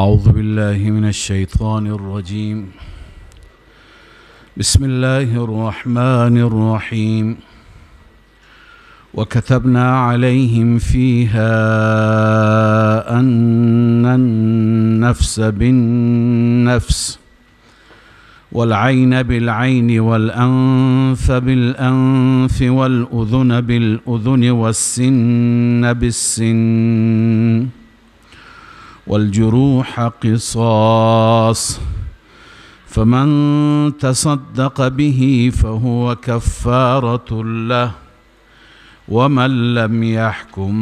اعوذ بالله من الشیطان الرجیم. بسم الله الرحمن الرحیم. وكتبنا عليهم فيها أن النفس بالنفس والعين بالعين والأنف بالأنف والأذن بالأذن والسن بالسن والجروح قصاص فمن تصدق به فهو كفارة له ومن لم يحكم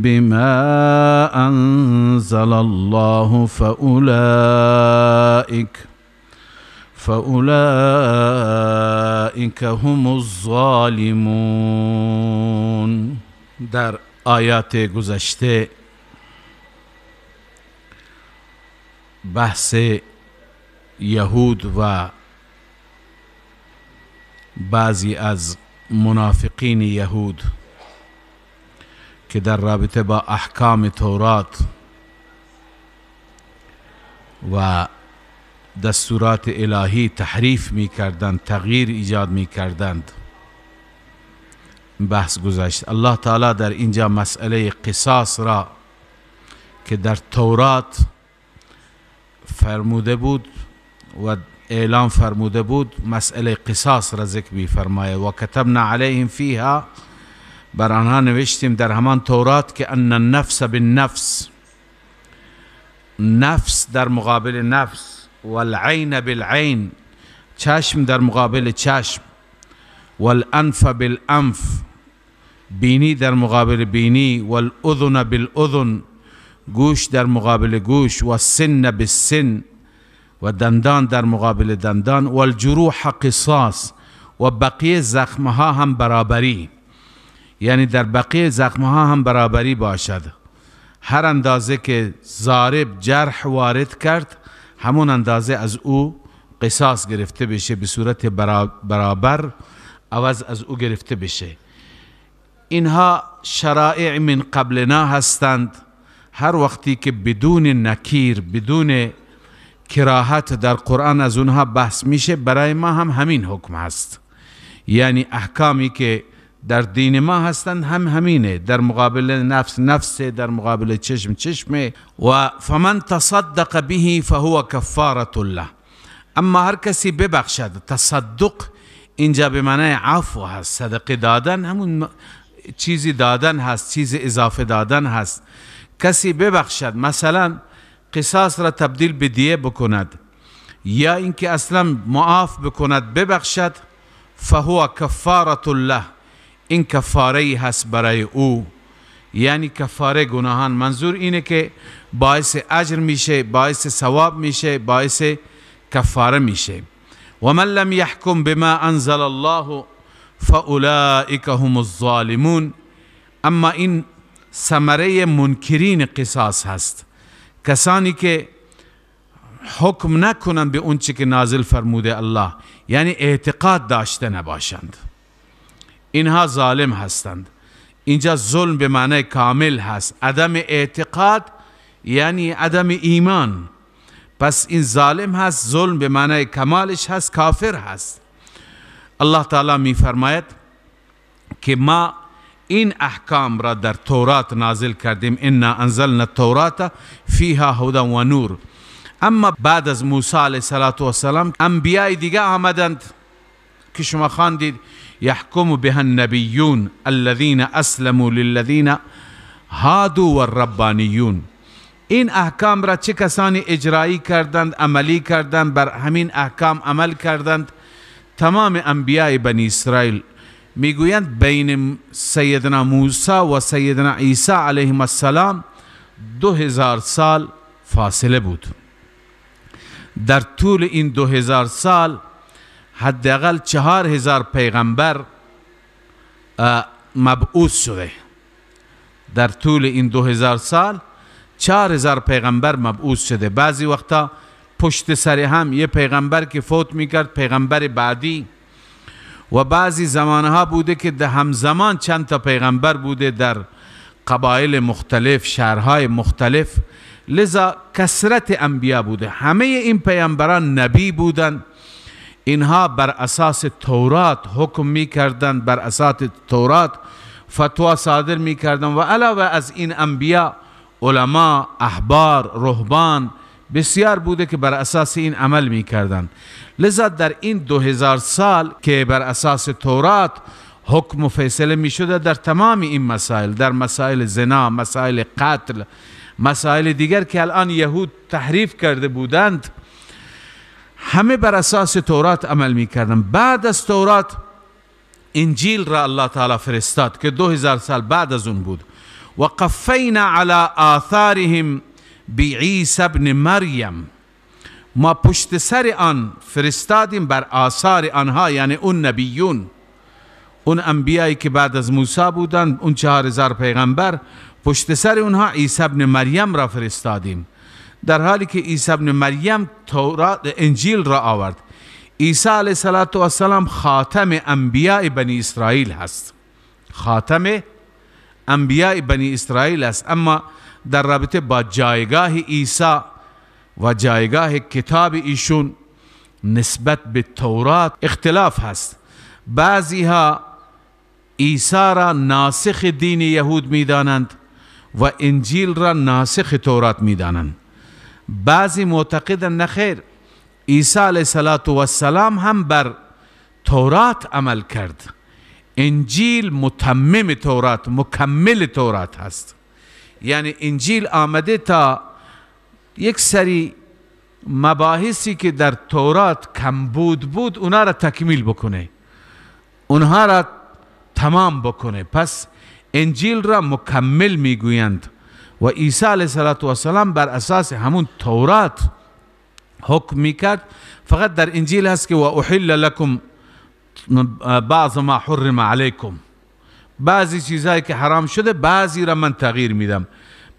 بما أنزل الله فأولئك هم الظالمون. در آیات گذشته بحث یهود و بعضی از منافقین یهود که در رابطه با احکام تورات و دستورات الهی تحریف می کردند، تغییر ایجاد می کردند، بحث گذشت. الله تعالی در اینجا مسئله قصاص را که در تورات فرموده بود و اعلام فرموده بود، مسئله قصاص را ذکر می فرماید. و کتبنا علیهم فیها، بر آنها نوشتیم در همان تورات که ان النفس بالنفس، نفس در مقابل نفس، والعین بالعین، چشم در مقابل چشم، والانف بالانف، بینی در مقابل بینی، والاذن بالاذن، گوش در مقابل گوش، و السن بالسن، و دندان در مقابل دندان، والجروح قصاص، و بقیه زخمها هم برابری، یعنی در بقیه زخمها هم برابری باشد. هر اندازه که ضارب جرح وارد کرد، همون اندازه از او قصاص گرفته بشه، به صورت برابر عوض از او گرفته بشه. اینها شرائع من قبلنا هستند. هر وقتی که بدون نکیر، بدون کراهت در قرآن از اونها بحث میشه، برای ما هم همین حکم هست. یعنی احکامی که در دین ما هستند هم همینه، در مقابل نفس نفس، در مقابل چشم چشم. و فمن تصدق به فهو کفارة له. اما هر کسی ببخشد، تصدق اینجا به معنای عفو هست، صدقه دادن همون چیزی دادن هست، چیز اضافه دادن هست. کسی ببخشد، مثلا قصاص را تبدیل به دیه بکند یا اینکه اصلا معاف بکند، ببخشد، فهو کفارة له، این کفاره هست برای او، یعنی کفاره گناهان. منظور اینه که باعث اجر میشه، باعث ثواب میشه، باعث کفاره میشه. و من لم يحكم بما انزل الله فاولئک هم الظالمون. اما این ثمره منکرین قصاص هست، کسانی که حکم نکنند به اون چی که نازل فرموده الله، یعنی اعتقاد داشته نباشند، اینها ظالم هستند. اینجا ظلم به معنی کامل هست، عدم اعتقاد یعنی عدم ایمان، پس این ظالم هست، ظلم به معنی کمالش هست، کافر هست. الله تعالی می فرماید که ما این احکام را در تورات نازل کردیم، انا انزلنا التورات فیها هدى و نور. اما بعد از موسی علیه السلام انبیاء دیگه آمدند که شما خواندید، یحکم بها النبیون الذین اسلموا للذین هادوا والربانیون. این احکام را چه کسانی اجرایی کردند، عملی کردند، بر همین احکام عمل کردند؟ تمام انبیاء بنی اسرائیل. میگویند بین سیدنا موسی و سیدنا عیسی علیهم السلام 2000 سال فاصله بود. در طول این 2000 سال حداقل 4000 پیغمبر مبعوث شده. در طول این 2000 سال 4000 پیغمبر مبعوث شده. بعضی وقتا پشت سر هم یه پیغمبر که فوت میکرد پیغمبر بعدی، و بعضی زمانها بوده که در همزمان چند تا پیغمبر بوده در قبایل مختلف، شهرهای مختلف. لذا کثرت انبیا بوده. همه این پیامبران نبی بودند، اینها بر اساس تورات حکم میکردند، بر اساس تورات فتوا صادر میکردند. و علاوه از این انبیا، علما، احبار، رهبان بسیار بوده که بر اساس این عمل میکردند. لذا در این 2000 سال که بر اساس تورات حکم و فیصله میشده در تمام این مسائل، در مسائل زنا، مسائل قتل، مسائل دیگر که الان یهود تحریف کرده بودند، همه بر اساس تورات عمل میکردند. بعد از تورات انجیل را الله تعالی فرستاد که 2000 سال بعد از اون بود. و قفینا علی آثارهم بعیسی ابن مریم، ما پشت سر آن فرستادیم بر آثار آنها، یعنی اون نبیون، اون انبیایی که بعد از موسی بودند، اون 4000 پیغمبر، پشت سر اونها عیسی ابن مریم را فرستادیم، در حالی که عیسی ابن مریم تورات انجیل را آورد. عیسی علیه السلام خاتم انبیاء بنی اسرائیل هست، خاتم انبیاء بنی اسرائیل است. اما در رابطه با جایگاه عیسی و جایگاه کتاب ایشون نسبت به تورات اختلاف هست. بعضی ها عیسی را ناسخ دین یهود میدانند و انجیل را ناسخ تورات میدانند. بعضی معتقدند نخیر، عیسی علیه السلام هم بر تورات عمل کرد، انجیل متمم تورات، مکمل تورات هست. یعنی انجیل آمده تا یک سری مباحثی که در تورات کمبود بود اونا را تکمیل بکنه، اونها را تمام بکنه. پس انجیل را مکمل میگویند و عیسی علیه السلام بر اساس همون تورات حکم میکرد. فقط در انجیل هست که و احل لکم بعض ما حرم علیکم، بعضی چیزهایی که حرام شده بعضی را من تغییر میدم.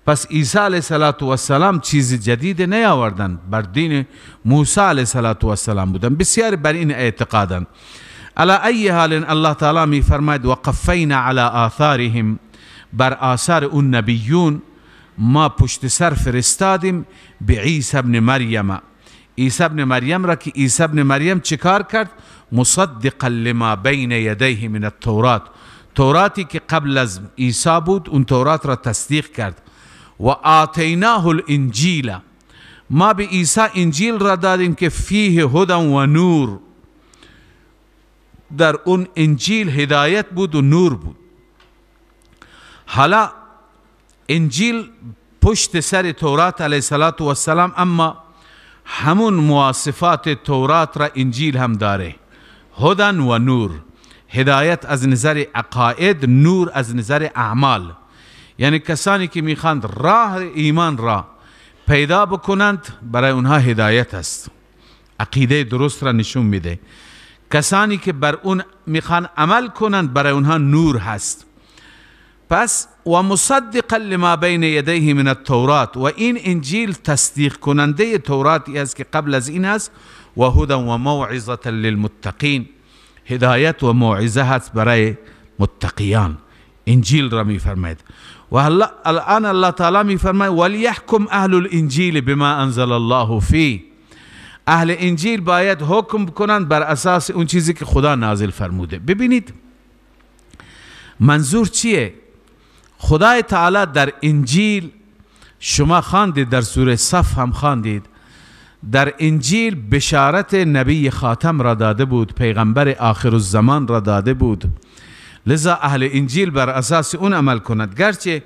پس عیسی علیه السلام چیز جدید نیاوردن، بر دین موسی علیه السلام بودن. بسیار بر این اعتقادن. علی ای حال الله تعالی میفرماید و قفینا علی آثارهم، بر آثار اون نبیون ما پشت سر فرستادیم به عیسی ابن مریم، عیسی ابن مریم را که عیسی ابن مریم چیکار کرد؟ مصدقا لما بین یدیه من التورات، توراتی که قبل از عیسی بود اون تورات را تصدیق کرد. و آتیناه الانجیل، ما به عیسی انجیل را دادیم که فیه هدى و نور، در اون انجیل هدایت بود و نور بود. حالا انجیل پشت سر تورات علیه السلام، اما همون مواصفات تورات را انجیل هم داره، هدى و نور، هدایت از نظر عقاید، نور از نظر اعمال. یعنی کسانی که میخواند راه ایمان را پیدا بکنند برای اونها هدایت است، عقیده درست را نشون میده. کسانی که بر اون میخوان عمل کنند برای اونها نور هست. پس و مصدقا لما بین یدیه من التورات، و این انجیل تصدیق کننده توراتی است که قبل از این است. و هدى و موعظه للمتقین، هدایت و موعظه هست برای متقیان. انجیل را میفرماید. و الان الله تعالی میفرماید ولیحکم اهل الانجیل بما انزل الله فیه، اهل انجیل باید حکم کنند بر اساس اون چیزی که خدا نازل فرموده. ببینید منظور چیه؟ خدای تعالی در انجیل، شما خواندید در سوره صف هم خواندید، در انجیل بشارت نبی خاتم را داده بود، پیغمبر آخر الزمان را داده بود. لذا اهل انجیل بر اساس اون عمل کند. گرچه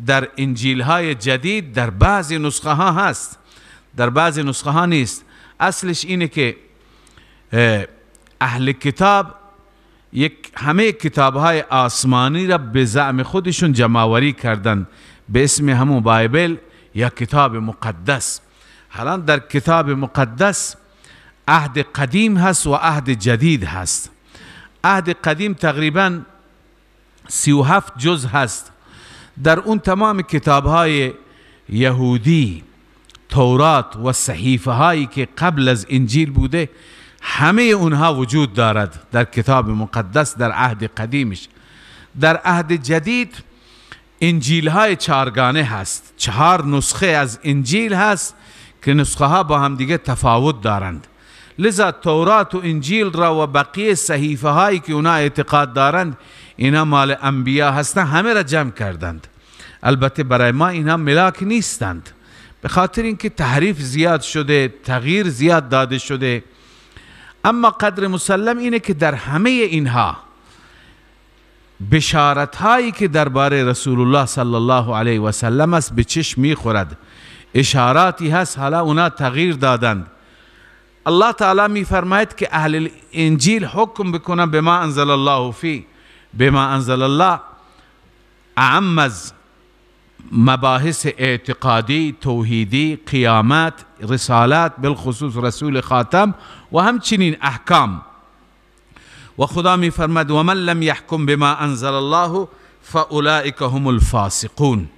در انجیل های جدید در بعضی نسخه ها هست، در بعضی نسخه ها نیست. اصلش اینه که اهل کتاب یک همه کتاب های آسمانی را به زعم خودشون جمع‌آوری کردن به اسم همون بایبل یا کتاب مقدس. حالا در کتاب مقدس عهد قدیم هست و عهد جدید هست. عهد قدیم تقریبا 37 جز هست. در اون تمام کتاب های یهودی، تورات و صحیفه هایی که قبل از انجیل بوده، همه اونها وجود دارد در کتاب مقدس در عهد قدیمش. در عهد جدید انجیل های چارگانه هست، 4 نسخه از انجیل هست که نسخه ها با هم دیگه تفاوت دارند. لذا تورات و انجیل را و بقیه صحیفه هایی که اونا اعتقاد دارند اینا مال انبیا هستند، همه را جمع کردند. البته برای ما اینا ملاک نیستند، به خاطر اینکه تحریف زیاد شده، تغییر زیاد داده شده. اما قدر مسلم اینه که در همه اینها بشارت هایی که درباره رسول الله صلی الله علیه و سلم است به چشم میخورد، اشاراتی هست، حالا اونا تغییر دادند. الله تعالی میفرماید که اهل انجیل حکم بکنن بما انزل الله فی، بما انزل الله اعم از مباحث اعتقادی، توحیدی، قیامت، رسالت، بالخصوص رسول خاتم و همچنین احکام. و خدا میفرماد و من لم یحکم بما انزل الله فاولئک هم الفاسقون.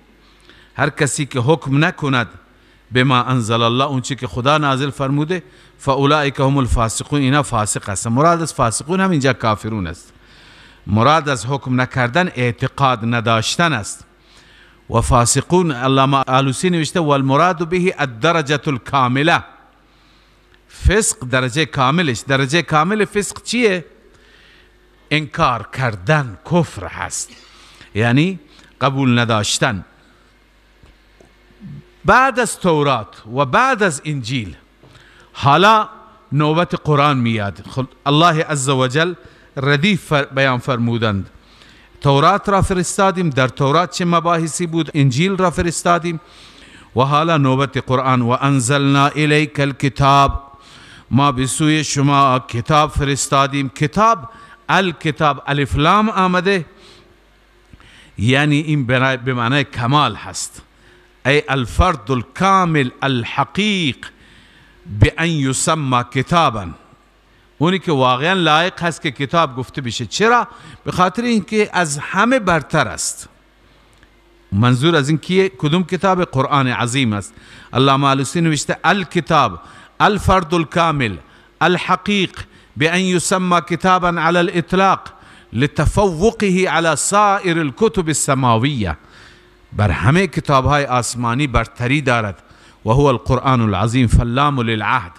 هر کسی که حکم نکند بما انزل الله، اون چی که خدا نازل فرموده، فاولئک هم الفاسقون، اینا فاسق هستند. مراد از فاسقون هم اینجا کافرون است. مراد از حکم نکردن اعتقاد نداشتن است. و فاسقون علامه آلوسی نوشته والمراد به الدرجة الکامله، فسق درجه کاملش. درجه کامل فسق چیه؟ انکار کردن، کفر هست، یعنی قبول نداشتن. بعد از تورات و بعد از انجیل حالا نوبت قرآن میاد. الله عزوجل ردیف بیان فرمودند. تورات را فرستادیم، در تورات چه مباحثی بود، انجیل را فرستادیم و حالا نوبت قرآن. و انزلنا الیک الکتاب، ما به سوی شما کتاب فرستادیم. کتاب، الکتاب، الف لام آمده، یعنی این به معنای کمال هست، ای الفرد الکامل الحقیق بأن یسمى کتابا، اونی که واقعا لایق هست که کتاب گفته بشه. چرا؟ به خاطر اینکه از همه برتر است. منظور از این کیه؟ کدوم کتاب؟ قرآن عظیم است. علامه آلوسی نوشته الکتاب الفرد الكامل الحقیق بأن يسمى كتابا على الإطلاق لتفوقه على سائر الكتب السماوية، بر همه کتابهای آسمانی برتری دارد. و هو القرآن العظیم فاللام للعهد.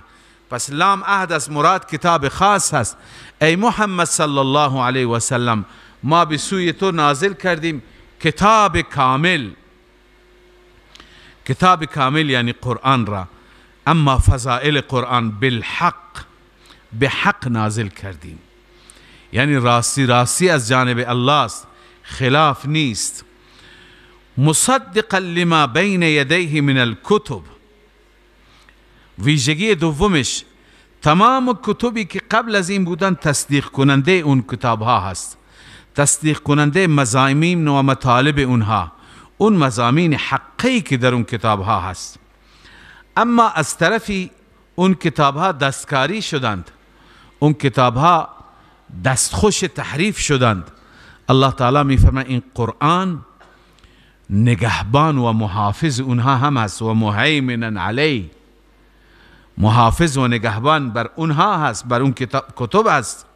پس لام عهد است، مراد کتاب خاص هست. ای محمد صلی الله علیه و سلم، ما به سوی تو نازل کردیم کتاب کامل. کتاب کامل یعنی قرآن را. اما فضائل قرآن بالحق، به حق نازل کردیم، یعنی راستی راستی از جانب الله است، خلاف نیست. مصدقا لما بین یدیه من الکتب، ویژگی دومش تمام کتبی که قبل از این بودن تصدیق کننده اون کتاب ها هست، تصدیق کننده مضامین و مطالب اونها، اون مضامین حقی که در اون کتاب ها هست. اما از طرفی اون کتاب ها دستکاری شدند، اون کتاب ها دستخوش تحریف شدند. الله تعالی میفرماید این قرآن نگهبان و محافظ اونها هم هست، و مهیمنا علیه، محافظ و نگهبان بر اونها هست، بر اون کتب هست.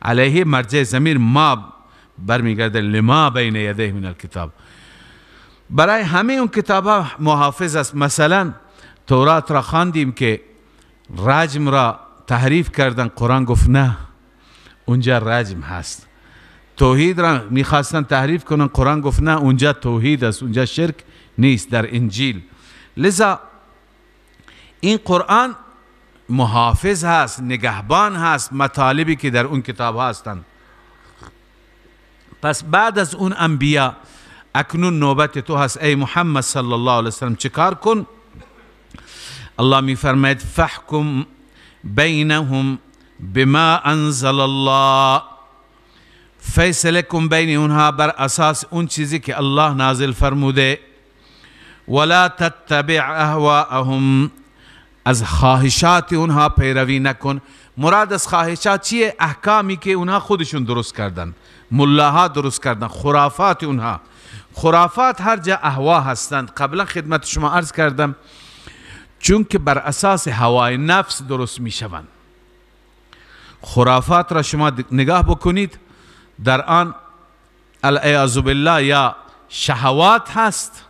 علیه مرجع ضمیر ما برمیگرده، لما بین یدیه من الکتاب، برای همه اون کتاب ها محافظ است. مثلا تورات را خواندیم که رجم را تحریف کردن، قرآن گفت نه، اونجا رجم هست. توحید را میخواستن تحریف کنن، قرآن گفت نه، اونجا توحید است، اونجا شرک نیست در انجیل. لذا این قرآن محافظ هست، نگهبان هست مطالبی که در اون کتاب هستند. پس بعد از اون انبیا اکنون نوبت تو هست ای محمد صلی الله علیه وسلم، چکار کن؟ الله میفرماید فحکم بینهم بما انزل الله، فیصله کن بین اونها بر اساس اون چیزی که الله نازل فرموده. ولا تتبع اهواءهم، از خواهشات اونها پیروی نکن. مراد از خواهشات چیه؟ احکامی که اونها خودشون درست کردن، ملاها درست کردن، خرافات اونها. خرافات هر جا اهوا هستند. قبلا خدمت شما عرض کردم، چون که بر اساس هوای نفس درست می شوند. خرافات را شما نگاه بکنید، در آن العیاذ بالله یا شهوات هست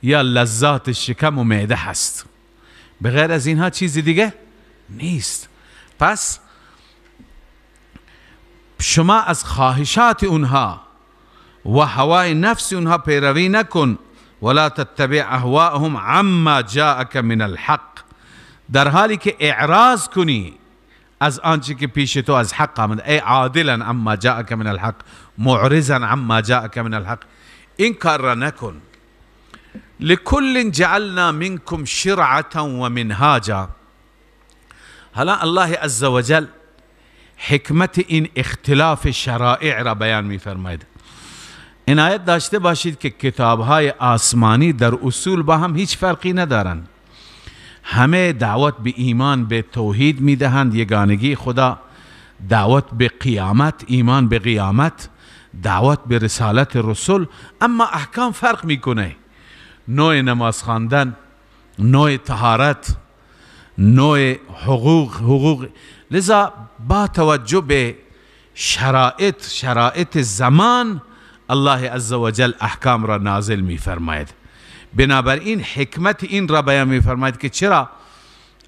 یا لذات شکم و معده هست، به غیر از اینها چیزی دیگه نیست. پس شما از خواهشات اونها و هوای نفس اونها پیروی نکن. ولا تتبع اهواءهم عما جاءك من الحق، در حالی که اعراض کنی از آنچه که پیش تو از حق آمد، ای عادلا عما جاءك من الحق، معرضا عما جاءك من الحق، این کار را نکن. لكل جعلنا منكم شرعة ومنهاجا. حالا الله عزوجل حکمت این اختلاف شرائع را بیان می‌فرماید. عنایت داشته باشید که کتاب‌های آسمانی در اصول با هم هیچ فرقی ندارند. همه دعوت به ایمان به توحید میدهند، یگانگی خدا، دعوت به قیامت، ایمان به قیامت، دعوت به رسالت رسول، اما احکام فرق میکنه. نوع نماز خواندن، نوع طهارت، نوع حقوق. لذا با توجه به شرایط زمان الله عزوجل احکام را نازل میفرماید. بنابراین حکمت این را بیان میفرماید که چرا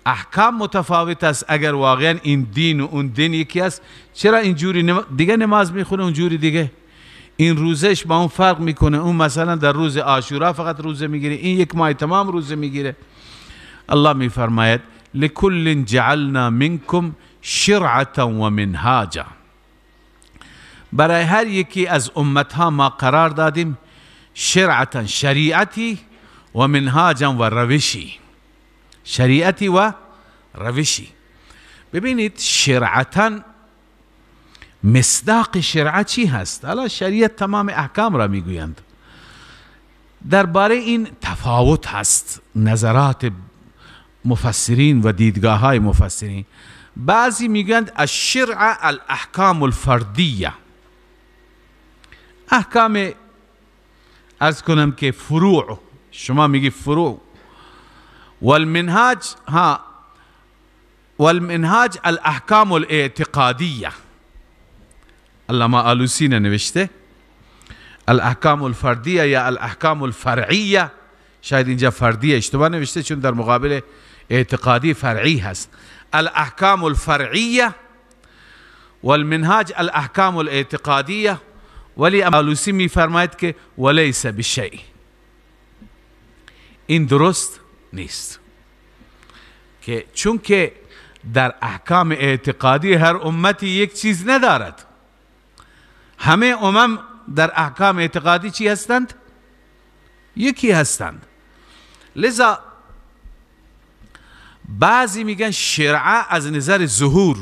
احکام متفاوت است. اگر واقعا این دین و اون دین یکی است، چرا اینجوری دیگه نماز میخونه، اونجوری دیگه، این روزش با اون فرق میکنه، اون مثلا در روز عاشورا فقط روزه میگیره، این یک ماه تمام روزه میگیره. الله میفرماید لکل جعلنا منکم شرعة و منهاجا، برای هر یکی از امتها ما قرار دادیم شرعة شریعتی و منهاجا و روشی، شریعتی و روشی. ببینید شرعتا مصداق شرعه چی هست؟ حالا شریعت تمام احکام را میگویند. درباره این تفاوت هست نظرات مفسرین و دیدگاه های مفسرین. بعضی میگویند الشرعه الاحکام الفردیه، احکام ارز کنم که فروع، شما میگی فروع، والمنهاج ها، والمنهاج الاحکام الاعتقادیه. علامه آلوسی نوشته الاحکام الفردیه یا الاحکام الفرعیه، شاید اینجا فردیه اشتباه نوشته چون در مقابل اعتقادی فرعی هست. الاحکام الفرعیه والمنهاج الاحکام الاعتقادیه. ولی آلوسی میفرماید که ولیس بشیء، این درست نیست، که چون که در احکام اعتقادی هر امتی یک چیز ندارد. همه امم در احکام اعتقادی چی هستند؟ یکی هستند. لذا بعضی میگن شرعه از نظر ظهور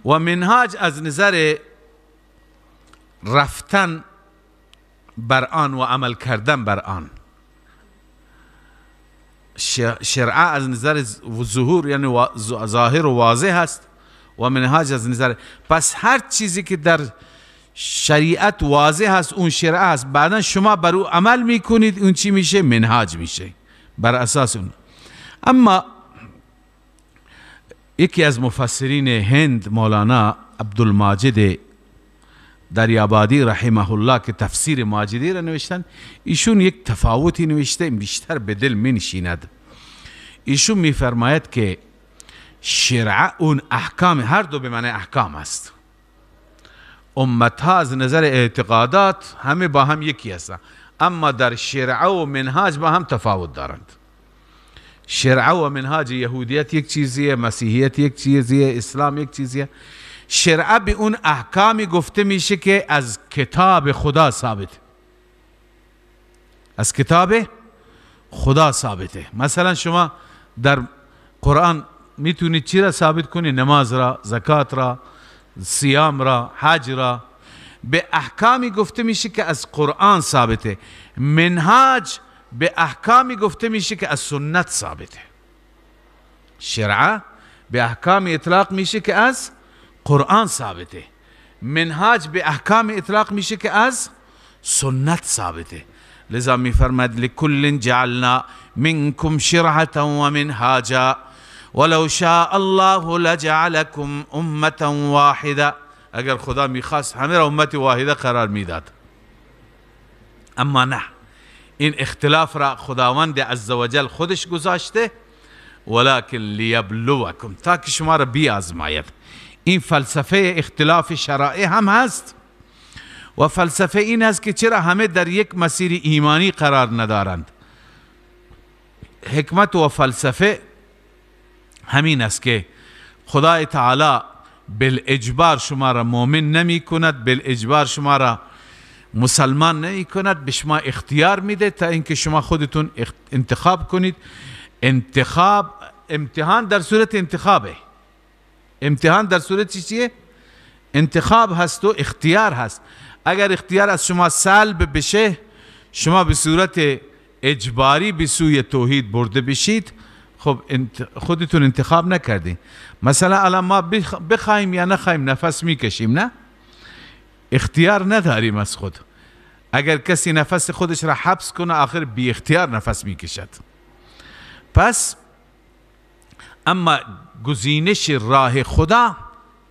و منهاج از نظر رفتن بر آن و عمل کردن بر آن. شرعه از نظر ظهور یعنی ظاهر و واضح هست و منهاج از نظر، پس هر چیزی که در شریعت واضح هست اون شرعه هست، بعدا شما بر او عمل میکنید اون چی میشه؟ منهاج میشه بر اساس اون. اما یکی از مفسرین هند مولانا عبدالماجد دریابادی رحمه الله که تفسیر ماجدی را نوشتن، ایشون یک تفاوتی نوشته بیشتر به دل می نشیند. ایشون میفرماید که شرعه اون احکام، هر دو به معنی احکام است. امتها از نظر اعتقادات همه با هم یکی هستند، اما در شرعه و منهاج با هم تفاوت دارند. شرعه و منهاج یهودیت یک چیزیه، مسیحیت یک چیزیه، اسلام یک چیزیه. شرعه به اون احکامی گفته میشه که از کتاب خدا ثابته، از کتاب خدا ثابته. مثلا شما در قرآن میتونید چی را ثابت کنی؟ نماز را، زکات را، صیام را، حج را. به احکامی گفته میشه که از قرآن ثابته. منهاج به احکامی گفته میشه که از سنت ثابته. شرعه به احکام اطلاق میشه که از قرآن ثابته. منهاج به احکام اطلاق میشه که از سنت ثابته. لذا میفرماد لکل جعلنا منکم شرعة و منهاجا ولو شاء الله لجعلکم امة واحدة. اگر خدا میخواست همه را امت واحده قرار میداد. اما نه، این اختلاف را خداوند عزوجل خودش گذاشته، ولکن لیبلوکم، تا که شما را بیازماید. این فلسفه اختلاف شرایع هم هست و فلسفه این است که چرا همه در یک مسیر ایمانی قرار ندارند. حکمت و فلسفه همین است که خدای تعالی بالاجبار شما را مؤمن نمی کند، بالاجبار شما را مسلمان نمی کند، به شما اختیار میده تا اینکه شما خودتون انتخاب کنید. انتخاب، امتحان در صورت انتخابه. امتحان در صورت چیه؟ انتخاب هست و اختیار هست. اگر اختیار از شما سلب بشه، شما به صورت اجباری به سوی توحید برده بشید، خب خودتون انتخاب نکردین. مثلا الان ما بخوایم یا نخوایم نفس میکشیم، نه؟ اختیار نداریم از خود. اگر کسی نفس خودش را حبس کنه، آخر بی اختیار نفس میکشد. پس اما گزینش راه خدا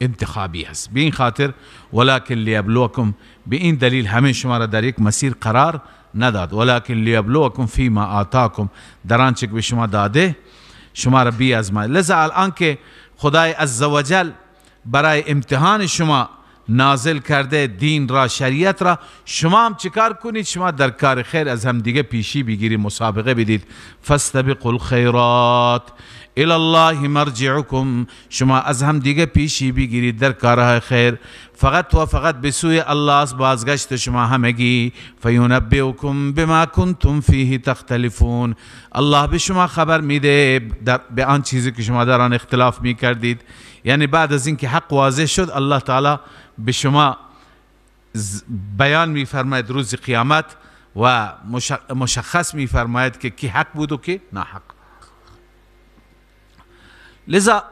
انتخابی است. به این خاطر ولکن لیبلوکم، به این دلیل همه شما را در یک مسیر قرار نداد. ولکن لیبلوکم فیما آتاکم، در آنچه که به شما داده شما را بیازماید. لذا الان که خدای عزوجل برای امتحان شما نازل کرده دین را، شریعت را، شما هم چیکار کنید؟ شما در کار خیر از هم دیگه پیشی بگیرید، مسابقه بدید. فاستبقوا الخیرات الی الله مرجعکم، شما از هم دیگه پیشی بگیرید در کارهای خیر، فقط و فقط به سوی الله است بازگشت شما همگی. فینبئکم بما کنتم فیه تختلفون، الله به شما خبر میده به آن چیزی که شما در آن اختلاف میکردید. یعنی بعد از اینکه حق واضح شد، الله تعالی به شما بیان میفرماید روز قیامت و مشخص میفرماید که کی حق بود و کی ناحق. لذا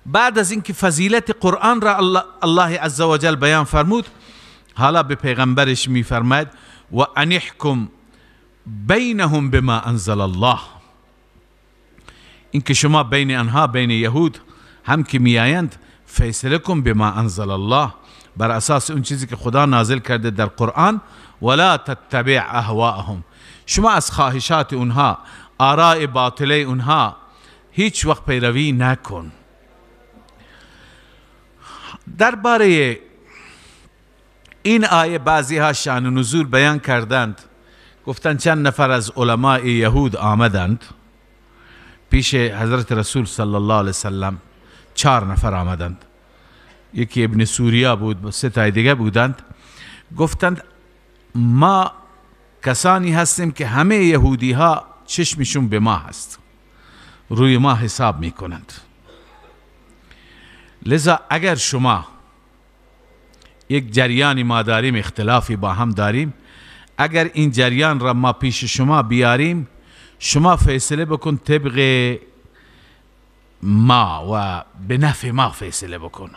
بعد از اینکه فضیلت قرآن را الله عزوجل بیان فرمود، حالا به پیغمبرش میفرماید و ان احکم بینهم بما انزل الله، اینکه شما بین آنها، بین یهود هم که میآیند، فیصله کن بما انزل الله، بر اساس اون چیزی که خدا نازل کرده در قرآن. ولا تتبع اهواءهم، شما از خواهشات اونها، آراء باطله اونها هیچ وقت پیروی نکن. درباره این آیه بعضی ها شأن نزول بیان کردند، گفتند چند نفر از علماء یهود آمدند پیش حضرت رسول صلی الله علیه وسلم، 4 نفر آمدند، یکی ابن سوریا بود، 3 تای دیگه بودند. گفتند ما کسانی هستیم که همه یهودی ها چشمشون به ما هست، روی ما حساب میکنند، لذا اگر شما یک جریانی ما داریم، اختلافی با هم داریم، اگر این جریان را ما پیش شما بیاریم، شما فیصله بکن طبق ما و به نفع ما فیصله بکن.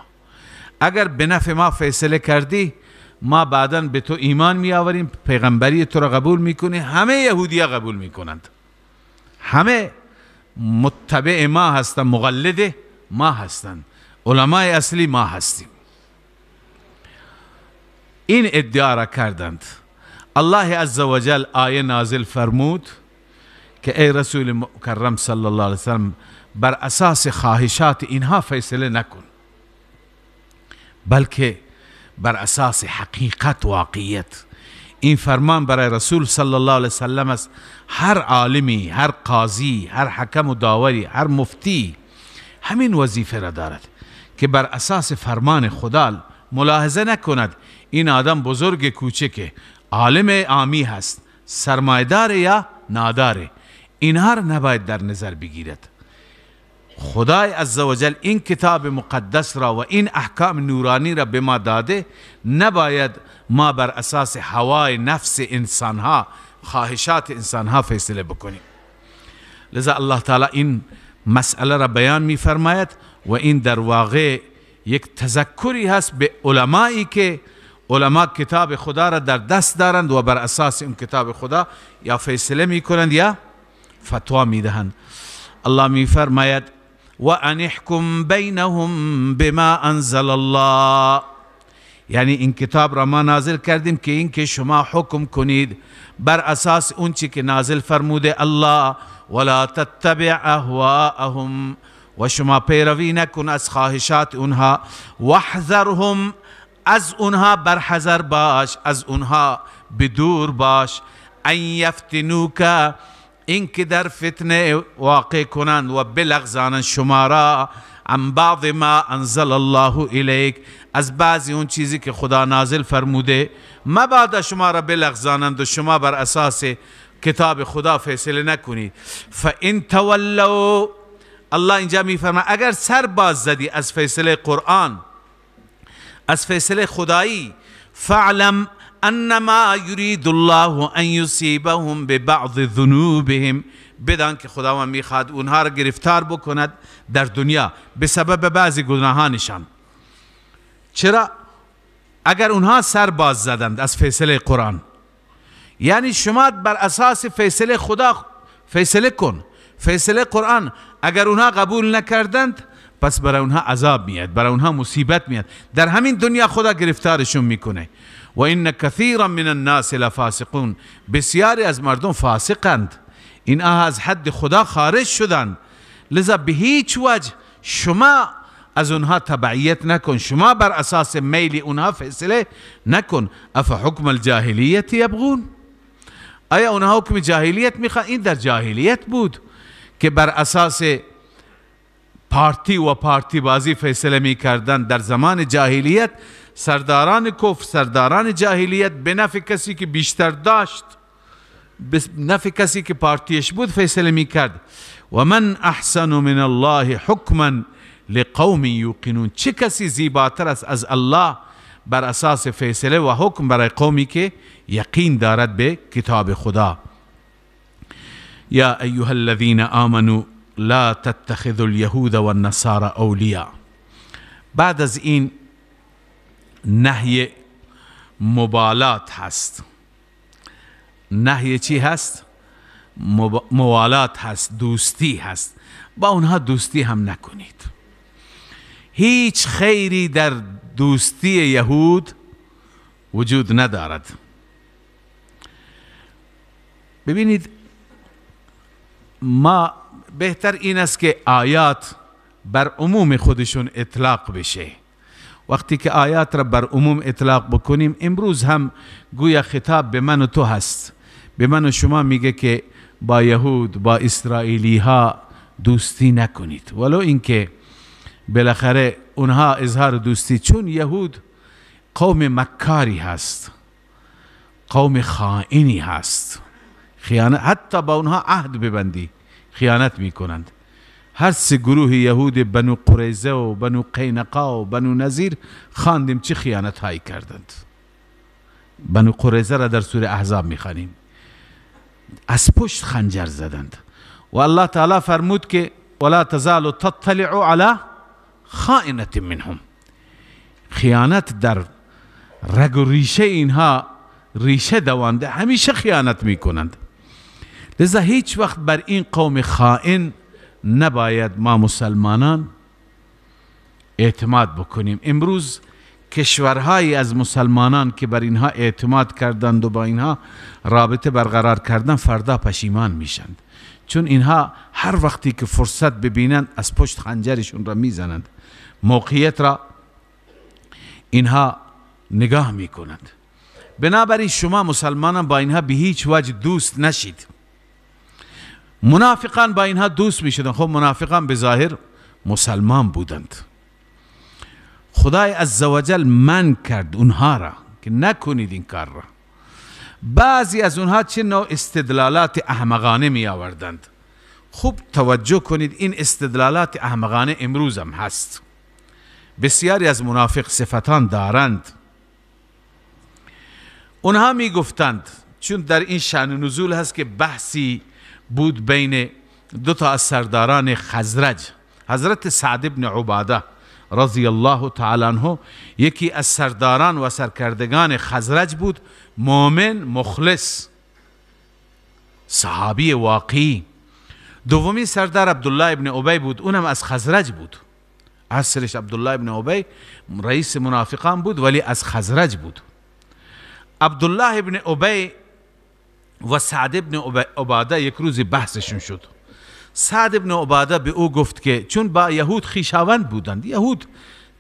اگر به نفع ما فیصله کردی، ما بعدا به تو ایمان می آوریم، پیغمبری تو را قبول میکنی، همه یهودی ها قبول میکنند، همه متبع ما هستند، مقلد ما هستند، علمای اصلی ما هستیم. این ادعا را کردند. الله عزوجل آیه نازل فرمود که ای رسول مکرم صلی الله علیه وسلم، بر اساس خواهشات اینها فیصله نکن، بلکه بر اساس حقیقت واقعیت. این فرمان برای رسول صلی الله علیه وسلم است. هر عالمی، هر قاضی، هر حکم و داوری، هر مفتی همین وظیفه را دارد که بر اساس فرمان خدا ملاحظه نکند این آدم بزرگ کوچکه، عالم عامی هست، سرمایدار یا ناداره، اینها را نباید در نظر بگیرد. خدای عزوجل این کتاب مقدس را و این احکام نورانی را به ما داده، نباید ما بر اساس هوای نفس انسانها، خواهشات انسانها فیصله بکنیم. لذا الله تعالی این مسئله را بیان می‌فرماید و این در واقع یک تذکری هست به علمایی که علما کتاب خدا را در دست دارند و بر اساس این کتاب خدا یا فیصله میکنند یا فتوا میدهند. الله میفرماید و ان احکم بینهم بما انزل الله، یعنی این کتاب را ما نازل کردیم که این که شما حکم کنید بر اساس اون چی که نازل فرموده الله. ولا تتبع اهواءهم، و شما پیروی نکن از خواهشات اونها. واحذرهم، از اونها برحذر باش، از اونها بدور باش. ان یفتنوک، این که در فتنه واقع کنند و بلغزانند شما را. عن بعض ما انزل الله الیک، از بعضی اون چیزی که خدا نازل فرموده، مبادا شما را بلغزانند و شما بر اساس کتاب خدا فیصله نکنید. فان تولوا، الله اینجا میفرما اگر سر باز زدی از فیصله قرآن، از فیصله خدایی، فاعلم انما یرید الله ان یصیبهم ببعض ذنوبهم، بدان که خداوند میخواد اونها را گرفتار بکند در دنیا به سبب بعضی گناهانشان. چرا؟ اگر اونها سر باز زدند از فیصله قرآن، یعنی شما بر اساس فیصله خدا فیصله کن، فیصله قرآن، اگر اونها قبول نکردند پس برای اونها عذاب میاد، برای اونها مصیبت میاد، در همین دنیا خدا گرفتارشون میکنه. و این کثیرا من الناس لفاسقون، بسیاری از مردم فاسقند، این از حد خدا خارج شدند. لذا به هیچ وجه شما از اونها تبعیت نکن، شما بر اساس میل اونها فیصله نکن. اف حکم الجاهلیت یبغون، آیا اونها حکم جاهلیت میخوان؟ این در جاهلیت بود که بر اساس پارتی و پارتی بازی فیصله میکردن. در زمان جاهلیت سرداران کفر، سرداران جاهلیت به نفع کسی که بیشتر داشت، به نفع کسی که پارتیش بود فیصله میکرد. و من احسن من الله حکما لقوم یوقنون، چه کسی زیباتر است از الله بر اساس فیصله و حکم برای قومی که یقین دارد به کتاب خدا. یا ایها الذین آمنوا لا تتخذوا اليهود والنصارى اولیاء. بعد از این نهی مبالات هست. نهی چی هست؟ موالات هست، دوستی هست. با اونها دوستی هم نکنید. هیچ خیری در دوستی یهود وجود ندارد. ببینید، ما بهتر این است که آیات بر عموم خودشون اطلاق بشه. وقتی که آیات را بر عموم اطلاق بکنیم، امروز هم گویا خطاب به من و تو هست، به من و شما میگه که با یهود، با اسرائیلی ها دوستی نکنید، ولو اینکه بالاخره اونها اظهار دوستی، چون یهود قوم مکاری هست، قوم خائنی هست، خیانت، حتی با اونها عهد ببندی خیانت میکنند. هر سه گروه یهود، بنو قریظه و بنو قینقا و بنو نظیر، خواندیم چه خیانت هایی کردند. بنو قریظه را در سوره احزاب میخوانیم، از پشت خنجر زدند و الله تعالی فرمود که ولا تزال تطلع علی خائنة منهم. خیانت در رگ و ریشه اینها ریشه دوانده، همیشه خیانت میکنند. لذا هیچ وقت بر این قوم خائن نباید ما مسلمانان اعتماد بکنیم. امروز کشورهایی از مسلمانان که بر اینها اعتماد کردند و با اینها رابطه برقرار کردند، فردا پشیمان میشند، چون اینها هر وقتی که فرصت ببینند از پشت خنجرشون را میزنند، موقعیت را اینها نگاه میکنند. بنابراین شما مسلمانان با اینها به هیچ وجه دوست نشید. منافقان با اینها دوست میشدند. خب منافقان به ظاهر مسلمان بودند. خدای عزوجل من کرد اونها را که نکنید این کار را. بعضی از اونها چه نوع استدلالات احمقانه می آوردند. خوب توجه کنید، این استدلالات احمقانه امروز هم هست. بسیاری از منافق صفتان دارند. اونها می گفتند، چون در این شأن نزول هست که بحثی بود بین دو تا از سرداران خزرج، حضرت سعد بن عباده رضی الله تعالی عنه یکی از سرداران و سرکردگان خزرج بود، مؤمن مخلص، صحابی واقعی. دومی سردار عبدالله ابن ابی بود، اونم از خزرج بود، عصرش عبدالله ابن ابی رئیس منافقان بود ولی از خزرج بود. عبدالله ابن ابی و سعد ابن عباده یک روزی بحثشون شد. سعد ابن عباده به او گفت که چون با یهود خویشاوند بودند، یهود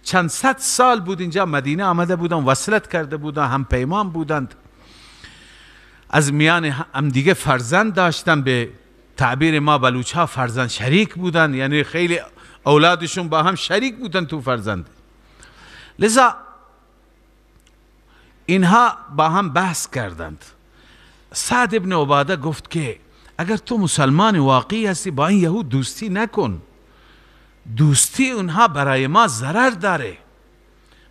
چند صد سال بود اینجا مدینه آمده بودند، وصلت کرده بودند، هم پیمان بودند، از میان هم دیگه فرزند داشتن، به تعبیر ما بلوچ ها فرزند شریک بودند، یعنی خیلی اولادشون با هم شریک بودند تو فرزند. لذا اینها با هم بحث کردند. سعد ابن عباده گفت که اگر تو مسلمان واقعی هستی با این یهود دوستی نکن، دوستی اونها برای ما ضرر داره،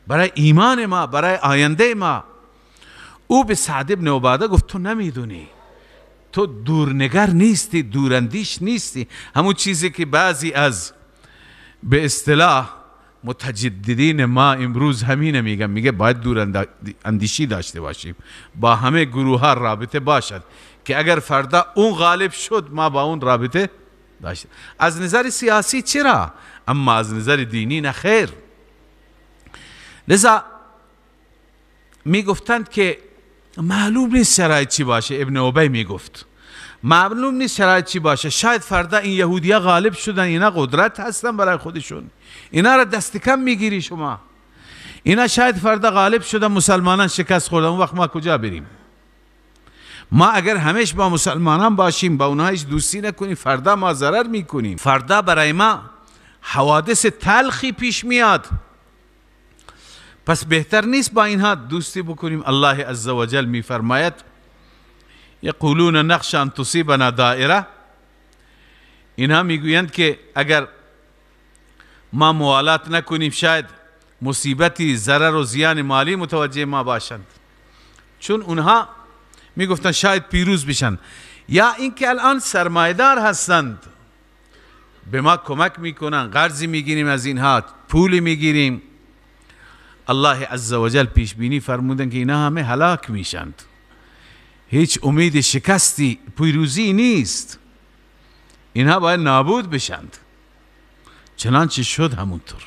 برای ایمان ما، برای آینده ما. او به سعد ابن عباده گفت تو نمیدونی، تو دورنگر نیستی، دوراندیش نیستی. همون چیزی که بعضی از به اصطلاح متجددین ما امروز همینه میگن، میگه باید دوراندیشی داشته باشیم، با همه گروه ها رابطه باشد که اگر فردا اون غالب شد ما با اون رابطه داشته. از نظر سیاسی چرا، اما از نظر دینی نه خیر. لذا میگفتند که معلوم نیست شرایط چی باشه. ابن ابی میگفت معلوم نیست شرایط چی باشه، شاید فردا این یهودیا غالب شدن، اینا قدرت هستن برای خودشون، اینا را دست کم میگیری شما، اینا شاید فردا غالب شدن، مسلمانان شکست خوردن، اون وقت ما کجا بریم؟ ما اگر همیش با مسلمانان باشیم، با اونها هیچ دوستی نکنیم، فردا ما ضرر میکنیم، فردا برای ما حوادث تلخی پیش میاد، پس بهتر نیست با اینها دوستی بکنیم. الله عزوجل میفرماید یقولون نخشى ان تصیبنا دائره. اینها میگویند که اگر ما موالات نکنیم شاید مصیبتی، ضرر و زیان مالی متوجه ما باشند، چون اونها میگفتن شاید پیروز بشن، یا اینکه الان سرمایدار هستند به ما کمک میکنن، قرضی میگیریم از اینها، پولی میگیریم. الله عزوجل پیش بینی فرمودن که اینا همه هلاک میشند، هیچ امید شکستی پیروزی نیست، اینها باید نابود بشند. چنانچه شد همونطور.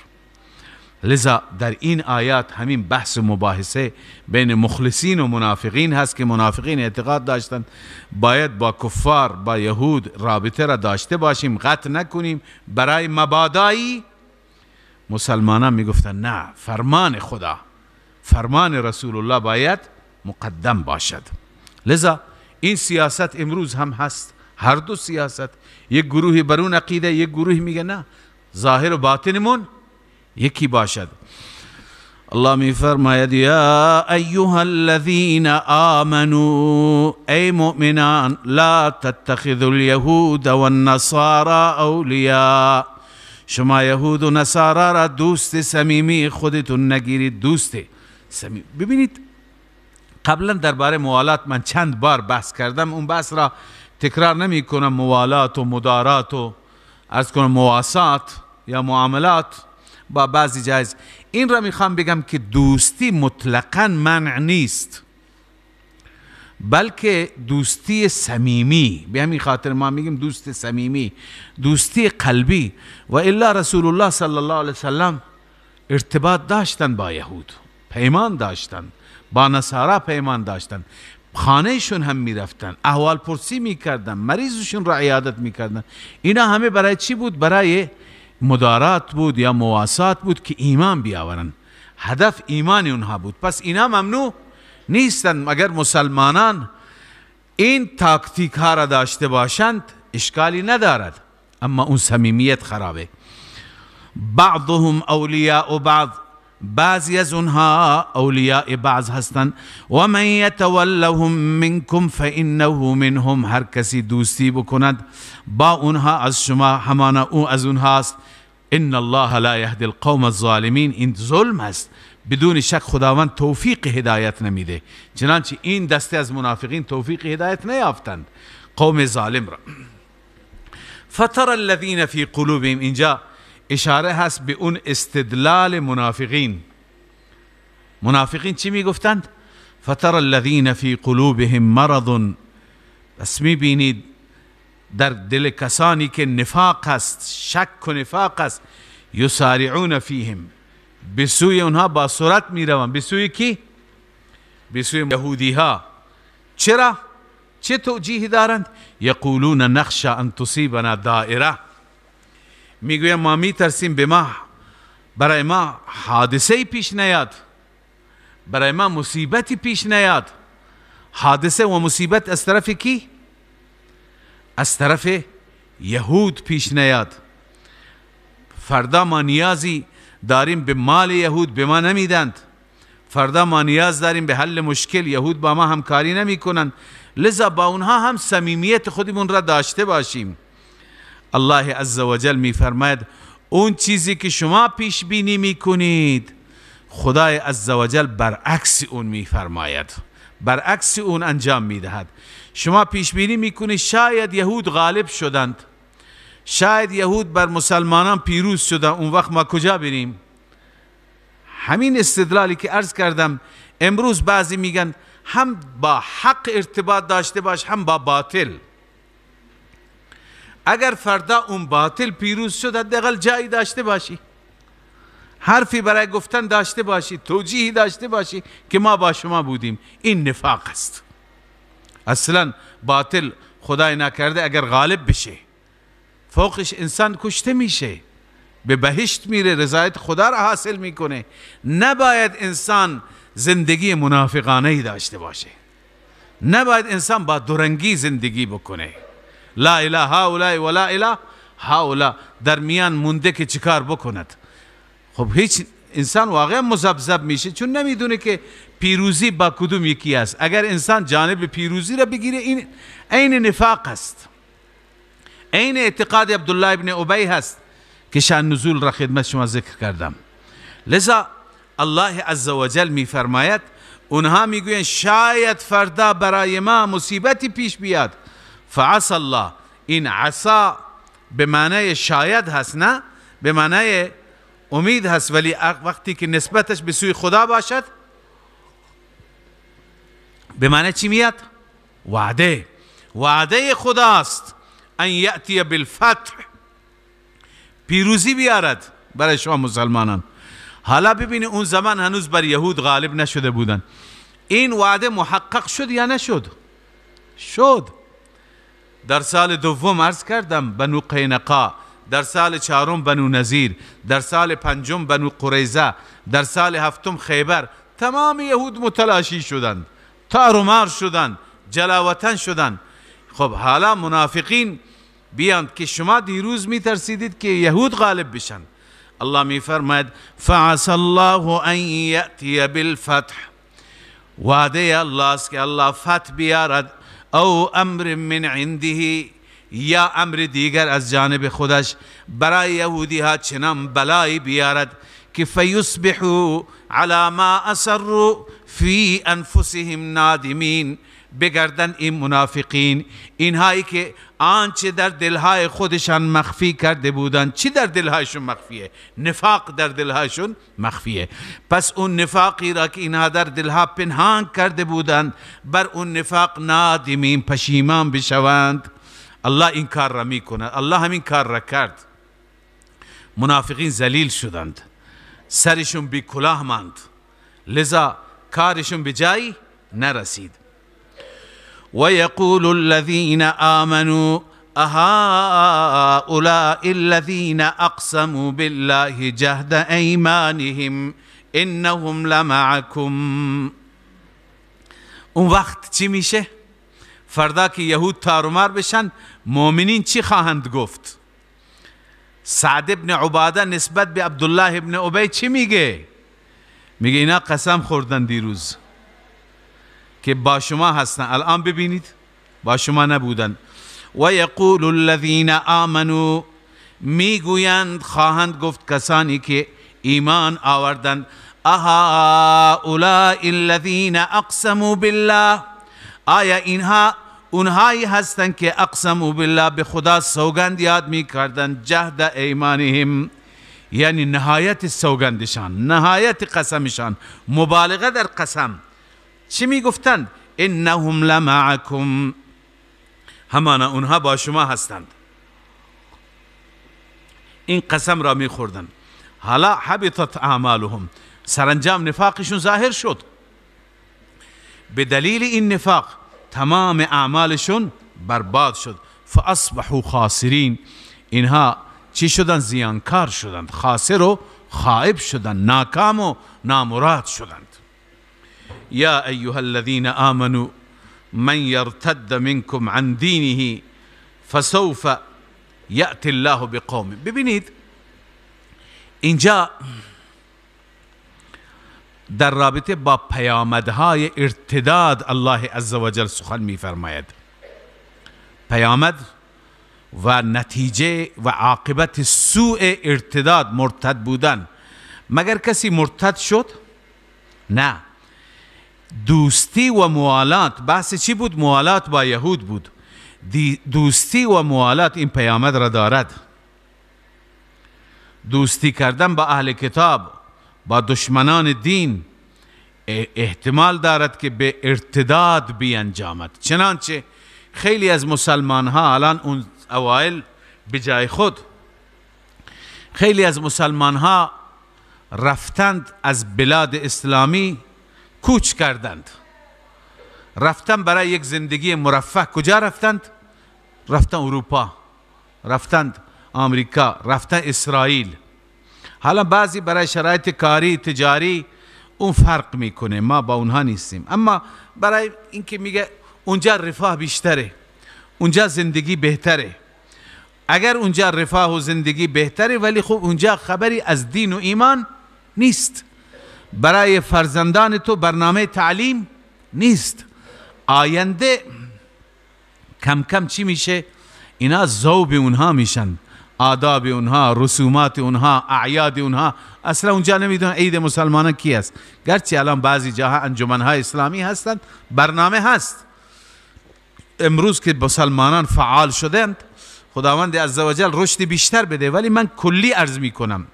لذا در این آیات همین بحث و مباحثه بین مخلصین و منافقین هست که منافقین اعتقاد داشتند باید با کفار، با یهود رابطه را داشته باشیم، قطع نکنیم برای مبادایی. مسلمانان میگفتن نه، فرمان خدا، فرمان رسول الله باید مقدم باشد. لذا این سیاست امروز هم هست، هر دو سیاست، یک گروهی بر اون عقیده، یک گروهی میگه نه، ظاهر و باطنمون یکی باشد. الله میفرماید یا ایها الذین آمنوا، ای مؤمنان، لا تتخذوا اليهود والنصارى اولیاء. شما یهود و نصارا را دوست صمیمی خودتون نگیرید. دوست صمیمی. ببینید قبلا درباره موالات من چند بار بحث کردم، اون بحث را تکرار نمی کنم. موالات و مدارات و عرض کنم مواسات یا معاملات با بعضی جایز. این را میخوام بگم که دوستی مطلقا منع نیست، بلکه دوستی صمیمی. به همین خاطر ما میگیم دوست صمیمی، دوستی قلبی. و الا رسول الله صلی الله علیه وسلم ارتباط داشتن با یهود، پیمان داشتن با نصارا، پیمان داشتن، خانهشون هم میرفتن، احوال پرسی میکردن، مریضشون را عیادت میکردن. اینا همه برای چی بود؟ برای مدارات بود یا مواسات بود که ایمان بیاورن. هدف ایمان اونها بود. پس اینا ممنوع نیستن. مگر مسلمانان این تاکتیک ها را داشته باشند اشکالی ندارد، اما اون صمیمیت خرابه. بعضهم اولیاء بعض، بعضی از اونها اولیاء بعض هستند. و من یتولهم منکم فانه منهم، هر کسی دوستی بکند با اونها از شما همانا او از اونهاست. ان الله لا یهدی القوم الظالمین. این ظلم است، بدون شک خداوند توفیق هدایت نمیده. چنانچه این دسته از منافقین توفیق هدایت نیافتند، قوم ظالم را. فتر الذین فی قلوبهم، اینجا اشاره هست به اون استدلال منافقین. منافقین چی میگفتند؟ فتر الذین فی قلوبهم مرض، پس میبینید در دل کسانی که نفاق هست، شک و نفاق هست، یسارعون فیهم، به سوی اونها با سرعت میروند. به سوی کی؟ به سوی یهودی ها. چرا؟ چه توجیهی دارند؟ یقولون نخشى ان تصیبنا دائره، میگویم ما میترسیم به ما، برای ما حادثه پیش نیاد، برای ما مصیبتی پیش نیاد. حادثه و مصیبت از طرف کی؟ از طرف یهود پیش نیاد. فردا ما نیازی داریم به مال یهود، به ما نمیدند. فردا ما نیاز داریم به حل مشکل، یهود با ما همکاری نمی کنند. لذا با اونها هم صمیمیت خودمون را داشته باشیم. الله عزوجل میفرماید اون چیزی که شما پیش بینی میکنید، خدای عزوجل برعکس اون میفرماید، برعکس اون انجام میدهد. شما پیش بینی میکنید شاید یهود غالب شدند، شاید یهود بر مسلمانان پیروز شدند، اون وقت ما کجا بریم؟ همین استدلالی که عرض کردم، امروز بعضی میگن هم با حق ارتباط داشته باش هم با باطل. اگر فردا اون باطل پیروز شد، حداقل جایی داشته باشی، حرفی برای گفتن داشته باشی، توجیهی داشته باشی که ما با شما بودیم. این نفاق است. اصلا باطل خدای نکرده اگر غالب بشه، فوقش انسان کشته میشه، به بهشت میره، رضایت خدا را حاصل میکنه. نباید انسان زندگی منافقانه ای داشته باشه، نباید انسان با دورنگی زندگی بکنه. لا اله هؤلاء ولا اله هؤلاء، در میان مونده که چیکار بکند. خب هیچ انسان واقعا مذبذب میشه، چون نمیدونه که پیروزی با کدوم یکی است. اگر انسان جانب پیروزی را بگیره، این عین نفاق است، عین اعتقاد عبدالله ابن ابی هست که شان نزول را خدمت شما ذکر کردم. لذا الله عزوجل میفرماید اونها میگوین شاید فردا برای ما مصیبتی پیش بیاد. فعصى الله، این عصا به معنای شاید هست، نه به معنای امید هست، ولی وقتی که نسبتش به سوی خدا باشد به معنی چی میاد؟ وعده، وعده خداست. ان یأتی بالفتح، پیروزی بیارد برای شما مسلمانان. حالا ببینید اون زمان هنوز بر یهود غالب نشده بودن، این وعده محقق شد یا نشد؟ شد. در سال دوم عرض کردم بنو قینقاع، در سال چهارم بنو نظیر، در سال پنجم بنو قریظه، در سال هفتم خیبر. تمام یهود متلاشی شدند، تارومار شدند، جلاوطن شدند. خب حالا منافقین بیاند که شما دیروز میترسیدید که یهود غالب بشن. الله میفرماید فعسى الله ان یأتی بالفتح، وعده الله است که الله فتح بیارد، او امر من عنده، یا امر دیگر از جانب خودش برای یهودی ها چنان بلایی بیارد که فیصبحوا علی ما اسروا فی انفسهم نادمین، بگردن این منافقین، اینهایی که آنچه در دلهای خودشان مخفی کرده بودند. چی در دلهایشون مخفیه؟ نفاق در دلهایشون مخفیه. پس اون نفاقی را که اینها در دلها پنهان کرده بودند، بر اون نفاق نادمین، پشیمان بشوند. الله این کار را میکند. الله همین کار را کرد. منافقین ذلیل شدند، سرشون بی کلاه ماند، لذا کارشون به جایی نرسید. ويقول الذين آمنوا أهؤلاء الذين أقسموا بالله جهد أيمانهم إنهم لمعكم. اون وقت چی میشه؟ فردا که یهود تارومار بشن، مؤمنین چی خواهند گفت؟ سعد ابن عباده نسبت به عبدالله ابن ابی چی میگه؟ میگه اینا قسم خوردن دیروز که با شما هستن، الان ببینید با شما نبودن. و یقول الذین آمنوا، میگویند، خواهند گفت کسانی که ایمان آوردند، اهؤلاء الذین اقسموا بالله، آیا اینها اونهایی هستند که اقسموا بالله، به خدا سوگند یاد میکردند، جهد ایمانهم، یعنی نهایت سوگندشان، نهایت قسمشان، مبالغه در قسم. چی میگفتند؟ انهم لمعکم، همانا اونها با شما هستند. این قسم را میخوردند. حالا حبطت اعمالهم، سرانجام نفاقشون ظاهر شد. به دلیل این نفاق تمام اعمالشون برباد شد. فاصبحوا خاسرین، اینها چی شدن؟ زیانکار شدند، خاسر و خائب شدند، ناکام و نامراد شدند. یا ایها الذین آمنوا من یرتد منکم عن دینه فسوف یأتی الله بقوم. ببینید اینجا در رابطه با پیامدهای ارتداد الله عزوجل سخن میفرماید. پیامد و نتیجه و عاقبت سوء ارتداد، مرتد بودن. مگر کسی مرتد شد؟ نه. دوستی و موالات، بحث چی بود؟ موالات با یهود بود. دوستی و موالات این پیامد را دارد. دوستی کردن با اهل کتاب، با دشمنان دین، احتمال دارد که به ارتداد بیانجامد. چنانچه خیلی از مسلمان ها الان اون اوایل به جای خود، خیلی از مسلمان ها رفتند از بلاد اسلامی، کوچ کردند، رفتن برای یک زندگی مرفه. کجا رفتند؟ رفتن اروپا، رفتند آمریکا، رفتن اسرائیل. حالا بعضی برای شرایط کاری تجاری اون فرق میکنه، ما با اونها نیستیم، اما برای اینکه میگه اونجا رفاه بیشتره، اونجا زندگی بهتره. اگر اونجا رفاه و زندگی بهتره، ولی خب اونجا خبری از دین و ایمان نیست، برای فرزندان تو برنامه تعلیم نیست. آینده کم کم چی میشه؟ اینا ذوب اونها میشن، آداب اونها، رسومات اونها، اعیاد اونها. اصلا اونجا نمیدونن عید مسلمانان کی است. گرچه الان بعضی جاها انجمنهای اسلامی هستند، برنامه هست. امروز که مسلمانان فعال شدند، خداوند عزوجل رشد بیشتر بده، ولی من کلی عرض میکنم.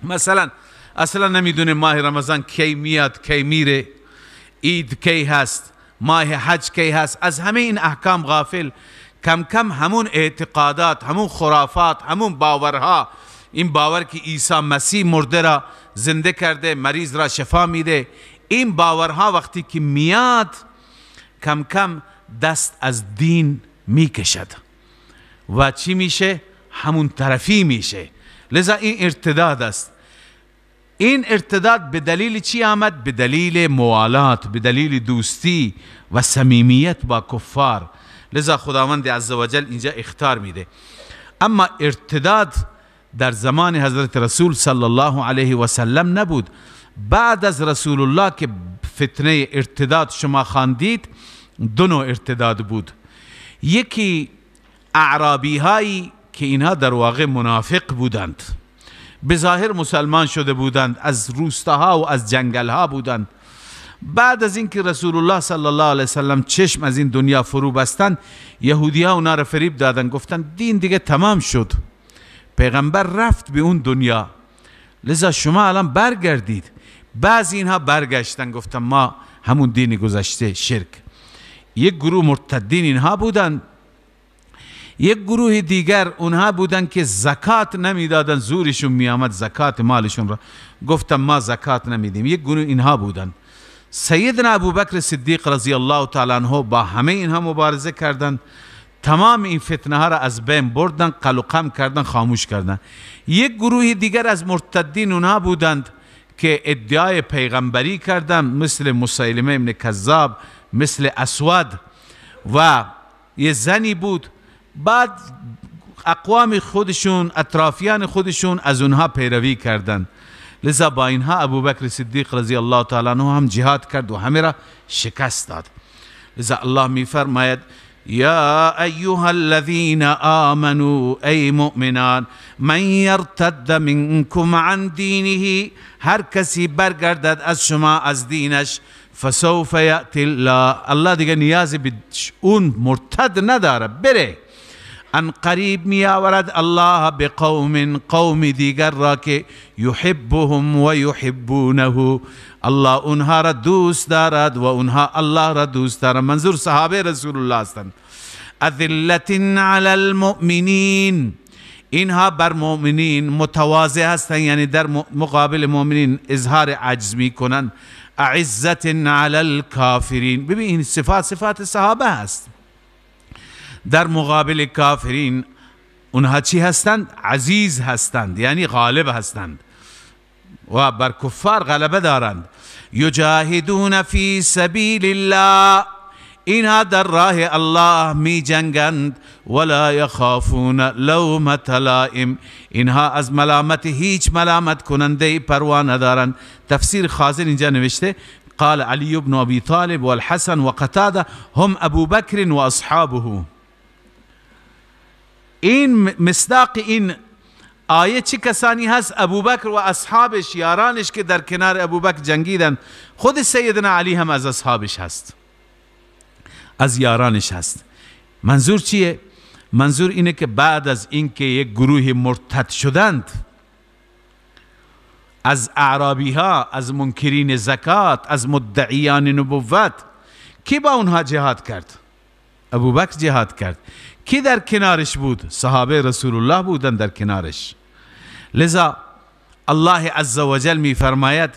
مثلا اصلا نمیدونه ماه رمضان کی میاد کی میره، عید کی هست، ماه حج کی هست، از همه این احکام غافل. کم کم همون اعتقادات، همون خرافات، همون باورها، این باور که عیسی مسیح مرده را زنده کرده، مریض را شفا میده، این باورها وقتی که میاد کم کم دست از دین میکشد و چی میشه؟ همون طرفی میشه. لذا این ارتداد است. این ارتداد به دلیل چی آمد؟ به دلیل موالات، به دلیل دوستی و صمیمیت با کفار. لذا خداوند عزوجل اینجا اخطار میده. اما ارتداد در زمان حضرت رسول صلی الله علیه و سلم نبود. بعد از رسول الله که فتنه ارتداد شما خواندید، دو نوع ارتداد بود. یکی اعرابی هایی که اینها در واقع منافق بودند، به ظاهر مسلمان شده بودند، از روستاها و از جنگلها بودند. بعد از اینکه رسول الله صلی الله علیه وسلم چشم از این دنیا فرو بستند، یهودی ها اونا را فریب دادن، گفتن دین دیگه تمام شد، پیغمبر رفت به اون دنیا، لذا شما الان برگردید. بعضی اینها برگشتن، گفتن ما همون دین گذشته، شرک. یک گروه مرتدین اینها بودند. یک گروه دیگر اونها بودن که زکات نمیدادن، زورشون میآمد زکات مالشون را، گفتن ما زکات نمیدیم. یک گروه اینها بودن. سیدنا ابوبکر صدیق رضی الله تعالی عنه با همه اینها مبارزه کردند، تمام این فتنه ها را از بین بردن، قل و قم کردن، خاموش کردن. یک گروه دیگر از مرتدین اونها بودند که ادعای پیغمبری کردند، مثل مسیلمه ابن کذاب، مثل اسود و یه زنی بود. بعد اقوام خودشون، اطرافیان خودشون از اونها پیروی کردند. لذا با اینها ابوبکر صدیق رضی الله تعالی عنه هم جهاد کرد و همه را شکست داد. لذا الله می فرماید یا ایها الذین آمنوا، ای مؤمنان، من یرتد منکم عن دینه، هر کسی برگردد از شما از دینش، فسوف یأتی الله، الله دیگه نیازی به اون مرتد نداره، بره. ان قریب می آورد الله به قوم، قوم دیگر را که یحبهم و یحبونه، الله اونها را دوست دارد و اونها الله را دوست دارد. منظور صحابه رسول الله هستند. اذلة علی المؤمنین، اینها بر مؤمنین متواضع هستند، یعنی در مقابل مؤمنین اظهار عجز میکنند. اعزة علی الکافرین، ببین این صفات صفات صحابه هست. در مقابل کافرین اونها چی هستند؟ عزیز هستند، یعنی غالب هستند و بر کفار غلبه دارند. یجاهدون فی سبیل الله، اینها در راه الله می جنگند. ولا یخافون لومة لائم، اینها از ملامت هیچ ملامت کننده پروا ندارند. تفسیر خازن اینجا نوشته قال علی بن ابی طالب والحسن وقتاده هم ابو بکر و اصحابه. این مصداق این آیه چه کسانی هست؟ ابوبکر و اصحابش، یارانش که در کنار ابوبکر جنگیدند. خود سیدنا علی هم از اصحابش هست، از یارانش هست. منظور چیه؟ منظور اینه که بعد از اینکه یک گروه مرتد شدند از اعرابی ها، از منکرین زکات، از مدعیان نبوت، کی با اونها جهاد کرد؟ ابوبکر جهاد کرد. کی در کنارش بود؟ صحابه رسول الله بودند در کنارش. لذا الله عزوجل می فرماید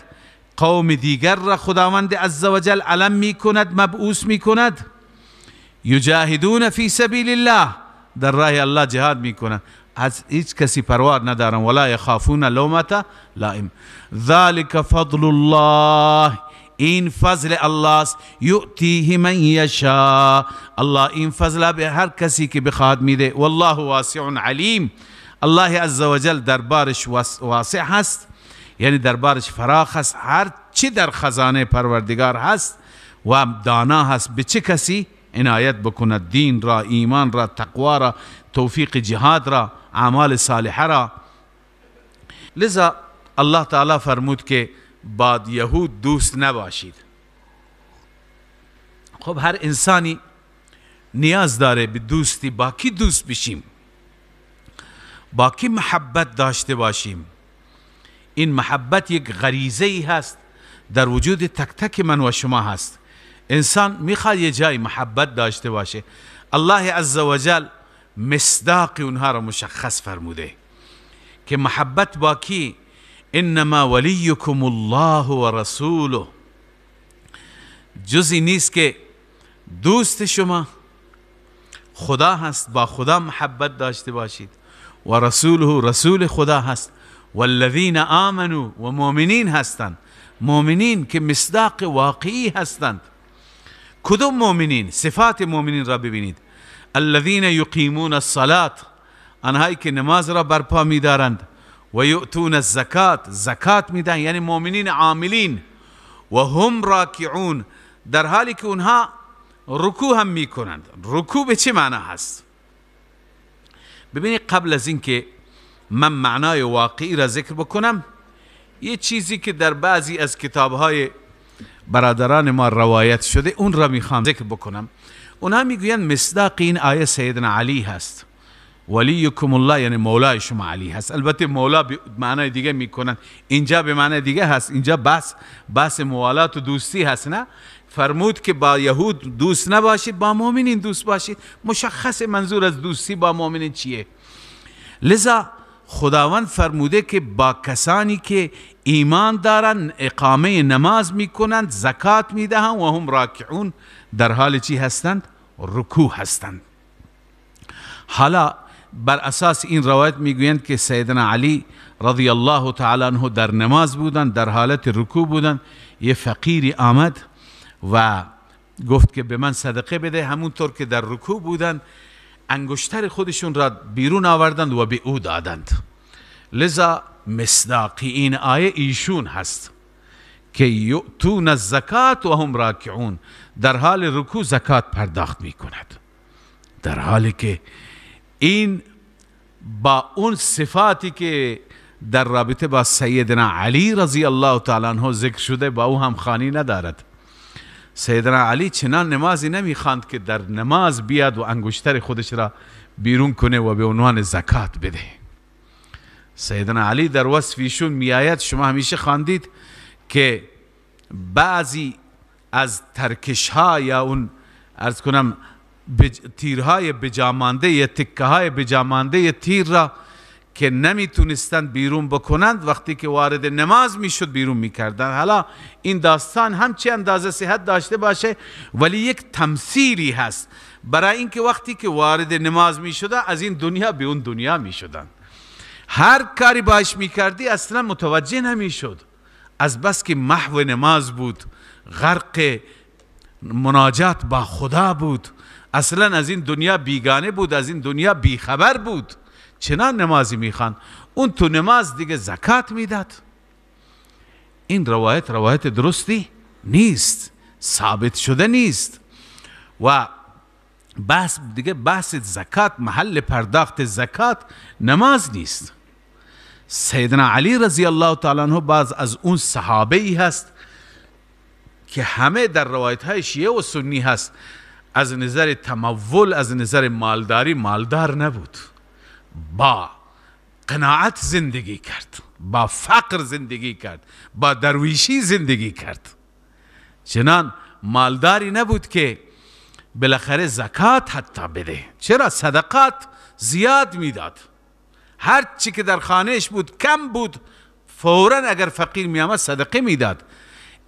قوم دیگر را خداوند عزوجل علم می کند، مبعوث می کند. یجاهدون فی سبیل الله، در راه الله جهاد می کنند، از هیچ کسی پروا ندارن. ولا یخافون لومة لائم، ذلك فضل الله، این فضل الله است، یؤتیه من یشاء، الله این فضل به هر کسی که بخواد میده. والله واسع علیم، الله عزوجل دربارش واسع هست، یعنی دربارش فراخ هست، هر چی در خزانه پروردگار هست و دانا هست به چه کسی عنایت بکند، دین را، ایمان را، تقوا را، توفیق جهاد را، اعمال صالحه را. لذا الله تعالی فرمود که با یهود دوست نباشید. خب هر انسانی نیاز داره به دوستی. با کی دوست بشیم؟ با کی محبت داشته باشیم؟ این محبت یک غریزه ای هست در وجود تک تک من و شما هست. انسان میخواد یه جای محبت داشته باشه. الله عزوجل مصداق اونها را مشخص فرموده که محبت با کی؟ انما ولیکم الله و رسوله، جزی نیست که دوست شما خدا هست، با خدا محبت داشته باشید، و رسوله، رسول خدا هست، والذین آمنوا، و مؤمنین هستند، مؤمنین که مصداق واقعی هستند. کدوم مؤمنین؟ صفات مؤمنین را ببینید. الذین یقیمون الصلاة، آنهایی که نماز را برپا می‌دارند، و یؤتون الزکات، زکات میدن، یعنی مؤمنین عاملین، و هم راکعون، در حالی که اونها رکوع هم میکنند. رکوع به چه معنا هست؟ ببینید قبل از اینکه من معنای واقعی را ذکر بکنم، یه چیزی که در بعضی از کتابهای برادران ما روایت شده اون را میخوام ذکر بکنم. اونها میگویند مصداق این آیه سیدنا علی هست، ولیکم الله، یعنی مولای شما علی هست. البته مولا به معنای دیگه میکنن، اینجا به معنای دیگه هست، اینجا بحث موالات و دوستی هست. نه، فرمود که با یهود دوست نباشید، با مؤمنین دوست باشید. مشخص منظور از دوستی با مؤمنین چیه؟ لذا خداوند فرموده که با کسانی که ایمان دارن، اقامه نماز میکنند، زکات میدهند، و هم راکعون، در حال چی هستند؟ رکوع هستند. حالا بر اساس این روایت میگویند که سیدنا علی رضی الله تعالی عنه در نماز بودند، در حالت رکوع بودند، یه فقیری آمد و گفت که به من صدقه بده. همونطور که در رکوع بودند انگشتر خودشون را بیرون آوردند و به او دادند. لذا مصداقی این آیه ایشون هست که یؤتون الزکات و هم راکعون، در حال رکوع زکات پرداخت میکند، در حالی که این با اون صفاتی که در رابطه با سیدنا علی رضی الله تعالی عنه ذکر شده با او هم خانی ندارد. سیدنا علی چنان نمازی نمیخواند که در نماز بیاد و انگشتر خودش را بیرون کنه و به عنوان زکات بده. سیدنا علی در وصف ایشون میآید، شما همیشه خواندید که بعضی از ترکش ها یا اون عرض کنم تیرهای بجامانده یا تکه های بجامانده تیر را که نمیتونستند بیرون بکنند، وقتی که وارد نماز میشد بیرون میکردند. حالا این داستان هم چه اندازه صحت داشته باشه، ولی یک تمثیلی هست برای اینکه وقتی که وارد نماز میشده از این دنیا به اون دنیا میشدن. هر کاری باش میکردی اصلا متوجه نمیشد، از بس که محو نماز بود، غرق مناجات با خدا بود، اصلا از این دنیا بیگانه بود، از این دنیا بیخبر بود. چنان نمازی میخوان، اون تو نماز دیگه زکات میداد. این روایت روایت درستی نیست، ثابت شده نیست. و بحث دیگه بحث زکات، محل پرداخت زکات نماز نیست. سیدنا علی رضی الله تعالی عنه باز از اون صحابه ای هست که همه در روایت های شیعه و سنی هست، از نظر تمول، از نظر مالداری مالدار نبود، با قناعت زندگی کرد، با فقر زندگی کرد، با درویشی زندگی کرد. چنان مالداری نبود که بالاخره زکات حتی بده. چرا؟ صدقات زیاد میداد، هر چی که در خانهش بود کم بود، فورا اگر فقیر می آمد صدقه میداد.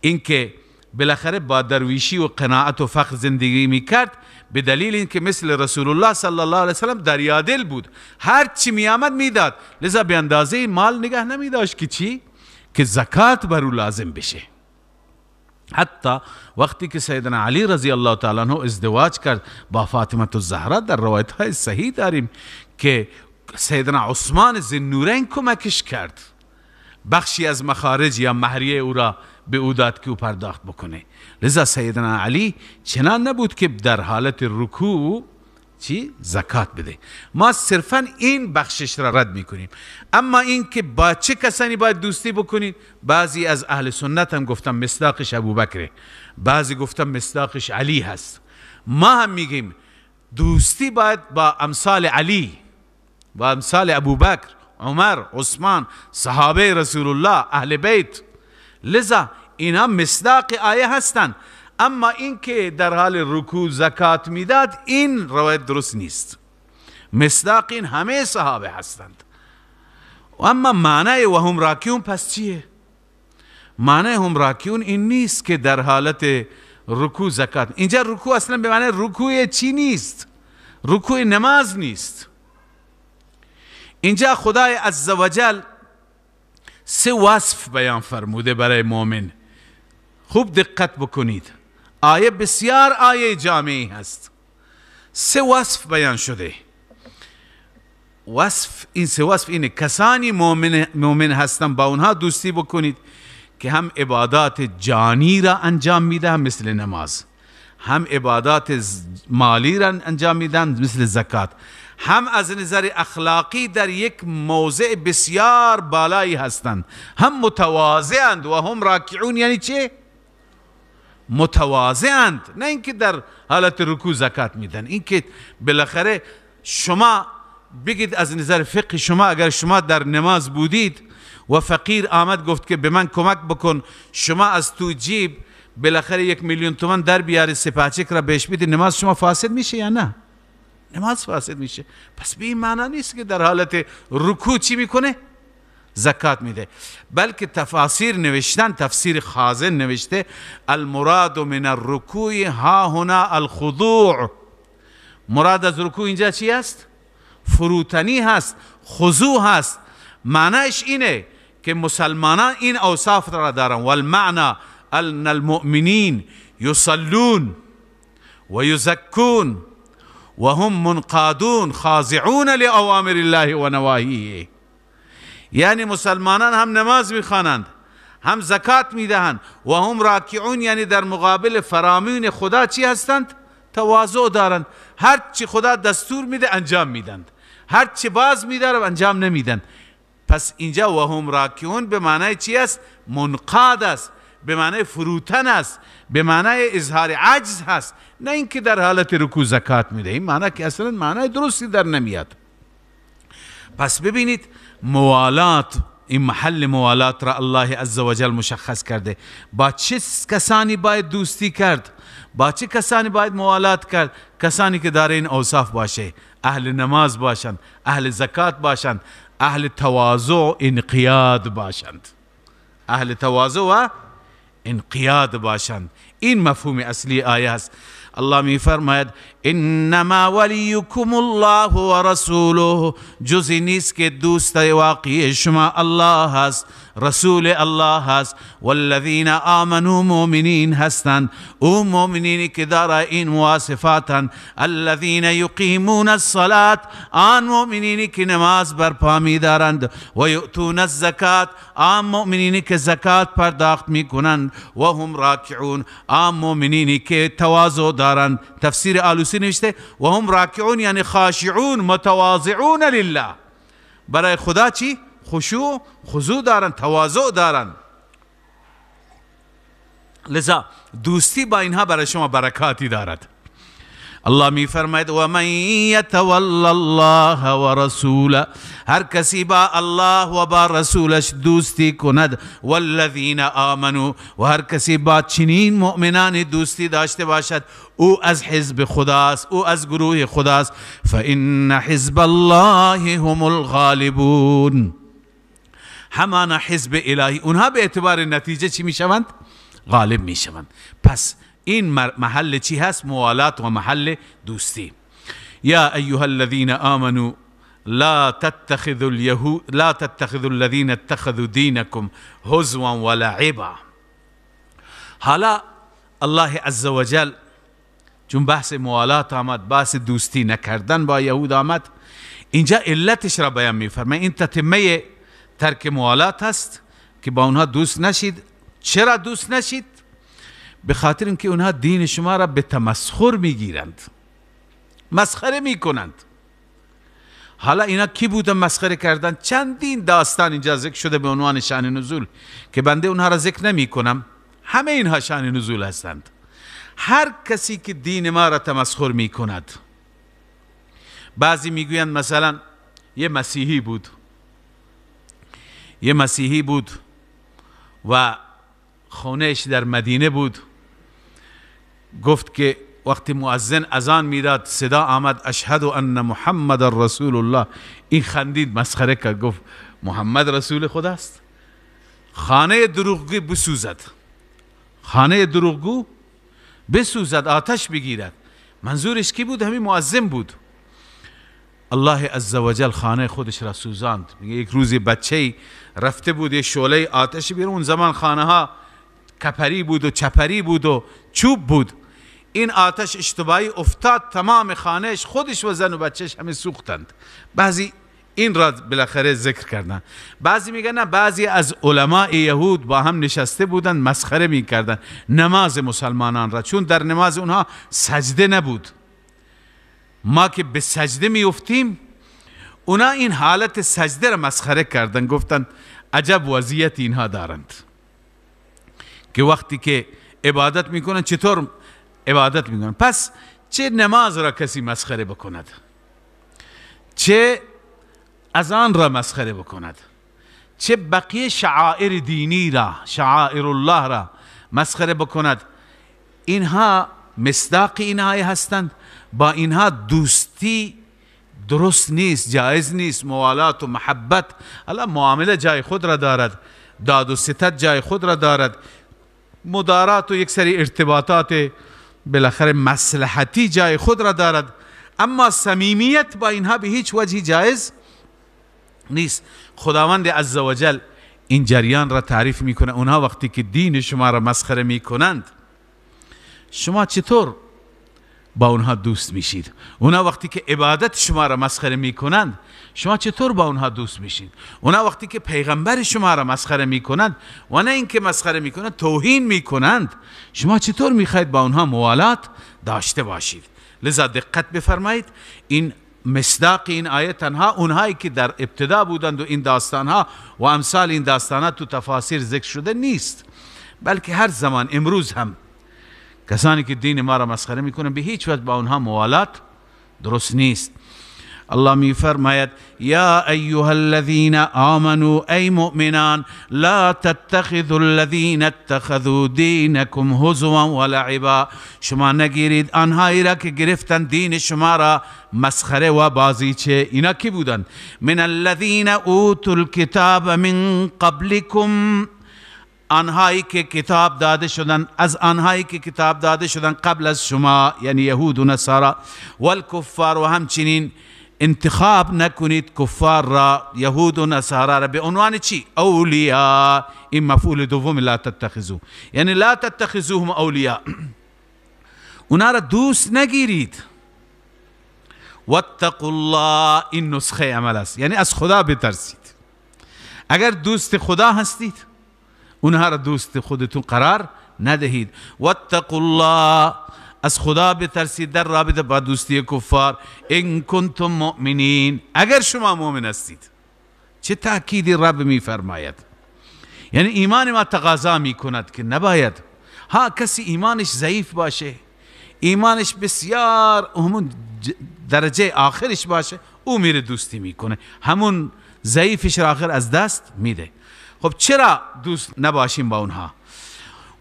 اینکه بالاخره با درویشی و قناعت و فقر زندگی میکرد، به دلیل اینکه مثل رسول الله صلی الله علیه وسلم دریادل بود، هر چی می آمد میداد، لذا به اندازه مال نگاه نمی داشت که چی؟ که زکات بر او لازم بشه. حتی وقتی که سیدنا علی رضی الله تعالی عنه ازدواج کرد با فاطمه الزهرا، در روایت های صحیح داریم که سیدنا عثمان ذوالنورین کمکش کرد، بخشی از مخارج یا مهریه او را به او داد که او پرداخت بکنه. لذا سیدنا علی چنان نبود که در حالت رکوع چی؟ زکات بده. ما صرفا این بخشش را رد میکنیم. اما این که با چه کسانی باید دوستی بکنید، بعضی از اهل سنت هم گفتن مصداقش ابوبکره، بعضی گفتن مصداقش علی هست. ما هم میگیم دوستی باید با امثال علی، با امثال ابوبکر، عمر، عثمان، صحابه رسول الله، اهل بیت. لذا اینا مصداق آیه هستند. اما اینکه در حال رکوع زکات میداد، این روایت درست نیست. مصداق این همه صحابه هستند. و اما معنای و هم راکعون پس چیه؟ معنای هم راکعون این نیست که در حالت رکوع زکات. اینجا رکوع اصلا به معنای رکوع چی نیست؟ رکوع نماز نیست. اینجا خدای عزوجل سه وصف بیان فرموده برای مؤمن. خوب دقت بکنید، آیه بسیار آیه جامعی هست. سه وصف بیان شده. وصف این سه وصف اینه: کسانی مؤمن هستن با اونها دوستی بکنید که هم عبادات جانی را انجام میدن مثل نماز، هم عبادات مالی را انجام میدن مثل زکات، هم از نظر اخلاقی در یک موضع بسیار بالایی هستند، هم متواضعند و هم راکعون. یعنی چه؟ متواضعند، نه اینکه در حالت رکوع زکات میدن. اینکه بالاخره شما بگید از نظر فقه شما، اگر شما در نماز بودید و فقیر آمد گفت که به من کمک بکن، شما از تو جیب بالاخره 1 میلیون تومان در بیاری سپاچک را بهش بدید، نماز شما فاسد میشه یا نه؟ نماز فاسد میشه. پس به این معنا نیست که در حالت رکوع چی میکنه؟ زکات میده. بلکه تفاسیر نوشتن، تفسیر خازن نوشته المراد من الرکوع ها هنا الخضوع. مراد از رکوع اینجا چی است؟ فروتنی هست، خضوع هست. معنیش اینه که مسلمانان این اوصاف را دارن. والمعنى ان المؤمنین یصلون و یزکون و هم منقادون خاضعون لأوامر الله و نواهیه. یعنی مسلمانان هم نماز میخوانند، هم زکات میدهند، و هم راکعون، یعنی در مقابل فرامین خدا چی هستند؟ تواضع دارند. هر چی خدا دستور میده انجام میدند، هر چی باز میداره انجام نمیدن. پس اینجا و هم راکعون به معنای چی است؟ منقاد است، به معنای فروتن است، به معنای اظهار عجز هست، نه اینکه در حالت رکوع زکات میده. این معنی که اصلا معنای درستی در نمیاد. پس ببینید موالات، این محل موالات را الله عزوجل مشخص کرده. با چه کسانی باید دوستی کرد؟ با چه کسانی باید موالات کرد؟ کسانی که داره این اوصاف باشه، اهل نماز باشند، اهل زکات باشند، اهل تواضع انقیاد باشند، اهل تواضع و انقیاد باشند. این مفهوم اصلی آیه است. الله می فرماید انما ولیکم الله و رسوله، جزی نیست که دوست واقعی شما الله هست، رسول الله هست، والذین آمنوا مؤمنین هستند، او مؤمنینی که دارای این مواصفاتند، الذین یقیمون الصلاة، آن مؤمنینی که نماز برپا می‌دارند، و یؤتون الزکات، آن مؤمنینی که زکات پرداخت میکنند، و هم راکعون، آن مؤمنینی که تواضع دارند. تفسیر آلوسی نوشته و هم راکعون یعنی خاشعون متواضعون لله، برای خدا چی؟ خشوع خضوع دارند، تواضع دارند. لذا دوستی با اینها برای شما برکاتی دارد. الله می فرماید و من یتول الله و رسوله، هر کسی با الله و با رسولش دوستی کند، والذین آمنوا، و هر کسی با چنین مؤمنان دوستی داشته باشد، او از حزب خداست، او از گروه خداست. فإن حزب الله هم الغالبون، همان حزب الهی، اونها به اعتبار نتیجه چی میشوند؟ غالب میشوند. پس این محل چی هست؟ موالات و محل دوستی. یا ایها الذین آمنوا لا تتخذوا اليهود لا تتخذوا الذین اتخذوا دینکم هزوا ولعبا. حالا الله عزوجل چون بحث موالات آمد، بحث دوستی نکردن با یهود آمد، اینجا علتش را بیان میفرماید. این تتمه ترک موالات هست که با اونها دوست نشید. چرا دوست نشید؟ به خاطر اینکه اونها دین شما را به تمسخر میگیرند، مسخره میکنند. حالا اینا کی بودن مسخره کردن؟ چندین داستان اینجا ذکر شده به عنوان شأن نزول که بنده اونها را ذکر نمی کنم. همه اینها شأن نزول هستند. هر کسی که دین ما را تمسخر میکند، بعضی میگویند مثلا یه مسیحی بود، یه مسیحی بود و خونهش در مدینه بود، گفت که وقتی مؤذن اذان میداد صدا آمد اشهد ان محمد رسول الله، این خندید، مسخره کرد، گفت محمد رسول خداست. خانه دروغگو بسوزد، خانه دروغگو بسوزد، آتش بگیرد. منظورش کی بود؟ همین مؤذن بود. الله عزوجل خانه خودش را سوزاند. میگه یک روزی بچه‌ای رفته بود یه شعله آتش بیرون، اون زمان خانه ها کپری بود و چپری بود و چوب بود، این آتش اشتباهی افتاد تمام خانهش، خودش و زن و بچهش همه سوختند. بعضی این را بالاخره ذکر کردن، بعضی میگن نه، بعضی از علماء یهود با هم نشسته بودند مسخره میکردن نماز مسلمانان را، چون در نماز اونها سجده نبود. ما که به سجده میافتیم، اونا این حالت سجده را مسخره کردن، گفتن عجب وضعیت اینها دارند که وقتی که عبادت میکنن چطور عبادت میکنن. پس چه نماز را کسی مسخره بکند، چه اذان را مسخره بکند، چه بقیه شعائر دینی را، شعائر الله را مسخره بکند، اینها مصداق اینها هستند. با اینها دوستی درست نیست، جایز نیست. موالات و محبت، حالا معامله جای خود را دارد، داد و ستد جای خود را دارد، مدارات و یک سری ارتباطات بالاخره مصلحتی جای خود را دارد، اما صمیمیت با اینها به هیچ وجهی جایز نیست. خداوند عزوجل این جریان را تعریف میکنه. اونها وقتی که دین شما را مسخره میکنند، شما چطور با اونها دوست میشید؟ اونها وقتی که عبادت شما را مسخره میکنند، شما چطور با اونها دوست میشید؟ اونها وقتی که پیغمبر شما را مسخره میکنند، و نه اینکه مسخره میکنند، توهین میکنند، شما چطور میخواید با اونها موالات داشته باشید؟ لذا دقت بفرمایید، این مصداق این آیه تنها اونهایی که در ابتدا بودند و این داستانها و امثال این داستانها تو تفاسیر ذکر شده نیست، بلکه هر زمان امروز هم کسانی که دین ما را مسخره میکنن به هیچ وجه با اونها موالات درست نیست. الله می فرماید یا ایها الذین آمنوا، ای مؤمنان، لا تتخذوا الذین اتخذوا دینکم هزوا ولعبا، شما نگیرید آنهایی را که گرفتن دین شما را مسخره و بازیچه. اینا کی بودند؟ من الذین اوتوا الکتاب من قبلکم، آنهایی که کتاب داده شدن، از آنهایی که کتاب داده شدن قبل از شما، یعنی یهود و نصارا، والکفار، و همچنین انتخاب نکنید کفار را، یهود و نصارا را به عنوان چی؟ اولیا. این مفعول دوم لا تتخذو، یعنی لا تتخذوهم اولیا، اونا را دوست نگیرید. واتقوا الله، این نسخه عمل است، یعنی از خدا بترسید. اگر دوست خدا هستید اونها را دوست خودتون قرار ندهید. واتقوا الله، از خدا بترسید در رابطه با دوستی کفار. ان کنتم مؤمنین، اگر شما مؤمن هستید. چه تأکیدی رب میفرماید، یعنی ایمان ما تقاضا میکند که نباید ها کسی ایمانش ضعیف باشه، ایمانش بسیار همون درجه آخرش باشه، او میره دوستی میکنه، همون ضعیفش را آخر از دست میده. خب چرا دوست نباشیم با اونها؟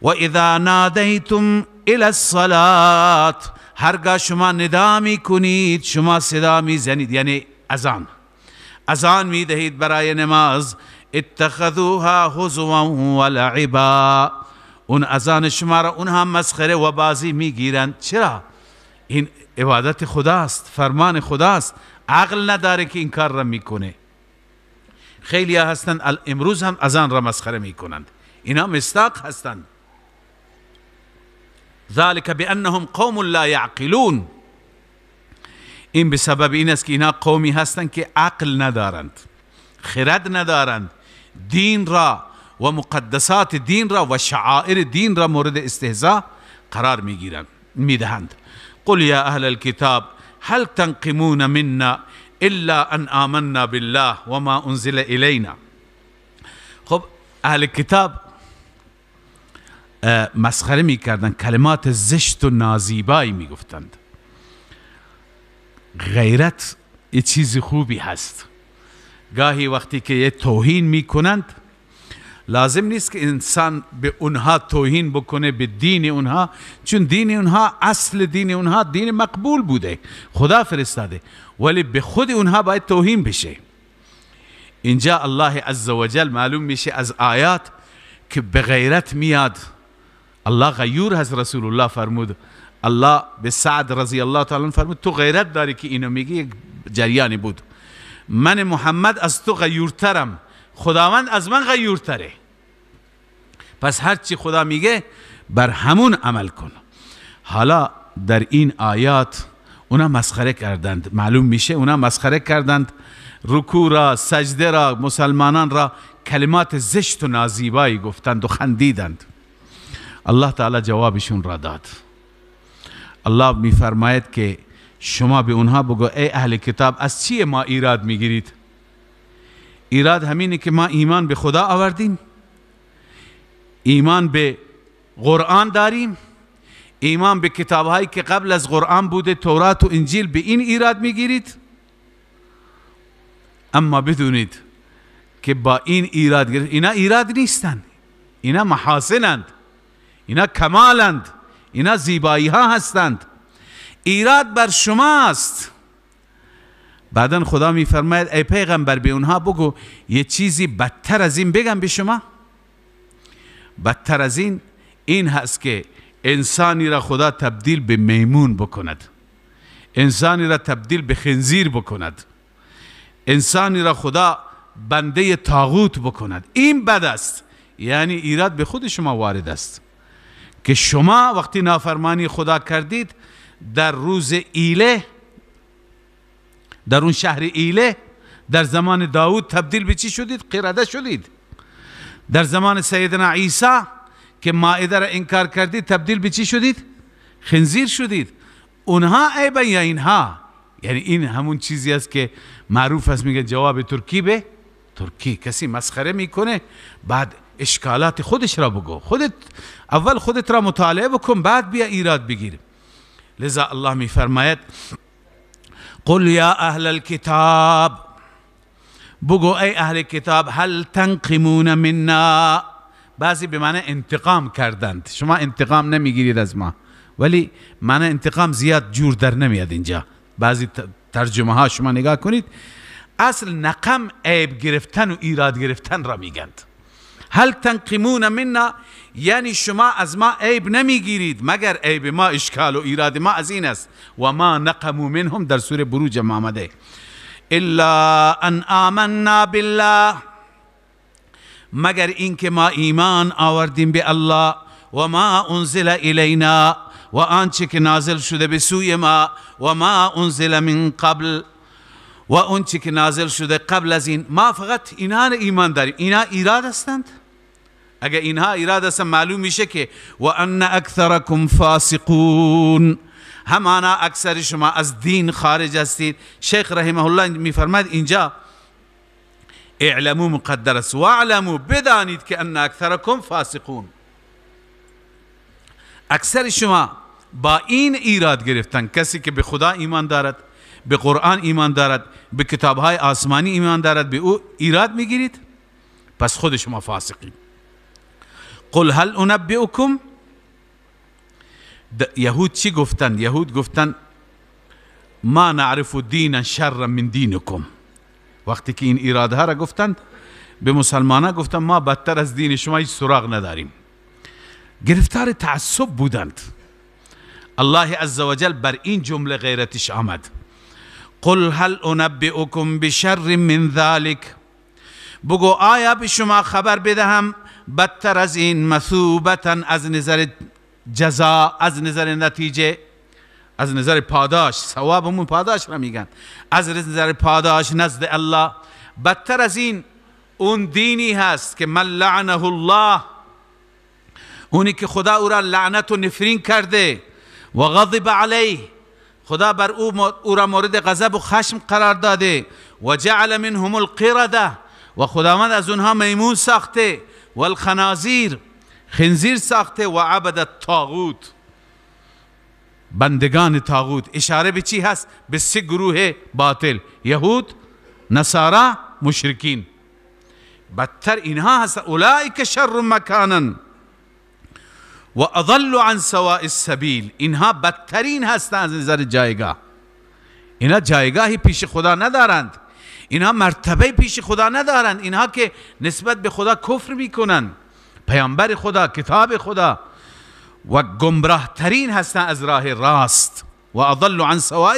و اذا نادیتم الی الصلاة، هرگاه شما ندا میکنید، شما صدا میزنید، یعنی اذان، اذان میدهید برای نماز، اتخذوها هزوا ولعبا، اون اذان شما را اونها مسخره و بازی میگیرند. چرا؟ این عبادت خداست، فرمان خداست، عقل نداره که این کار را میکنه. خیلی هستند امروز هم اذان را مسخره میکنند، اینا مصداق هستند. ذلك بانهم قوم لا یعقلون، این به سبب این است که اینا قومی هستند که عقل ندارند، خرد ندارند، دین را و مقدسات دین را و شعائر دین را مورد استهزاء قرار میگیرند، میدهند. قل یا اهل الكتاب هل تنقمون منا الا ان آمنا بالله وما انزل الینا. خب اهل کتاب مسخره میکردند، کلمات زشت و نازیبایی میگفتند. غیرت یه چیز خوبی هست، گاهی وقتی که یه توهین میکنند لازم نیست که انسان به اونها توهین بکنه، به دین اونها، چون دین اونها، اصل دین اونها دین مقبول بوده، خدا فرستاده، ولی به خود اونها باید توهین بشه. اینجا الله عزوجل معلوم میشه از آیات که به غیرت میاد. الله غیور هست، رسول الله فرمود، الله به سعد رضی الله تعالی فرمود تو غیرت داری که اینو میگی، یک جریانی بود، من محمد از تو غیورترم، خداوند از من غیورتره، پس هرچی خدا میگه بر همون عمل کن. حالا در این آیات اونا مسخره کردند، معلوم میشه اونا مسخره کردند، رکوع را، سجده را، مسلمانان را کلمات زشت و نازیبایی گفتند و خندیدند. الله تعالی جوابشون را داد. الله میفرماید که شما به اونها بگو ای اهل کتاب، از چی ما ایراد میگیرید؟ ایراد همینه که ما ایمان به خدا آوردیم، ایمان به قرآن داریم، ایمان به کتابهایی که قبل از قرآن بوده، تورات و انجیل، به این ایراد میگیرید؟ اما بدونید که با این ایراد گرفت، اینا ایراد نیستند، اینا محاسنند، اینا کمالند، اینا زیبایی ها هستند، ایراد بر شماست. بعدا خدا میفرماید ای پیغمبر به اونها بگو یه چیزی بدتر از این بگم به شما. بدتر از این این هست که انسانی را خدا تبدیل به میمون بکند، انسانی را تبدیل به خنزیر بکند، انسانی را خدا بنده طاغوت بکند. این بد است، یعنی ایراد به خود شما وارد است که شما وقتی نافرمانی خدا کردید در روز ایله، در اون شهر ایله، در زمان داود تبدیل به چی شدید؟ قرده شدید. در زمان سیدنا عیسی که مائده را انکار کردید تبدیل به چی شدید؟ خنزیر شدید. اونها عیبن یا اینها؟ یعنی این همون چیزی است که معروف است، میگه جواب ترکی به ترکی. کسی مسخره میکنه بعد اشکالات خودش را بگو، خودت اول خودت را مطالعه بکن بعد بیا ایراد بگیر. لذا الله میفرماید قل یا اهل الکتاب، بگو ای اهل کتاب، هل تنقمون منا. بعضی به معنی انتقام کردند، شما انتقام نمیگیرید از ما، ولی معنی انتقام زیاد جور در نمیاد اینجا. بعضی ترجمه ها شما نگاه کنید، اصل نقم عیب گرفتن و ایراد گرفتن را میگند. هل تنقمون منا یعنی شما از ما عیب نمیگیرید، مگر عیب ما، اشکال و ایراد ما از این است. و ما نقموا منهم در سوره بروج آمده، الا ان آمنا بالله، مگر اینکه ما ایمان آوردیم به الله، و ما انزل الینا، و آنچه که نازل شده به سوی ما، و ما انزل من قبل، و آنچه که نازل شده قبل از این. ما فقط اینها ایمان داریم. اینها ایراد هستند؟ اگر اینها ایراد هستند معلوم میشه که و ان اکثرکم فاسقون، همانا اکثر شما از دین خارج هستید. شیخ رحمه الله میفرماد اینجا اعلموا مقدر است، واعلموا بدانید که ان اکثرکم فاسقون، اکثر شما با این ایراد گرفتن. کسی که به خدا ایمان دارد، به قرآن ایمان دارد، به کتابهای آسمانی ایمان دارد، به او ایراد میگیرید، پس خود شما فاسقید. قل هل انبئکم، یهود چی گفتند؟ یهود گفتند ما نعرف دینا شرا من دینکم. وقتی که این ایرادها را گفتند به مسلمانان، گفتند ما بدتر از دین شما هیچ سراغ نداریم. گرفتار تعصب بودند. الله عزوجل بر این جمله غیرتش آمد. قل هل انبئکم بشر من ذلک، بگو آیا به شما خبر بدهم بدتر از این، مثوبتا از نظر جزا، از نظر نتیجه، از نظر پاداش، ثوابمون پاداش را میگن، از نظر پاداش نزد الله بدتر از این اون دینی هست که من لعنه الله، اونی که خدا او را لعنت و نفرین کرده، و غضب علیه، خدا بر او را مورد غضب و خشم قرار داده، و جعل منهم القرده، و خداوند از اونها میمون ساخته، و الخنازیر، خنزیر ساخته، و عبد الطاغوت، بندگان طاغوت. اشاره به چی هست؟ به سه گروه باطل: یهود، نصارا، مشرکین. بدتر اینها هست. اولئک شر مکانا و اضل عن سواء السبیل، اینها بدترین هستند از نظر جایگاه. اینها جایگاهی پیش خدا ندارند، اینها مرتبه پیش خدا ندارند، اینها که نسبت به خدا کفر میکنند، پیامبر خدا، کتاب خدا، و گمراه ترین هستند از راه راست. و اضل عن سواء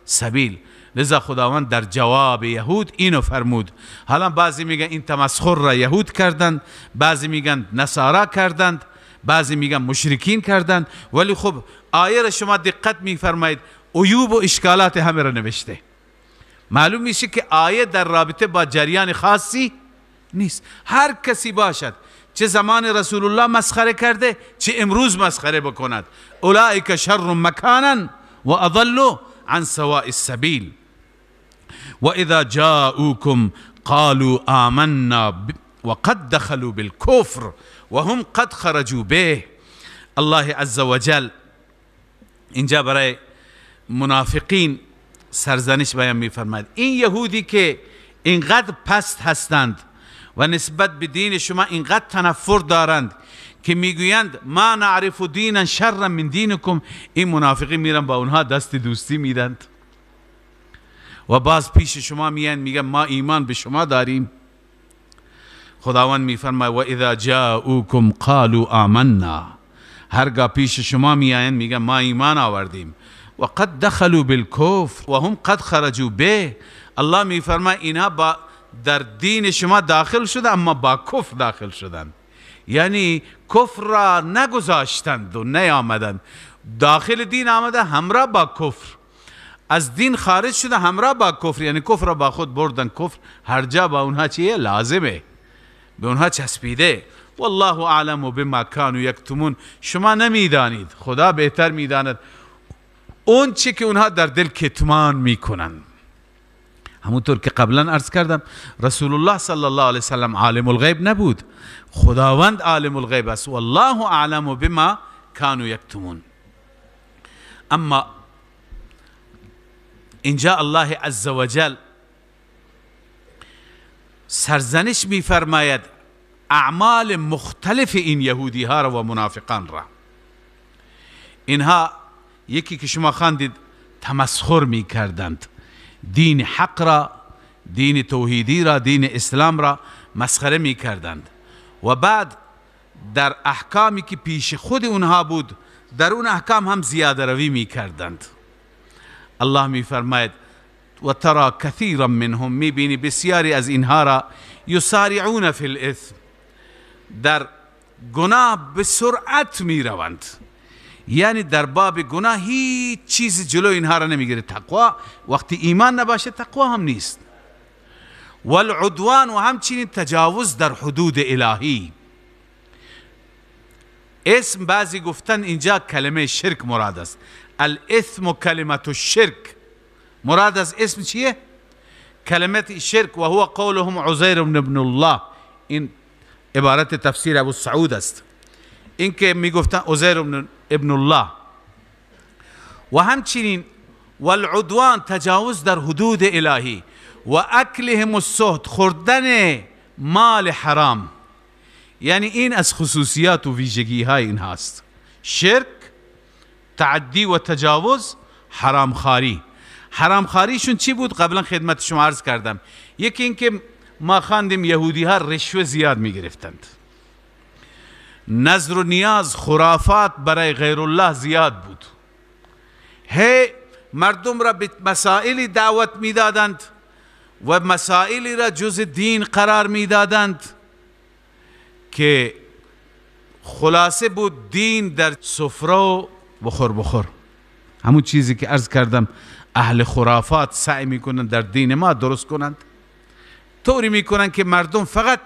السبیل. لذا خداوند در جواب یهود اینو فرمود. حالا بعضی میگن این تمسخر را یهود کردند، بعضی میگن نصارا کردند، بعضی میگن مشرکین کردند، ولی خب آیه را شما دقت میفرمایید، عیوب و اشکالات همه را نوشته. معلوم میشه که آیه در رابطه با جریان خاصی نیست. هر کسی باشد، چه زمان رسول الله مسخره کرده، چه امروز مسخره بکند، اولئک شر مکانا و اضل عن سواء السبیل. و اذا جاءوكم قالوا آمنا وقد دخلوا بالكفر وهم قد خرجوا به. الله عز وجل اینجا برای منافقین سرزنش بیان می‌فرماید. این یهودی که اینقدر پست هستند و نسبت به دین شما اینقدر تنفر دارند که میگویند ما نعرف دینا شرا من دینکم، این منافقین میرن با اونها دست دوستی میدند و باز پیش شما میان میگن ما ایمان به شما داریم. خداوند میفرماید و اذا جاءوکم قالوا آمنا، هرگاه پیش شما میآیند میگن ما ایمان آوردیم. و قد دخلوا بالکفر و هم قد خرجوا به. الله میفرماید اینها با در دین شما داخل شده اما با کفر داخل شدند، یعنی کفر را نگذاشتند و نیامدند، داخل دین آمده همراه با کفر، از دین خارج شده همراه با کفر، یعنی کفر را با خود بردن. کفر هر جا با اونها چیه؟ لازمه، به اونها چسبیده. والله اعلم بما كانوا یکتمون، شما نمیدانید، خدا بهتر میداند اون چی که اونها در دل کتمان میکنن. همونطور که قبلا عرض کردم رسول الله صلی الله علیه وسلم عالم الغیب نبود، خداوند عالم الغیب است. والله اعلم بما كانوا یکتمون. اما اینجا الله عزوجل سرزنش میفرماید اعمال مختلف این یهودی ها را و منافقان را. اینها یکی که شما خواندید تمسخر میکردند، دین حق را، دین توحیدی را، دین اسلام را مسخره میکردند و بعد در احکامی که پیش خود اونها بود در اون احکام هم زیاده روی میکردند. الله میفرماید و ترى كثيرا منهم، میبینی بسیاری از اینها را، یسارعون فی الاثم، در گناه به سرعت میروند. یعنی در باب گناه هیچ چیز جلو اینها را نمیگیره. تقوا وقتی ایمان نباشه تقوا هم نیست. والعدوان، و همچنین تجاوز در حدود الهی. اسم بعضی گفتن اینجا کلمه شرک مراد است. الاثم و کلمة الشرک، مراد از اسم چیه؟ کلمه شرک. و هو قولهم عزیر ابن الله، این عبارت تفسیر ابو سعود است، این که میگفتن عزیر ابن الله. و همچنین والعدوان، تجاوز در حدود الهی، و اکلهم السحت، خوردن مال حرام. یعنی این از خصوصیات و ویژگی های این هاست: شرک، تعدی و تجاوز، حرامخواری. حرامخواریشون چی بود؟ قبلا خدمت شما عرض کردم. یکی اینکه ما خواندیم یهودی ها رشوه زیاد میگرفتند، نذر و نیاز، خرافات برای غیر الله زیاد بود. هی مردم را به مسائلی دعوت میدادند و مسائلی را جز دین قرار میدادند که خلاصه بود دین در سفره و بخور بخور. همون چیزی که عرض کردم اهل خرافات سعی میکنند در دین ما درست کنند، طوری میکنند که مردم فقط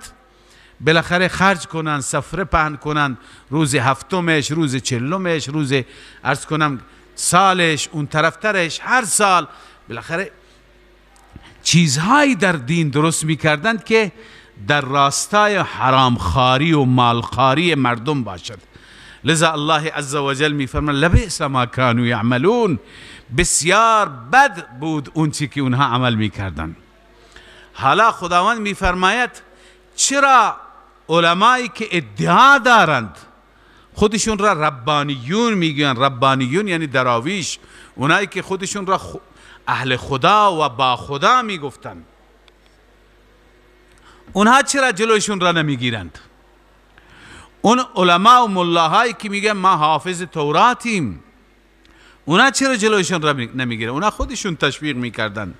بالاخره خرج کنند، سفره پهن کنند، روز هفتمش، روز چهلمش، روز عرض کنم سالش، اون طرفترش، هر سال بالاخره چیزهایی در دین درست میکردند که در راستای حرامخواری و مالخواری مردم باشد. لذا الله عزوجل میفرماید لبئس ما کانوا یعملون، بسیار بد بود اون چی که اونها عمل میکردند. حالا خداوند میفرماید چرا علمایی که ادعا دارند خودشون را ربانیون میگن، ربانیون یعنی دراویش، اونایی که خودشون را اهل خدا و با خدا میگفتند، اونها چرا جلوشون را نمیگیرند؟ اون علما و ملاهایی که میگن ما حافظ توراتیم، اونها چرا جلوشون را نمیگیرند؟ اونها خودشون تشویق میکردند.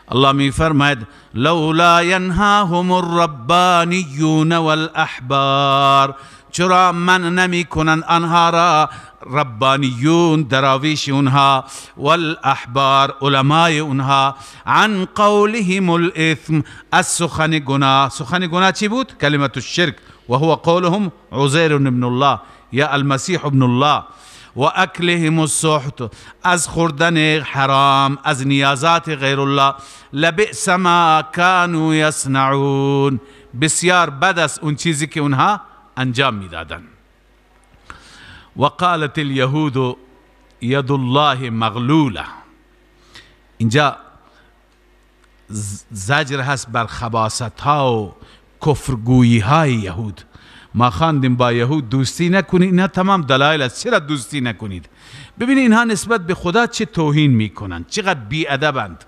الله میفرماید لولا ینهاهم الربانیون والاحبار، چرا من نمی کنند آنها را ربانیون، دراویش اونها، والاحبار، علمای اونها، عن قولهم الاثم، از سخن گناه. سخن گناه چی بود؟ کلمة الشرک، و هو قولهم عزیر ابن الله یا المسیح ابن الله. و اکلهم السحت، از خوردن حرام، از نیازات غیر الله. لبئس ما کانوا یصنعون، بسیار بد است اون چیزی که اونها انجام میدادن. و قالت اليهود ید الله مغلوله. اینجا زجر هست بر خباثت ها و کفرگویی های یهود. ما خواندیم با یهود دوستی نکنید، اینها تمام دلایل است چرا دوستی نکنید. ببینید اینها نسبت به خدا چه توهین میکنند، چقدر بی‌ادبند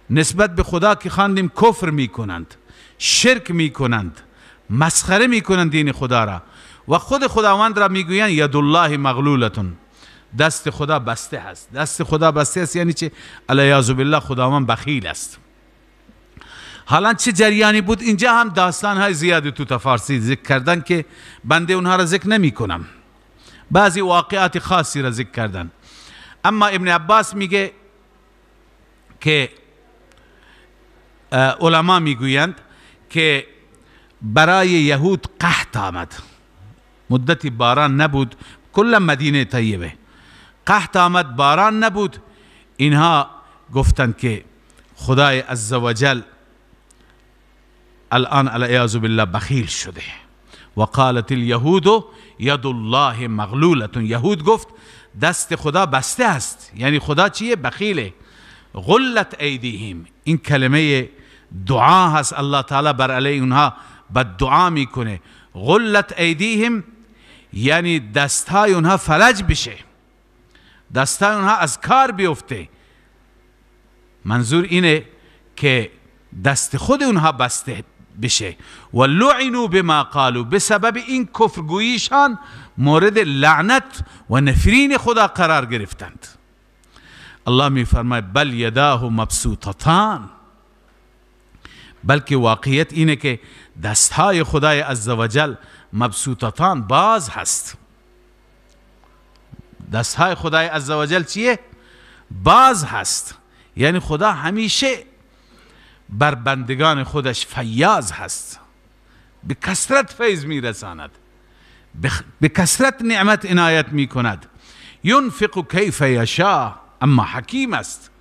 نسبت به خدا که خواندیم کفر میکنند، شرک میکنند، مسخره میکنند دین خدا را، و خود خداوند را میگویند ید الله مغلولتون، دست خدا بسته هست. دست خدا بسته است یعنی چه؟ الیاذ بالله خداوند بخیل است. حالا چه جریانی بود اینجا؟ هم داستان های زیادی تو تفارسی ذکر کردن که بنده اونها را ذکر نمی کنم، بعضی واقعات خاصی را ذکر کردن. اما ابن عباس میگه که علما میگویند که برای یهود قحط آمد، مدتی باران نبود، کل مدینه طیبه قحط آمد، باران نبود. اینها گفتند که خدای عزوجل الان العیاذ بالله بخیل شده. و قالت اليهود ید الله مغلولة، یهود گفت دست خدا بسته است، یعنی خدا چیه؟ بخیله. غلت ایدیهم، این کلمه دعا هست، الله تعالی بر علیه اونها بد دعا میکنه. غلت ایدیهم یعنی دستهای اونها فلج بشه، دستهای اونها از کار بیفته. منظور اینه که دست خود اونها بسته بشه. و لعنوا بما قالوا، به سبب این کفرگوییشان مورد لعنت و نفرین خدا قرار گرفتند. الله میفرماید بل یداه مبسوطتان، بلکه واقعیت اینه که دستهای خدای عزوجل مبسوطتان باز هست. دستهای خدای عزوجل چیه؟ باز هست. یعنی خدا همیشه بر بندگان خودش فیاض هست، به کثرت فیض میرساند، به کثرت نعمت عنایت میکند. ینفق کیف یشاء، اما حکیم است،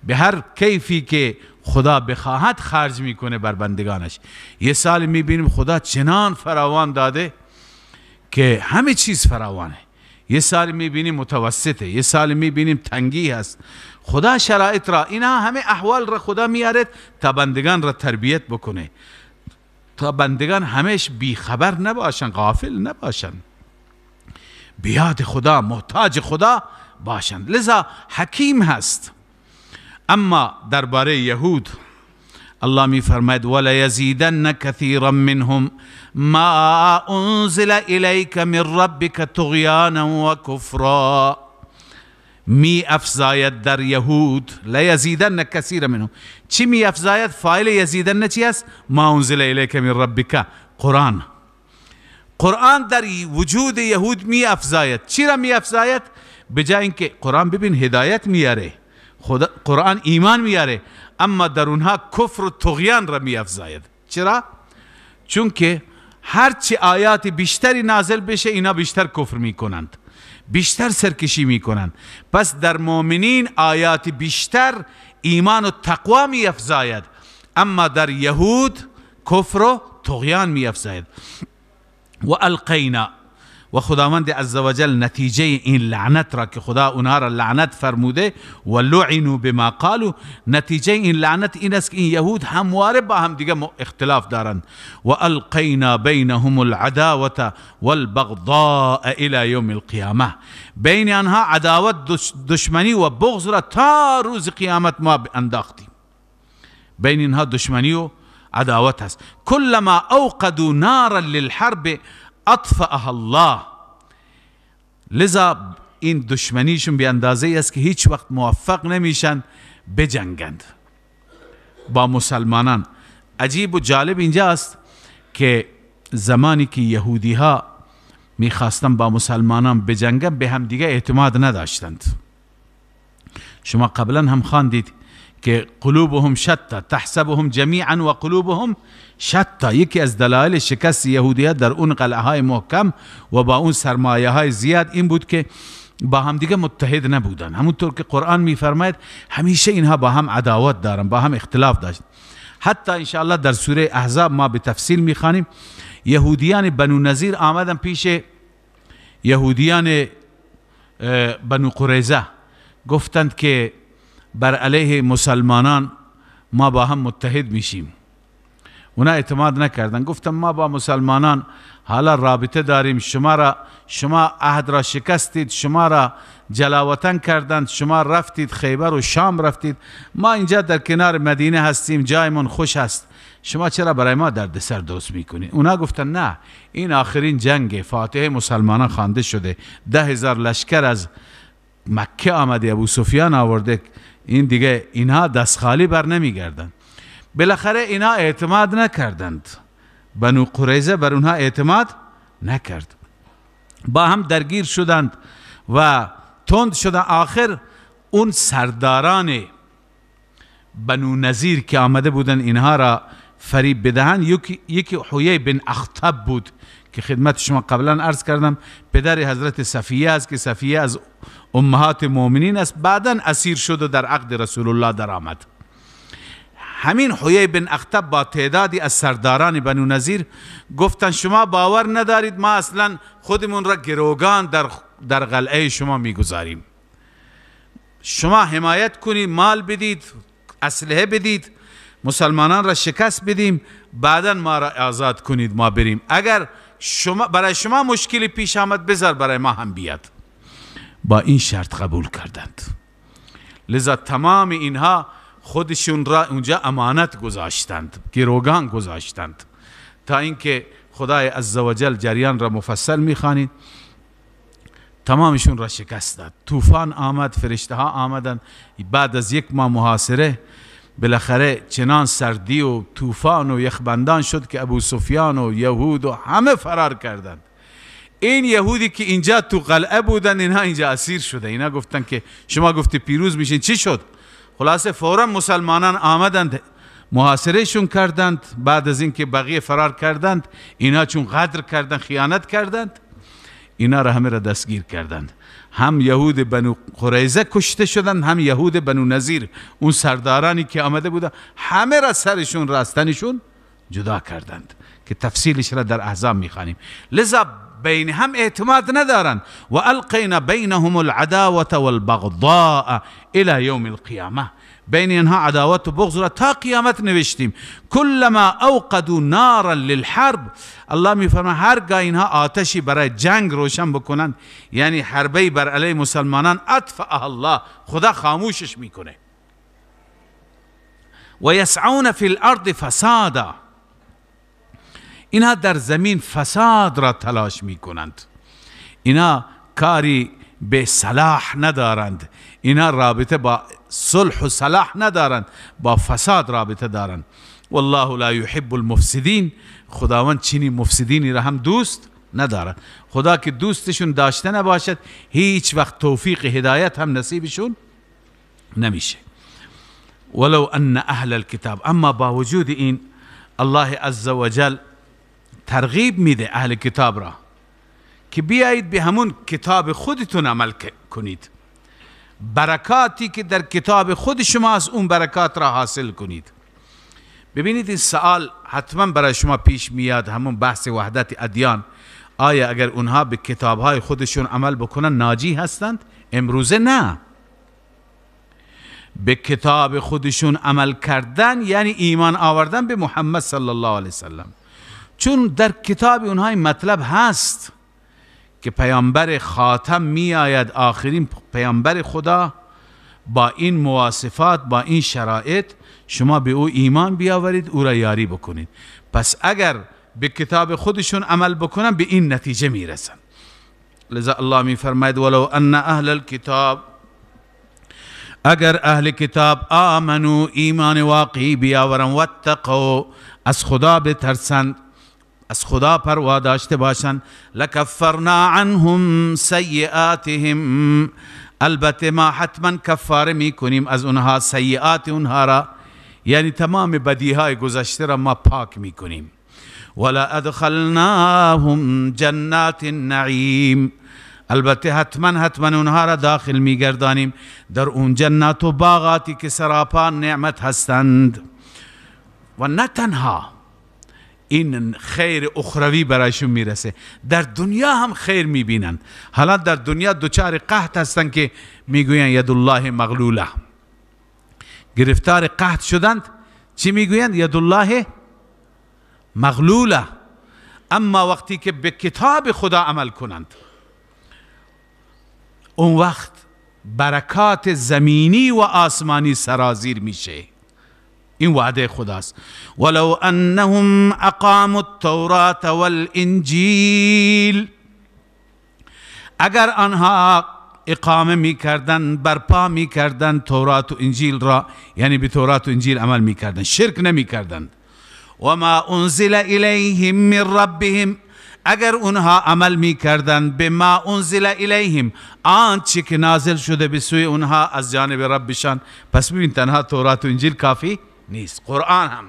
به هر کیفی که خدا بخواهد خرج میکنه بر بندگانش. یه سال میبینیم خدا چنان فراوان داده که همه چیز فراوانه، یه سال میبینیم متوسطه، یه سال میبینیم تنگی هست. خدا شرایط را، اینا همه احوال را خدا میارد تا بندگان را تربیت بکنه، تا بندگان همیش بیخبر نباشن، غافل نباشن، بیاد خدا، محتاج خدا باشند. لذا حکیم هست. اما درباره یهود الله می فرماید ولیزیدن کثیرا منهم ما انزل الیک من ربک طغیانا و کفرا. می افزاید در یهود، لیزیدن کثیرا منهم، چی می افزاید؟ فاعل یزیدن چی است؟ ما انزل الیک من ربک، قرآن. قرآن در وجود یهود می افزاید. چی را می افزاید؟ به جای اینکه قرآن ببین هدایت میاره، خدا قرآن ایمان میاره، اما در اونها کفر و طغیان را می افزاید. چرا؟ چون که هرچی آیات بیشتری نازل بشه اینا بیشتر کفر میکنند، بیشتر سرکشی میکنند. پس در مؤمنین آیات بیشتر ایمان و تقوا می افزاید، اما در یهود کفر و طغیان می افزاید. و القینا، و خداوند عزوجل نتیجه این لعنت را که خدا اونها را لعنت فرموده و لعنوا بما قالوا، نتیجه این لعنت این است که این یهود همواره با هم دیگه اختلاف دارند. و القینا بینهم العداوة والبغضاء الى یوم القیامه، بین آنها عداوت، دشمنی و بغض را تا روز قیامت ما انداختیم. بین اینها دشمنی و عداوت هست. کلما اوقدوا نارا للحرب اطفأها الله. لذا این دشمنیشون به اندازه است که هیچ وقت موفق نمیشن بجنگند با مسلمانان. عجیب و جالب اینجاست که زمانی که یهودی ها میخواستن با مسلمانان بجنگن به هم دیگه اعتماد نداشتند. شما قبلا هم خواندید که قلوبهم شتا تحسبهم جمیعا و قلوبهم شتا. یکی از دلایل شکست یهودیت در اون قلعه های محکم و با اون سرمایه های زیاد این بود که با هم دیگه متحد نبودن. همونطور که قرآن میفرماید همیشه اینها با هم عداوت دارن، با هم اختلاف داشت. حتی انشاءالله در سوره احزاب ما به تفصیل میخوانیم یهودیان بنو نظیر آمدن پیش یهودیان بنو قریظه، گفتند که بر علیه مسلمانان ما با هم متحد میشیم. اونا اعتماد نکردن، گفتن ما با مسلمانان حالا رابطه داریم، شما عهد را شکستید، شما را جلاوطن کردند، شما رفتید خیبر و شام رفتید، ما اینجا در کنار مدینه هستیم، جایمون خوش هست، شما چرا برای ما دردسر درست میکنید؟ اونا گفتن نه، این آخرین جنگ، فاتحه مسلمانان خوانده شده، 10,000 لشکر از مکه آمده، ابو سفیان آورده، این دیگه اینها دست خالی بر نمیگردند. بالاخره اینها اعتماد نکردند، بنو قریظه بر اونها اعتماد نکرد، با هم درگیر شدند و تند شدند. آخر اون سرداران بنو نظیر که آمده بودند اینها را فریب بدهند، یکی حیی بن اخطب بود که خدمت شما قبلا عرض کردم، پدر حضرت صفیه است که صفیه از امهات مؤمنین است، بعدا اسیر شد و در عقد رسول الله در آمد. همین حیی بن اخطب با تعدادی از سرداران بنو نظیر گفتن شما باور ندارید، ما اصلا خودمون را گروگان در قلعه شما میگذاریم. شما حمایت کنید، مال بدید، اسلحه بدید، مسلمانان را شکست بدیم، بعدا ما را آزاد کنید، ما بریم. اگر شما برای شما مشکلی پیش آمد بذار برای ما هم بیاد. با این شرط قبول کردند. لذا تمام اینها خودشون را اونجا امانت گذاشتند، گروگان گذاشتند، تا اینکه خدای عزوجل جریان را مفصل میخوانید، تمامشون را شکست داد. طوفان آمد، فرشته ها آمدند. بعد از یک ماه محاصره بالاخره چنان سردی و طوفان و یخبندان شد که ابو سفیان و یهود و همه فرار کردند. این یهودی که اینجا تو قلعه بودن، اینها اینجا اسیر شده. اینا گفتن که شما گفتی پیروز میشین، چی شد؟ خلاصه فورا مسلمانان آمدند، محاصرهشون کردند. بعد از اینکه بقیه فرار کردند، اینا چون غدر کردند، خیانت کردند، اینا را همه را دستگیر کردند. هم یهود بنو قریظه کشته شدند، هم یهود بنو نظیر، اون سردارانی که آمده بودند، همه را سرشون را از تنشون جدا کردند که تفصیلش را در احزاب میخوانیم. لذا بین هم اعتماد ندارند. و القینا بینهم العداوة والبغضاء الى یوم القیامه. بین اینها عداوت و بغض را تا قیامت نوشتیم. کلما اوقدوا نارا للحرب، الله میفرماید هرگاه اینها آتشی برای جنگ روشن بکنند، یعنی حربه بر علیه مسلمانان، اطفأها الله، خدا خاموشش میکنه. و یسعون فی الارض فسادا، اینها در زمین فساد را تلاش میکنند. اینا کاری به صلاح ندارند، اینا رابطه با صلح و صلاح ندارند، با فساد رابطه دارند. والله لا يحب المفسدین، خداوند چنین مفسدینی را هم دوست ندارد. خدا که دوستشون داشته نباشد، هیچ وقت توفیق هدایت هم نصیبشون نمیشه. ولو ان اهل الكتاب، اما با وجود این الله عز وجل ترغیب میده اهل کتاب را که بیایید به همون کتاب خودتون عمل کنید، برکاتی که در کتاب خود شما از اون برکات را حاصل کنید. ببینید این سوال حتما برای شما پیش میاد، همون بحث وحدت ادیان. آیا اگر اونها به کتابهای خودشون عمل بکنن ناجی هستند؟ امروزه نه. به کتاب خودشون عمل کردن یعنی ایمان آوردن به محمد صلی الله علیه وسلم، چون در کتاب اونها این مطلب هست که پیامبر خاتم می آید، آخرین پیامبر خدا، با این مواصفات، با این شرایط، شما به او ایمان بیاورید، او را یاری بکنید. پس اگر به کتاب خودشون عمل بکنن به این نتیجه میرسن. لذا الله می فرماید ولو ان اهل الکتاب، اگر اهل کتاب آمنو، ایمان واقعی بیاورن، واتقوا، از خدا بترسند، از خدا پروا داشته باشند، لکفرنا عنهم سیئاتهم، البته ما حتما کفاره میکنیم از اونها، سیئات اونها را، یعنی تمام بدیهای گذشته را ما پاک میکنیم. ولا ادخلناهم جنات النعیم، البته حتما حتما اونها را داخل میگردانیم در اون جنات و باغاتی که سراپا نعمت هستند. و نه تنها این خیر اخروی برایشون میرسه، در دنیا هم خیر میبینن. حالا در دنیا دچار قحط هستن که میگوین ید الله مغلوله، گرفتار قحط شدند. چی میگویند؟ ید الله مغلوله. اما وقتی که به کتاب خدا عمل کنند، اون وقت برکات زمینی و آسمانی سرازیر میشه. این وعده خداست. ولو انهم اقاموا التوراة والانجیل، اگر آنها اقامه میکردن، برپا میکردن تورات و انجیل را، یعنی به تورات و انجیل عمل میکردن، شرک نمیکردن. و ما انزل الیهم من ربهم، اگر اونها عمل میکردن به ما انزل الیهم، آنچه که نازل شده به سوی اونها از جانب ربشان. پس ببین تنها تورات و انجیل کافی نیست، قرآن هم.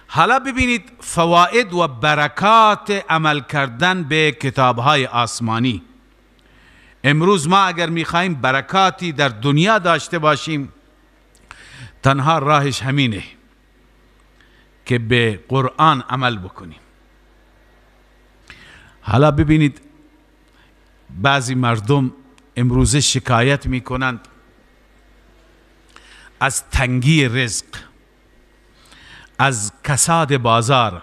حالا ببینید فواید و برکات عمل کردن به کتابهای آسمانی. امروز ما اگر میخواهیم برکاتی در دنیا داشته باشیم، تنها راهش همینه که به قرآن عمل بکنیم. حالا ببینید بعضی مردم امروزه شکایت میکنند از تنگی رزق، از کساد بازار،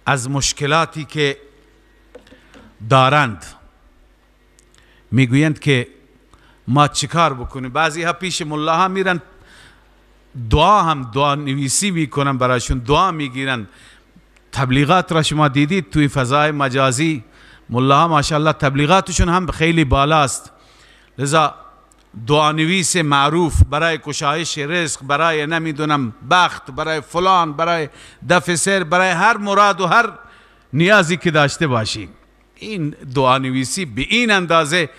از مشکلاتی که دارند، میگویند که ما چیکار بکنیم؟ بعضی ها پیش ملاها میرن، دعا هم دعا نویسی میکنن براشون، دعا میگیرن. تبلیغات را شما دیدید توی فضای مجازی، ملاها ماشاءالله تبلیغاتشون هم خیلی بالاست. لذا دعا نویس معروف برای کشایش رزق، برای نمیدونم بخت، برای فلان، برای دفع سر، برای هر مراد و هر نیازی که داشته باشی، این دعا نویسی به این اندازه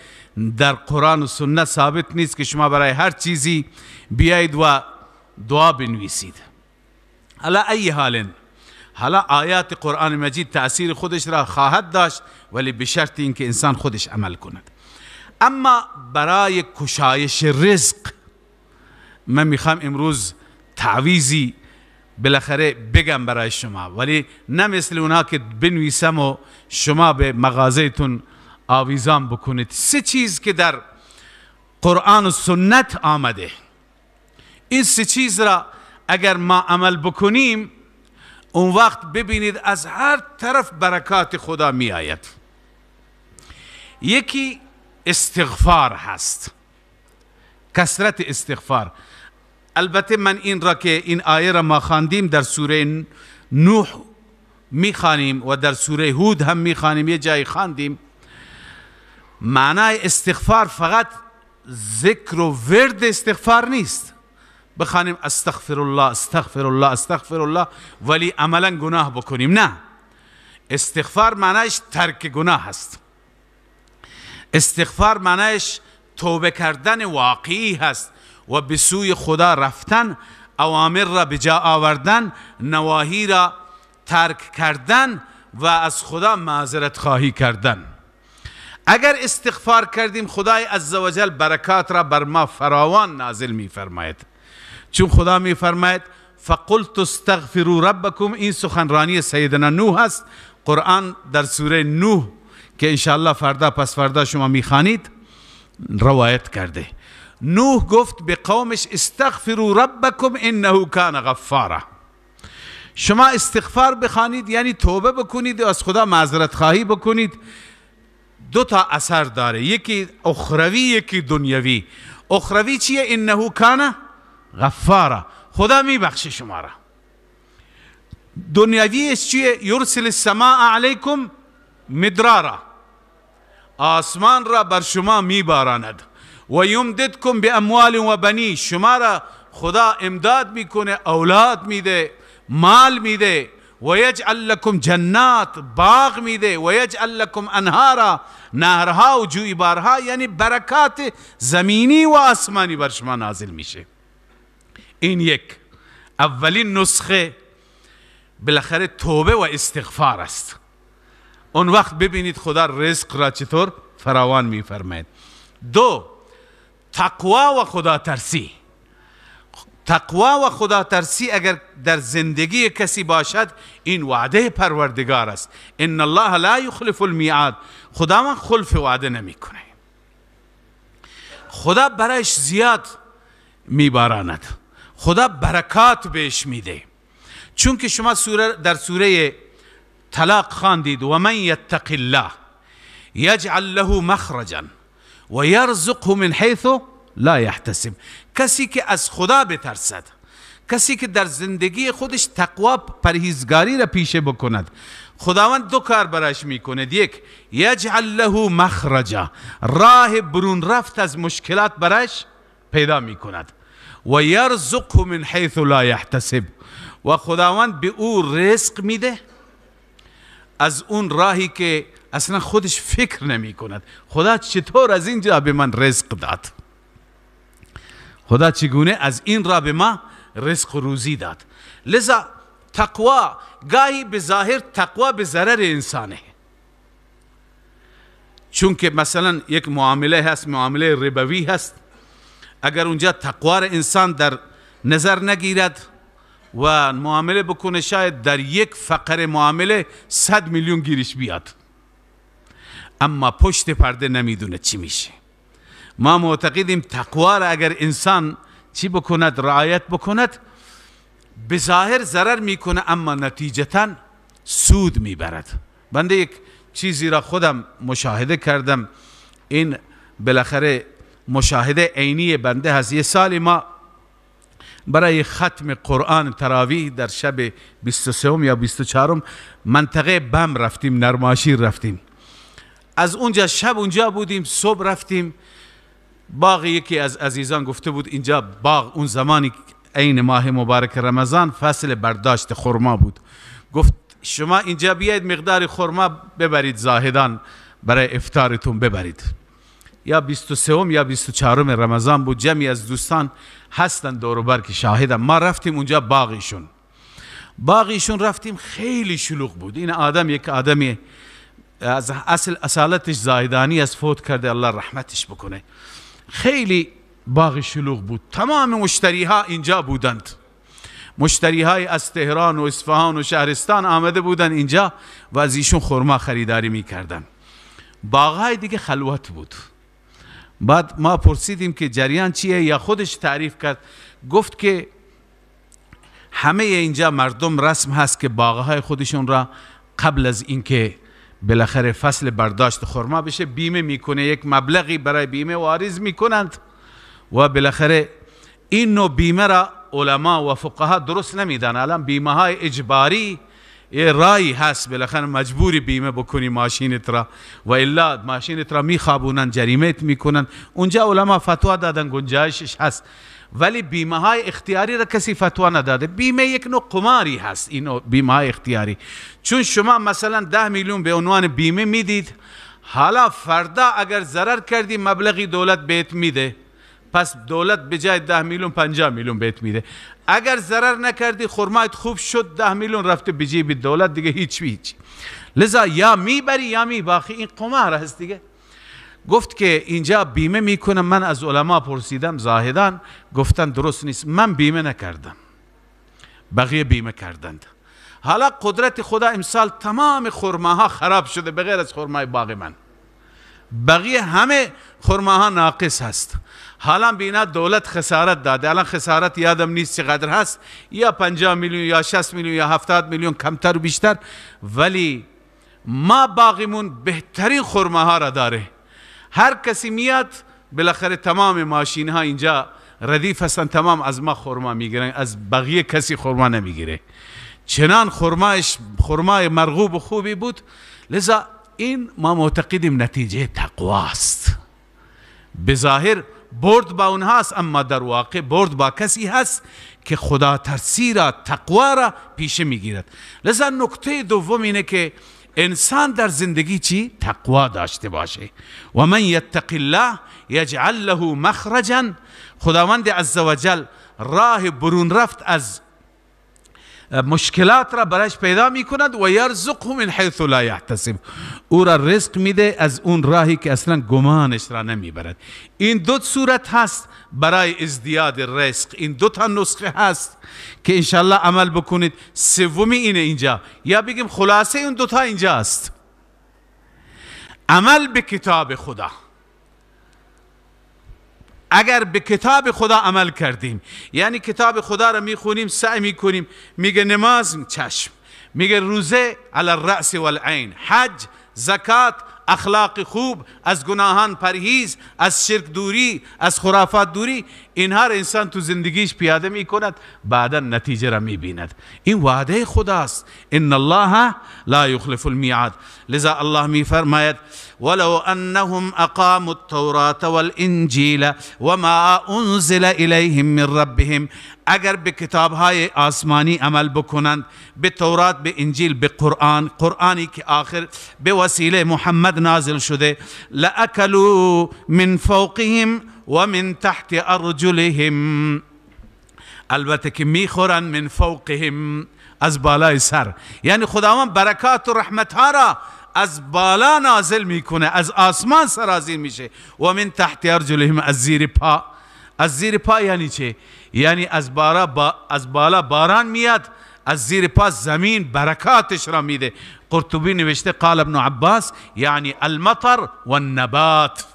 در قرآن و سنت ثابت نیست که شما برای هر چیزی بیایید و دعا بنویسید. علی ای حال، حالا آیات قرآن مجید تأثیر خودش را خواهد داشت، ولی به شرط اینکه انسان خودش عمل کند. اما برای کشایش رزق من میخوام امروز تعویزی بالاخره بگم برای شما، ولی نه مثل اونها که بنویسم و شما به مغازهتون آویزان بکنید. سه چیز که در قرآن و سنت آمده، این سه چیز را اگر ما عمل بکنیم، اون وقت ببینید از هر طرف برکات خدا می آید. یکی استغفار هست، کثرت استغفار. البته من این را که این آیه را ما خواندیم در سوره نوح میخوانیم و در سوره هود هم میخوانیم، یه جایی خواندیم. معنای استغفار فقط ذکر و ورد استغفار نیست، بخوانیم استغفر الله استغفر الله استغفر الله ولی عملا گناه بکنیم. نه، استغفار معنایش ترک گناه هست. استغفار معنایش توبه کردن واقعی هست و به سوی خدا رفتن، اوامر را به جا آوردن، نواهی را ترک کردن و از خدا معذرت خواهی کردن. اگر استغفار کردیم، خدای عزوجل برکات را بر ما فراوان نازل می فرماید. چون خدا می فرماید فقلت استغفروا ربکم، این سخنرانی سیدنا نوح است. قرآن در سوره نوح که انشاءالله فردا پس فردا شما میخوانید روایت کرده. نوح گفت به قومش استغفروا ربکم انه کان غفارا. شما استغفار بخوانید یعنی توبه بکنید و از خدا معذرت خواهی بکنید. دو تا اثر داره، یکی اخروی یکی دنیوی. اخروی چیه؟ انه کان غفارا، خدا میبخشه شما را. دنیویش چیه؟ یرسل السماء علیکم مدرارا، آسمان را بر شما میباراند. و یمددکم باموال و بنی، شما را خدا امداد میکنه، اولاد میده، مال میده. و یجعل لکم جنات، باغ میده. و یجعل لکم انهارا، نهرها و جویبارها، یعنی برکات زمینی و آسمانی بر شما نازل میشه. این یک اولین نسخه بالاخره توبه و استغفار است. اون وقت ببینید خدا رزق را چطور فراوان میفرماید. دو، تقوا و خدا ترسی. تقوا و خدا ترسی اگر در زندگی کسی باشد، این وعده پروردگار است. ان الله لا یخلف المیعاد، خداوند خلف وعده نمیکنه. خدا برایش زیاد میباراند، خدا برکات بهش میده. چون که شما در سوره طلاق خواندید و من یتق الله یجعل له مخرجا و یرزقه من حیث لا یحتسب. کسی که از خدا بترسد، کسی که در زندگی خودش تقوا پرهیزگاری را پیشه بکند، خداوند دو کار برایش میکند. یک، یجعل له مخرجا، راه برون رفت از مشکلات برایش پیدا میکند. و یرزقه من حیث لا یحتسب، و خداوند به او رزق میده از اون راهی که اصلا خودش فکر نمی کند. خدا چطور از اینجا به من رزق داد؟ خدا چگونه از این را به ما رزق و روزی داد؟ لذا تقوا گاهی به ظاهر تقوا به ضرر انسانه، چون که مثلا یک معامله هست، معامله ربوی هست، اگر اونجا تقوا را انسان در نظر نگیرد و معامله بکنه، شاید در یک فقره معامله 100 میلیون گیرش بیاد، اما پشت پرده نمیدونه چی میشه. ما معتقدیم تقوا را اگر انسان چی بکند، رعایت بکند، به ظاهر ضرر میکنه اما نتیجتا سود میبرد. بنده یک چیزی را خودم مشاهده کردم، این بالاخره مشاهده عینی بنده هست. یه سالی ما برای ختم قرآن تراویح در شب 23 یا 24 منطقه بم رفتیم، نرماشیر رفتیم. از اونجا شب اونجا بودیم، صبح رفتیم باغ یکی از عزیزان گفته بود اینجا باغ، اون زمانی عین ماه مبارک رمضان فصل برداشت خرما بود، گفت شما اینجا بیاید مقدار خرما ببرید زاهدان برای افطارتون ببرید. یا 23 یا 24 رمضان بود، جمعی از دوستان هستن دور و بر که شاهدم. ما رفتیم اونجا باغیشون، باغیشون رفتیم، خیلی شلوغ بود. این آدم یک آدمی از اصل اصالتش زاهدانی از فوت کرده، الله رحمتش بکنه. خیلی باغ شلوغ بود، تمام مشتری ها اینجا بودند، مشتری های از تهران و اصفهان و شهرستان آمده بودند اینجا و از ایشون خرما خریداری میکردن. باغ دیگه خلوت بود. بعد ما پرسیدیم که جریان چیه، یا خودش تعریف کرد، گفت که همه اینجا مردم رسم هست که باغهای خودشون را قبل از اینکه بالاخره فصل برداشت خرما بشه بیمه میکنه، یک مبلغی برای بیمه واریز میکنند و بالاخره این نوع بیمه را علما و فقها درست نمیدن. الان بیمه های اجباری یه رایی هست، بالاخره مجبوری بیمه بکنی ماشینت را و الا ماشینت را میخوابونن، جریمت میکنن. اونجا علما فتوا دادن گنجایشش هست، ولی بیمه های اختیاری را کسی فتوا نداده. بیمه یک نوع قماری هست، این بیمه های اختیاری، چون شما مثلا 10 میلیون به عنوان بیمه میدید، حالا فردا اگر ضرر کردی مبلغی دولت بهت میده، پس دولت به جای 10 میلیون 50 میلیون بهت میده. اگر ضرر نکردی خرمایت خوب شد، 10 میلیون رفته به جیب دولت دیگه، هیچ هیچ. لذا یا میبری یا میباخی، این قمار هست دیگه. گفت که اینجا بیمه میکنم. من از علما پرسیدم زاهدان، گفتن درست نیست. من بیمه نکردم، بقیه بیمه کردند. حالا قدرت خدا امسال تمام خرماها خراب شده بغیر از خرمای باغ من، بقیه همه خرماها ناقص هست. حالا بینا دولت خسارت داده، الان خسارت یادم نیست چقدر هست، یا 50 میلیون یا 60 میلیون یا 70 میلیون، کمتر و بیشتر، ولی ما باغیمون بهترین خرماها را داره. هر کسی میاد بالاخره تمام ماشین ها اینجا ردیف هستن، تمام از ما خرما میگیرن، از بقیه کسی خرما نمیگیره. چنان خرمایش خرمای مرغوب و خوبی بود. لذا این ما معتقدیم نتیجه تقواست. به ظاهر برد با اونهاست، اما در واقع برد با کسی هست که خدا ترسی را، تقوا را پیشه میگیرد. لذا نکته دوم اینه که انسان در زندگی چی؟ تقوا داشته باشه. و من یتق الله یجعل له مخرجا. خداوند عزوجل راه برون رفت از مشکلات را برایش پیدا میکند و یرزقه من حیث لا یحتسب، او را رزق میده از اون راهی که اصلا گمانش را نمیبرد. این دو صورت هست برای ازدیاد رزق، این دو تا نسخه هست که انشالله عمل بکنید. سومی اینه اینجا، یا بگیم خلاصه اون دو تا اینجا است: عمل به کتاب خدا. اگر به کتاب خدا عمل کردیم، یعنی کتاب خدا را میخونیم، سعی میکنیم، میگه نماز چشم، میگه روزه علی الرأس والعین، حج، زکات، اخلاق خوب، از گناهان پرهیز، از شرک دوری، از خرافات دوری، اینها را انسان تو زندگیش پیاده میکند، بعدا نتیجه را میبیند. این وعده خداست، ان الله لا یخلف المیعاد. لذا الله میفرماید ولو انهم اقاموا التوراة والانجیل وما انزل الیهم من ربهم. اگر به کتابهای آسمانی عمل بکنند، به تورات، به انجیل، به قرآن، قرآنی که آخر به وسیله محمد نازل شده، لأکلوا من فوقهم و من تحت ارجلهم. البته که میخورن من فوقهم، از بالای سر، یعنی خداوند برکات و رحمت ها را از بالا نازل میکنه، از آسمان سرازیر میشه. و من تحت ارجلهم، از زیر پا. از زیر پا یعنی چه؟ یعنی از بالا باران میاد، از زیر پا زمین برکاتش را میده. قرطبی نوشته قال ابن عباس یعنی المطر والنبات،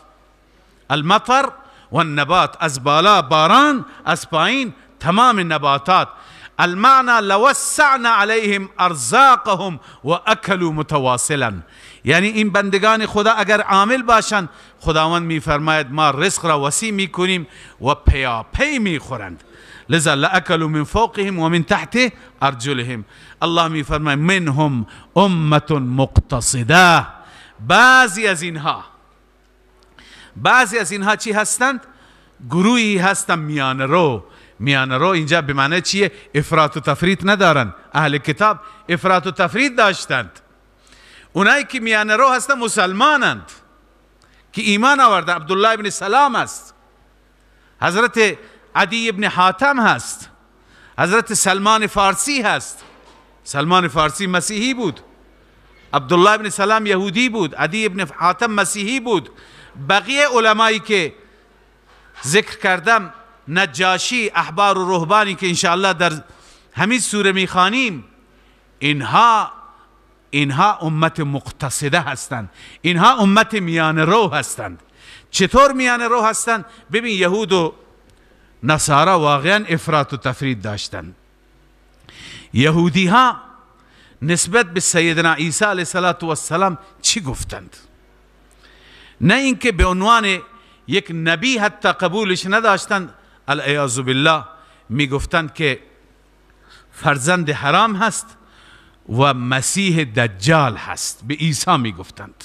المطر والنبات، از بالا باران، از پایین تمام نباتات. المعنى لوسعنا علیهم ارزاقهم واکلوا متواصلا. یعنی این بندگان خدا اگر عامل باشند، خداوند میفرماید ما رزق را وسیع میکنیم و پیاپی میخورند. لذا لأکلوا من فوقهم و من تحت ارجلهم. الله میفرماید منهم امة مقتصده. بعضی از اینها چی هستند؟ گروهی هستند میانه رو. میانه رو اینجا به معنی چیه؟ افراط و تفریط ندارن. اهل کتاب افراط و تفریط داشتند. اونایی که میانه رو هستند مسلمانند که ایمان آورده. عبدالله ابن سلام است، حضرت عدی ابن حاتم هست، حضرت سلمان فارسی هست. سلمان فارسی مسیحی بود، عبدالله ابن سلام یهودی بود، عدی ابن حاتم مسیحی بود. بقیه علمایی که ذکر کردم، نجاشی، احبار و رهبانی که انشاءالله در همین سوره میخوانیم، اینها امت مقتصده هستند، اینها امت میانه رو هستند. چطور میانه رو هستند؟ ببین یهود و نصارا واقعا افراط و تفرید داشتند. یهودی ها نسبت به سیدنا عیسی علیه السلام چی گفتند؟ نه اینکه به عنوان یک نبی حتی قبولش نداشتند، العیاذ بالله، میگفتند که فرزند حرام هست و مسیح دجال هست. به عیسی میگفتند.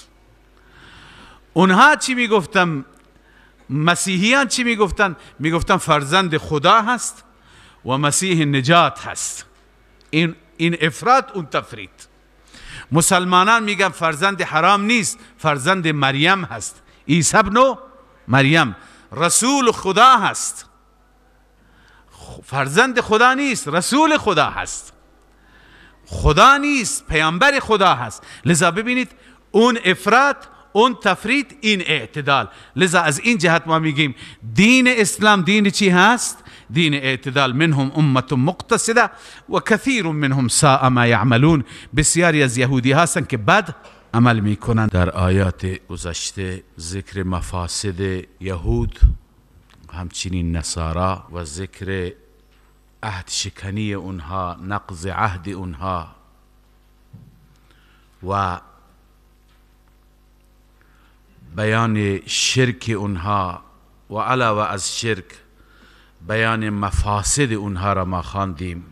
اونها چی میگفتند؟ مسیحیان چی میگفتند؟ میگفتند فرزند خدا هست و مسیح نجات هست. این افراط، اون تفرید. مسلمانان میگن فرزند حرام نیست، فرزند مریم هست، عیسی ابن مریم رسول خدا هست، فرزند خدا نیست، رسول خدا هست، خدا نیست، پیامبر خدا هست. لذا ببینید اون افراط، اون تفرید، این اعتدال. لذا از این جهت ما میگیم دین اسلام دین چی هست؟ دین اعتدال. منهم امة مقتصده و کثیر منهم ساء ما یعملون. بسیاری از یهودی هستند که بد عمل میکنند. در آیات گذشته ذکر مفاسد یهود، همچنین نصارا، و ذکر عهد شکنی اونها، نقض عهد اونها و بیان شرک اونها و علاوه از شرک بیان مفاسد اونها را ما خواندیم.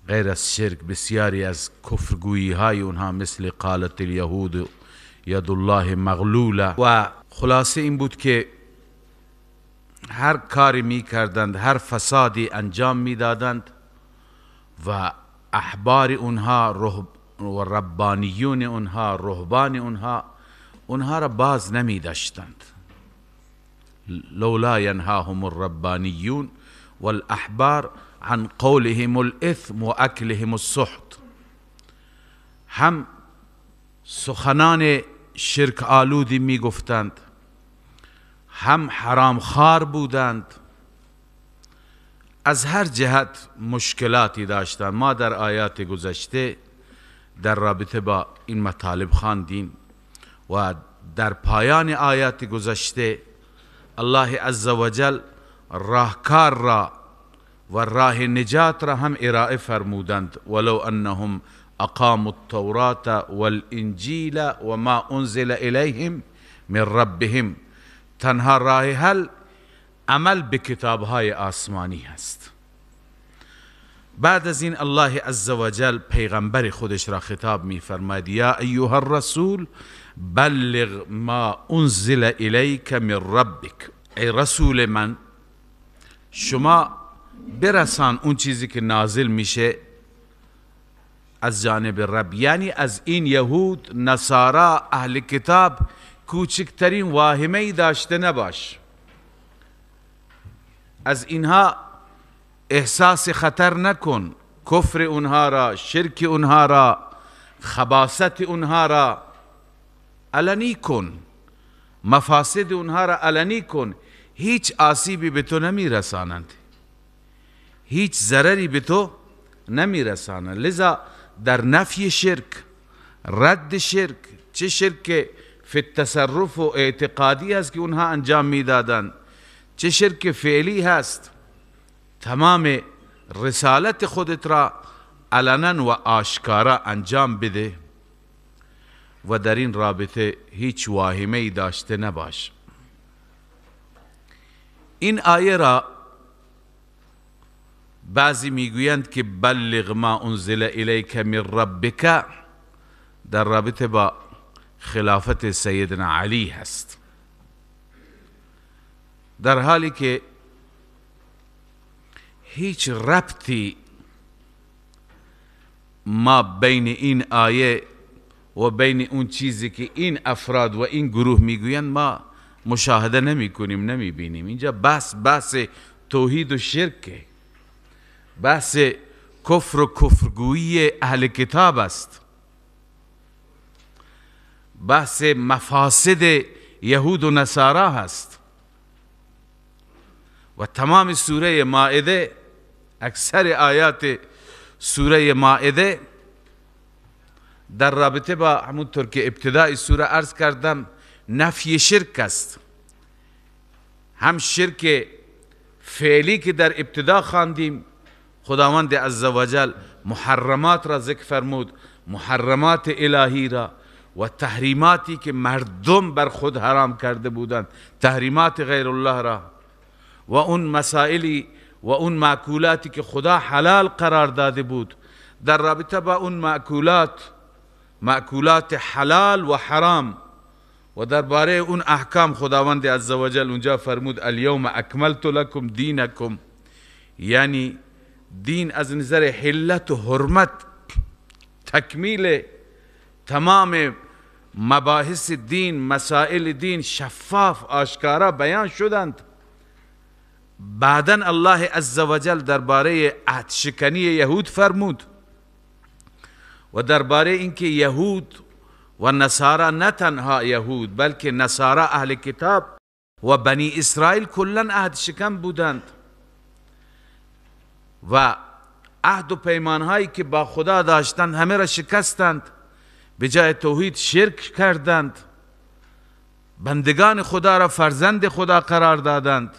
غیر از شرک بسیاری از کفرگویی های اونها مثل قالت الیهود ید الله مغلوله. و خلاصه این بود که هر کاری می کردند، هر فسادی انجام می دادند و احبار اونها و ربانیون اونها، رهبان اونها، اونها را باز نمی داشتند. لولا ینهاهم الربانیون والاحبار عن قولهم الاثم و اکلهم السحت. هم سخنان شرک آلودی می گفتند، هم حرامخوار بودند، از هر جهت مشکلاتی داشتند. ما در آیات گذشته در رابطه با این مطالب خواندیم و در پایان آیات گذشته الله عزوجل راهکار را و راه نجات را هم ارائه فرمودند. ولو انهم اقاموا التوراة والانجیل وما انزل الیهم من ربهم. تنها راه حل عمل به کتابهای آسمانی هست. بعد از این الله عزوجل پیغمبر خودش را خطاب می فرماید: یا ایها الرسول بلغ ما انزل الیک من ربک. ای رسول من، شما برسان اون چیزی که نازل میشه از جانب رب. یعنی از این یهود، نصارا، اهل کتاب کوچکترین واهمه داشته نباش، از اینها احساس خطر نکن. کفر اونها را، شرک اونها را، خباثت اونها را علنی کن، مفاسد اونها را علنی کن. هیچ آسیبی به تو نمی رسانند، هیچ ضرری به تو نمی رسانند. لذا در نفی شرک، رد شرک، چه شرک فی التصرف و اعتقادی هست که اونها انجام میدادند، چه شرک فعلی هست، تمام رسالت خودت را علنا و آشکارا انجام بده و در این رابطه هیچ واهمه ای داشته نباش. این آیه را بعضی میگویند که بلغ ما انزل الیک من ربک در رابطه با خلافت سیدنا علی هست، در حالی که هیچ ربطی ما بین این آیه و بین اون چیزی که این افراد و این گروه میگویند ما مشاهده نمی کنیم، نمی بینیم. اینجا بحث توحید و شرکه، بحث کفر و کفرگویی اهل کتاب است، بحث مفاسد یهود و نصارا هست. و تمام سوره مائده، اکثر آیات سوره مائده در رابطه با همونطور که ابتدای سوره عرض کردم نفی شرک است. هم شرک فعلی که در ابتدا خواندیم، خداوند عزوجل محرمات را ذکر فرمود، محرمات الهی را و تحریماتی که مردم بر خود حرام کرده بودند، تحریمات غیر الله را، و اون مسائلی و اون مأکولاتی که خدا حلال قرار داده بود، در رابطه با اون مأکولات، مأکولات حلال و حرام، و درباره اون احکام خداوند عزوجل اونجا فرمود الیوم اکملت لکم دینکم، یعنی دین از نظر حلت و حرمت، تکمیل تمام مباحث دین، مسائل دین شفاف آشکارا بیان شدند. بعدا الله عزوجل درباره عهد شکنی یهود فرمود و درباره اینکه یهود و نصارا، نه تنها یهود بلکه نصارا اهل کتاب و بنی اسرائیل کلا عهد شکن بودند و عهد و پیمانهایی که با خدا داشتند همه را شکستند، به جای توحید شرک کردند، بندگان خدا را فرزند خدا قرار دادند،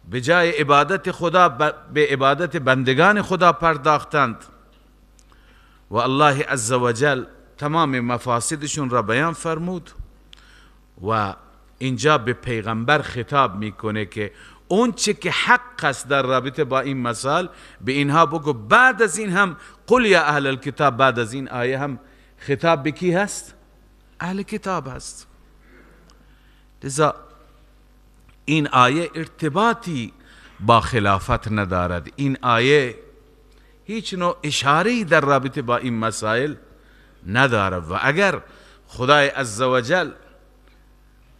به جای عبادت خدا به عبادت بندگان خدا پرداختند. و الله عزوجل تمام مفاسدشون را بیان فرمود و اینجا به پیغمبر خطاب میکنه که اون چه که حق است در رابطه با این مسائل به اینها بگو. بعد از این هم قل یا اهل الکتاب، بعد از این آیه هم خطاب به کی هست؟ اهل کتاب هست. لذا این آیه ارتباطی با خلافت ندارد، این آیه هیچ نوع اشاره‌ای در رابطه با این مسائل ندارد. و اگر خدای عزوجل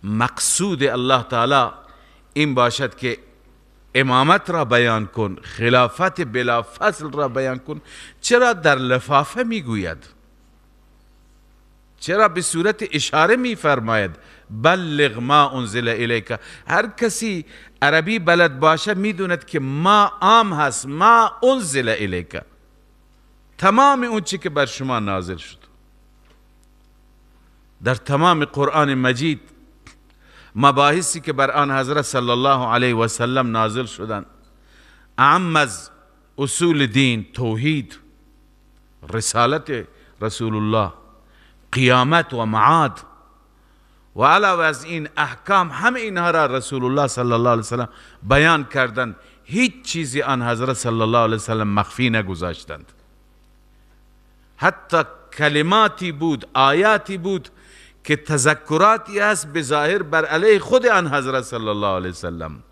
مقصود الله تعالی این باشد که امامت را بیان کن، خلافت بلا فصل را بیان کن، چرا در لفافه میگوید؟ چرا به صورت اشاره میفرماید بلغ ما انزل الیک؟ هر کسی عربی بلد باشه میدوند که ما عام هست، ما انزل الیک، تمام اون چی که بر شما نازل شد. در تمام قرآن مجید مباحثی که بر آن حضرت صلی الله علیه و سلم نازل شدند، اعم از اصول دین، توحید، رسالت رسول الله، قیامت و معاد، و علاوه از این احکام، همه اینها را رسول الله صلی الله علیه و سلم بیان کردند. هیچ چیزی آن حضرت صلی الله علیه و سلم مخفی نگذاشتند. حتی کلماتی بود، آیاتی بود که تذکراتی است به ظاهر بر علیه خود آن حضرت صلی الله علیه وسلم،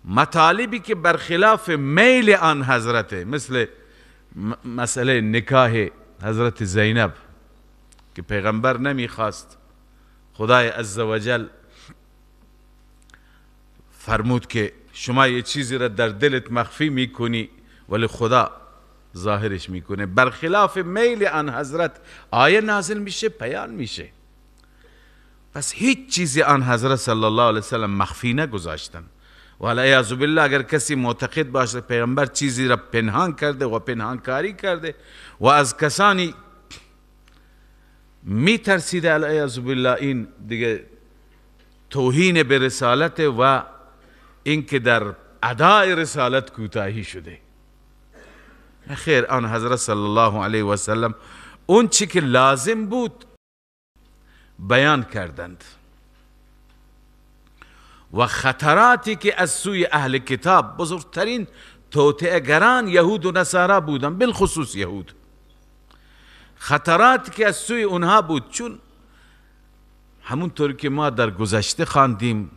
مطالبی که برخلاف میل آن حضرت، مثل مسئله نکاح حضرت زینب که پیغمبر نمیخواست، خدای عزوجل فرمود که شما یه چیزی را در دلت مخفی میکنی ولی خدا ظاهرش میکنه. برخلاف میل آن حضرت آیه نازل میشه، بیان میشه. پس هیچ چیزی آن حضرت صلی الله علیه وسلم مخفی نگذاشتن. و علیاذ بالله اگر کسی معتقد باشه پیغمبر چیزی را پنهان کرده و پنهانکاری کرده و از کسانی میترسیده العیاذ بالله این دیگه توهین به رسالت و اینکه در ادای رسالت کوتاهی شده. خیر، آن حضرت صلی الله علیه و سلم اون چی که لازم بود بیان کردند و خطراتی که از سوی اهل کتاب، بزرگترین توطئه گران یهود و نصارا بودند، بالخصوص یهود، خطراتی که از سوی اونها بود، چون همونطور که ما در گذشته خواندیم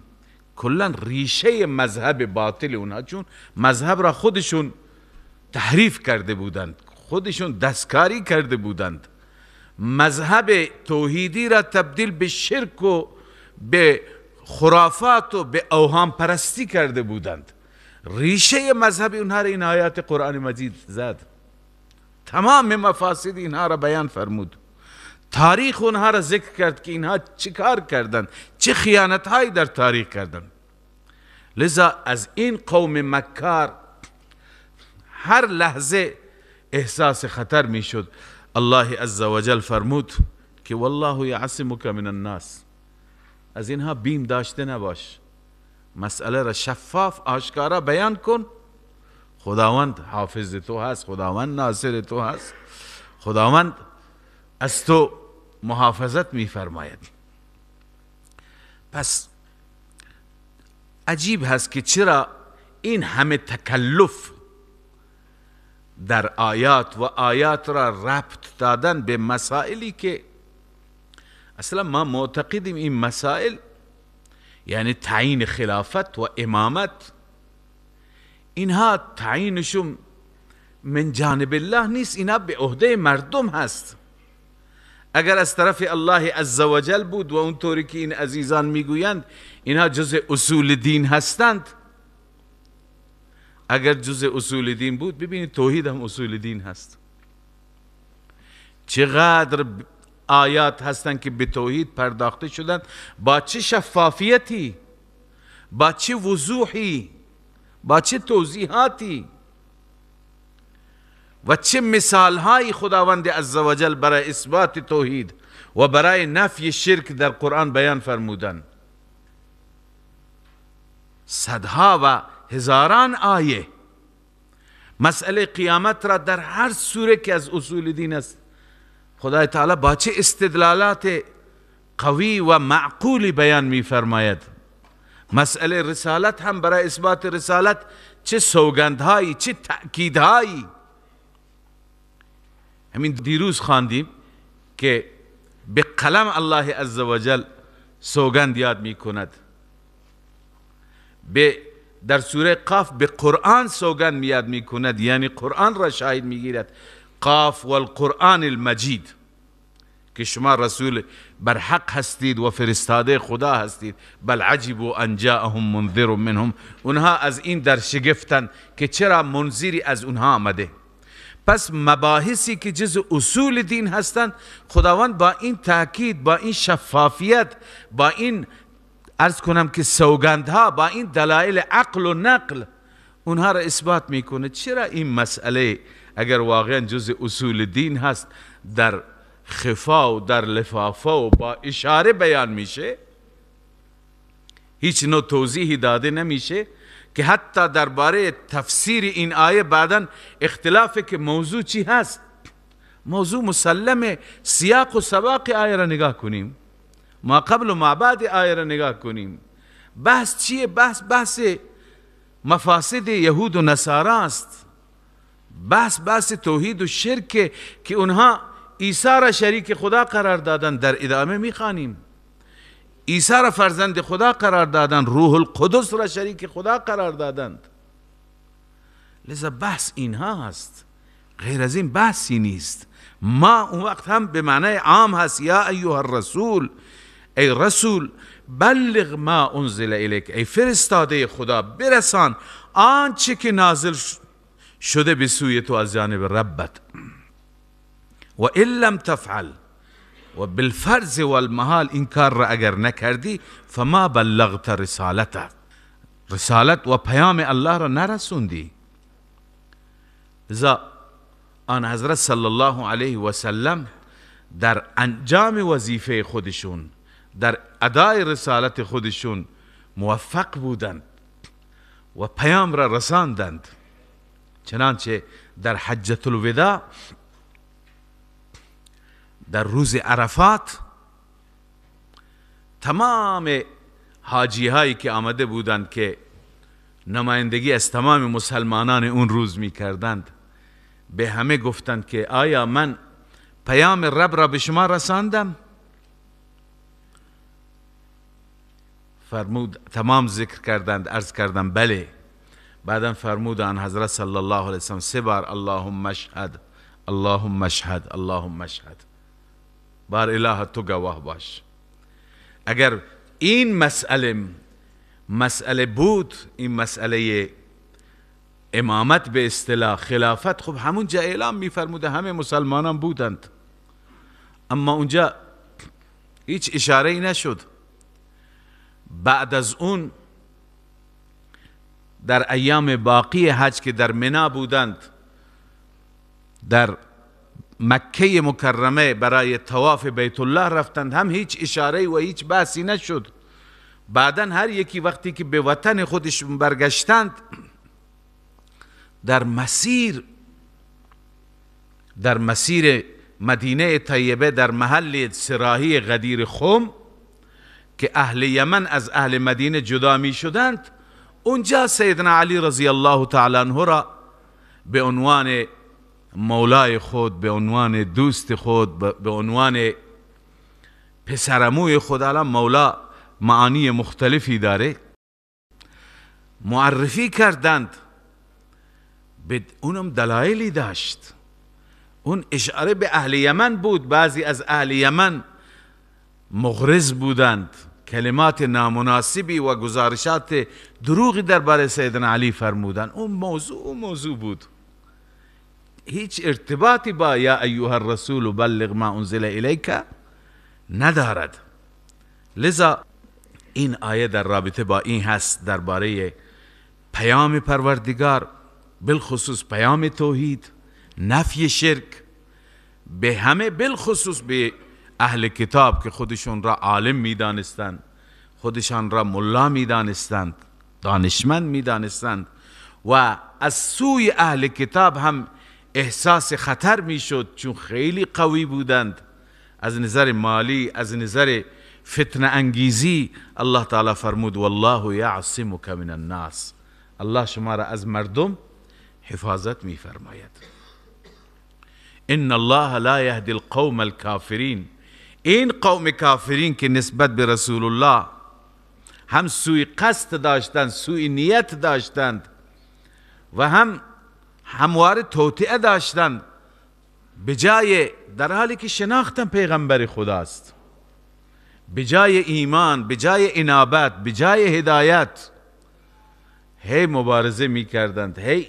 کلا ریشه مذهب باطل اونها، چون مذهب را خودشون تحریف کرده بودند، خودشون دستکاری کرده بودند، مذهب توحیدی را تبدیل به شرک و به خرافات و به اوهام پرستی کرده بودند. ریشه مذهب اونها را این آیات قرآن مجید زد، تمام مفاسد اینها را بیان فرمود، تاریخ اونها را ذکر کرد که اینها چه کار کردند، چه خیانت هایی در تاریخ کردند. لذا از این قوم مکار هر لحظه احساس خطر میشد. الله عزوجل فرمود که والله یعصمک من الناس، از اینها بیم داشته نباش، مسئله را شفاف آشکارا بیان کن، خداوند حافظ تو هست، خداوند ناصر تو هست، خداوند از تو محافظت میفرماید. پس عجیب هست که چرا این همه تکلف در آیات و آیات را ربط دادن به مسائلی که اصلا ما معتقدیم این مسائل، یعنی تعیین خلافت و امامت، اینها تعیینشون من جانب الله نیست، اینها به عهده مردم هست. اگر از طرف الله عزوجل بود و اونطوری که این عزیزان میگویند اینها جز اصول دین هستند، اگر جز اصول دین بود، ببینید توحید هم اصول دین هست. چقدر آیات هستند که به توحید پرداخته شدند، با چه شفافیتی، با چه وضوحی، با چه توضیحاتی و چه مثالهایی خداوند عزوجل برای اثبات توحید و برای نفی شرک در قرآن بیان فرمودند. صدها و هزاران آیه مسئله قیامت را در هر سوره که از اصول دین است خدای تعالی با چه استدلالات قوی و معقولی بیان می‌فرماید. مسئله رسالت هم برای اثبات رسالت چه سوگندهایی، چه تأکیدهایی. همین دیروز خواندیم که به قلم الله عزوجل سوگند یاد می‌کند، به در سوره قاف به قرآن سوگند یاد می‌کند، یعنی قرآن را شاهد می‌گیرد. قاف والقرآن المجید، که شما رسول بر حق هستید و فرستاده خدا هستید. بل عجبوا ان جاءهم منذر منهم، اونها از این در شگفتند که چرا منذری از اونها آمده. پس مباحثی که جز اصول دین هستند، خداوند با این تاکید، با این شفافیت، با این عرض کنم که سوگندها، با این دلایل عقل و نقل اونها را اثبات میکنه. چرا این مسئله اگر واقعا جز اصول دین هست در خفا و در لفافه و با اشاره بیان میشه، هیچ نوع توضیحی داده نمیشه که حتی درباره تفسیر این آیه بعدا اختلافه که موضوع چی هست. موضوع مسلمه، سیاق و سباق آیه را نگاه کنیم، ما قبل و ما بعد آیه را نگاه کنیم. بحث چیه؟ بحث مفاسد یهود و نصارا است، بحث توحید و شرک که اونها عیسی را شریک خدا قرار دادن. در ادامه میخوانیم عیسی را فرزند خدا قرار دادن، روح القدس را شریک خدا قرار دادند. لذا بحث اینها هست، غیر از این بحثی نیست. ما اون وقت هم به معنای عام هست، یا ایها الرسول، ای رسول، بلغ ما انزل الیک، ای فرستاده خدا برسان آنچه که نازل شده به سوی تو از جانب ربت. و ان لم تفعل، و بالفرض والمحال این کار را اگر نکردی، فما بلغت رسالته، رسالت و پیام الله را نرسوندی. لذا آن حضرت صلی الله علیه و سلم در انجام وظیفه خودشون، در ادای رسالت خودشون موفق بودند و پیام را رساندند. چنانچه در حجة الوداع، در روز عرفات، تمام حاجی هایی که آمده بودند که نمایندگی از تمام مسلمانان اون روز می کردند، به همه گفتند که آیا من پیام رب را به شما رساندم؟ فرمود، تمام ذکر کردند، عرض کردند بله. بعدا فرمودند حضرت صلی الله علیه وسلم 3 بار اللهم اشهد، اللهم اشهد، اللهم اشهد، بار اله تو گواه باش. اگر این مسئله بود، این مسئله امامت به اصطلاح خلافت، خب همونجا اعلام میفرموده، همه مسلمانان بودند، اما اونجا هیچ اشاره ای نشد. بعد از اون در ایام باقی حج که در منا بودند، در مکه مکرمه برای طواف بیت الله رفتند، هم هیچ اشاره و هیچ بحثی نشد. بعدا هر یکی وقتی که به وطن خودشون برگشتند، در مسیر مدینه طیبه، در محل سراحی غدیر خم که اهل یمن از اهل مدینه جدا می شدند، اونجا سیدنا علی رضی الله تعالی عنه را به عنوان مولای خود، به عنوان دوست خود، به عنوان پسرموی خود، الان مولا معانی مختلفی داره، معرفی کردند. اونم دلایلی داشت، اون اشاره به اهل یمن بود. بعضی از اهل یمن مغرض بودند، کلمات نامناسبی و گزارشات دروغی درباره سیدنا علی فرمودند. اون موضوع بود، هیچ ارتباطی با یا ایها الرسول بلغ ما انزل الیک ندارد. لذا این آیه در رابطه با این هست، درباره پیام پروردگار، بالخصوص پیام توحید، نفی شرک به همه، بالخصوص به اهل کتاب که خودشون را عالم میدانستند، خودشان را ملا میدانستند، دانشمند میدانستند، و از سوی اهل کتاب هم احساس خطر میشد، چون خیلی قوی بودند از نظر مالی، از نظر فتنه انگیزی. الله تعالی فرمود والله یعصمک من الناس، الله شما را از مردم حفاظت میفرماید. ان الله لا یهدی القوم الکافرین. این قوم کافرین که نسبت به رسول الله هم سوی قصد داشتند، سوی نیت داشتند و هم همواره توطئه داشتند، به جای، در حالی که شناختن پیغمبر خداست، به جای ایمان، به جای انابت، به جای هدایت، هی مبارزه میکردند، هی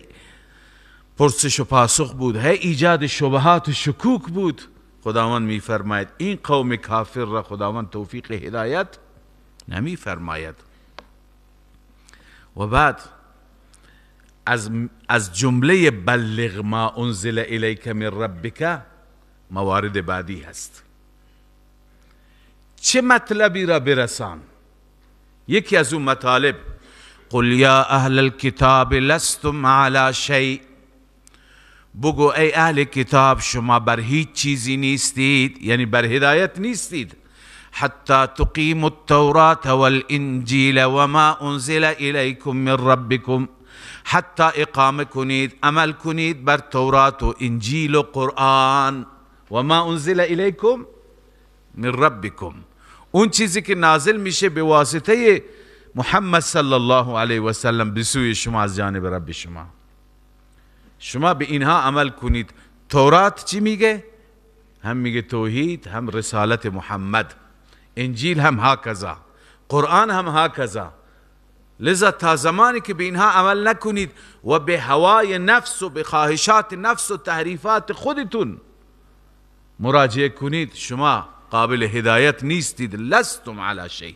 پرسش و پاسخ بود، هی ایجاد شبهات و شکوک بود. خداوند میفرماید این قوم کافر را خداوند توفیق هدایت نمیفرماید. و بعد از جمله بلغ ما انزل الیک من ربک موارد بعدی هست. چه مطلبی را برسان؟ یکی از اون مطالب، قل یا اهل الكتاب لستم علی شیء، بگو ای اهل کتاب شما بر هیچ چیزی نیستید، یعنی بر هدایت نیستید، حتی تقیموا التوراة والانجیل وما انزل الیکم من ربکم، حتی اقامه کنید، عمل کنید بر تورات و انجیل و قرآن، و ما انزل الیکم من ربکم، اون چیزی که نازل میشه به واسطه محمد صلی الله علیه و سلم به سوی شما از جانب رب شما، شما به اینها عمل کنید. تورات چی میگه؟ هم میگه توحید، هم رسالت محمد، انجیل هم هکذا، قرآن هم هکذا. لذا تا زمانی که به اینها عمل نکنید و به هوای نفس و به خواهشات نفس و تحریفات خودتون مراجعه کنید، شما قابل هدایت نیستید. لستم علی شیء.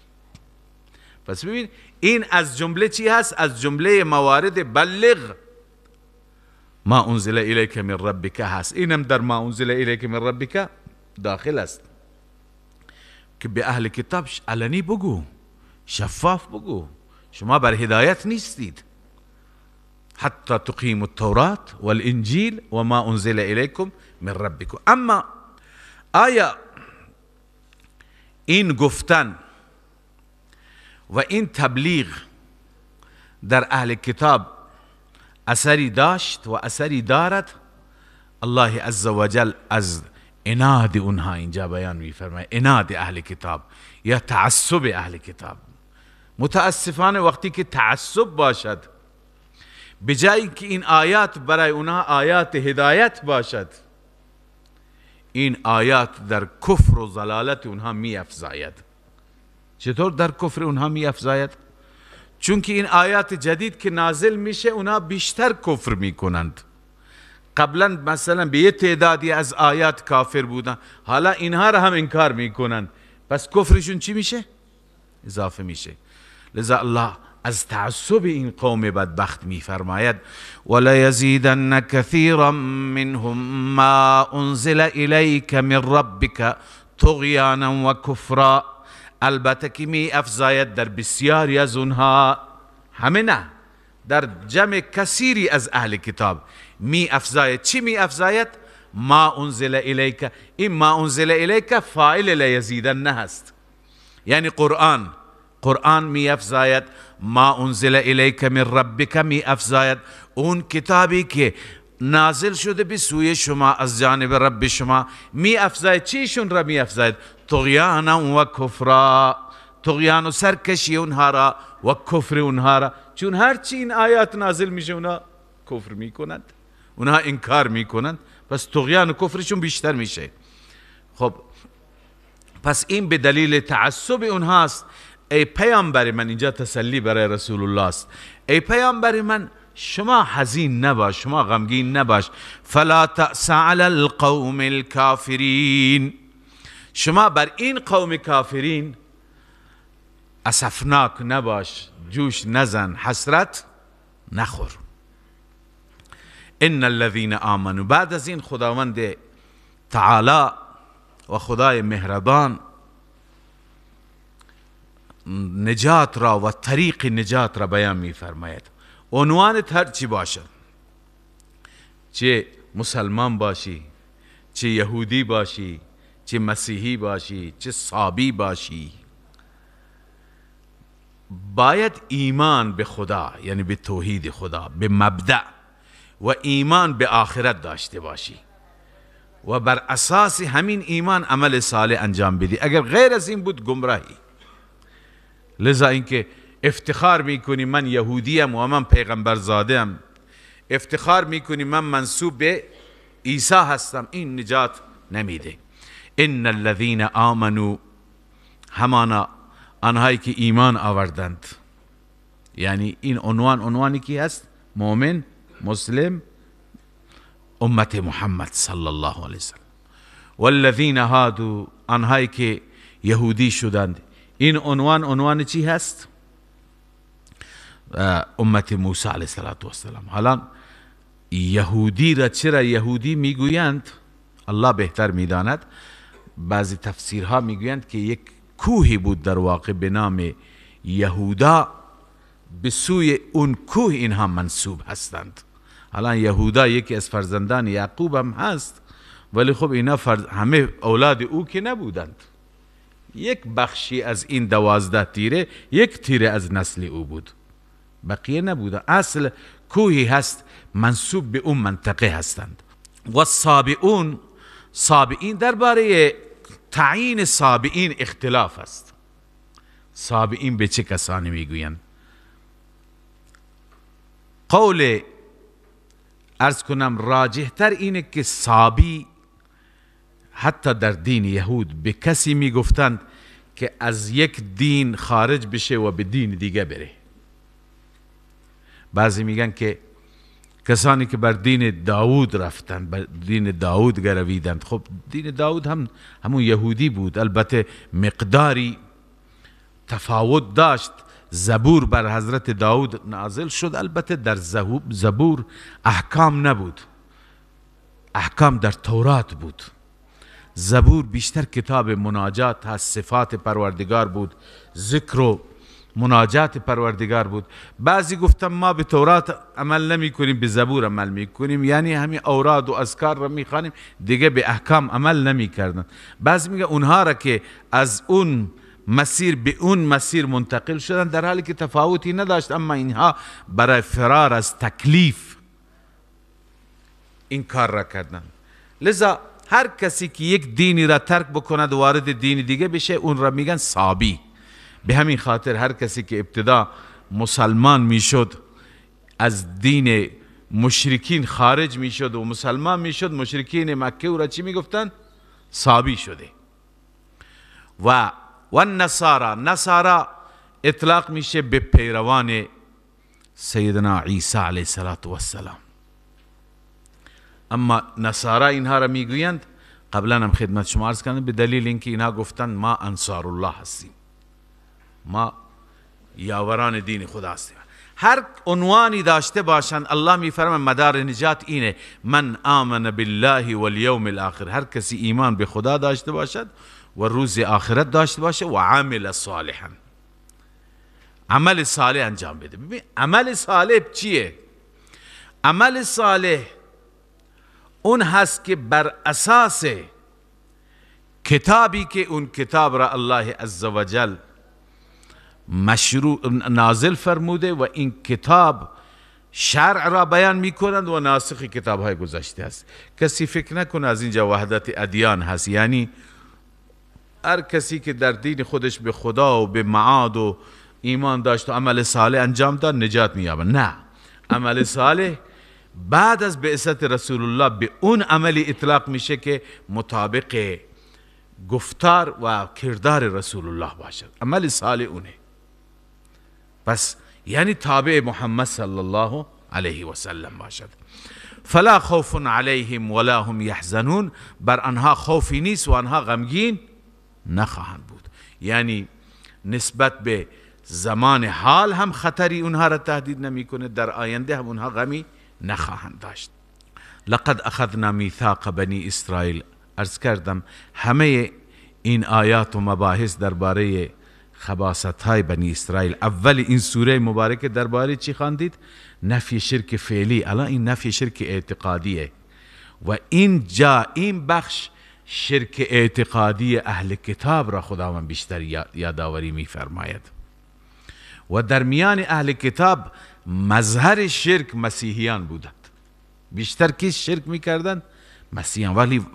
پس ببین این از جمله چی هست؟ از جمله موارد بلغ ما انزل الیک من ربک هست. اینم در ما انزل الیک من ربک داخل است که به اهل کتاب علنی بگو، شفاف بگو، شما بر هدایت نیستید. حتی تقیم التورات والانجیل و ما انزل الیکم من ربکم. اما آیا این گفتن و این تبلیغ در اهل کتاب اثری داشت و اثری دارد؟ الله عزوجل از عناد اونها اینجا بیان می‌فرماید، عناد اهل کتاب یا تعصب اهل کتاب. متاسفانه وقتی که تعصب باشد، به جای که این آیات برای اونها آیات هدایت باشد، این آیات در کفر و ضلالت اونها می افزاید. چطور در کفر اونها می افزاید؟ چون که این آیات جدید که نازل میشه اونها بیشتر کفر میکنند. قبلا مثلا به یه تعدادی از آیات کافر بودن، حالا اینها را هم انکار میکنند، پس کفرشون چی میشه؟ اضافه میشه. لذا الله از تعصب این قوم بدبخت میفرماید وَلَيَزِيدَنَّ كَثِيرًا مِّنْهُمْ مَا أُنزِلَ إِلَيْكَ مِنْ رَبِّكَ طُغْيَانًا وَكُفْرًا. البته که می افزاید در بسیاری از اونها، همه نه، در جمع کثیری از اهل کتاب می افزاید. چی می افزاید؟ ما انزل الیک. این ما انزل الیک فاعل لیزیدن هست، یعنی قرآن. قرآن می افزاید، ما انزل الیک من ربک می افزاید، اون کتابی که نازل شده به سوی شما از جانب رب شما می افزاید. چیشون را می افزاید؟ طغیانا و کفرا، طغیان و سرکشی اونها را و کفر اونها را. چون هرچی این آیات نازل میشه اونها کفر میکنند، اونها انکار میکنند، پس طغیان و کفرشون بیشتر میشه. خب پس این به دلیل تعصب اونهاست. ای پیامبر من، اینجا تسلی برای رسول الله است، ای پیامبر من شما حزین نباش، شما غمگین نباش. فلا تأس علی القوم الكافرین، شما بر این قوم کافرین اسفناک نباش، جوش نزن، حسرت نخور. ان الذين آمنوا، بعد از این خداوند تعالی و خدای مهربان نجات را و طریق نجات را بیان می‌فرماید. عنوانت هر چی باشد، چه مسلمان باشی، چه یهودی باشی، چه مسیحی باشی، چه صابی باشی، باید ایمان به خدا، یعنی به توحید خدا، به مبدأ و ایمان به آخرت داشته باشی و بر اساس همین ایمان عمل صالح انجام بدی. اگر غیر از این بود گمراهی. لذا اینکه افتخار میکنی من یهودیم و من پیغمبر زاده ام، افتخار میکنی من منسوب به عیسی هستم، این نجات نمیده. ان الذین آمنوا، همانا آنهایی که ایمان آوردند، یعنی این عنوان عنوانی کی هست؟ مؤمن، مسلم، امت محمد صلی الله علیه وسلم. والذین هادوا، آنهایی که یهودی شدند، این عنوان عنوان چی هست؟ امت موسی علیه السلام. حالا یهودی را چرا یهودی میگویند؟ الله بهتر میداند. بعضی تفسیرها میگویند که یک کوهی بود در واقع به نام یهودا، به سوی اون کوه اینها منسوب هستند. حالا یهودا یکی از فرزندان یعقوب هم هست، ولی خب اینا همه اولاد او که نبودند، یک بخشی از این 12 تیره، یک تیره از نسل او بود، بقیه نبودند. اصل کوهی هست منسوب به اون منطقه هستند. و صابئون، صابئین درباره تعیین صابئین اختلاف است. صابئین به چه کسانی میگویند؟ قول عرض کنم راجح تر اینه که صابی حتی در دین یهود به کسی میگفتند که از یک دین خارج بشه و به دین دیگه بره. بعضی میگن که کسانی که بر دین داود رفتند، بر دین داود گرویدند. خب دین داود هم همون یهودی بود، البته مقداری تفاوت داشت. زبور بر حضرت داود نازل شد، البته در زبور احکام نبود، احکام در تورات بود. زبور بیشتر کتاب مناجات هست، صفات پروردگار بود، ذکر و مناجات پروردگار بود. بعضی گفتن ما به تورات عمل نمی کنیم، به زبور عمل می کنیم، یعنی همین اوراد و اذکار را می خوانیم، دیگه به احکام عمل نمی کردن. بعضی میگه اونها را که از اون مسیر به اون مسیر منتقل شدن، در حالی که تفاوتی نداشت، اما اینها برای فرار از تکلیف این کار را کردن. لذا هر کسی که یک دینی را ترک بکند وارد دین دیگه بشه، اون را میگن صابی. به همین خاطر هر کسی که ابتدا مسلمان میشد، از دین مشرکین خارج میشد و مسلمان میشد، مشرکین مکه او را چی میگفتن؟ صابی شده. و النصارا، نصارا اطلاق میشه به پیروان سیدنا عیسی علیه السلام. اما نصارا اینها را میگویند، قبلا هم خدمت شما عرض کردم، به دلیل اینکه اینها گفتند ما انصار الله هستیم، ما یاوران دین خدا هستیم. هر عنوانی داشته باشند، الله میفرماید مدار نجات اینه، من آمن بالله والیوم الاخر، هر کسی ایمان به خدا داشته باشد و روز آخرت داشته باشه و عمل صالحا، عمل صالح انجام بده. ببین عمل صالح چیه؟ عمل صالح اون هست که بر اساس کتابی که اون کتاب را الله عزوجل مشروع نازل فرموده و این کتاب شرع را بیان میکنند و ناسخ کتاب های گذشته است. کسی فکر نکنه از اینجا وحدت ادیان هست، یعنی هر کسی که در دین خودش به خدا و به معاد و ایمان داشت و عمل صالح انجام داد نجات می‌یابد. نه، عمل صالح بعد از بعثت رسول الله به اون عملی اطلاق میشه که مطابق گفتار و کردار رسول الله باشد. عمل صالح اونه، پس یعنی تابع محمد صلی الله علیه و سلم باشد. فلا خوف علیهم ولا هم یحزنون، بر آنها خوفی نیست و آنها غمگین نخواهند بود. یعنی نسبت به زمان حال هم خطری اونها را تهدید نمیکنه، در آینده هم اونها غمی نخواهند داشت. لقد اخذنا میثاق بنی اسرائیل، عرض کردم همه این آیات و مباحث درباره خباثت های بنی اسرائیل. اول این سوره مبارکه درباره چی خواندید؟ نفی شرک فعلی. الان این نفی شرک اعتقادیه و این جا این بخش شرک اعتقادی اهل کتاب را خداوند بیشتر یادآوری می‌فرماید. و در میان اهل کتاب مظهر شرک مسیحیان بودند. بیشتر کی شرک میکردند؟ مسیحیان. ولی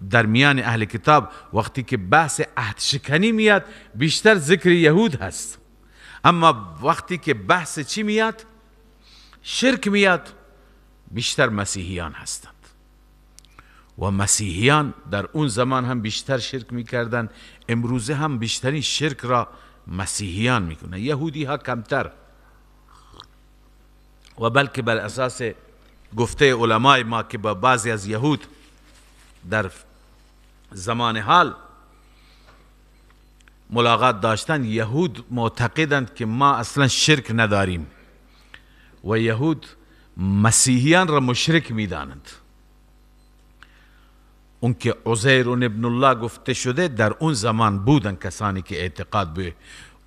در میان اهل کتاب وقتی که بحث عهد شکنی میاد بیشتر ذکر یهود هست، اما وقتی که بحث چی میاد؟ شرک میاد، بیشتر مسیحیان هستند. و مسیحیان در اون زمان هم بیشتر شرک میکردند، امروزه هم بیشترین شرک را مسیحیان میکنند، یهودی ها کمتر. و بلکه بر اساس گفته علمای ما که با بعضی از یهود در زمان حال ملاقات داشتن، یهود معتقدند که ما اصلا شرک نداریم و یهود مسیحیان را مشرک میدانند. اون که عزیر ابن الله گفته شده در اون زمان بودن کسانی که اعتقاد به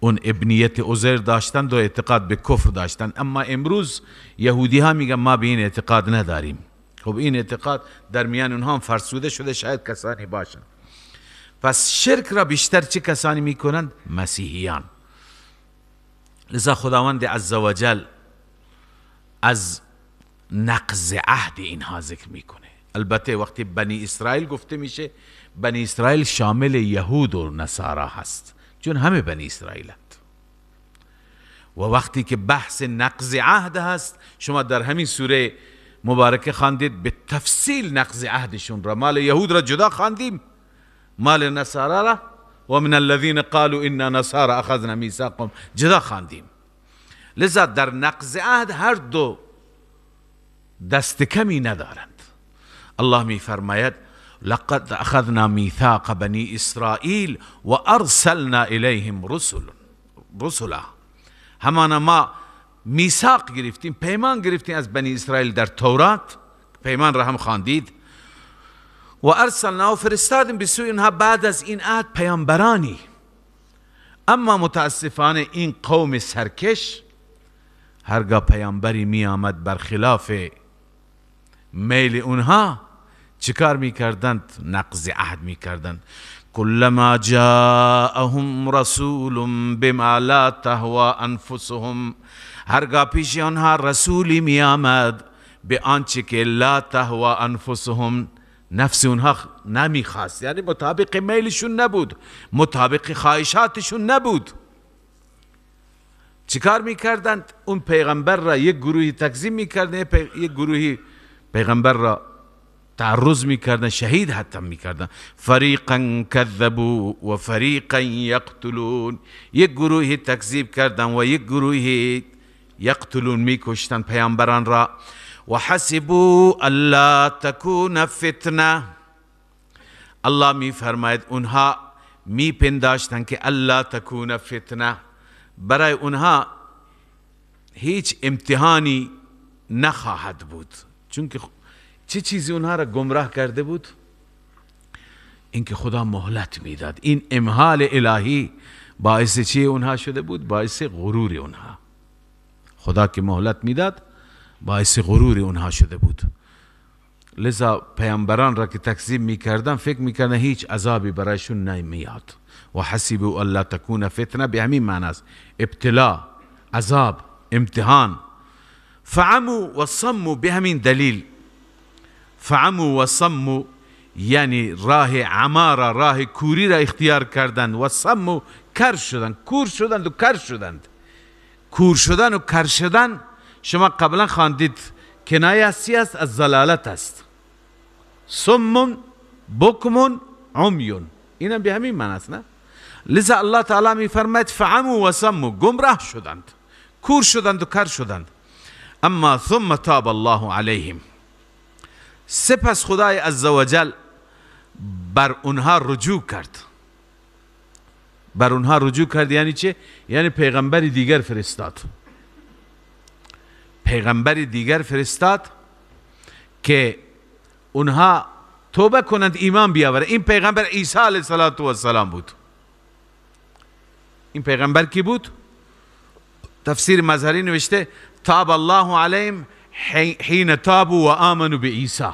اون ابنیت عزیر داشتند و اعتقاد به کفر داشتند، اما امروز یهودی ها میگن ما به این اعتقاد نداریم. خب این اعتقاد در میان اونها هم فرسوده شده، شاید کسانی باشند. پس شرک را بیشتر چه کسانی میکنند؟ مسیحیان. لذا خداوند عزوجل از نقض عهد اینها ذکر میکنه. البته وقتی بنی اسرائیل گفته میشه، بنی اسرائیل شامل یهود و نصارا هست، چون همه بنی اسرائیلند. و وقتی که بحث نقض عهد هست، شما در همین سوره مبارکه خواندید به تفصیل نقض عهدشون را. مال یهود را جدا خواندیم، مال نصارا را و من الذین قالوا انا نصارا اخذنا میثاقهم جدا خواندیم. لذا در نقض عهد هر دو دست کمی ندارند. الله می فرماید لقد اخذنا میثاق بنی اسرائیل و ارسلنا الیهم رسلا. همانا ما میثاق گرفتیم، پیمان گرفتیم از بنی اسرائیل در تورات، پیمان را هم خواندید، و ارسلنا، و فرستادیم به سوی اونها بعد از این عهد پیامبرانی. اما متاسفانه این قوم سرکش هرگاه پیامبری می آمد برخلاف میل اونها چیکار میکردند؟ نقض عهد میکردند. کلما جاءهم رسول بما لا تهوى انفسهم، هرگاه پیش آنها رسولی می آمد به آنچه که لا تهوى انفسهم، نفس اونها نمیخواست، یعنی مطابق میلشون نبود، مطابق خواهشاتشون نبود. چیکار میکردند؟ اون پیغمبر را یک گروهی تکذیب میکردند، یک گروهی پیغمبر را تعرض میکردن، شهید حتی میکردن. فریقا کذبوا و فریقا یقتلون، یک گروهی تکذیب کردن و یک گروهی یقتلون، میکشتن پیامبران را. و حسبوا الا تکون فتنه، الله میفرماید اونها میپنداشتن که الا تکون فتنه، برای اونها هیچ امتحانی نخواهد بود. چون که چه چیزی اونها را گمراه کرده بود؟ اینکه خدا مهلت میداد. این امهال الهی باعث چی اونها شده بود؟ باعث غرور اونها. خدا که مهلت میداد باعث غرور اونها شده بود. لذا پیامبران را که تکذیب میکردن فکر میکردن هیچ عذابی برایشون نمیاد. و حسبوا الا تکون فتنه به همین معنی است، ابتلا، عذاب، امتحان. فعموا و صموا، به همین دلیل فعموا و صموا یعنی راه عمارة، راه کوری را اختیار کردند. و صموا کر شدند، کور شدند و کر شدند. کور شدن و کر شدن شما قبلا خواندید کنایه است، از ضلالت است. صم بکم عمیون، اینم به همین معنی است، نه؟ لذا الله تعالی میفرماید فعموا و صموا، گمراه شدند، کور شدند و کر شدند. اما ثم تاب الله علیهم، سپس خدای عزوجل بر اونها رجوع کرد. بر اونها رجوع کرد یعنی چه؟ یعنی پیغمبر دیگر فرستاد. پیغمبر دیگر فرستاد که اونها توبه کنند، ایمان بیاورند. این پیغمبر عیسی علیه السلام بود. این پیغمبر کی بود؟ تفسیر مظهری نوشته تاب الله علیهم حین تابوا و آمنوا بعیسی.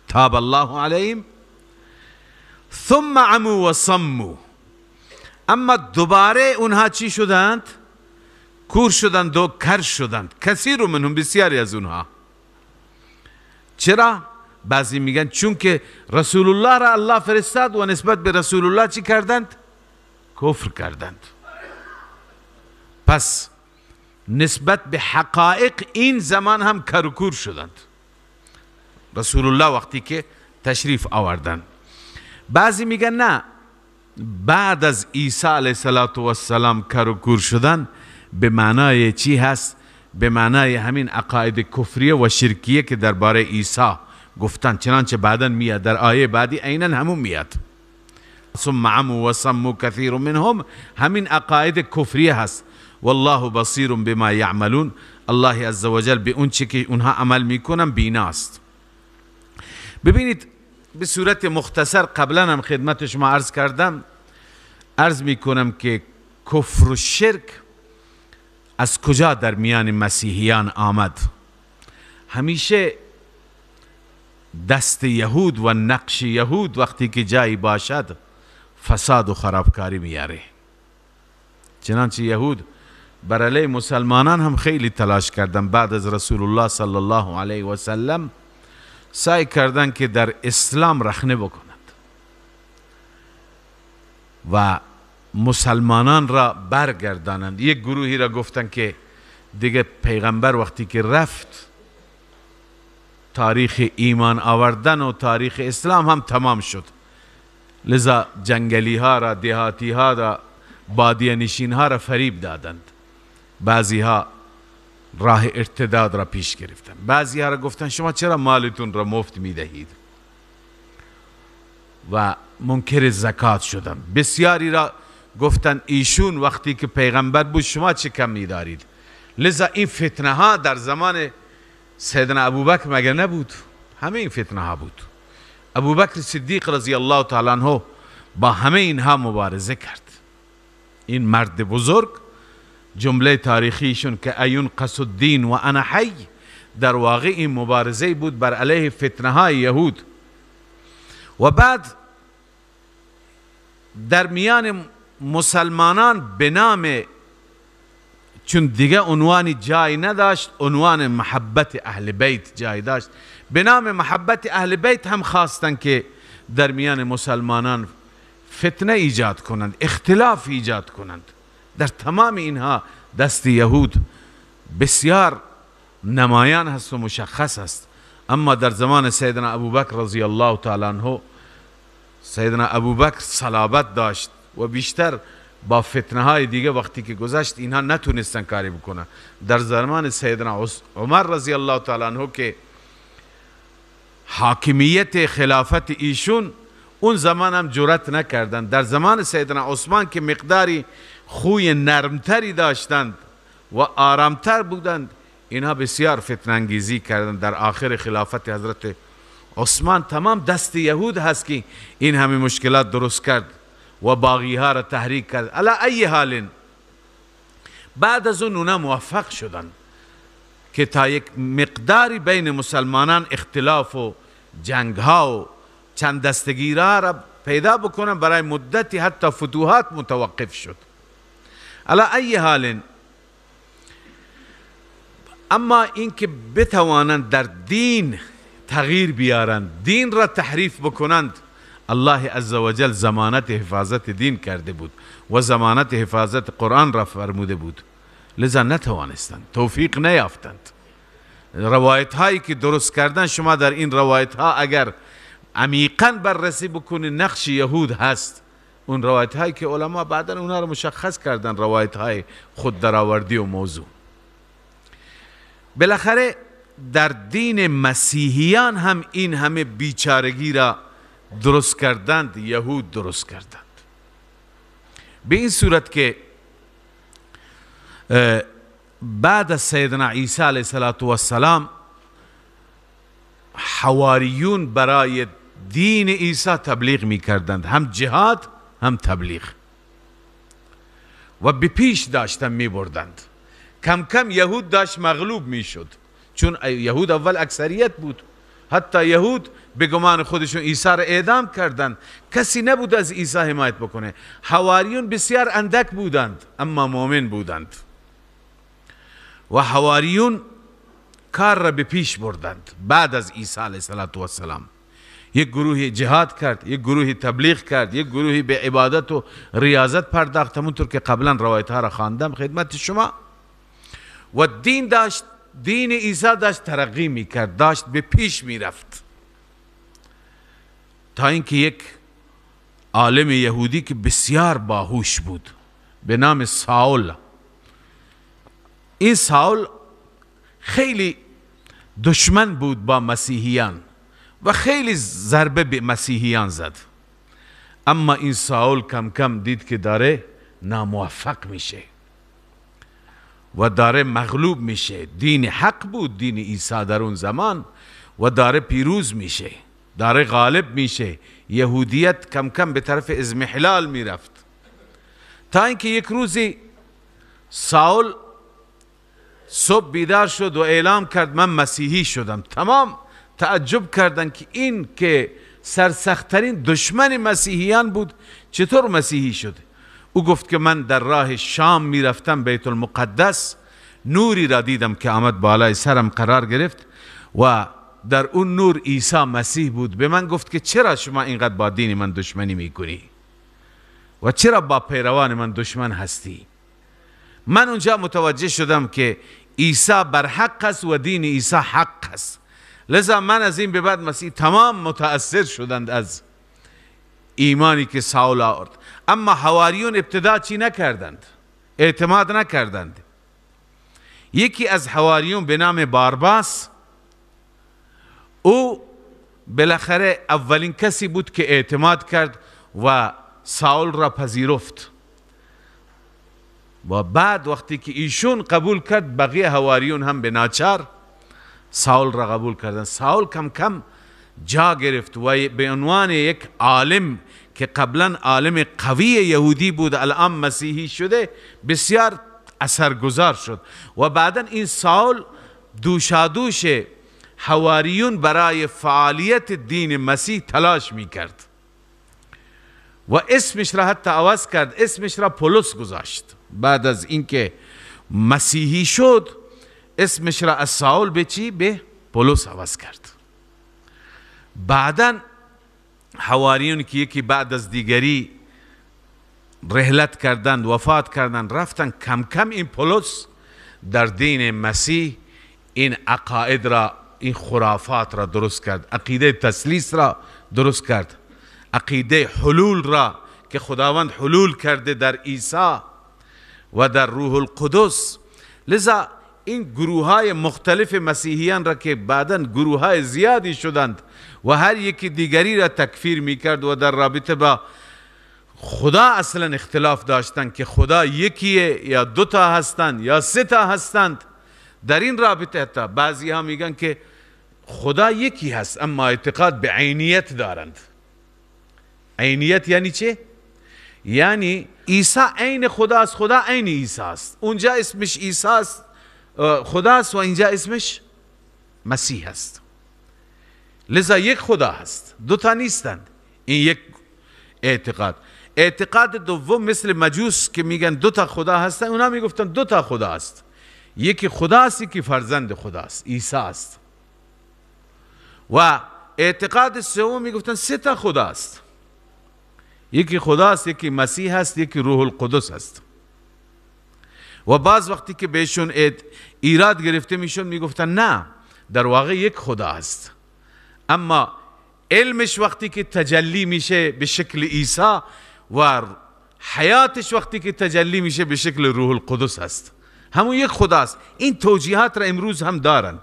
تاب الله علیهم ثم عموا و صموا. اما دوباره اونها چی شدند؟ کور شدند و کر شدند. کثیر منهم، بسیاری از اونها. چرا؟ بعضی میگن چون که رسول الله را الله فرستاد و نسبت به رسول الله چی کردند؟ کفر کردند. پس نسبت به حقایق این زمان هم کر و کور شدند. رسول الله وقتی که تشریف آوردند. بعضی میگن نه، بعد از عیسی علیه السلام کر و کور شدن به معنای چی هست؟ به معنای همین عقاید کفریه و شرکیه که درباره عیسی گفتن، چنانچه بعدا میاد در آیه بعدی عینا همون میاد. ثم عموا و صموا کثیر منهم، همین عقاید کفریه هست. والله بصیر بما یعملون، الله عزوجل به اون چی که اونها عمل میکنن بیناست. ببینید به صورت مختصر قبلا هم خدمت شما عرض کردم، عرض میکنم که کفر و شرک از کجا در میان مسیحیان آمد؟ همیشه دست یهود و نقش یهود وقتی که جایی باشد فساد و خرابکاری میاره. چنانچه یهود بر علیه مسلمانان هم خیلی تلاش کردن، بعد از رسول الله صلی الله علیه و سلم سعی کردن که در اسلام رخنه بکنند و مسلمانان را برگردانند. یک گروهی را گفتن که دیگه پیغمبر وقتی که رفت تاریخ ایمان آوردن و تاریخ اسلام هم تمام شد، لذا جنگلی ها را، دهاتی ها را، بادیه نشین ها را فریب دادند. بعضی ها راه ارتداد را پیش گرفتن، بعضی ها را گفتن شما چرا مالتون را مفت می دهید و منکر زکات شدن. بسیاری را گفتن ایشون وقتی که پیغمبر بود شما چه کم می دارید. لذا این فتنه ها در زمان سیدنا ابوبکر مگر نبود؟ همه این فتنه ها بود. ابوبکر صدیق رضی الله تعالی عنه با همه اینها مبارزه کرد. این مرد بزرگ، جمله تاریخیشون که اینقص الدین و انا حی، در واقع این مبارزه بود بر علیه فتنه های یهود. و بعد در میان مسلمانان به نام، چون دیگه عنوانی جای نداشت، عنوان محبت اهل بیت جای داشت، به نام محبت اهل بیت هم خواستن که در میان مسلمانان فتنه ایجاد کنند، اختلاف ایجاد کنند. در تمام اینها دست یهود بسیار نمایان هست و مشخص است. اما در زمان سیدنا ابوبکر رضی الله تعالی عنه، سیدنا ابوبکر صلابت داشت و بیشتر با فتنه های دیگه وقتی که گذشت اینها نتونستن کاری بکنن. در زمان سیدنا عمر رضی الله تعالی عنه که حاکمیت خلافت ایشون، اون زمان هم جرأت نکردن. در زمان سیدنا عثمان که مقداری خوی نرمتری داشتند و آرامتر بودند، اینها بسیار فتنه انگیزی کردند. در آخر خلافت حضرت عثمان تمام دست یهود هست که این همه مشکلات درست کرد و باغی ها را تحریک کرد. علی ای حال بعد از اون اونا موفق شدند که تا یک مقداری بین مسلمانان اختلاف و جنگ ها و چند دستگیرها را پیدا بکنن. برای مدتی حتی فتوحات متوقف شد. علی ای حال اما اینکه بتوانند در دین تغییر بیارند، دین را تحریف بکنند، الله عزوجل ضمانت حفاظت دین کرده بود و ضمانت حفاظت قرآن را فرموده بود، لذا نتوانستند، توفیق نیافتند. روایت هایی که درست کردن، شما در این روایت ها اگر عمیقا بررسی بکنید نقش یهود هست. اون روایت هایی که علما بعدا اونها رو مشخص کردن، روایت های خود درآوردی و موضوع. بالاخره در دین مسیحیان هم این همه بیچارگی را درست کردند، یهود درست کردند، به این صورت که بعد از سیدنا عیسی علیه السلام حواریون برای دین عیسی تبلیغ می کردند، هم جهاد هم تبلیغ، و به پیش داشتن می بردند. کم کم یهود داشت مغلوب می شد، چون یهود اول اکثریت بود. حتی یهود به گمان خودشون عیسی را اعدام کردند، کسی نبود از عیسی حمایت بکنه. حواریون بسیار اندک بودند اما مؤمن بودند و حواریون کار را به پیش بردند. بعد از عیسی علیه السلام یک گروه جهاد کرد، یک گروه تبلیغ کرد، یک گروهی به عبادت و ریاضت پرداخت، همونطور که قبلا روایت ها را خواندم خدمت شما. و دین داشت، دین عیسی داشت ترقی میکرد، داشت به پیش میرفت، تا اینکه یک عالم یهودی که بسیار باهوش بود به نام ساول، این ساول خیلی دشمن بود با مسیحیان و خیلی ضربه به مسیحیان زد. اما این ساول کم کم دید که داره ناموفق میشه و داره مغلوب میشه. دین حق بود دین عیسی در اون زمان و داره پیروز میشه، داره غالب میشه. یهودیت کم کم به طرف اضمحلال میرفت، تا اینکه یک روزی ساول صبح بیدار شد و اعلام کرد من مسیحی شدم. تمام تعجب کردند که این که سرسختترین دشمن مسیحیان بود چطور مسیحی شد. او گفت که من در راه شام میرفتم بیت المقدس، نوری را دیدم که آمد بالای سرم قرار گرفت و در اون نور عیسی مسیح بود. به من گفت که چرا شما اینقدر با دین من دشمنی میکنی و چرا با پیروان من دشمن هستی؟ من اونجا متوجه شدم که عیسی بر حق است و دین عیسی حق است، لذا من از این به بعد مسیح. تمام متأثر شدند از ایمانی که ساول آورد. اما حواریون ابتدا چی نکردند؟ اعتماد نکردند. یکی از حواریون به نام بارباس، او بالاخره اولین کسی بود که اعتماد کرد و ساول را پذیرفت. و بعد وقتی که ایشون قبول کرد، بقیه حواریون هم به ناچار ساول را قبول کردند. ساول کم کم جا گرفت و به عنوان یک عالم که قبلا عالم قوی یهودی بود الان مسیحی شده، بسیار اثرگذار شد. و بعدا این سال دوشادوش حواریون برای فعالیت دین مسیح تلاش میکرد و اسمش را حتی عوض کرد، اسمش را پولس گذاشت. بعد از اینکه مسیحی شد اسمش را از ساول به چی؟ به پولس عوض کرد. بعدا حواریون که یکی بعد از دیگری رحلت کردند، وفات کردند، رفتن، کم کم این پولس در دین مسیح این عقاید را، این خرافات را درست کرد، عقیده تثلیث را درست کرد، عقیده حلول را که خداوند حلول کرده در عیسی و در روح القدس. لذا این گروه های مختلف مسیحیان را که بعدا گروه های زیادی شدند و هر یکی دیگری را تکفیر میکرد و در رابطه با خدا اصلا اختلاف داشتند که خدا یکیه یا دوتا هستند یا سه تا هستند. در این رابطه حتی بعضی ها میگن که خدا یکی هست اما اعتقاد به عینیت دارند. عینیت یعنی چه؟ یعنی عیسی عین خداست، خدا عین عیسی است. اونجا اسمش عیسی است، خداست، و اینجا اسمش مسیح است. لذا یک خدا هست، دوتا نیستند. این یک اعتقاد. اعتقاد دوم مثل مجوس که میگن دوتا خدا هستن، اونا میگفتن دوتا خدا است، یکی خداست یکی فرزند خداست، عیسی است. و اعتقاد سوم میگفتن سه تا خداست، یکی خداست، یکی مسیح هست، یکی روح القدس هست. و بعض وقتی که بهشون ایراد گرفته میشون میگفتن نه، در واقع یک خدا هست، اما علمش وقتی که تجلی میشه به شکل عیسی و حیاتش وقتی که تجلی میشه به شکل روح القدس هست، همون یک خداست. این توجیهات را امروز هم دارند.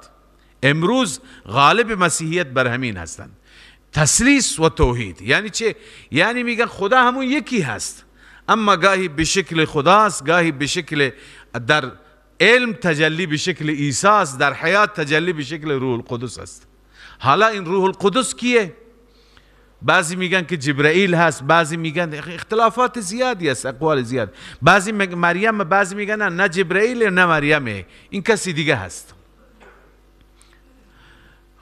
امروز غالب مسیحیت بر همین هستند، تثلیث و توحید. یعنی چه؟ یعنی میگن خدا همون یکی هست، اما گاهی به شکل خداست، گاهی به شکل در علم تجلی به شکل عیسی است، در حیات تجلی به شکل روح القدس است. حالا این روح القدس کیه؟ بعضی میگن که جبرائیل هست، بعضی میگن اختلافات زیادی است، اقوال زیاد، بعضی میگن مریم، بعضی میگن نه جبرائیل نه مریمه، این کسی دیگه هست.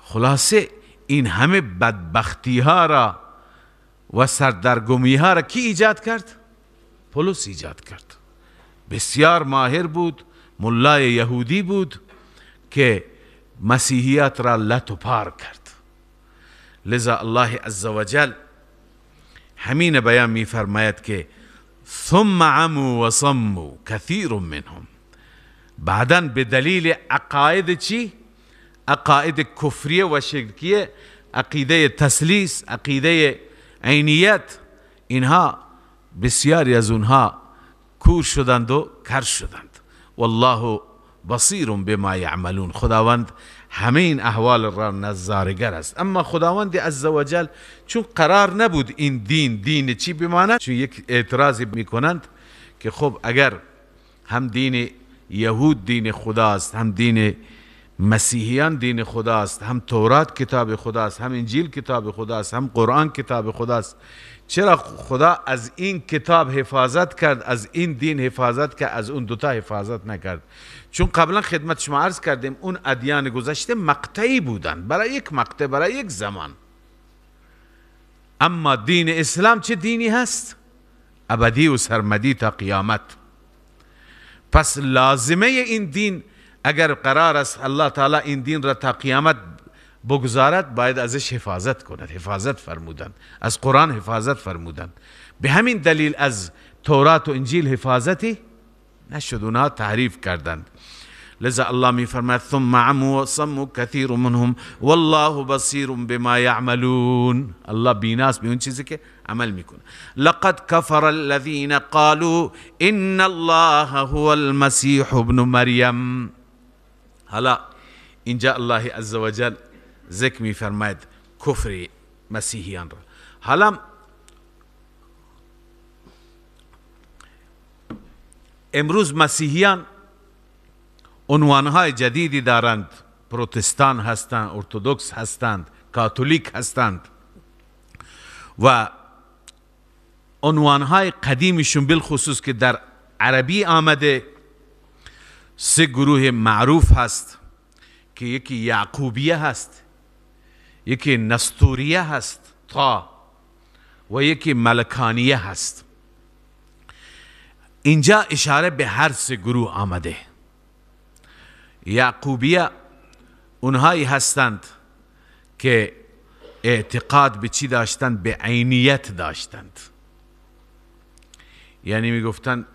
خلاصه این همه بدبختی ها را و سردرگمی ها را کی ایجاد کرد؟ پولس ایجاد کرد. بسیار ماهر بود، ملای یهودی بود که مسیحیت را لت و پار کرد. لذا الله عزوجل همین بیان می فرماید که ثم عموا و صموا کثیر منهم. بعدا به دلیل عقاید چی؟ عقاید کفریه و شرکیه، عقیده تثلیث، عقیده عینیت، اینها بسیاری از اونها کور شدند و کر شدند. والله بصیر بما یعملون. خداوند همه این احوال را نظارگر است. اما خداوند عزوجل چون قرار نبود این دین دین چی بماند، چون یک اعتراضی میکنند که خب اگر هم دین یهود دین خداست، هم دین مسیحیان دین خداست، هم تورات کتاب خداست، هم انجیل کتاب خداست، هم قرآن کتاب خداست، چرا خدا از این کتاب حفاظت کرد، از این دین حفاظت کرد، از اون دوتا حفاظت نکرد؟ چون قبلا خدمت شما عرض کردیم اون ادیان گذشته مقطعی بودن، برای یک مقطع، برای یک زمان. اما دین اسلام چه دینی هست؟ ابدی و سرمدی تا قیامت. پس لازمه این دین اگر قرار است الله تعالی این دین را تا قیامت بگذارد، باید ازش حفاظت کند. حفاظت فرمودند، از قرآن حفاظت فرمودند. به همین دلیل از تورات و انجیل حفاظتی نشد، اونها تحریف کردند. لذا الله می فرماید ثم عموا وصموا کثیر منهم والله بصیر بما یعملون. الله بیناست به اون چیزی که عمل میکنه. لقد کفر الذین قالوا ان الله هو المسیح ابن مریم. حالا اینجا الله عزوجل ذکر می فرماید کفر مسیحیان را. حالا امروز مسیحیان عنوانهای جدیدی دارند، پروتستان هستند، ارتودکس هستند، کاتولیک هستند و عنوانهای قدیمشون بالخصوص که در عربی آمده، سه گروه معروف هست که یکی یعقوبیه هست، یکی نسطوریه هست تا و یکی ملکانیه هست. اینجا اشاره به هر سه گروه آمده. یعقوبیه اونهایی هستند که اعتقاد به چی داشتند؟ به عینیت داشتند، یعنی میگفتند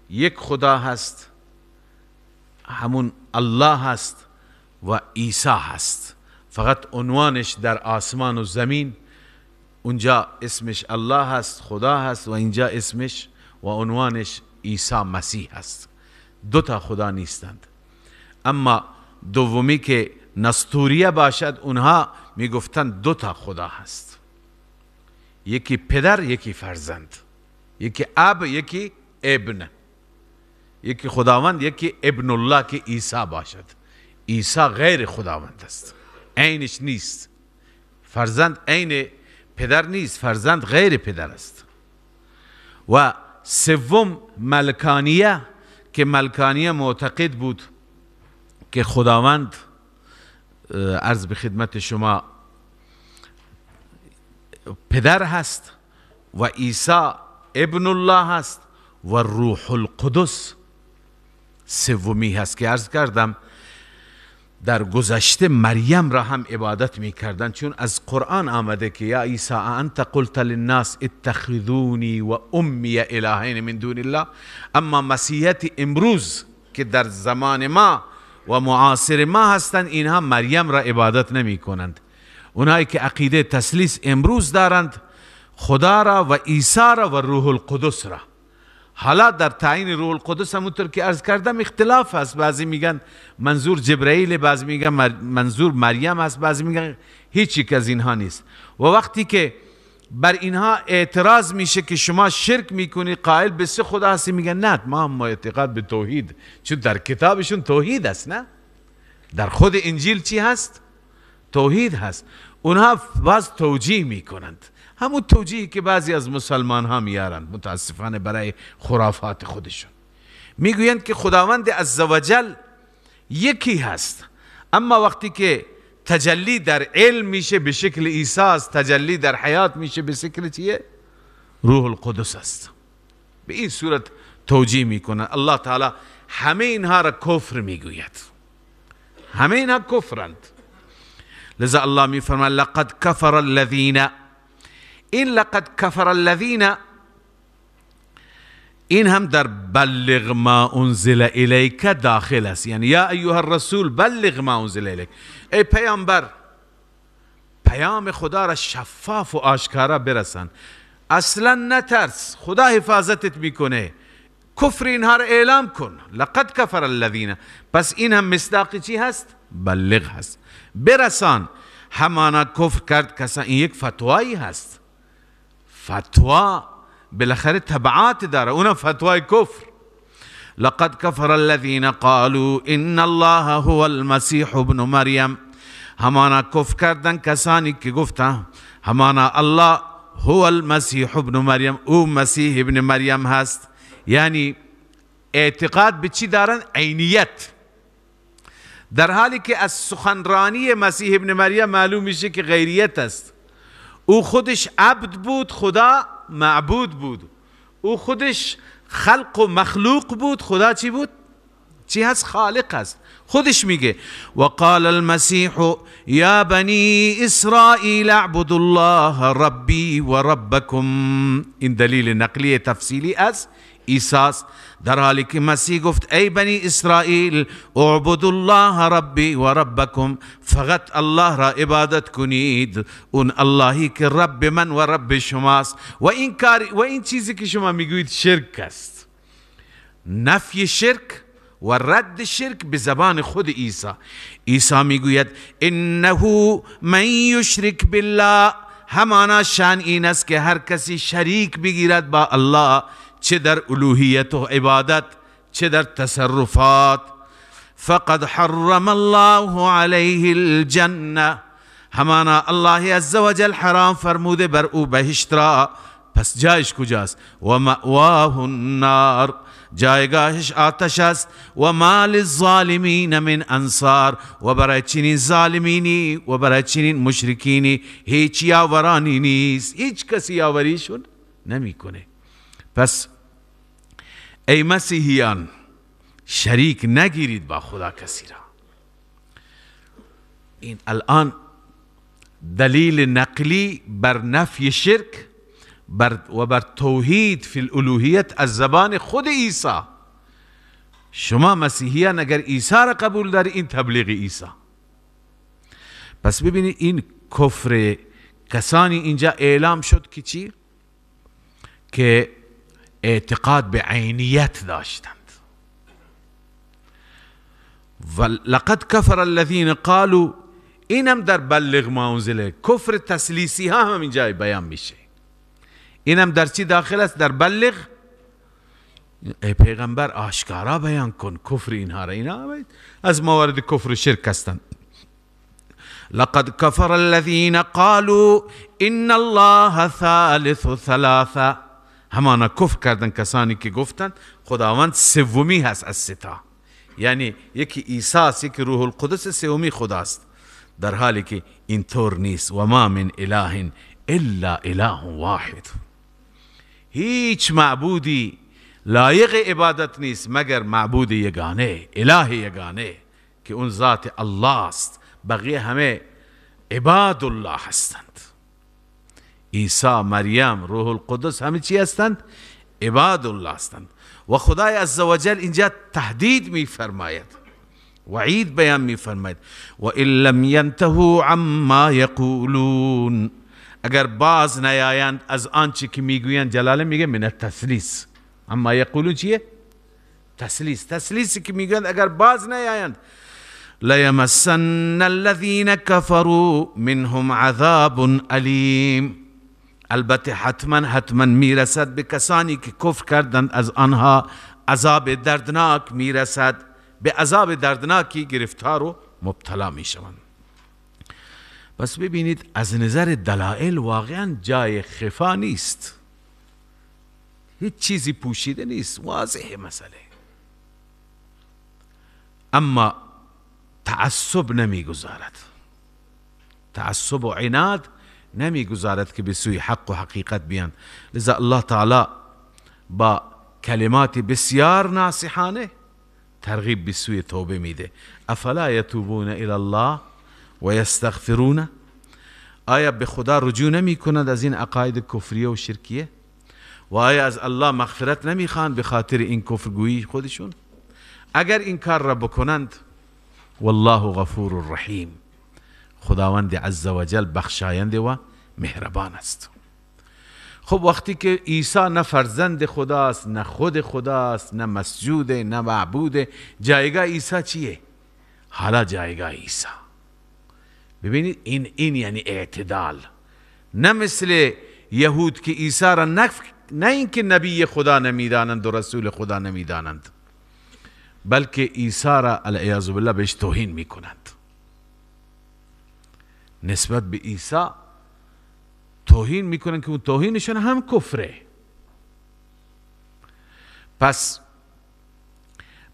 یک خدا هست، همون الله هست و عیسی هست، فقط عنوانش در آسمان و زمین، اونجا اسمش الله هست، خدا هست، و اینجا اسمش و عنوانش عیسی مسیح هست. دو تا خدا نیستند. اما دومی که نسطوریه باشد، اونها میگفتند دو تا خدا هست، یکی پدر یکی فرزند، یکی اب یکی ابن، یکی خداوند یکی ابن الله که عیسی باشد. عیسی غیر خداوند است، عینش نیست، فرزند عین پدر نیست، فرزند غیر پدر است. و سوم ملکانیه که ملکانیه معتقد بود که خداوند عرض به خدمت شما پدر هست و عیسی ابن الله هست و روح القدس سومی هست که عرض کردم در گذشته مریم را هم عبادت می کردن، چون از قرآن آمده که یا عیسی انت قلت للناس اتخذونی و امی الهین من دون الله. اما مسیحیت امروز که در زمان ما و معاصر ما هستند، اینها مریم را عبادت نمی کنند. اونایی که عقیده تثلیث امروز دارند، خدا را و عیسی را و روح القدس را. حالا در تعیین روح القدس همونطور که عرض کردم اختلاف هست، بعضی میگن منظور جبرئیل، بعضی میگن منظور مریم هست، بعضی میگن هیچ یک از اینها نیست. و وقتی که بر اینها اعتراض میشه که شما شرک میکنی، قائل به سه خدا هستی، میگن نه، ما هم اعتقاد به توحید، چون در کتابشون توحید است، نه در خود انجیل چی هست؟ توحید هست. اونها باز توجیه میکنند، همون توجیهی که بعضی از مسلمان ها میارند متاسفانه برای خرافات خودشون. میگویند که خداوند عزوجل یکی هست، اما وقتی که تجلی در علم میشه به شکل عیسی است، تجلی در حیات میشه به شکل چیه؟ روح القدس است. به این صورت توجیه میکنن. الله تعالی همه اینها را کفر میگوید، همه اینها کفرند. لذا الله میفرماید لقد کفر الذین، این لقد کفر الذین این هم در بلغ ما انزل الیک داخل است، یعنی یا ایها الرسول بلغ ما انزل الیک، ای پیامبر پیام خدا را شفاف و آشکارا برسان، اصلا نترس، خدا حفاظتت میکنه، کفر اینها را اعلام کن. لقد کفر الذین، پس این هم مصداق چی هست؟ بلغ هست، برسان. همانا کفر کرد کسان، این یک فتوایی هست، فتوا بالاخره تبعات داره، اونم فتوای کفر. لقد کفر الذین قالوا ان الله هو المسیح ابن مریم، همانا کفر کردن کسانی که گفتن همانا الله هو المسیح ابن مریم، او مسیح ابن مریم هست. یعنی اعتقاد به چی دارن؟ عینیت، در حالی که از سخنرانی مسیح ابن مریم معلوم میشه که غیریت است. او خودش عبد بود، خدا معبود بود، او خودش خلق و مخلوق بود، خدا چی بود؟ چی هست؟ خالق هست. خودش میگه وقال المسیح یا بنی اسرائیل اعبدوا الله ربی و ربکم. این دلیل نقلی تفصیلی از عیسی است، در حالی که مسیح گفت ای بنی اسرائیل اعبدوا الله ربی و ربکم، فقط الله را عبادت کنید، اون اللهی که رب من و رب شماست. و این کار و این چیزی که شما میگویید شرک است. نفی شرک و رد شرک به زبان خود عیسی. عیسی میگوید انه من یشرک بالله، همانا شان این است که هر کسی شریک بگیرد با الله، چه در الوهیت و عبادت چه در تصرفات، فقد حرم الله علیه الجنه، همانا الله عزوجل حرام فرموده بر او بهشت را. پس جایش کجاست؟ و مأواه النار، جایگاهش آتش است. و ما للظالمین من انصار، و برای چنین ظالمینی و برای چنین مشرکینی هیچ یاورانی نیست، هیچ کسی یاوریشون نمیکنه. پس ای مسیحیان، شریک نگیرید با خدا کسی را. این الان دلیل نقلی بر نفی شرک و بر توحید فی الالوهیت از زبان خود عیسی. شما مسیحیان اگر عیسی را قبول داری، این تبلیغ عیسی. پس ببینید این کفر کسانی اینجا اعلام شد که چی؟ که اعتقاد به عینیت داشتند. و لقد کفر الذین قالوا، اینم در بلغ ما انزله، کفر تسلیسی ها هم اینجا بیان میشه. اینم در چی داخل است؟ در بلغ. ای پیغمبر آشکارا بیان کن کفر اینها را، اینا از موارد کفر و شرک هستند. لقد کفر الذین قالوا ان الله ثالث ثلاثه، همانا کفر کردن کسانی که گفتند خداوند سومی هست از ستا، یعنی یکی عیسی است، یکی روح القدس، سومی خداست، در حالی که اینطور نیست. و ما من اله الا اله واحد، هیچ معبودی لایق عبادت نیست مگر معبود یگانه، اله یگانه که اون ذات الله است. بقیه همه عباد الله هستند. عیسی، مریم، روح القدس همه چی هستند؟ عباد الله هستند. و خدای عزوجل اینجا تهدید میفرماید، وعید بیان میفرماید. و ان لم ینتهوا عما یقولون، اگر باز نیایند از آنچه که میگویند. جلاله میگه من التثلیث، اما یقولون چیه؟ تثلیث. تثلیثی که میگویند اگر باز نیایند، لیمسن الذین کفروا منهم عذاب الیم، البته حتما حتما میرسد به کسانی که کفر کردند از آنها عذاب دردناک میرسد، به عذاب دردناکی گرفتار و مبتلا میشوند. پس ببینید از نظر دلائل واقعا جای خفا نیست، هیچ چیزی پوشیده نیست، واضح مسئله. اما تعصب نمیگذارد، تعصب و عناد نمیگذارد که به سوی حق و حقیقت بیان. لذا الله تعالی با کلمات بسیار ناصحانه ترغیب به سوی توبه میده. افلا یتوبون الی الله و یستغفرون، آیا به خدا رجوع نمی کنند از این عقاید کفریه و شرکیه؟ و آیا از الله مغفرت نمیخوان به خاطر این کفرگویی خودشون؟ اگر این کار را بکنند، والله غفور رحیم، خداوند عزوجل بخشاینده و مهربان است. خب وقتی که عیسی نه فرزند خداست، نه خود خداست، نه مسجوده، نه معبوده، جایگاه عیسی چیه؟ حالا جایگاه عیسی ببینید، این یعنی اعتدال، نه مثل یهود که عیسی را نه اینکه نبی خدا نمیدانند و رسول خدا نمیدانند، بلکه عیسی را العیاذ بالله بهش توهین میکنند. نسبت به عیسی توهین میکنن که اون توهینشون هم کفره. پس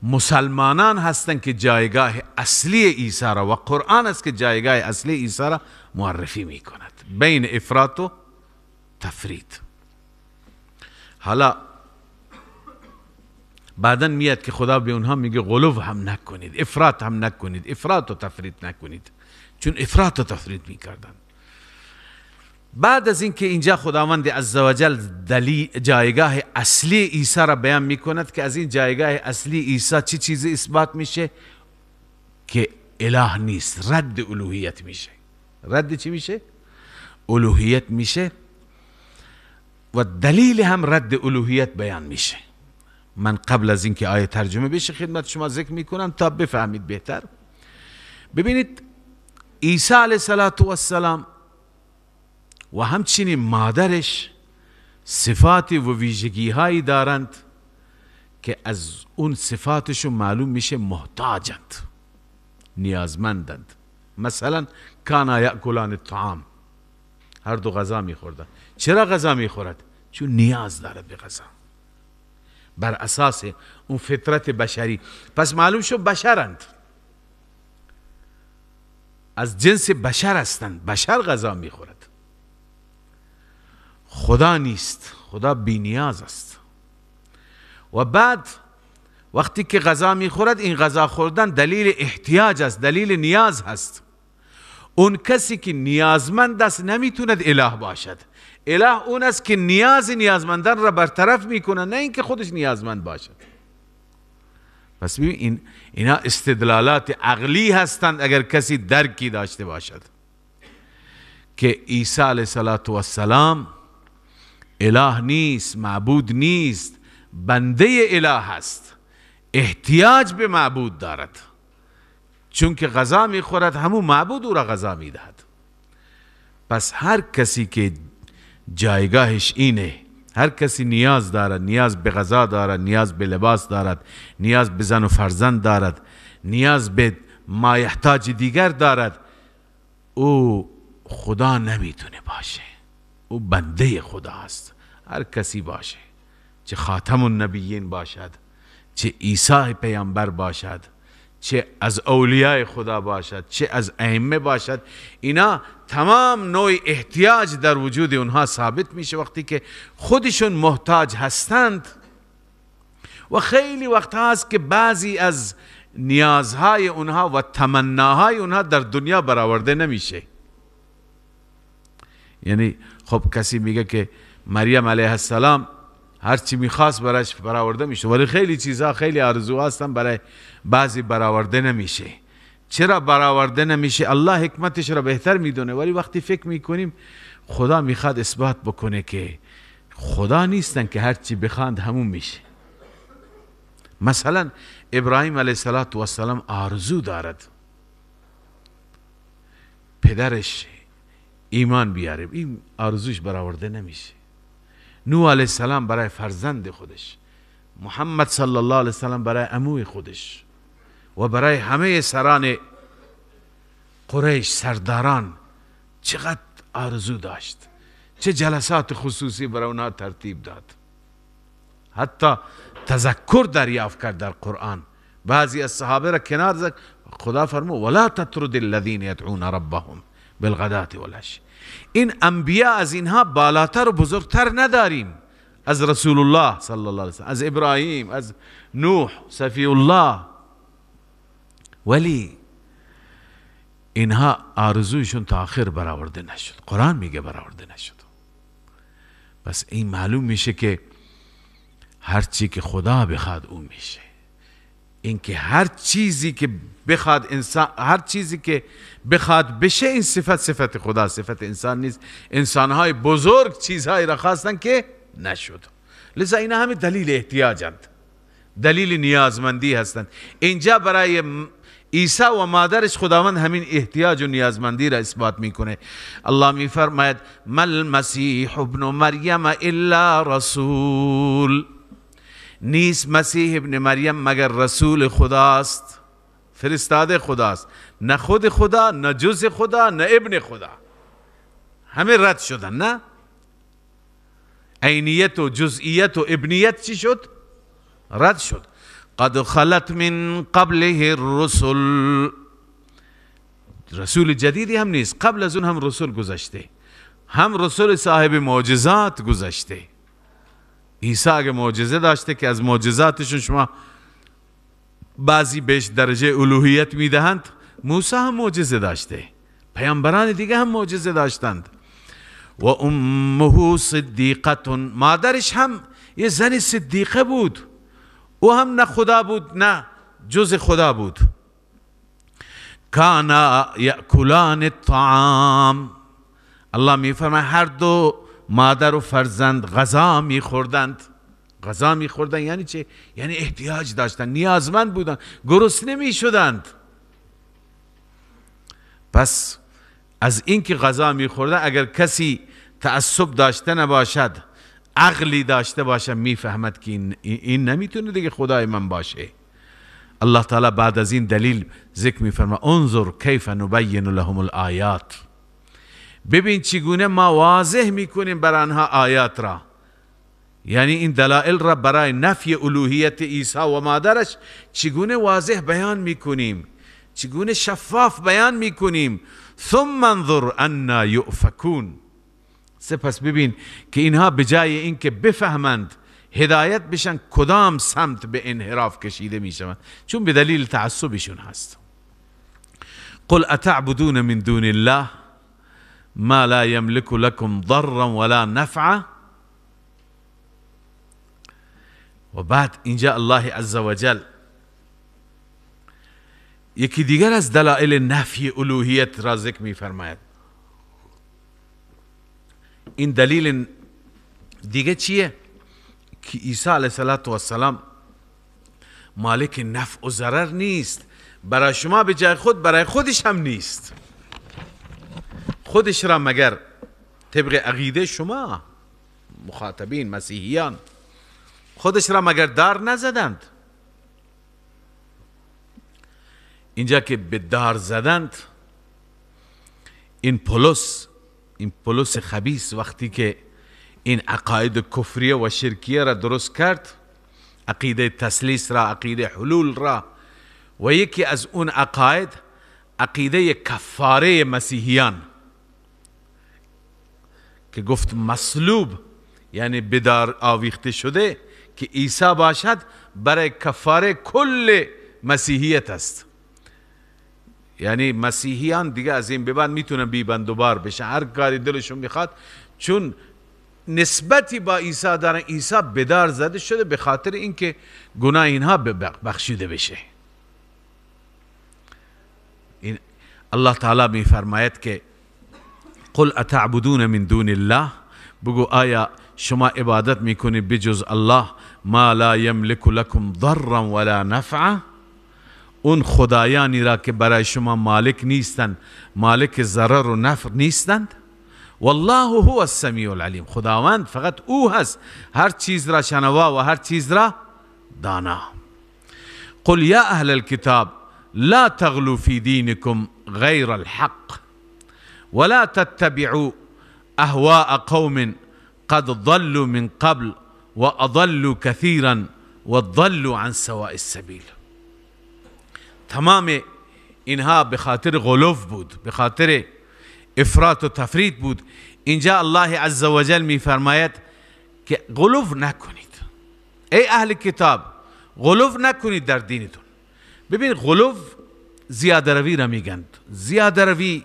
مسلمانان هستند که جایگاه اصلی عیسی را و قرآن است که جایگاه اصلی عیسی را معرفی میکند بین افراط و تفرید. حالا بعدا میاد که خدا به اونها میگه غلو هم نکنید، افراط هم نکنید، افراط و تفرید نکنید، چون افراط و تفرید میکردن. بعد از اینکه اینجا خداوند عزوجل جایگاه اصلی عیسی را بیان میکند که از این جایگاه اصلی عیسی چی چیزی اثبات میشه؟ که اله نیست، رد الوهیت میشه. رد چی میشه؟ الوهیت میشه و دلیل هم رد الوهیت بیان میشه. من قبل از اینکه آیه ترجمه بشه خدمت شما ذکر میکنم تا بفهمید بهتر. ببینید عیسی علیه السلام و همچنین مادرش صفات و ویژگی هایی دارند که از اون صفاتشون معلوم میشه محتاجند، نیازمندند، مثلا کانا یأکلان الطعام، هر دو غذا میخوردن. چرا غذا میخورد؟ چون نیاز دارد به غذا، بر اساس اون فطرت بشری. پس معلوم شد بشرند، از جنس بشر هستند، بشر غذا میخورد. خدا نیست، خدا بی نیاز است. و بعد وقتی که غذا میخورد، این غذا خوردن دلیل احتیاج است، دلیل نیاز هست. اون کسی که نیازمند است نمیتوند اله باشد. اله اون است که نیاز نیازمندان را برطرف میکنه، نه اینکه خودش نیازمند باشد. پس ببین اینا استدلالات عقلی هستند اگر کسی درکی داشته باشد که عیسی علیه السلام اله نیست، معبود نیست، بنده اله است، احتیاج به معبود دارد، چون که غذا میخورد همون معبود او را غذا میدهد. پس هر کسی که جایگاهش اینه، هر کسی نیاز دارد، نیاز به غذا دارد، نیاز به لباس دارد، نیاز به زن و فرزند دارد، نیاز به مایحتاج دیگر دارد، او خدا نمیتونه باشه، او بنده خدا است. هر کسی باشه، چه خاتم النبیین باشد، چه عیسی پیامبر باشد، چه از اولیاء خدا باشد، چه از ائمه باشد، اینا تمام نوع احتیاج در وجود اونها ثابت میشه وقتی که خودشون محتاج هستند. و خیلی وقت هست که بعضی از نیازهای اونها و تمناهای اونها در دنیا برآورده نمیشه. یعنی خب کسی میگه که مریم علیه السلام هر چی میخواست براش برآورده میشه، ولی خیلی چیزها، خیلی آرزوها هستن برای بعضی برآورده نمیشه. چرا برآورده نمیشه؟ الله حکمتش را بهتر میدونه، ولی وقتی فکر میکنیم خدا میخواد اثبات بکنه که خدا نیستن که هر چی بخواند همون میشه. مثلا ابراهیم علیه السلام آرزو دارد پدرش ایمان بیاره، این آرزوش برآورده نمیشه. نوح علیه السلام برای فرزند خودش، محمد صلی الله علیه وسلم برای عموی خودش و برای همه سران قریش، سرداران، چقدر آرزو داشت، چه جلسات خصوصی برای اونها ترتیب داد، حتی تذکر دریافت کرد در قرآن. بعضی از صحابه را کنار زد، خدا فرمود ولا تطرد الذین یدعون ربهم بالغداة والعشی. این انبیا از اینها بالاتر و بزرگتر نداریم، از رسول الله صلی الله علیه وسلم، از ابراهیم، از نوح، صفی الله، ولی اینها آرزویشون تا آخر برآورده نشد. قرآن میگه برآورده نشد. پس این معلوم میشه که هر چی که خدا بخواد اون میشه. اینکه هر چیزی که بخواد انسان، هر چیزی که بخواد بشه، این صفت صفت خدا، صفت انسان نیست. انسانهای بزرگ چیزهایی را خواستن که نشد. لذا اینا همه دلیل احتیاجند، دلیل نیازمندی هستند. اینجا برای عیسی و مادرش خداوند همین احتیاج و نیازمندی را اثبات میکنه. الله میفرماید ما المسیح ابن مریم الا رسول، نیست مسیح ابن مریم مگر رسول خداست، فرستاده خداست، نه خود خدا، نه جز خدا، نه ابن خدا. همه رد شدن، نه؟ عینیت و جزئیت و ابنیت چی شد؟ رد شد. قد خلت من قبله الرسل، رسول جدیدی هم نیست، قبل از اون هم رسول گذشته، هم رسول صاحب معجزات گذشته. عیسی اگه معجزه داشته که از معجزاتشون شما بعضی بهش درجه الوهیت میدهند، موسی هم معجزه داشته، پیامبران دیگه هم معجزه داشتند. و امه صدیقه، مادرش هم یه زن صدیقه بود، او هم نه خدا بود نه جز خدا بود. کانا یأکلان الطعام، الله میفرماید هر دو مادر و فرزند غذا میخوردند. غذا میخوردند یعنی چه؟ یعنی احتیاج داشتند، نیازمند بودند، گرسنه میشدند. پس از اینکه غذا میخوردند اگر کسی تعصب داشته نباشد، عقلی داشته باشه، میفهمد که این نمیتونه دیگه خدای من باشه. الله تعالی بعد از این دلیل ذکر می‌فرماید انظر کیف نبین لهم الآیات، ببین چگونه ما واضح میکنیم بر آنها آیات را، یعنی این دلائل را برای نفی الوهیت عیسی و مادرش چگونه واضح بیان میکنیم، چگونه شفاف بیان میکنیم. ثم انظر انا یؤفکون، سپس ببین که اینها به جای اینکه بفهمند هدایت بشن کدام سمت به انحراف کشیده میشوند، چون به دلیل تعصبشون هست. قل اتعبدون من دون الله ما لا يملك لكم ضرا ولا نفعا. و بعد اینجا الله عزوجل یکی دیگر از دلائل نفی الوهیت را ذکر می‌فرماید. این دلیل دیگه چیه؟ که عیسی علیه السلام مالک نفع و ضرر نیست، برای شما به جای خود برای خودش هم نیست. خودش را مگر طبق عقیده شما مخاطبین مسیحیان خودش را مگر دار نزدند؟ اینجا که به دار زدند، این پولس خبیث وقتی که این عقاید کفریه و شرکیه را درست کرد، عقیده تسلیس را، عقیده حلول را، و یکی از اون عقاید عقیده کفاره مسیحیان که گفت مصلوب، یعنی به دار آویخته شده که عیسی باشد، برای کفاره کل مسیحیت است. یعنی مسیحیان دیگه از این به بعد میتونن بی بند و بار بشن، هر کاری دلشون میخواد، چون نسبتی با عیسی دارن. عیسی به دار زده شده به خاطر اینکه گناه اینها بخشیده بشه. این الله تعالی میفرماید که قل اتعبدون من دون الله، بگو آیا شما عبادت میکنید بجز الله ما لا یملک لکم ضرا ولا نفعا، اون خدایانی را که برای شما مالک نیستند، مالک ضرر و نفع نیستند. والله هو السمیع العلیم، خداوند فقط او هست، هر چیز را شنوا و هر چیز را دانا. قل یا اهل الكتاب لا تغلوا في دينكم غير الحق ولا تتبعوا اهواء قوم قد ضلوا من قبل واضلوا كثيرا وضلوا عن سواء السبيل. تمام اینها به خاطر غلو بود، به خاطر افراط و تفریط بود. اینجا الله عزوجل میفرماید که غلو نکنید ای اهل کتاب، غلو نکنید در دینتون. ببین غلو زیاده روی را میگند، زیاده روی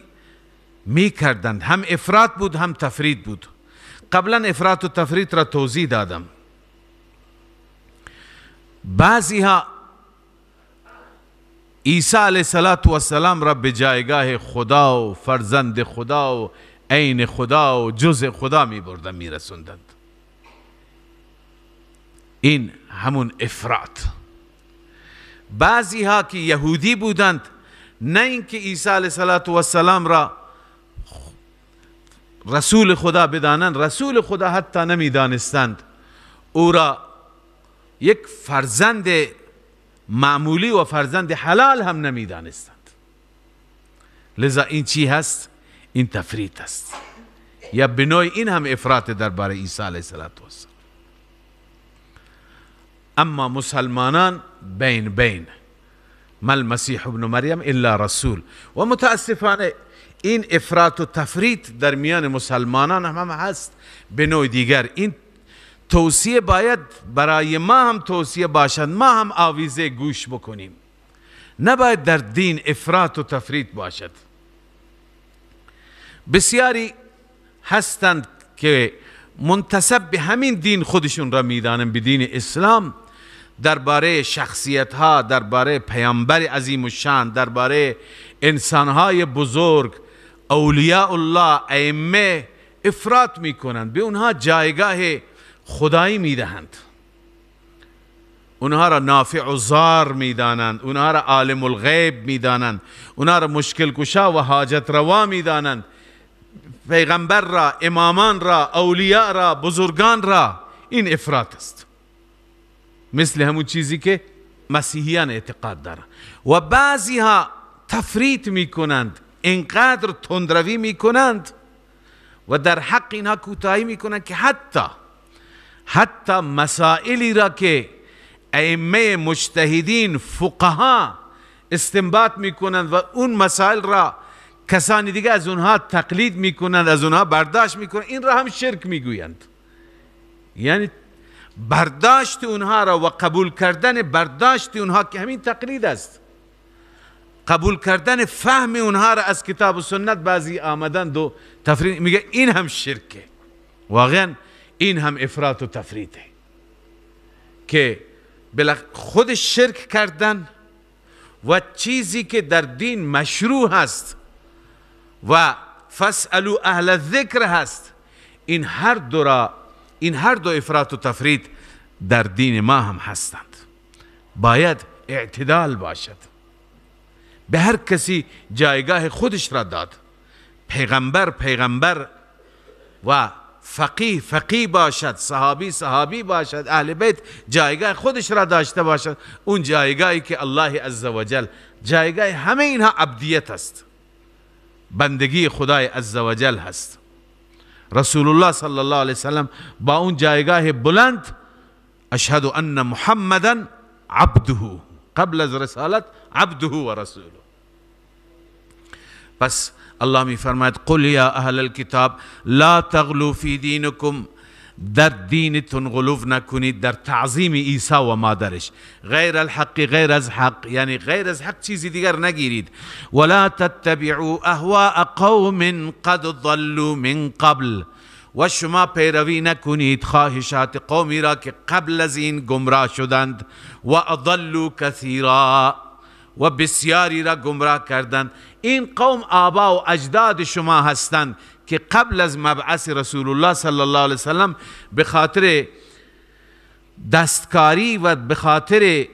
میکردند، هم افراط بود هم تفریط بود. قبلا افراط و تفریط را توضیح دادم. بعضی ها عیسی علیه السلام را به جایگاه خدا و فرزند خدا و عین خدا و جزء خدا می بردن می رسوندند. این همون افراط. بعضی ها که یهودی بودند، نه اینکه عیسی علیه السلام را رسول خدا بدانند، رسول خدا حتی نمیدانستند، او را یک فرزند معمولی و فرزند حلال هم نمیدانستند. لذا این چی هست؟ این تفریط است، یا به نوعی این هم افراط درباره عیسی علیه السلام. اما مسلمانان بین بین، ما المسیح ابن مریم الا رسول. و متاسفانه این افراط و تفریط در میان مسلمانان هم هست به نوع دیگر. این توصیه باید برای ما هم توصیه باشد، ما هم آویزه گوش بکنیم. نباید در دین افراط و تفریط باشد. بسیاری هستند که منتسب به همین دین خودشون را میدانند، به دین اسلام، درباره شخصیت ها، درباره پیامبر عظیم الشان، درباره انسان های بزرگ، اولیاء الله، ائمه، افراط میکنند، به اونها جایگاه خدایی میدهند، اونها را نافع و زار میدانند، اونها را عالم الغیب میدانند، اونها را مشکل کشا و حاجت روا میدانند، پیغمبر را، امامان را، اولیاء را، بزرگان را. این افراط است، مثل همون چیزی که مسیحیان اعتقاد دارند. و بعضی ها تفریط میکنند، اینقدر تندروی میکنند و در حق اینها کوتاهی میکنند که حتی مسائلی را که ائمه مجتهدین فقها استنباط میکنند و اون مسائل را کسانی دیگه از اونها تقلید میکنند، از اونها برداشت میکنند، این را هم شرک میگویند. یعنی برداشت اونها را و قبول کردن برداشت اونها که همین تقلید است، قبول کردن فهم اونها را از کتاب و سنت، بعضی آمدند و تفرید میگه این هم شرکه. واقعا این هم افراط و تفریطه که خود شرک کردن و چیزی که در دین مشروع هست و فاسألوا اهل الذکر هست، این هر دو افراط و تفریط در دین ما هم هستند. باید اعتدال باشد، به هر کسی جایگاه خودش را داد. پیغمبر پیغمبر و فقیه فقیه باشد، صحابی صحابی باشد، اهل بیت جایگاه خودش را داشته باشد. اون جایگاهی که الله عزوجل، جایگاه همه اینها عبدیت است، بندگی خدای عزوجل هست. رسول الله صلی الله علیه وسلم با اون جایگاه بلند، اشهد ان محمدا عبده، قبل از رسالت عبده و رسوله. پس الله می فرماید قل یا اهل الكتاب لا تغلو فی دینکم، در دینتون غلو نکنید، در تعظیم عیسی و مادرش، غیر الحق، غیر از حق، یعنی غیر از حق چیزی دیگر نگیرید. ولا تتبعوا اهواء قوم قد ضلوا من قبل، و شما پیروی نکنید خواهشات قومی را که قبل از این گمراه شدند، و اضلوا کثیرا، و بسیاری را گمراه کردند. این قوم آبا و اجداد شما هستند که قبل از مبعث رسول الله صلی الله علیه وسلم به خاطر دستکاری و به خاطر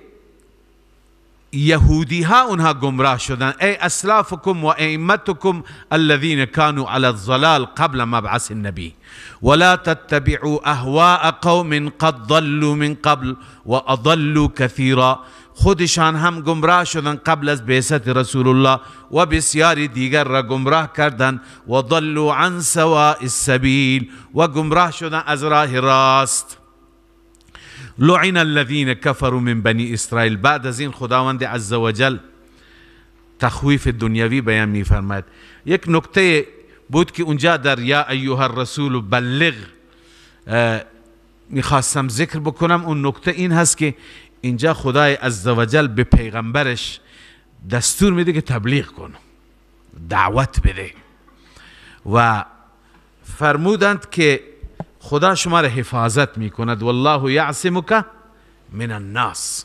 یهودی ها اونها گمراه شدند. ای اسلافکم و ائمتکم الذین كانوا علی الضلال قبل مبعث النبی ولا تتبعوا اهواء قوم قد ضلوا من قبل واضلوا كثیرا. خودشان هم گمراه شدن قبل از بعثت رسول الله و بسیاری دیگر را گمراه کردند. و ضلوا عن سواء السبیل، و گمراه شدن از راه راست. لعن الذین كفروا من بنی اسرائیل. بعد از این خداوند عزوجل تخویف دنیوی بیان می‌فرماید. یک نکته بود که اونجا در یا ایها الرسول بلغ میخواستم ذکر بکنم. اون نکته این هست که اینجا خدای عزوجل به پیغمبرش دستور میده که تبلیغ کن، دعوت بده، و فرمودند که خدا شما را حفاظت میکند، والله یعصمک من الناس.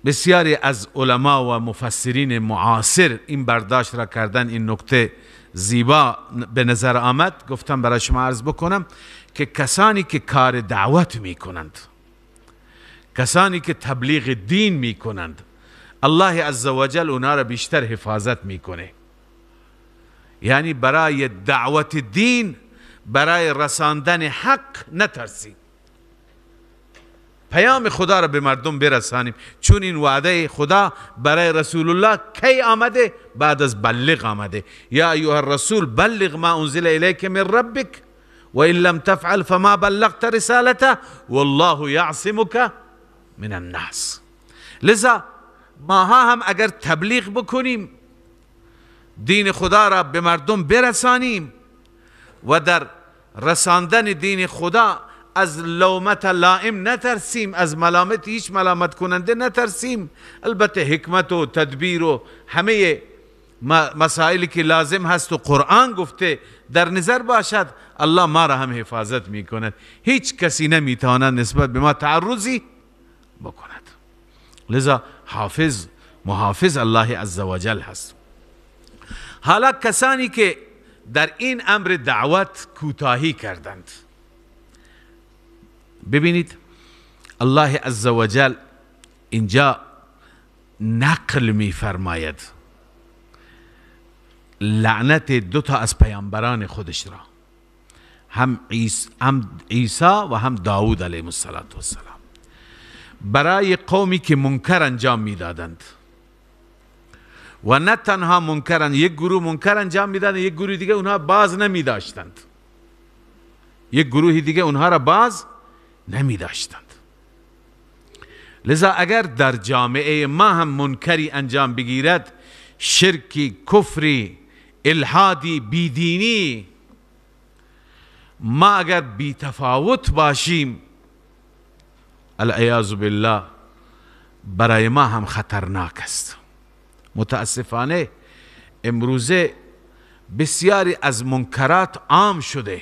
بسیاری از علما و مفسرین معاصر این برداشت را کردن. این نکته زیبا به نظر آمد، گفتم برای شما عرض بکنم که کسانی که کار دعوت میکنند، کسانی که تبلیغ دین میکنند، الله عزوجل اونا را بیشتر حفاظت میکنه. یعنی برای دعوت دین، برای رساندن حق نترسید، پیام خدا را به مردم برسانیم، چون این وعده خدا برای رسول الله کی آمده؟ بعد از بلغ آمده. یا ایها الرسول بلغ ما انزل الیک من ربک و ان لم تفعل فما بلغت رسالته والله یعصمک من الناس. لذا ماها هم اگر تبلیغ بکنیم، دین خدا را به مردم برسانیم و در رساندن دین خدا از لومت لائم نترسیم، از ملامت هیچ ملامت کننده نترسیم. البته حکمت و تدبیر و همه مسائلی که لازم هست و قرآن گفته در نظر باشد، الله ما را هم حفاظت میکند. هیچ کسی نمیتواند نسبت به ما تعرضی بکند. لذا حافظ محافظ الله عزوجل هست. حالا کسانی که در این امر دعوت کوتاهی کردند، ببینید الله عزوجل اینجا نقل میفرماید لعنت دو تا از پیامبران خودش را، هم عیسی و هم داود علیه السلام. برای قومی که منکر انجام میدادند و نه تنها منکرن، یک گروه منکر انجام میدادند، یک گروه دیگه اونها باز نمیداشتند، یک گروه دیگه اونها را باز نمیداشتند. لذا اگر در جامعه ما هم منکری انجام بگیرد، شرکی، کفری، الحادی، بیدینی، ما اگر بی تفاوت باشیم، العیاذ بالله، برای ما هم خطرناک است. متاسفانه امروزه بسیاری از منکرات عام شده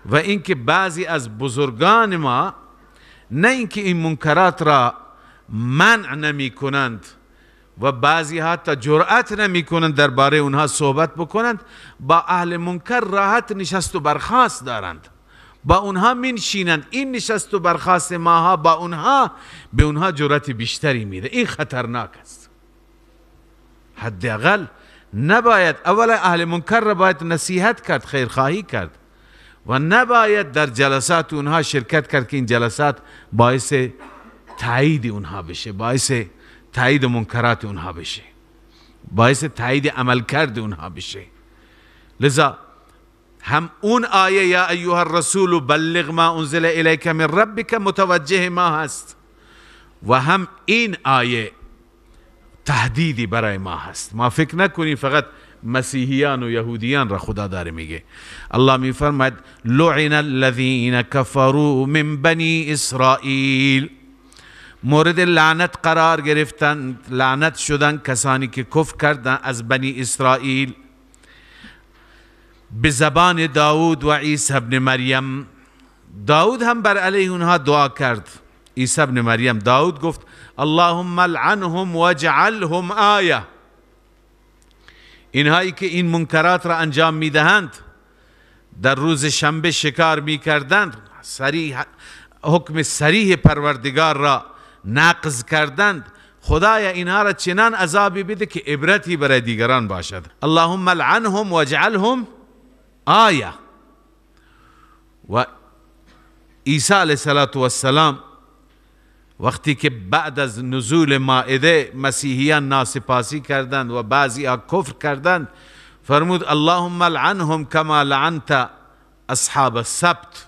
و اینکه بعضی از بزرگان ما نه اینکه این منکرات را منع نمی کنند و بعضی حتی جرأت نمی کنند درباره اونها صحبت بکنند، با اهل منکر راحت نشست و برخاست دارند، با اونها می نشینند. این نشست و برخاست ماها با اونها به اونها جرأت بیشتری میده. این خطرناک است. حداقل نباید، اولا اهل منکر را باید نصیحت کرد، خیرخواهی کرد و نباید در جلسات اونها شرکت کرد که این جلسات باعث تایید اونها بشه، باعث تایید منکرات اونها بشه، باعث تایید عملکرد اونها بشه. لذا هم اون آیه یا ایها الرسول بلغ ما انزل الیک من ربک متوجه ما هست و هم این آیه تهدیدی برای ما هست. ما فکر نکنیم فقط مسیحیان و یهودیان را خدا داره میگه. الله میفرماید لعن الذین کفروا من بنی اسرائیل، مورد لعنت قرار گرفتند، لعنت شدن کسانی که کفر کردند از بنی اسرائیل، به زبان داود و عیسی ابن مریم. داود هم بر علیه اونها دعا کرد، عیسی ابن مریم. داود گفت اللهم لعنهم واجعلهم آیه، اینهایی که این منکرات را انجام میدهند، در روز شنبه شکار میکردند، صریح حکم صریح پروردگار را نقض کردند، خدایا اینها را چنان عذابی بده که عبرتی برای دیگران باشد. اللهم لعنهم واجعلهم آیه. و عیسی علیه السلام وقتی که بعد از نزول مائده مسیحیان ناسپاسی کردند و بعضی ها کفر کردند، فرمود اللهم لعنهم کما لعنت اصحاب السبت.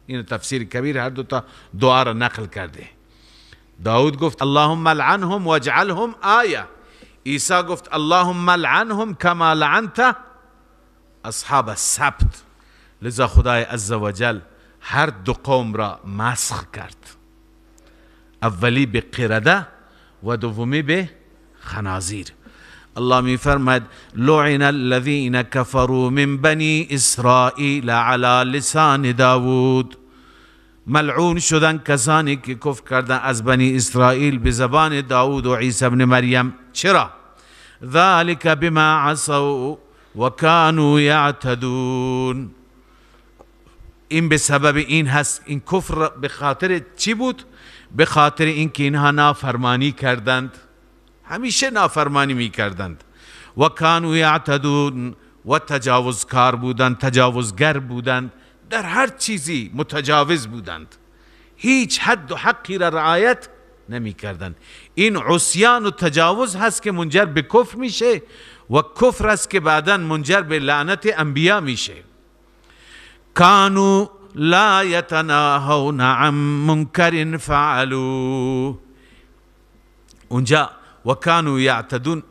این تفسیر کبیر هر دو تا دعا را نقل کرده. داود گفت اللهم لعنهم واجعلهم آیه، عیسی گفت اللهم لعنهم کما لعنت اصحاب السبت. لذا خدای عزوجل هر دو قوم را مسخ کرد، اولی به قرده و دومی به خنازیر. الله می فرماید لعن الذین کفروا من بنی اسرائیل علی لسان داود، ملعون شدن کسانی که کفر کردن از بنی اسرائیل به زبان داود و عیسی ابن مریم. چرا؟ ذلك بما عصوا وكانوا یعتدون. این به سبب این هست، این کفر به خاطر چی بود؟ به خاطر اینکه اینها نافرمانی کردند، همیشه نافرمانی میکردند. و کانوا یعتدون، و تجاوزکار بودند، تجاوزگر بودند، در هر چیزی متجاوز بودند، هیچ حد و حقی را رعایت نمی کردند. این عصیان و تجاوز هست که منجر به کفر میشه و کفر است که بعدا منجر به لعنت انبیا میشه. کانوا لا یتناهون عن منکر فعلوه. اونجا و کانوا یعتدون،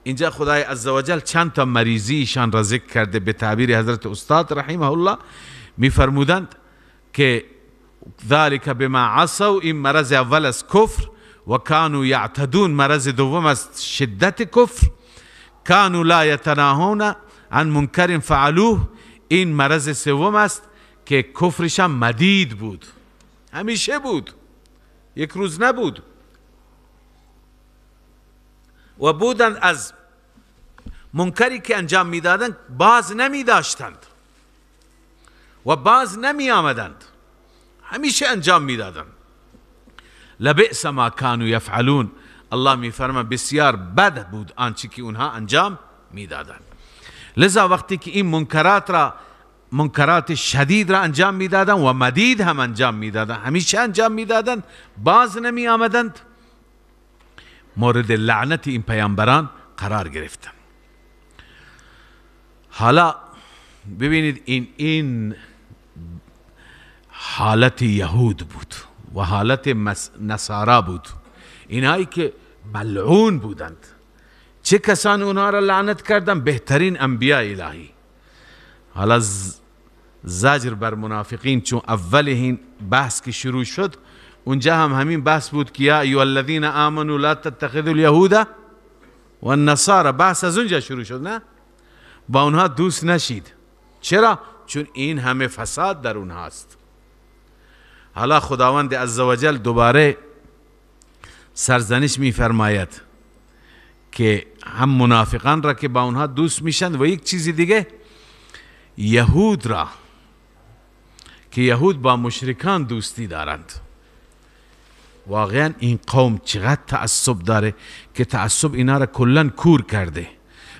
اینجا خدای عزوجل چند تا مریضی ایشان را ذکر کرده. به تعبیر حضرت استاد رحمه الله میفرمودند که ذلك بما عصوا، این مرض اول از کفر، و کانوا یعتدون مرض دوم از شدت کفر، کانوا لا یتناهون عن منکر فعلوه، این مرض سوم است که کفرش هم مدید بود، همیشه بود، یک روز نبود. و بودند از منکری که انجام میدادند باز نمی داشتند و باز نمی آمدند، همیشه انجام میدادند. لبئس ما کانوا یفعلون، الله میفرما بسیار بد بود آنچه که اونها انجام میدادند. لذا وقتی که این منکرات را منکرات شدید را انجام میدادند و مدید هم انجام میدادند، همیشه انجام میدادند، باز نمی آمدند، مورد لعنت این پیامبران قرار گرفتند. حالا ببینید این حالت یهود بود و حالت نصارا بود، اینهایی که ملعون بودند. چه کسان اونها را لعنت کردند؟ بهترین انبیاء الهی. حالا زجر بر منافقین، چون اول این بحث که شروع شد اونجا هم همین بحث بود که یا ایها الذین آمنوا لا تتخذوا اليهود والنصارى، بحث از اونجا شروع شد. نه، با اونها دوست نشید. چرا؟ چون این همه فساد در اونهاست. حالا خداوند عزوجل دوباره سرزنش میفرماید که هم منافقان را که با اونها دوست میشن و یک چیز دیگه، یهود را که یهود با مشرکان دوستی دارند. واقعا این قوم چقدر تعصب داره که تعصب اینا را کلا کور کرده.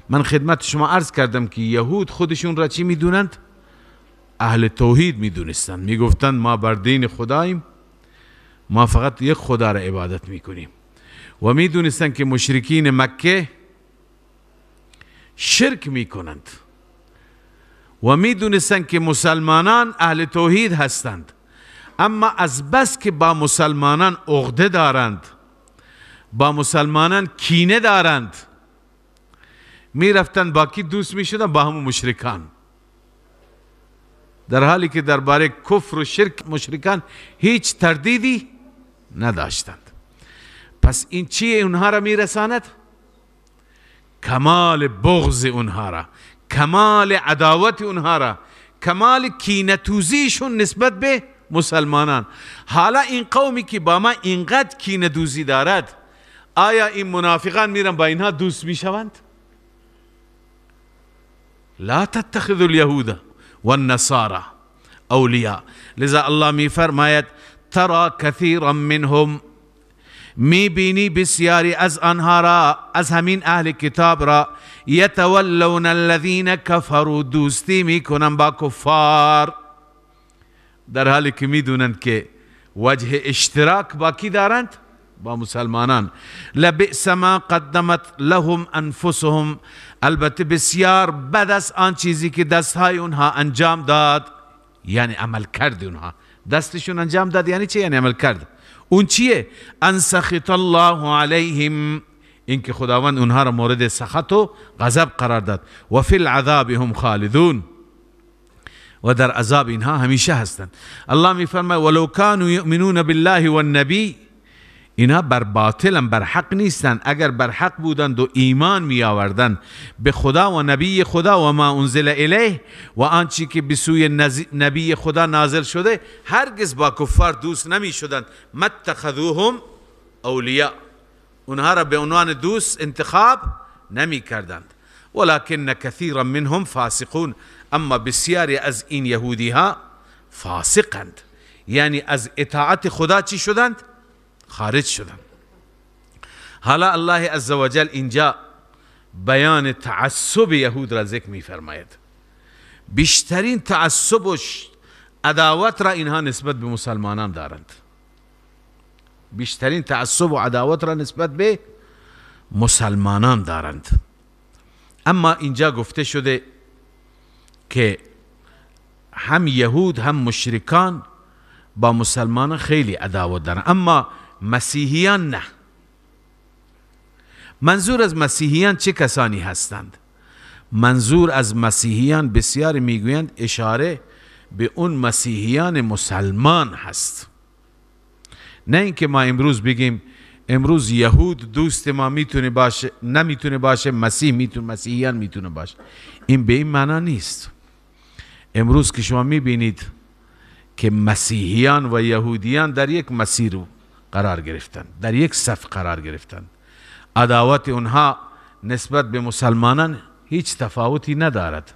من خدمت شما عرض کردم که یهود خودشون را چی میدونند؟ اهل توحید میدونستند. میگفتند ما بر دین خداییم، ما فقط یک خدا را عبادت میکنیم. و میدونستند که مشرکین مکه شرک میکنند و میدونستند که مسلمانان اهل توحید هستند، اما از بس که با مسلمانان عقده دارند، با مسلمانان کینه دارند، میرفتند با کی دوست میشدند؟ با همون مشرکان، در حالی که درباره کفر و شرک مشرکان هیچ تردیدی نداشتند. پس این چیه اونها را میرساند؟ کمال بغض اونها را، کمال عداوت اونها را، کمال کینه‌توزیشون نسبت به مسلمانان. حالا این قومی که با ما اینقدر کینه‌دوزی دارد، آیا این منافقان میرن با اینها دوست میشوند؟ لا تتخذوا اليهود والنصارى اولیاء. لذا الله میفرماید ترى كثيرا منهم، میبینی بسیاری از آنها را، از همین اهل کتاب را، یتولون الذین کفروا، دوستی میکنن با کفار، در حالی که میدونند که وجه اشتراک با کی دارند؟ با مسلمانان. لبئس ما قدمت لهم انفسهم، البته بسیار بد است آن چیزی که دستهای اونها انجام داد، یعنی عمل کرد اونها، دستشون انجام داد یعنی چه؟ یعنی عمل کرد. اون چیه؟ ان سخط الله علیهم، اینکه خداوند اونها را مورد سخط و غضب قرار داد. و فی العذاب هم خالدون، و در عذاب اینها همیشه هستند. الله میفرماید ولو کانوا یؤمنون بالله والنبی، اینها بر باطلن، بر حق نیستند. اگر بر حق بودند و ایمان می آوردند به خدا و نبی خدا و ما انزل الیه، و آنچه که به سوی نبی خدا نازل شده، هرگز با کفار دوست نمی شدند. ما اتخذوهم اولیاء، اونها را به عنوان دوست انتخاب نمی کردند. ولكن كثيرا منهم فاسقون، اما بسیاری از این یهودی ها فاسقند، یعنی از اطاعت خدا چی شدند؟ خارج شدند. حالا الله عزوجل اینجا بیان تعصب یهود را ذکر می فرماید. بیشترین تعصب و عداوت را اینها نسبت به مسلمانان دارند. بیشترین تعصب و عداوت را نسبت به مسلمانان دارند. اما اینجا گفته شده که هم یهود هم مشرکان با مسلمانان خیلی عداوت دارند، اما مسیحیان نه. منظور از مسیحیان چه کسانی هستند؟ منظور از مسیحیان بسیار میگویند اشاره به اون مسیحیان مسلمان هست، نه اینکه ما امروز بگیم امروز یهود دوست ما میتونه باشه، نمیتونه باشه، مسیح میتونه، مسیحیان میتونه باشه. این به این معنا نیست. امروز که شما میبینید که مسیحیان و یهودیان در یک مسیر قرار گرفتند، در یک صف قرار گرفتند، عداوت اونها نسبت به مسلمانان هیچ تفاوتی ندارد.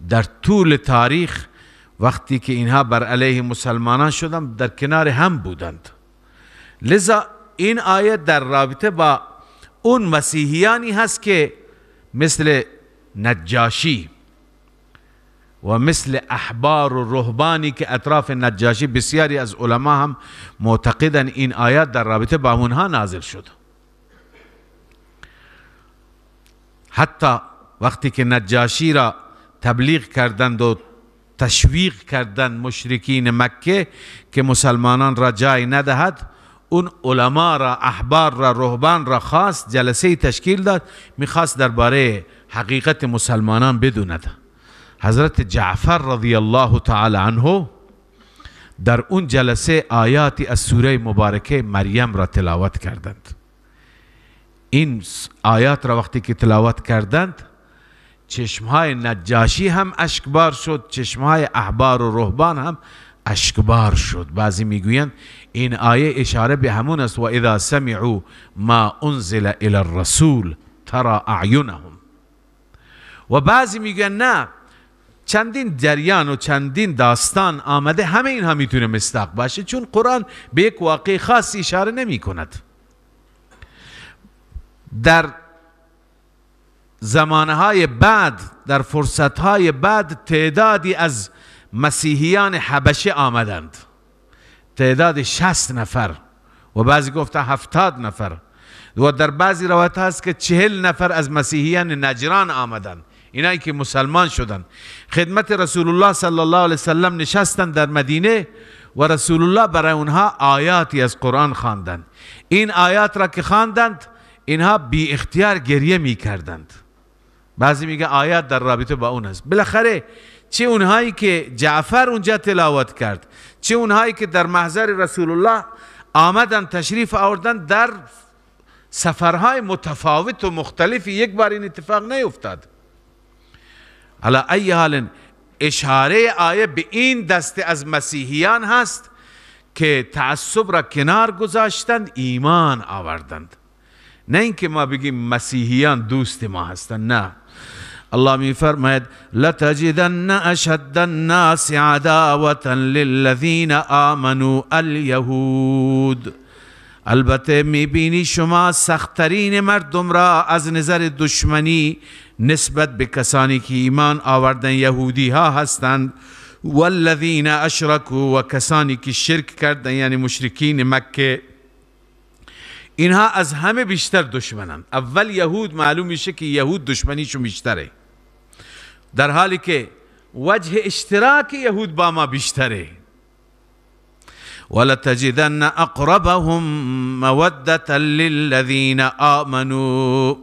در طول تاریخ وقتی که اینها بر علیه مسلمانان شدند در کنار هم بودند. لذا این آیه در رابطه با اون مسیحیانی هست که مثل نجاشی، و مثل احبار و رهبانی که اطراف نجاشی، بسیاری از علما هم معتقدن این آیات در رابطه با اونها نازل شد. حتی وقتی که نجاشی را تبلیغ کردند و تشویق کردند مشرکین مکه که مسلمانان را جای ندهد، اون علما را، احبار را، رهبان را خواست، جلسه تشکیل داد، میخواست درباره حقیقت مسلمانان بدوند. حضرت جعفر رضی الله تعالی عنه در اون جلسه آیاتی از سوره مبارکه مریم را تلاوت کردند. این آیات را وقتی که تلاوت کردند، چشمهای نجاشی هم اشکبار شد، چشمهای احبار و رهبان هم اشکبار شد. بعضی میگویند این آیه اشاره به همون است، و اذا سمعوا ما انزل الى الرسول ترى اعینهم. و بعضی میگویند نه، چندین جریان و چندین داستان آمده، همه اینها میتونه مصداق باشه، چون قرآن به یک واقع خاص اشاره نمی کند. در زمانهای بعد، در فرصتهای بعد، تعدادی از مسیحیان حبشه آمدند، تعداد 60 نفر و بعضی گفته 70 نفر، و در بعضی روایت هست که 40 نفر از مسیحیان نجران آمدند، اینایی که مسلمان شدند، خدمت رسول الله صلی الله علیه وسلم نشستند در مدینه و رسول الله برای اونها آیاتی از قرآن خواندند. این آیات را که خواندند، اینها بی اختیار گریه می کردند. بعضی میگه آیات در رابطه با اون است. بالاخره چه اونهایی که جعفر اونجا تلاوت کرد، چه اونهایی که در محضر رسول الله آمدن تشریف آوردن، در سفرهای متفاوت و مختلفی یک بار این اتفاق نیفتاد. علی ای حال اشاره آیه به این دسته از مسیحیان هست که تعصب را کنار گذاشتند، ایمان آوردند. نه اینکه ما بگیم مسیحیان دوست ما هستند، نه. الله می فرماید لتجدن اشد الناس عداوة للذین آمنوا اليهود. البته میبینی شما سختترین مردم را از نظر دشمنی نسبت به کسانی که ایمان آوردن یهودی ها هستند، والذین اشرکوا، و کسانی که شرک کردن یعنی مشرکین مکه، اینها از همه بیشتر دشمنند. اول یهود معلوم میشه که یهود دشمنیشون بیشتره، در حالی که وجه اشتراک یهود با ما بیشتره. ولتجدن اقربهم مودة للذین آمنوا،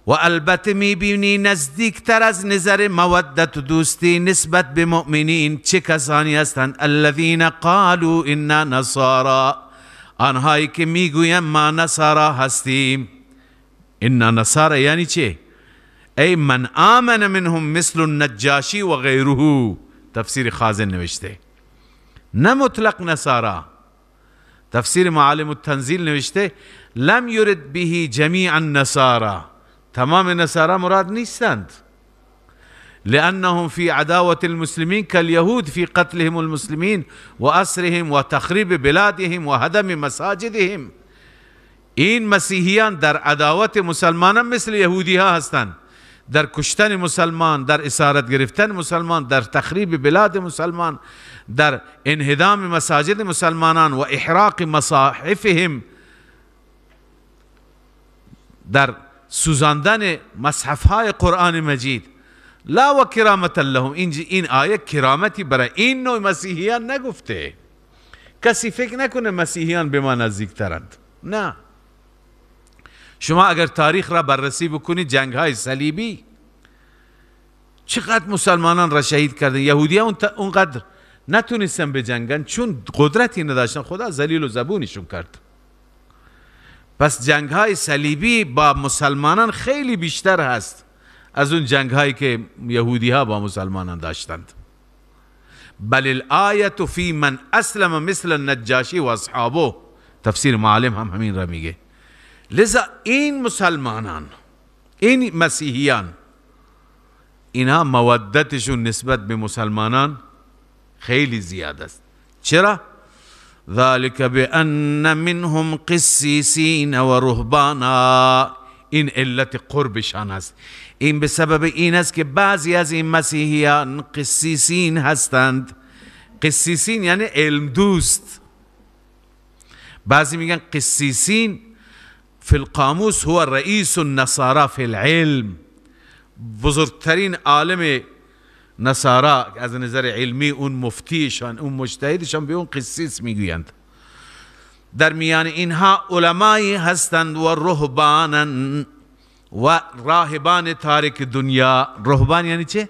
و البته میبینی نزدیکتر از نظر مودت و دوستی نسبت به مؤمنین چه کسانی هستند؟ الذین قالوا انا نصارا، آنهایی که میگویند ما نصارا هستیم. انا نصارا یعنی چه؟ ای من آمن منهم مثل النجاشی و غیره. تفسیر خازن نوشته، نه مطلق نصارا. تفسیر معالم التنزیل نوشته لم یرد به جمیع النصارا، تمام نصارا مراد نیستند، لأنهم في عداوة المسلمين كاليهود في قتلهم المسلمين وأسرهم وتخريب بلادهم وهدم مساجدهم. این مسیحیان در عداوت مسلمانان مثل یهودی ها هستند، در کشتن مسلمان، در اسارت گرفتن مسلمان، در تخریب بلاد مسلمان، در انهدام مساجد مسلمانان و احراق مصاحفهم، در سوزاندن مصحف های قرآن مجید. لا و کرامت لهم، این آیه کرامتی برای این نوع مسیحیان نگفته. کسی فکر نکنه مسیحیان به ما نزدیکترند، نه. شما اگر تاریخ را بررسی بکنید، جنگ های صلیبی چقدر مسلمانان را شهید کردن، یهودی ها اونقدر نتونستن بجنگن چون قدرتی نداشتن، خدا ذلیل و زبونشون کرد. پس جنگ های صلیبی با مسلمانان خیلی بیشتر هست از اون جنگ هایی که یهودی ها با مسلمانان داشتند. بل الآیة فی من اسلم مثل النجاشی و اصحابه، تفسیر معالم هم همین را میگه. لذا این مسلمانان، این مسیحیان، اینها مودتشون نسبت به مسلمانان خیلی زیاد است. چرا؟ ذلك بأن منهم قسیسین و رهبانا. این علت قربشان است. این به سبب این است که بعضی از این مسیحیان قسیسین هستند. قسیسین یعنی علم دوست. بعضی میگن قسیسین فی القاموس هو رئیس النصارى فی العلم، بزرگترین عالم نصارا از نظر علمی، اون مفتیشان، اون مجتهدشان، به اون قسیس میگویند. در میان اینها علمایی هستند و رهبانن و راهبان تارک دنیا. رهبان یعنی چه؟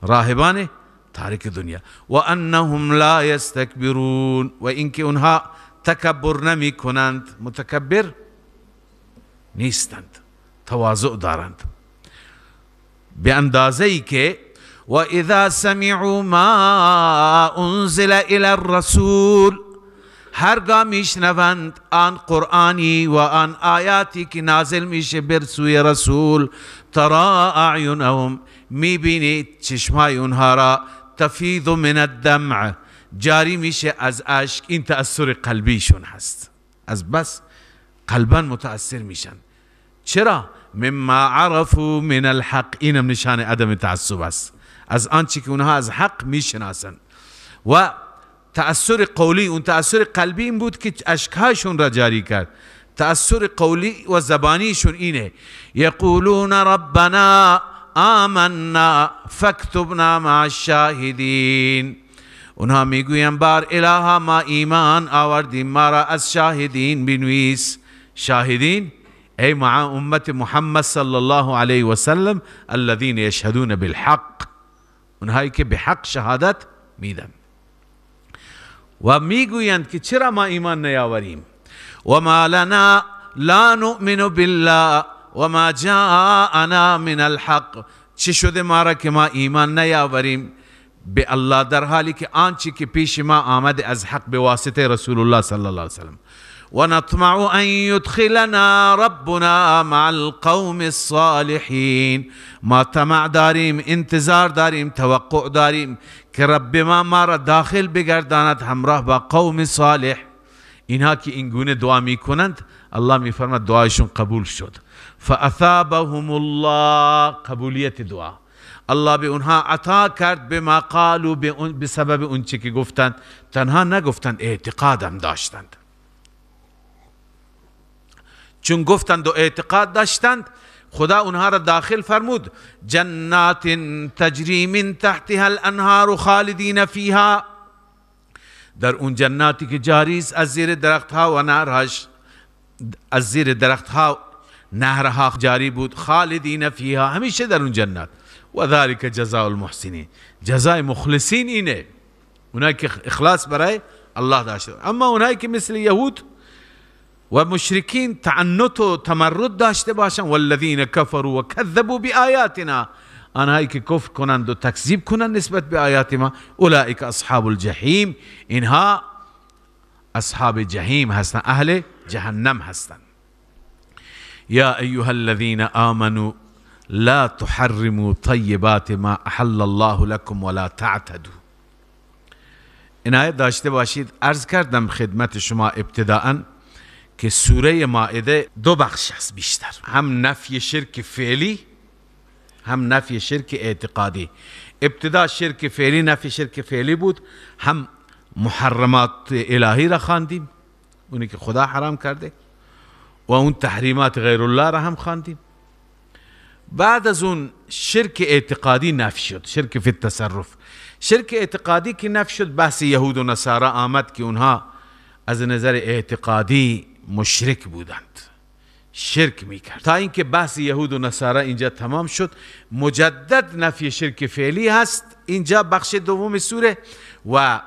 راهبان تارک دنیا. و انهم لا یستکبرون، و اینکه اونها تکبر نمی کنند، متکبر نیستند، تواضع دارند به اندازه ای که و اذا سمعوا ما انزل الى الرسول، هرگاه میشنوند آن قرآنی و آن آیاتی که نازل میشه بر سوی رسول، ترا اعینهم، میبینید چشمای اونها را، تفیض من الدمع، جاری میشه از اشک. این تأثر قلبیشون هست، از بس قلبا متأثر میشن. چرا؟ مما عرفوا من الحق، اینم نشان عدم تعصب است، از آنچه که اونها از حق میشناسند. و تأثر قولی، اون تأثر قلبی این بود که اشکهاشون را جاری کرد. تأثر قولی و زبانیشون اینه، یقولون ربنا آمنا فاکتبنا مع الشاهدین. اونها میگوین بار الها ما ایمان آوردیم، ما را از شاهدین بنویس. شاهدین ای مع امت محمد صلی الله علیه و سلم الذین یشهدون بالحق، اونهایی که به حق شهادت میدن. و میگویند که چرا ما ایمان نیاوریم؟ و ما لنا لا نؤمن بالله و ما جاءنا من الحق. چه شده ما را که ما ایمان نیاوریم به الله، در حالی که آنچه که پیش ما آمده از حق به واسطه رسول الله صلی الله علیه وسلم. و نطمع ان يدخلنا ربنا مع القوم الصالحین. ما طمع داریم، انتظار داریم، توقع داریم که رب ما ما را داخل بگرداند همراه با قوم صالح. اینها که این گونه دعا میکنند، الله میفرماد دعایشون قبول شد. فاثابهم الله، قبولیت دعا، الله به اونها عطا کرد به ما قالوا، به سبب اون چه که گفتند. تنها نگفتند، اعتقادم داشتند. چون گفتند و اعتقاد داشتند، خدا اونها را داخل فرمود جنات تجری من تحتها الانهار خالدین فیها، در اون جناتی که جاری است از زیر درختها و نهرهاش، از زیر درختها نهرها جاری بود، خالدین فیها، همیشه در اون جنات. و ذلك جزاء المحسنین، جزای مخلصین اینه، اونایی که اخلاص برای الله داشته. اما اونایی که مثل یهود و مشرکین تعنت و تمرد داشته باشند، والذین کفروا و کذبوا بآیاتنا، آنهایی که کفر کنند و تکذیب کنند نسبت به آیات ما، اولئک اصحاب الجحیم، اینها اصحاب جحیم هستند، اهل جهنم هستند. یا ایها الذین آمنوا لا تحرموا طیبات ما احل الله لكم ولا تعتدوا. عنایت داشته باشید، عرض کردم خدمت شما ابتداءً که سوره مائده دو بخش است بیشتر، هم نفی شرک فعلی هم نفی شرک اعتقادی. ابتدا شرک فعلی، نفی شرک فعلی بود، هم محرمات الهی را خواندیم، اونی که خدا حرام کرده، و اون تحریمات غیر الله را هم خواندیم. بعد از اون شرک اعتقادی نفی شد، شرک فی التصرف. شرک اعتقادی که نفی شد، بحث یهود و نصارا آمد که اونها از نظر اعتقادی مشرک بودند، شرک میکرد. تا اینکه بحث یهود و نصارا اینجا تمام شد، مجدد نفی شرک فعلی هست اینجا بخش دوم سوره، و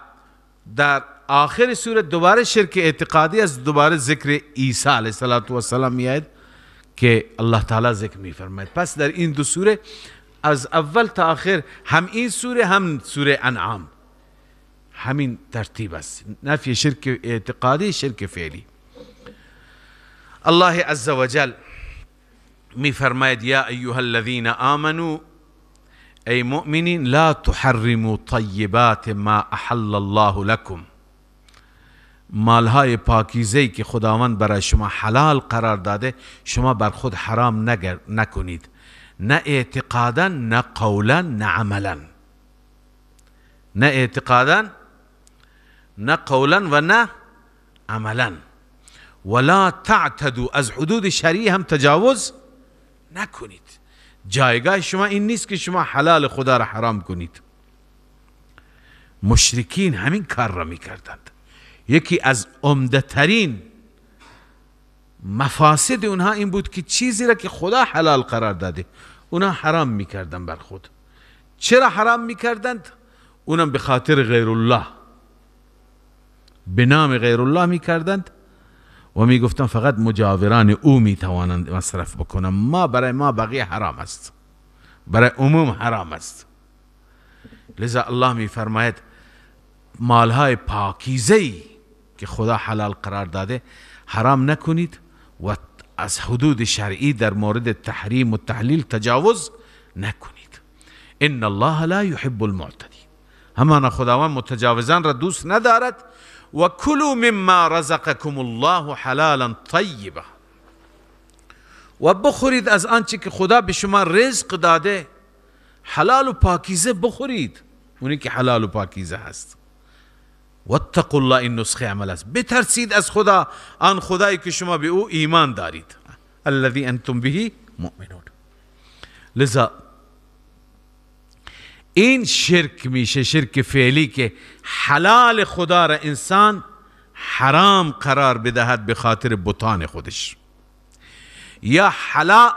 در آخر سوره دوباره شرک اعتقادی است، دوباره ذکر عیسی علیه السلام میاد که الله تعالی ذکر میفرماید. پس در این دو سوره از اول تا آخر، هم این سوره هم سوره انعام، همین ترتیب است، نفی شرک اعتقادی، شرک فعلی. الله عز وجل میفرماید یا ایها الذین آمنوا، ای مؤمنین، لا تحرموا طیبات ما احل الله لكم، مالهای پاکیزه‌ای که خداوند برای شما حلال قرار داده شما بر خود حرام نکنید، نه اعتقادا، نه قولا، نه عملا. نه اعتقادا، نه قولا و نه عملا. ولا تعتدوا، از حدود شرعی هم تجاوز نکنید. جایگاه شما این نیست که شما حلال خدا را حرام کنید. مشرکین همین کار را میکردند. یکی از عمده ترین مفاسد اونها این بود که چیزی را که خدا حلال قرار داده اونها حرام میکردند بر خود. چرا حرام میکردند؟ اونم به خاطر غیر الله، به نام غیر الله میکردند و میگفتن فقط مجاوران او میتوانند مصرف بکنن، ما برای ما بقیه حرام است، برای عموم حرام است. لذا الله میفرماید مالهای پاکیزه‌ای که خدا حلال قرار داده حرام نکنید و از حدود شرعی در مورد تحریم و تحلیل تجاوز نکنید. ان الله لا يحب المعتدین، همانا خداوند متجاوزان را دوست ندارد. و کلوا مما رزقکم الله حلالا طیبا، و بخورید از آنچه که خدا به شما رزق داده، حلال و پاکیزه بخورید، اونی که حلال و پاکیزه هست. واتقوا الله، این نسخه عمل است، بترسید از خدا، آن خدایی که شما به او ایمان دارید، الذي انتم به مؤمنون. لذا این شرک میشه، شرک فعلی که حلال خدا را انسان حرام قرار بدهد به خاطر بتان خودش، یا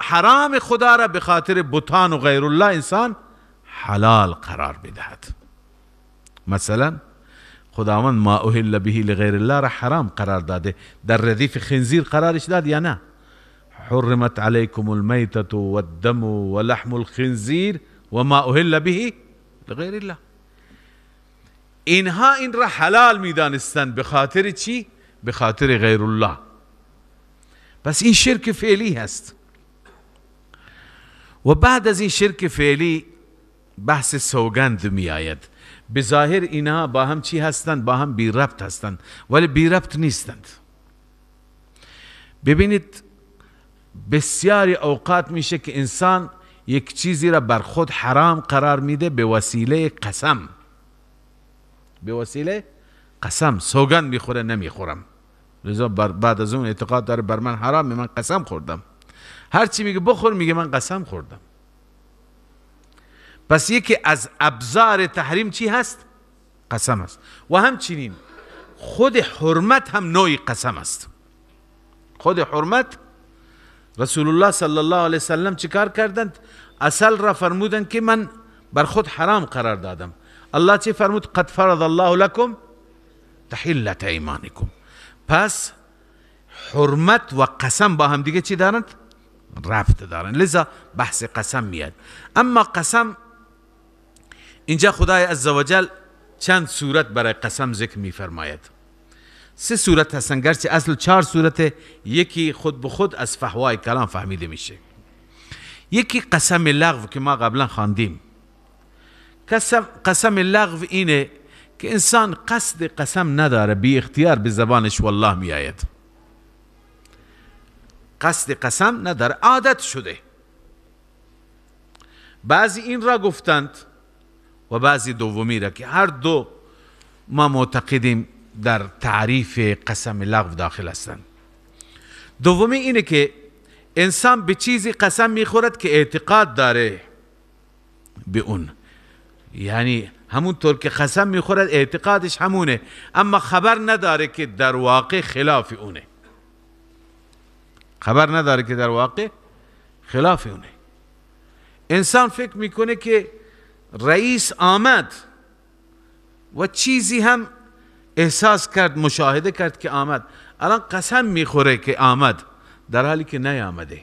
حرام خدا را به خاطر بتان و غیر الله انسان حلال قرار بدهد. مثلا خداوند ما اهل به لغیر الله را حرام قرار داده، در ردیف خنزیر قرارش داد یا نه؟ حرمت علیکم المیتة والدم ولحم الخنزیر و ما اهل به لغیر الله. اینها این را حلال میدانستند به خاطر چی؟ به خاطر غیر الله. پس این شرک فعلی هست. و بعد از این شرک فعلی بحث سوگند می آید. به ظاهر اینها با هم چی هستند؟ با هم بی ربط هستند، ولی بی ربط نیستند. ببینید بسیاری اوقات میشه که انسان یک چیزی را بر خود حرام قرار میده به وسیله قسم، به وسیله قسم، سوگند میخوره نمیخورم، لذا بعد از اون اعتقاد داره بر من حرام، من قسم خوردم، هرچی میگه بخور میگه من قسم خوردم. پس یکی از ابزار تحریم چی هست؟ قسم است. و همچنین خود حرمت هم نوعی قسم است. خود حرمت، رسول الله صلی الله علیه وسلم چیکار کردند؟ اصل را فرمودند که من بر خود حرام قرار دادم. الله چی فرمود؟ قد فرض الله لكم تحلة ایمانکم. پس حرمت و قسم با هم دیگه چی دارند؟ ربط دارند. لذا بحث قسم میاد. اما قسم اینجا خدای عزوجل چند صورت برای قسم ذکر میفرماید. سه صورت هستن، گرچه اصل 4 صورت، یکی خود به خود از فحوای کلام فهمیده میشه. یکی قسم لغو که ما قبلا خواندیم. قسم لغو اینه که انسان قصد قسم نداره، بی اختیار به زبانش والله میآید، قصد قسم نداره، عادت شده. بعضی این را گفتند و بعضی دومی را، که هر دو ما معتقدیم در تعریف قسم لغو داخل هستند. دومی اینه که انسان به چیزی قسم میخورد که اعتقاد داره به اون، یعنی همونطور که قسم میخورد اعتقادش همونه، اما خبر نداره که در واقع خلاف اونه، خبر نداره که در واقع خلاف اونه. انسان فکر میکنه که رئیس آمد و چیزی هم احساس کرد، مشاهده کرد که آمد، الان قسم میخوره که آمد، در حالی که نیامده.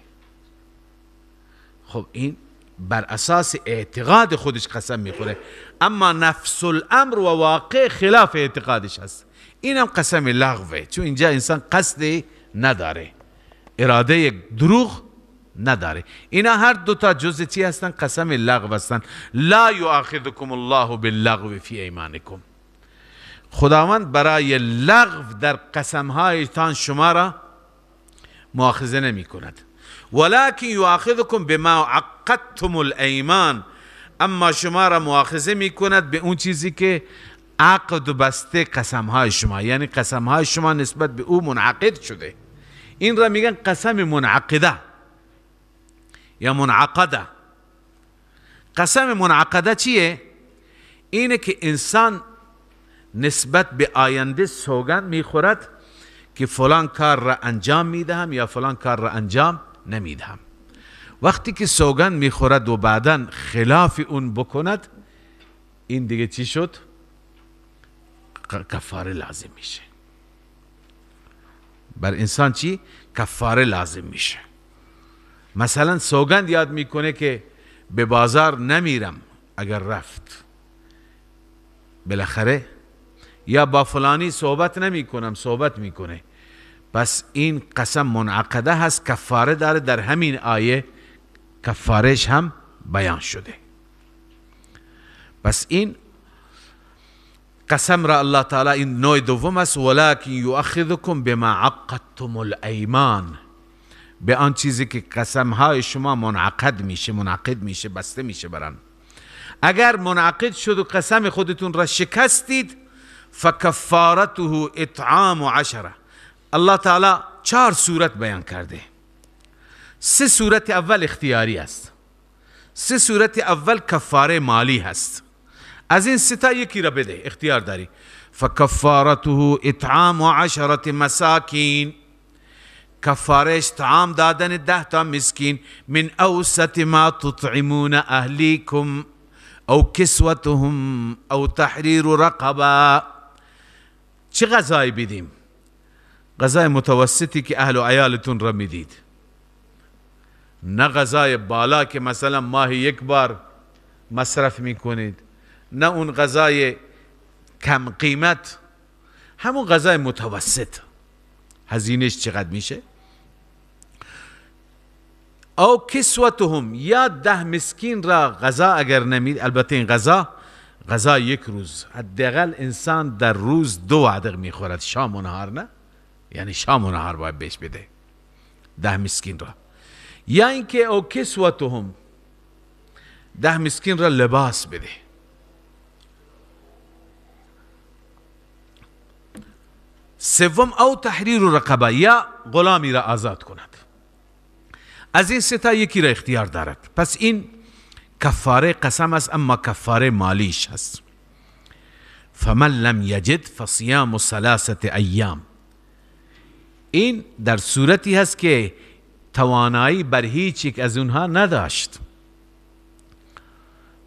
خب این بر اساس اعتقاد خودش قسم میخوره، اما نفس الامر و واقع خلاف اعتقادش هست. اینم قسم لغوه، چون اینجا انسان قصد نداره، اراده دروغ نداره. اینا هر دوتا جزء چی هستن؟ قسم لغو هستن. لا یؤاخذکم الله باللغو فی ایمانکم. خداوند برای لغو در قسمهایتان شما را مؤاخذه نمی کند. ولكن یؤاخذکم بما عقدتم الایمان، اما شما را مؤاخذه می کند به اون چیزی که عقد بسته قسمهای شما، یعنی قسمهای شما نسبت به او منعقد شده. این را میگن قسم منعقده یا منعقده. قسم منعقده چیه؟ اینه که انسان نسبت به آینده سوگند میخورد که فلان کار را انجام میدهم یا فلان کار را انجام نمیدهم. وقتی که سوگند میخورد و بعدا خلاف اون بکند، این دیگه چی شد؟ کفاره لازم میشه بر انسان. چی؟ کفاره لازم میشه. مثلا سوگند یاد میکنه که به بازار نمیرم، اگر رفت بالاخره، یا با فلانی صحبت نمی کنم، صحبت میکنه. پس این قسم منعقده هست، کفاره داره. در همین آیه کفارش هم بیان شده. پس این قسم را الله تعالی، این نوع دوم است، ولکن یؤاخذکم بما عقدتم الایمان، به آن چیزی که قسم های شما منعقد میشه، منعقد میشه، بسته میشه بران. اگر منعقد شد و قسم خودتون را شکستید، فکفارته اطعام عشره. الله تعالی 4 صورت بیان کرده. 3 صورت اول اختیاری است، 3 صورت اول کفاره مالی هست. از این 3 تا یکی را بده، اختیار داری. فکفارته اطعام عشرة مساکین، کفارش طعام دادن 10 تا مسکین، من اوسط ما تطعمون اهلیکم او کسوتهم او تحریر رقبه. چه غذایی بدیم؟ غذای متوسطی که اهل و عیالتون را میدید، نه غذای بالا که مثلا ماهی یک بار مصرف میکنید، نه اون غذای کم قیمت، همون غذای متوسط. هزینهش چقدر میشه؟ او کسوتهم، یا 10 مسکین را غذا اگر نمید، البته این غذا غذا یک روز، حداقل انسان در روز 2 وعده میخورد، شام و نهار، نه؟ یعنی شام و نهار باید بهش بده 10 مسکین را. یا اینکه او کسوتهم، 10 مسکین را لباس بده. سوم او تحریر رقبه، یا غلامی را آزاد کند. از این 3 تا یکی را اختیار دارد. پس این کفاره قسم است، اما کفاره مالیش هست. فمن لم یجد فصیام 3 ایام، این در صورتی هست که توانایی بر هیچ یک از اونها نداشت.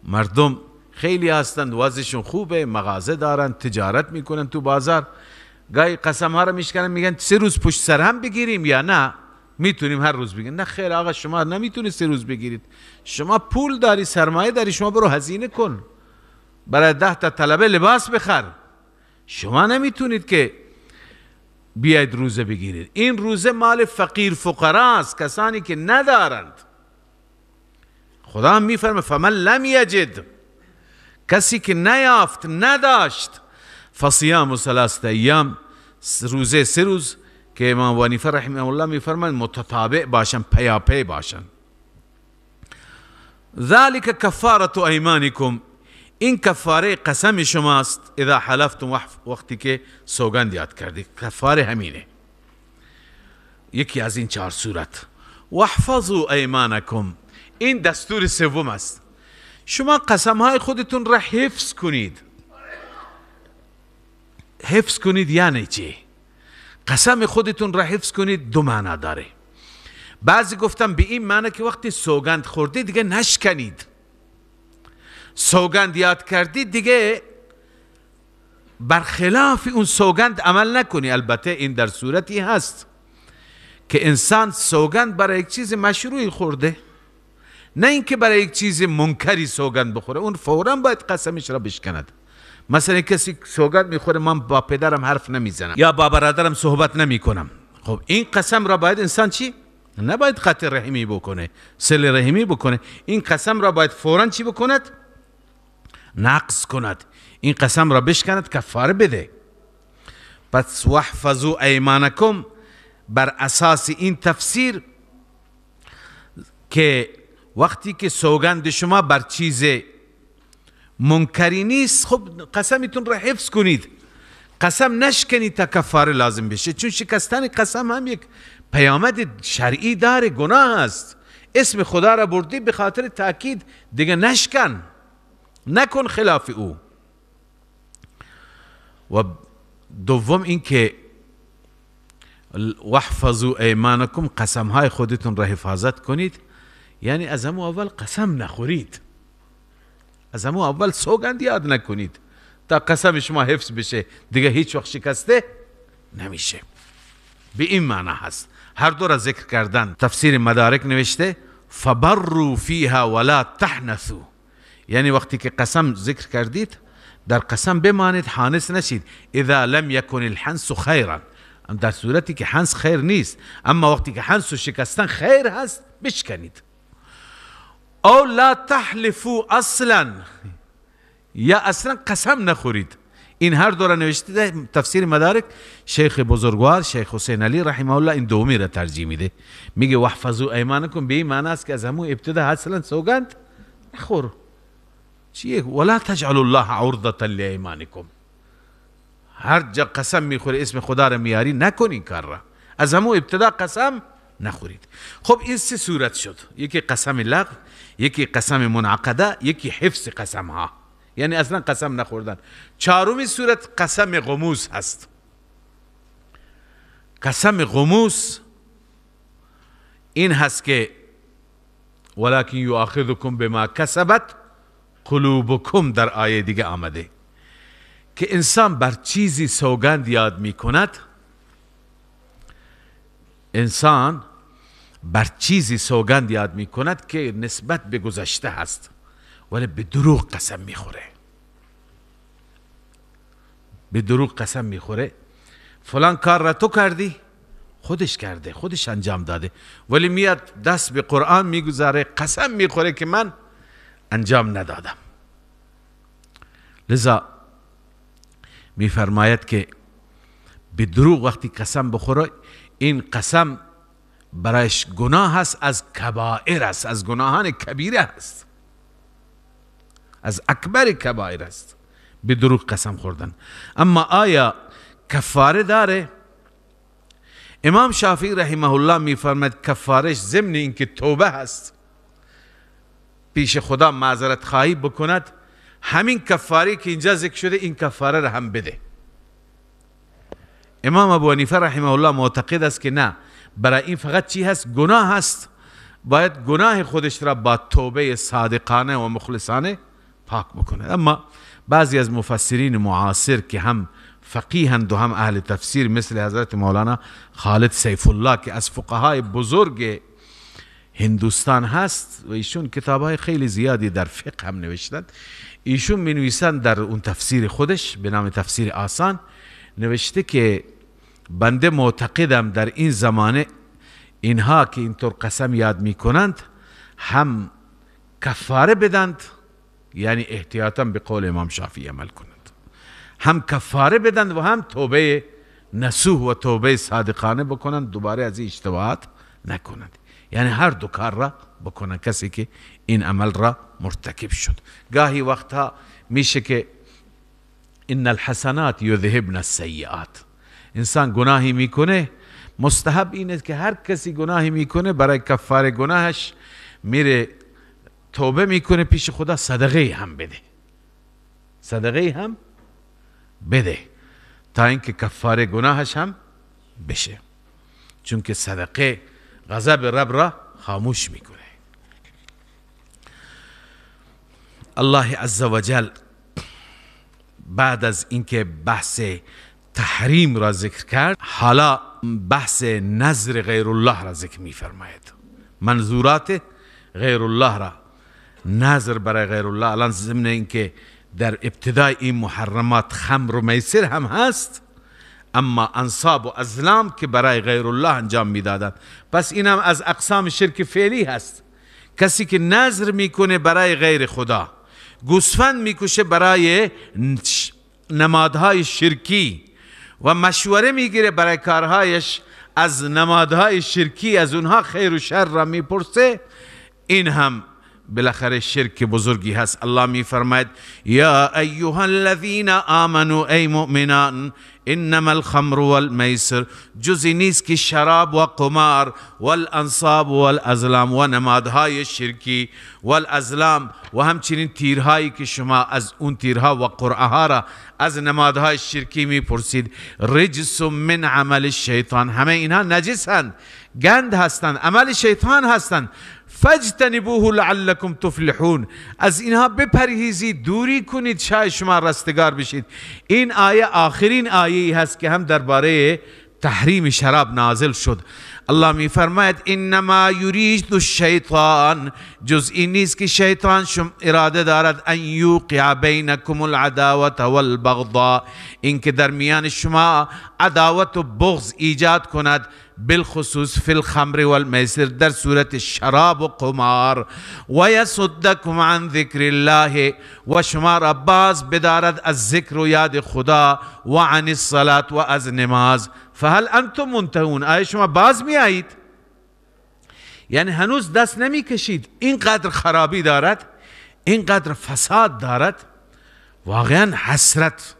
مردم خیلی هستند وضعشون خوبه، مغازه دارن، تجارت میکنن تو بازار، گاهی قسم ها رو میشکنن، میگن 3 روز پشت سر هم بگیریم یا نه میتونیم هر روز بگیریم. نه خیر آقا، شما نمیتونید 3 روز بگیرید، شما پول داری، سرمایه داری، شما برو هزینه کن، برای 10 تا طلبه لباس بخر، شما نمیتونید که بیاید روزه بگیرید. این روزه مال فقیر فقرا است، کسانی که ندارند. خدا هم میفرمه فمن لم یجد، کسی که نیافت، نداشت، فصیام 3 ایام، روزه 3 روز که امام ابو حنیفه رحمه الله میفرمایند متتابع باشن، پیاپی باشن. ذلك کفارة ایمانکم، این کفاره قسم شماست، اذا حلفتم، وقتی که سوگند یاد کردید، کفاره همینه، یکی از این 4 صورت. واحفظوا ایمانکم، این دستور سوم است. شما قسمهای خودتون را حفظ کنید. حفظ کنید یعنی چی؟ قسم خودتون را حفظ کنید 2 معنا داره. بعضی گفتم به این معنی که وقتی سوگند خوردید دیگه نشکنید، سوگند یاد کردید دیگه برخلاف اون سوگند عمل نکنی. البته این در صورتی هست که انسان سوگند برای یک چیز مشروعی خورده، نه اینکه برای یک چیز منکری سوگند بخوره، اون فوراً باید قسمش را بشکند. مثلا کسی سوگند میخوره من با پدرم حرف نمیزنم یا با برادرم صحبت نمیکنم، خب این قسم را باید انسان چی؟ نباید قطع رحمی بکنه، صله رحمی بکنه. این قسم را باید فوراً چی بکند؟ نقض کند. این قسم را بشکند کفاره بده. پس واحفظوا ایمانکم بر اساس این تفسیر که وقتی که سوگند شما بر چیز منکری نیست، خب قسمتون را حفظ کنید، قسم نشکنید تا کفاره لازم بشه، چون شکستن قسم هم یک پیامد شرعی داره، گناه است. اسم خدا را بردی به خاطر تاکید، دیگه نشکن، نکن خلاف او. و دوم این که واحفظوا ایمانکم، قسم های خودتون را حفاظت کنید، یعنی از همون اول قسم نخورید، از همون اول سوگند یاد نکنید تا قسم شما حفظ بشه، دیگه هیچ وقت شکسته نمیشه. به این معنی هست هر دو را ذکر کردن. تفسیر مدارک نوشته فبروا فیها ولا تحنثوا، یعنی وقتی که قسم ذکر کردید در قسم بمانید، حانث نشید. اذا لم یکن الحنث خیرا، در صورتی که حنث خیر نیست، اما وقتی که حنث و شکستن خیر هست بشکنید. او لا تحلفوا اصلا، یا اصلا قسم نخورید. این هر دو را نوشته تفسیر مدارک. شیخ بزرگوار شیخ حسین علی رحمه الله این دومی را ترجیح میده، میگه واحفظوا ایمانکم به این معنی است که از همون ابتدا اصلا سوگند نخور. چیه؟ ولا تجعلوا الله عرضة لایمانکم، هر جا قسم میخوری اسم خدا را میاری نکن این کار را، از همون ابتدا قسم نخورید. خب این سه صورت شد، یکی قسم لغو، یکی قسم منعقده، یکی حفظ قسم ها، یعنی اصلا قسم نخوردن. چهارمی صورت قسم غموس هست. قسم غموس این هست که ولکن یؤاخذکم بما کسبت قلوبکم، در آیه دیگه آمده که انسان بر چیزی سوگند یاد می کند، انسان بر چیزی سوگند یاد می کند که نسبت به گذشته هست، ولی به دروغ قسم میخوره، به دروغ قسم میخوره. فلان کار را تو کردی، خودش کرده، خودش انجام داده، ولی میاد دست به قرآن میگذاره، قسم میخوره که من انجام ندادم. لذا میفرماید که به دروغ وقتی قسم بخوره، این قسم برایش گناه است، از کبائر است، از گناهان کبیره است، از اکبر کبائر است به دروغ قسم خوردن. اما آیا کفاره داره؟ امام شافعی رحمه الله میفرماید کفارش ضمن اینکه توبه هست، پیش خدا معذرت خواهی بکند، همین کفاره که اینجا ذکر شده این کفاره را هم بده. امام ابو حنیفه رحمه الله معتقد است که نه، برای این فقط چی هست؟ گناه هست، باید گناه خودش را با توبه صادقانه و مخلصانه پاک بکنه. اما بعضی از مفسرین معاصر که هم فقیهند و هم اهل تفسیر، مثل حضرت مولانا خالد سیف الله که از فقهای بزرگ هندوستان هست و ایشون کتابهای خیلی زیادی در فقه هم نوشتند، ایشون می نویسند در اون تفسیر خودش به نام تفسیر آسان نوشته که بنده معتقدم در این زمانه اینها که اینطور قسم یاد میکنند هم کفاره بدند، یعنی احتیاطا به قول امام شافعی عمل کنند، هم کفاره بدند و هم توبه نصوح و توبه صادقانه بکنند، دوباره از این اشتباهات نکنند، یعنی هر دو کار را بکنند کسی که این عمل را مرتکب شد. گاهی وقتها میشه که ان الحسنات یذهبن السیئات، انسان گناهی میکنه، مستحب اینه که هر کسی گناهی میکنه برای کفاره گناهش میره توبه میکنه پیش خدا، صدقه هم بده، صدقه هم بده تا اینکه کفاره گناهش هم بشه، چون که صدقه غضب رب را خاموش میکنه. الله عزوجل بعد از اینکه بحث تحریم را ذکر کرد، حالا بحث نذر غیر الله را ذکر میفرماید، منظورات غیر الله را، نذر برای غیر الله. الان ضمن اینکه در ابتدای این محرمات خمر و میسر هم هست، اما انصاب و ازلام که برای غیر الله انجام میدادند، پس این هم از اقسام شرک فعلی هست. کسی که نذر میکنه برای غیر خدا، گوسفند میکشه برای نمادهای شرکی و مشوره میگیره برای کارهایش از نمادهای شرکی، از اونها خیر و شر را میپرسه، این هم بالاخره شرک بزرگی هست. الله میفرماید یا ایها الذین آمنوا، ای مؤمنان، انما الخمر والمیسر، جزی نیست که شراب و قمار والانصاب والازلام و نمادهای شرکی والازلام و همچنین تیرهایی که شما از اون تیرها و قرعه ها را از نمادهای شرکی میپرسید، رجس من عمل الشیطان، همه اینها نجسند، گند هستند، عمل شیطان هستند. فاجتنبوه لعلکم تفلحون، از اینها بپرهیزید، دوری کنید، شاید شما رستگار بشید. این آیه آخرین آیه هست که هم درباره تحریم شراب نازل شد. الله میفرماید انما یرید الشیطان، جز این نیست که شیطان شما اراده دارد ان یوقع بینکم العداوة والبغضاء، اینکه در میان شما عداوت و بغض ایجاد کند، بالخصوص فی الخمر والمیسر، در صورت شراب و قمار، و یصدکم عن ذکر الله، و شما را باز بدارد از ذکر و یاد خدا، و عن الصلاة، و از نماز. فهل انتم منتهون، آیا شما باز می آیید؟ یعنی هنوز دست نمی کشید. اینقدر خرابی دارد، اینقدر فساد دارد، واقعا حسرت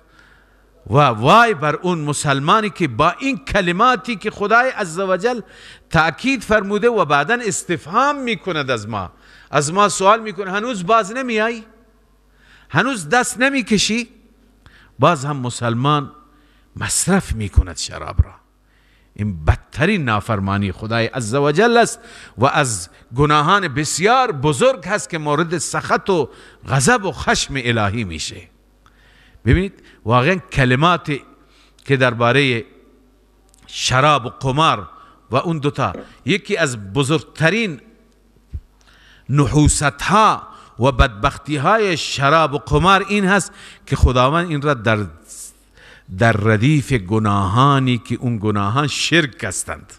و وای بر اون مسلمانی که با این کلماتی که خدای عزوجل تأکید فرموده و بعدا استفهام میکند، از ما سوال میکنه، هنوز باز نمیای؟ هنوز دست نمیکشی؟ باز هم مسلمان مصرف میکند شراب را. این بدترین نافرمانی خدای عزوجل است و از گناهان بسیار بزرگ هست که مورد سخط و غضب و خشم الهی میشه. ببینید واقعا کلمات که درباره شراب و قمار و اون دوتا، یکی از بزرگترین نحوست ها و بدبختی های شراب و قمار این هست که خداوند این را در ردیف گناهانی که اون گناهان شرک هستند،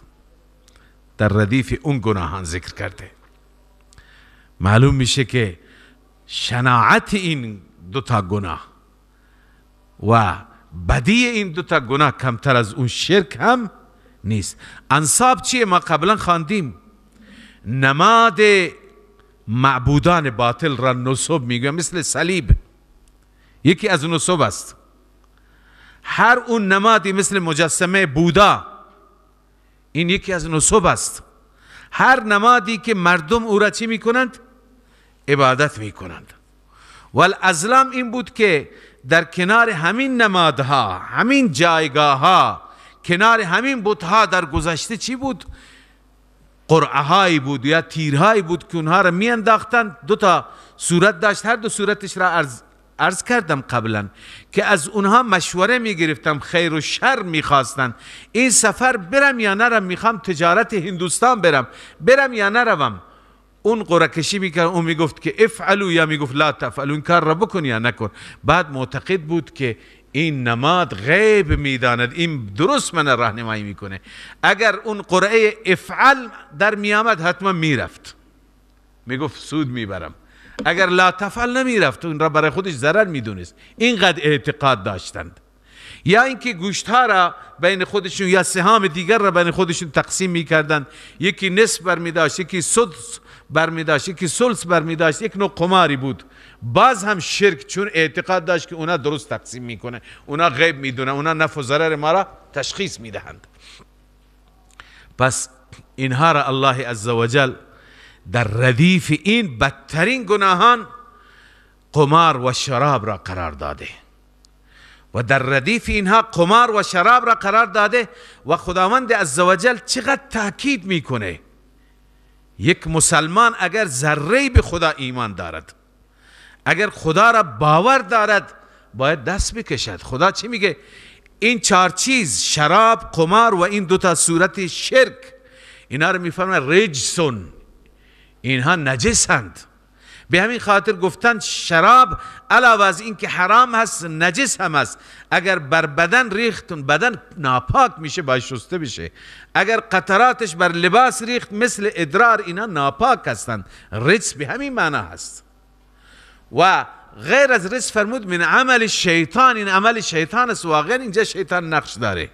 در ردیف اون گناهان ذکر کرده. معلوم میشه که شناعت این دوتا گناه و بدی این دوتا گناه کمتر از اون شرک هم نیست. انصاب چیه؟ ما قبلا خواندیم، نماد معبودان باطل را نصب میگویم، مثل صلیب یکی از نصب است. هر اون نمادی مثل مجسمه بودا، این یکی از نصب است. هر نمادی که مردم او را چی میکنند؟ عبادت میکنند. والازلام این بود که در کنار همین نمادها، همین جایگاه ها، کنار همین بتها در گذشته چی بود؟ قرعه هایی بود یا تیرهایی بود که اونها را میانداختند. دو تا صورت داشت، هر دو صورتش را عرض کردم قبلا که از اونها مشوره میگرفتم، خیر و شر میخواستند. این سفر برم یا نرم، میخوام تجارت هندوستان برم، برم یا نروم؟ اون قرعه کشی میکرد، اون میگفت که افعلوا یا میگفت لا تفعلوا، این کار را بکن یا نکن. بعد معتقد بود که این نماد غیب میداند، این درست من راهنمایی میکنه. اگر اون قرعه افعل در میامد حتما میرفت، میگفت سود میبرم. اگر لا تفعل نمیرفت، اون را برای خودش ضرر میدونست. اینقدر اعتقاد داشتند. یا اینکه گوشتها را بین خودشون یا سهام دیگر را بین خودشون تقسیم میکردند، یکی نصف برمیداشت، یکی سدس برمیداشت، یکی ثلث برمیداشت، یک نوع قماری بود. باز هم شرک، چون اعتقاد داشت که اونا درست تقسیم میکنه، اونا غیب میدونه، اونا نفع و ضرر ما را تشخیص میدهند. پس اینها را الله عزوجل در ردیف این بدترین گناهان قمار و شراب را قرار داده و در ردیف اینها قمار و شراب را قرار داده. و خداوند عزوجل چقدر تاکید میکنه یک مسلمان اگر ذره به خدا ایمان دارد، اگر خدا را باور دارد، باید دست بکشد. خدا چی میگه؟ این چهار چیز، شراب، قمار و این دوتا صورت شرک، اینا رو میفرماید رجسون، اینها نجسند. به همین خاطر گفتن شراب علاوه از این که حرام هست، نجس هم هست. اگر بر بدن ریخت، بدن ناپاک میشه، باید شسته بشه. اگر قطراتش بر لباس ریخت، مثل ادرار، اینا ناپاک هستند. رجس به همین معنا هست. و غیر از رجس فرمود من عمل شیطان. این عمل شیطان است. واقعا اینجا شیطان نقش داره،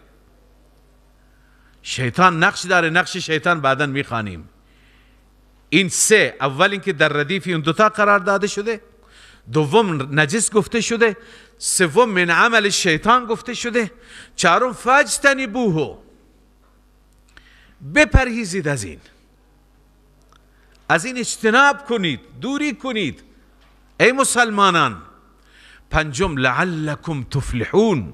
شیطان نقش داره. نقش شیطان بعدا میخوانیم. این سه، اول اینکه در ردیف این دوتا قرار داده شده، دوم نجس گفته شده، سوم من عمل شیطان گفته شده، چهارم فاجتنبوه، بپرهیزید از این، از این اجتناب کنید، دوری کنید ای مسلمانان. پنجم لعلکم تفلحون،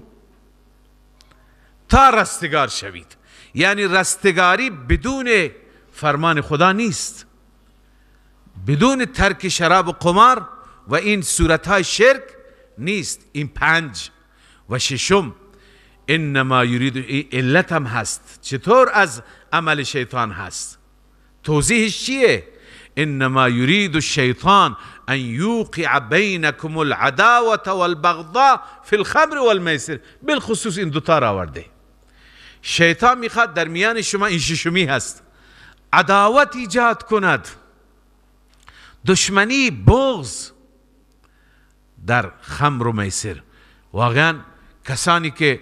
تا رستگار شوید. یعنی رستگاری بدون فرمان خدا نیست، بدون ترک شراب و قمار و این صورتهای شرک نیست. این پنج. و ششم انما یرید، علت هم هست، چطور از عمل شیطان هست، توضیحش چیه؟ انما یرید الشیطان ان یوقع بینکم العداوة والبغضاء فی الخمر والمیسر. بالخصوص این دوتا را آورده. شیطان میخواد در میان شما، این ششمی هست، عداوت ایجاد کند، دشمنی، بغض در خمر و میسر. واقعا کسانی که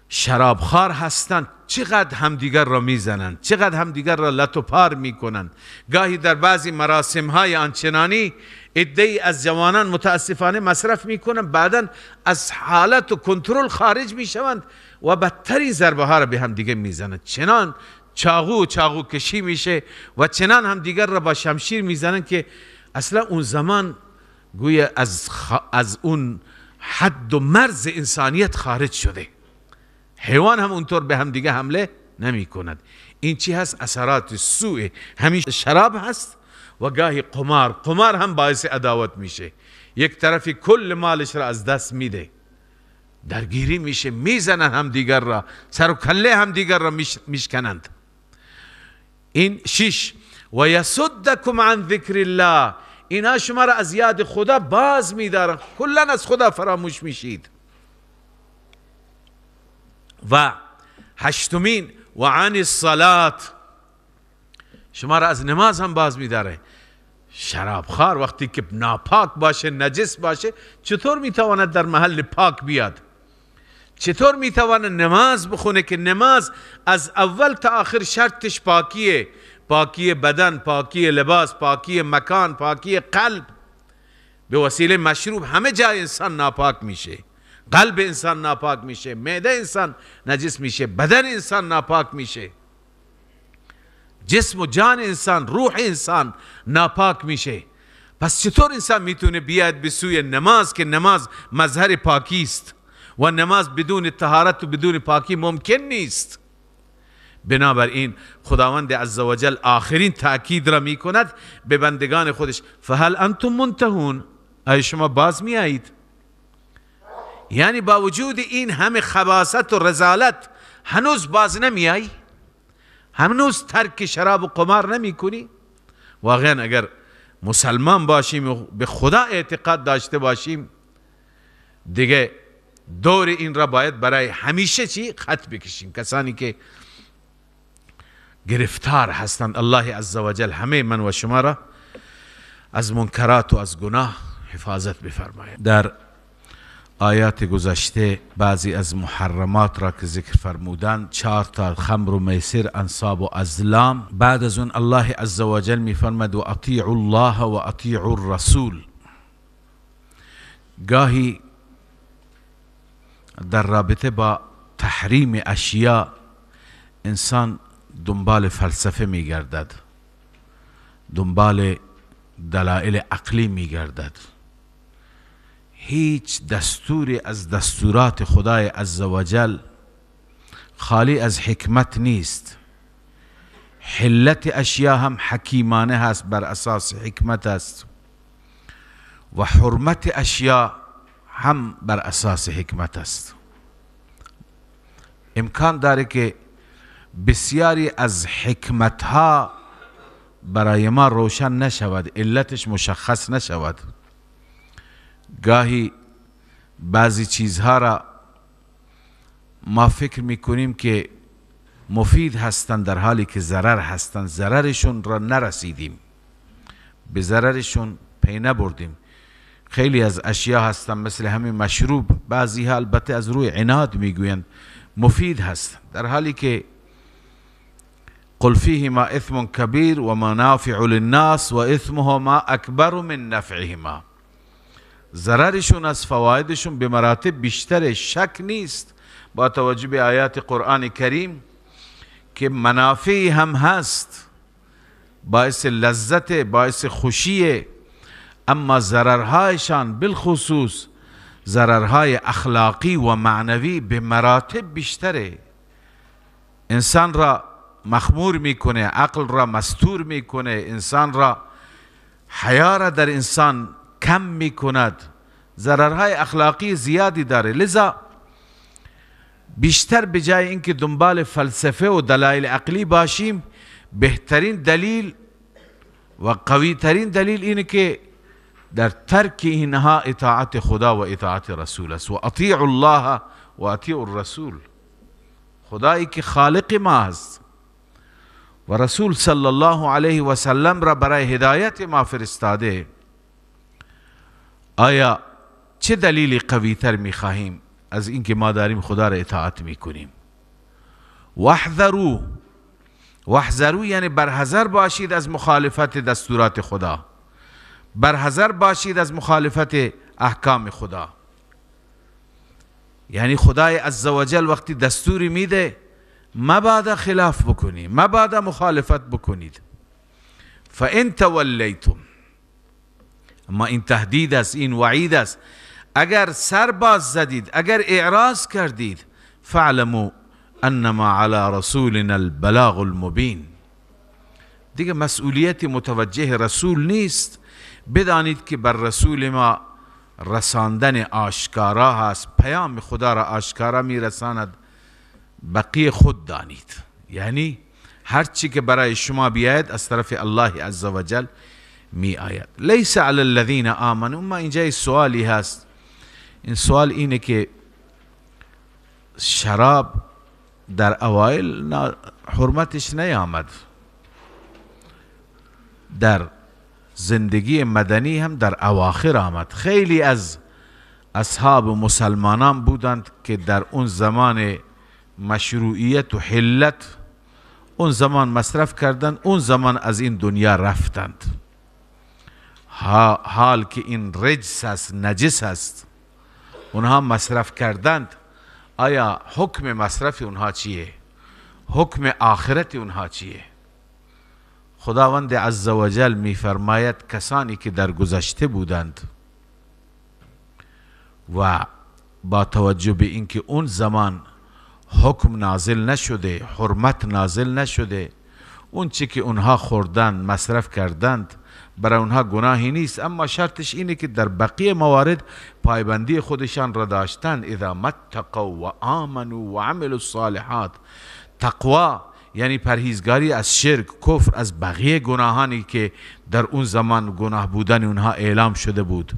شرابخوار هستند چقدر همدیگر را میزنند، چقدر همدیگر را لت و پار میکنند. گاهی در بعضی مراسم های آنچنانی عده‌ای از جوانان متاسفانه مصرف میکنند، بعدا از حالت و کنترل خارج میشوند و بدترین ضربه ها را به همدیگه میزنند. چنان چاقو چاقو کشی میشه و چنان همدیگر را با شمشیر میزنند که اصلا اون زمان گویا از اون حد و مرز انسانیت خارج شده. حیوان هم اونطور به هم دیگه حمله نمی کند. این چی هست؟ اثرات سوء همین شراب هست. و گاهی قمار، قمار هم باعث عداوت میشه. یک طرفی کل مالش را از دست میده، درگیری میشه، میزنن هم دیگر را، سر و کله هم دیگر را میشکنند. این شش. و یصدکم عن ذکر الله، اینا شما را از یاد خدا باز میدارن، کلا از خدا فراموش میشید. و هشتمین و عن الصلاة، شما را از نماز هم باز میداره. شرابخوار وقتی که ناپاک باشه، نجس باشه، چطور میتواند در محل پاک بیاد؟ چطور میتواند نماز بخونه که نماز از اول تا آخر شرطش پاکیه؟ پاکی بدن، پاکی لباس، پاکی مکان، پاکی قلب. به وسیله مشروب همه جای انسان ناپاک میشه، قلب انسان ناپاک میشه، معده انسان نجس میشه، بدن انسان ناپاک میشه، جسم و جان انسان، روح انسان ناپاک میشه. پس چطور انسان میتونه بیاد به سوی نماز که نماز مظهر پاکی است و نماز بدون طهارت و بدون پاکی ممکن نیست؟ بنابراین خداوند عزوجل آخرین تأکید را میکند به بندگان خودش، فهل انتم منتهون، آیا شما باز میایید؟ یعنی با وجود این همه خباثت و رذالت هنوز باز نمیایی؟ هنوز ترک شراب و قمار نمی کنی؟ واقعا اگر مسلمان باشیم و به خدا اعتقاد داشته باشیم، دیگه دور این را باید برای همیشه چی؟ خط بکشیم. کسانی که گرفتار هستند، الله عزوجل همه من و شما را از منکرات و از گناه حفاظت بفرماید. در آیات گذشته بعضی از محرمات را که ذکر فرمودند، 4 تا خمر و میسر، انصاب و ازلام. بعد از اون الله عزوجل میفرماد و اطیعوا الله و اطیعوا الرسول. گاهی در رابطه با تحریم اشیاء انسان دنبال فلسفه میگردد، دنبال دلایل عقلی میگردد. هیچ دستوری از دستورات خدای عزوجل خالی از حکمت نیست. حلت اشیا هم حکیمانه هست، بر اساس حکمت است، و حرمت اشیا هم بر اساس حکمت است. امکان داره که بسیاری از حکمتها برای ما روشن نشود، علتش مشخص نشود. گاهی بعضی چیزها را ما فکر میکنیم که مفید هستند، در حالی که ضرر هستند. ضررشون را نرسیدیم، به ضررشون پی نبردیم. خیلی از اشیا هستن مثل همین مشروب، بعضی ها البته از روی عناد میگویند مفید هست، در حالی که قل فیهما اثم کبیر و منافع للناس و اثمهما اکبر من نفعهما، ضررشون از فوایدشون به مراتب بیشتر، شک نیست با توجه به آیات قرآن کریم که منافعی هم هست، باعث لذت، باعث خوشیه، اما ضررهایشان بالخصوص ضررهای اخلاقی و معنوی به مراتب بیشتره. انسان را مخمور میکنه، عقل را مستور میکنه، انسان را، حیا را در انسان کم میکند، ضررهای اخلاقی زیادی داره. لذا بیشتر به جای اینکه دنبال فلسفه و دلایل عقلی باشیم، بهترین دلیل و قوی ترین دلیل اینه که در ترک اینها اطاعت خدا و اطاعت رسول است. و اطیعوا الله و اطیعوا الرسول، خدایی که خالق ما است و رسول صلی الله علیه و سلم را برای هدایت ما فرستاده. آیا چه دلیلی قوی تر میخواهیم از اینکه ما داریم خدا را اطاعت میکنیم؟ واحذروا، واحذروا یعنی برحذر باشید از مخالفت دستورات خدا، برحذر باشید از مخالفت احکام خدا. یعنی خدای عزوجل وقتی دستوری میده مبادا خلاف بکنی، مبادا مخالفت بکنید. فان تولیتم، اما این تهدید است، این وعید است، اگر سر باز زدید، اگر اعراض کردید، فاعلموا انما علی رسولنا البلاغ المبین، دیگه مسئولیت متوجه رسول نیست. بدانید که بر رسول ما رساندن آشکارا هست، پیام خدا را آشکارا میرساند، بقیه خود دانید. یعنی هر چی که برای شما بیاید از طرف الله عزوجل می آید. لیس علی الذین آمنوا، اما اینجا سوالی هست، این سوال اینه که شراب در اوایل حرمتش نیامد، در زندگی مدنی هم در اواخر آمد. خیلی از اصحاب مسلمانان بودند که در اون زمان مشروعیت و حلت اون زمان مصرف کردند، اون زمان از این دنیا رفتند، حال که این رجس است، نجس است، اونها مصرف کردند. آیا حکم مصرف اونها چیه؟ حکم آخرت اونها چیه؟ خداوند عزوجل میفرماید کسانی که در گذشته بودند و با توجه به اینکه اون زمان حکم نازل نشده، حرمت نازل نشده، اون چی که اونها خوردند، مصرف کردند، برای اونها گناهی نیست، اما شرطش اینه که در بقیه موارد پایبندی خودشان را داشتند. اذا متقوا و آمنوا و عملوا الصالحات، تقوا یعنی پرهیزگاری از شرک، کفر، از بقیه گناهانی که در اون زمان گناه بودن اونها اعلام شده بود،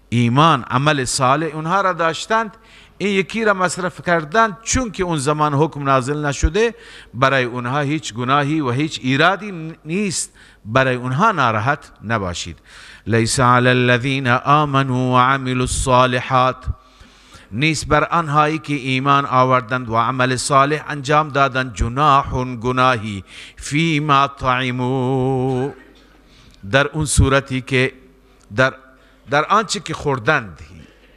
ایمان، عمل صالح اونها را داشتند، این یکی را مصرف کردند، چون که اون زمان حکم نازل نشده برای اونها هیچ گناهی و هیچ ایرادی نیست، برای اونها ناراحت نباشید. لیس علی الذین آمنوا و عملوا الصالحات، نیست بر آنهایی که ایمان آوردند و عمل صالح انجام دادند جناح، گناهی، فیما طعموا، در اون صورتی که در آنچه که خوردند،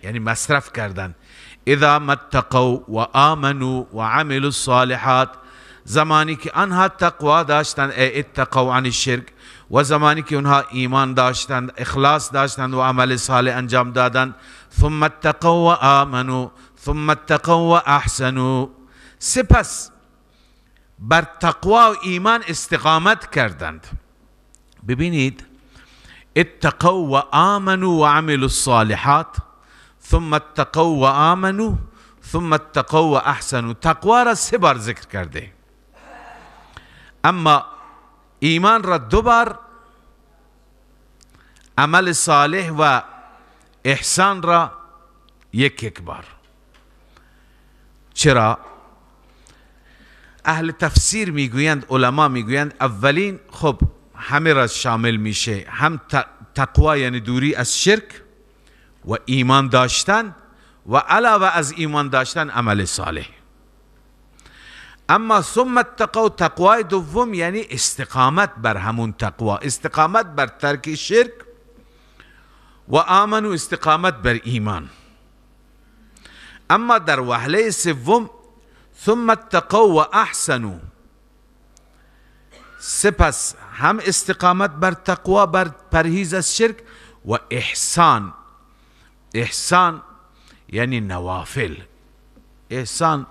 یعنی مصرف کردند. اذا متقوا و آمنوا و عملوا الصالحات، زمانی که آنها تقوا داشتند، ای اتقوا عن الشرک، و زمانی که آنها ایمان داشتند، اخلاص داشتند و عمل صالح انجام دادند، ثم اتقوا و آمنوا ثم اتقوا و احسنوا، سپس بر تقوا و ایمان استقامت کردند. ببینید، اتقوا و آمنوا و عملوا الصالحات ثم اتقوا و آمنوا ثم اتقوا و احسنوا، تقوا را سه بار ذکر کرده، اما ایمان را دو بار، عمل صالح و احسان را یک یک بار. چرا؟ اهل تفسیر میگویند، علما میگویند اولین خب همه را شامل میشه، هم تقوا یعنی دوری از شرک و ایمان داشتن و علاوه از ایمان داشتن عمل صالح. اما ثم اتقوا، تقوای دوم یعنی استقامت بر همون تقوا، استقامت بر ترک شرک، و آمنوا استقامت بر ایمان. اما در وهله سوم ثم اتقوا و احسنوا، سپس هم استقامت بر تقوا، بر پرهیز از شرک، و احسان. احسان یعنی نوافل، احسان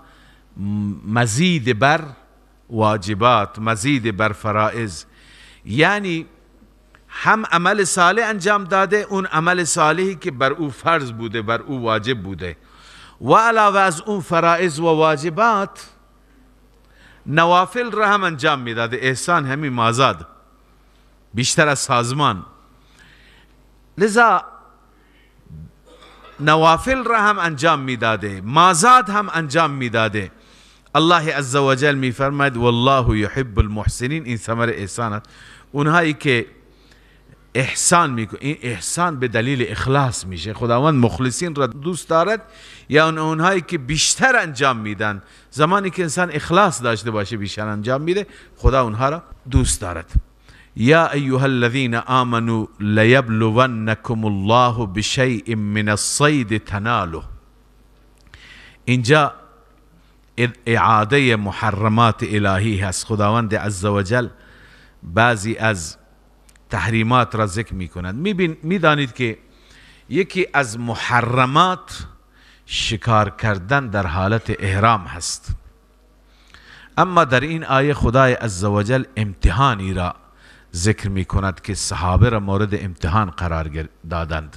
مزید بر واجبات، مزید بر فرائض، یعنی هم عمل صالح انجام داده، اون عمل صالحی که بر او فرض بوده، بر او واجب بوده، و علاوه از اون فرائض و واجبات نوافل را هم انجام میداده. احسان همین مازاد، بیشتر از سازمان، لذا نوافل را هم انجام میداده، مازاد هم انجام میداده. الله عزوجل میفرماید والله یحب المحسنین. این ثمر احسان است. اونهایی که احسان میکنه، این احسان به دلیل اخلاص میشه، خداوند مخلصین را دوست دارد، یا اونهایی که بیشتر انجام میدن، زمانی که انسان اخلاص داشته باشه بیشتر انجام میده، خدا اونها را دوست دارد. یا ایها الذین آمنوا لیبلونکم الله بشیء من الصید تناله. اینجا اعاده محرمات الهی هست. خداوند عزوجل بعضی از تحریمات را ذکر می کند. میدانید که یکی از محرمات شکار کردن در حالت احرام هست. اما در این آیه خدای عزوجل امتحانی را ذکر می کند که صحابه را مورد امتحان قرار دادند.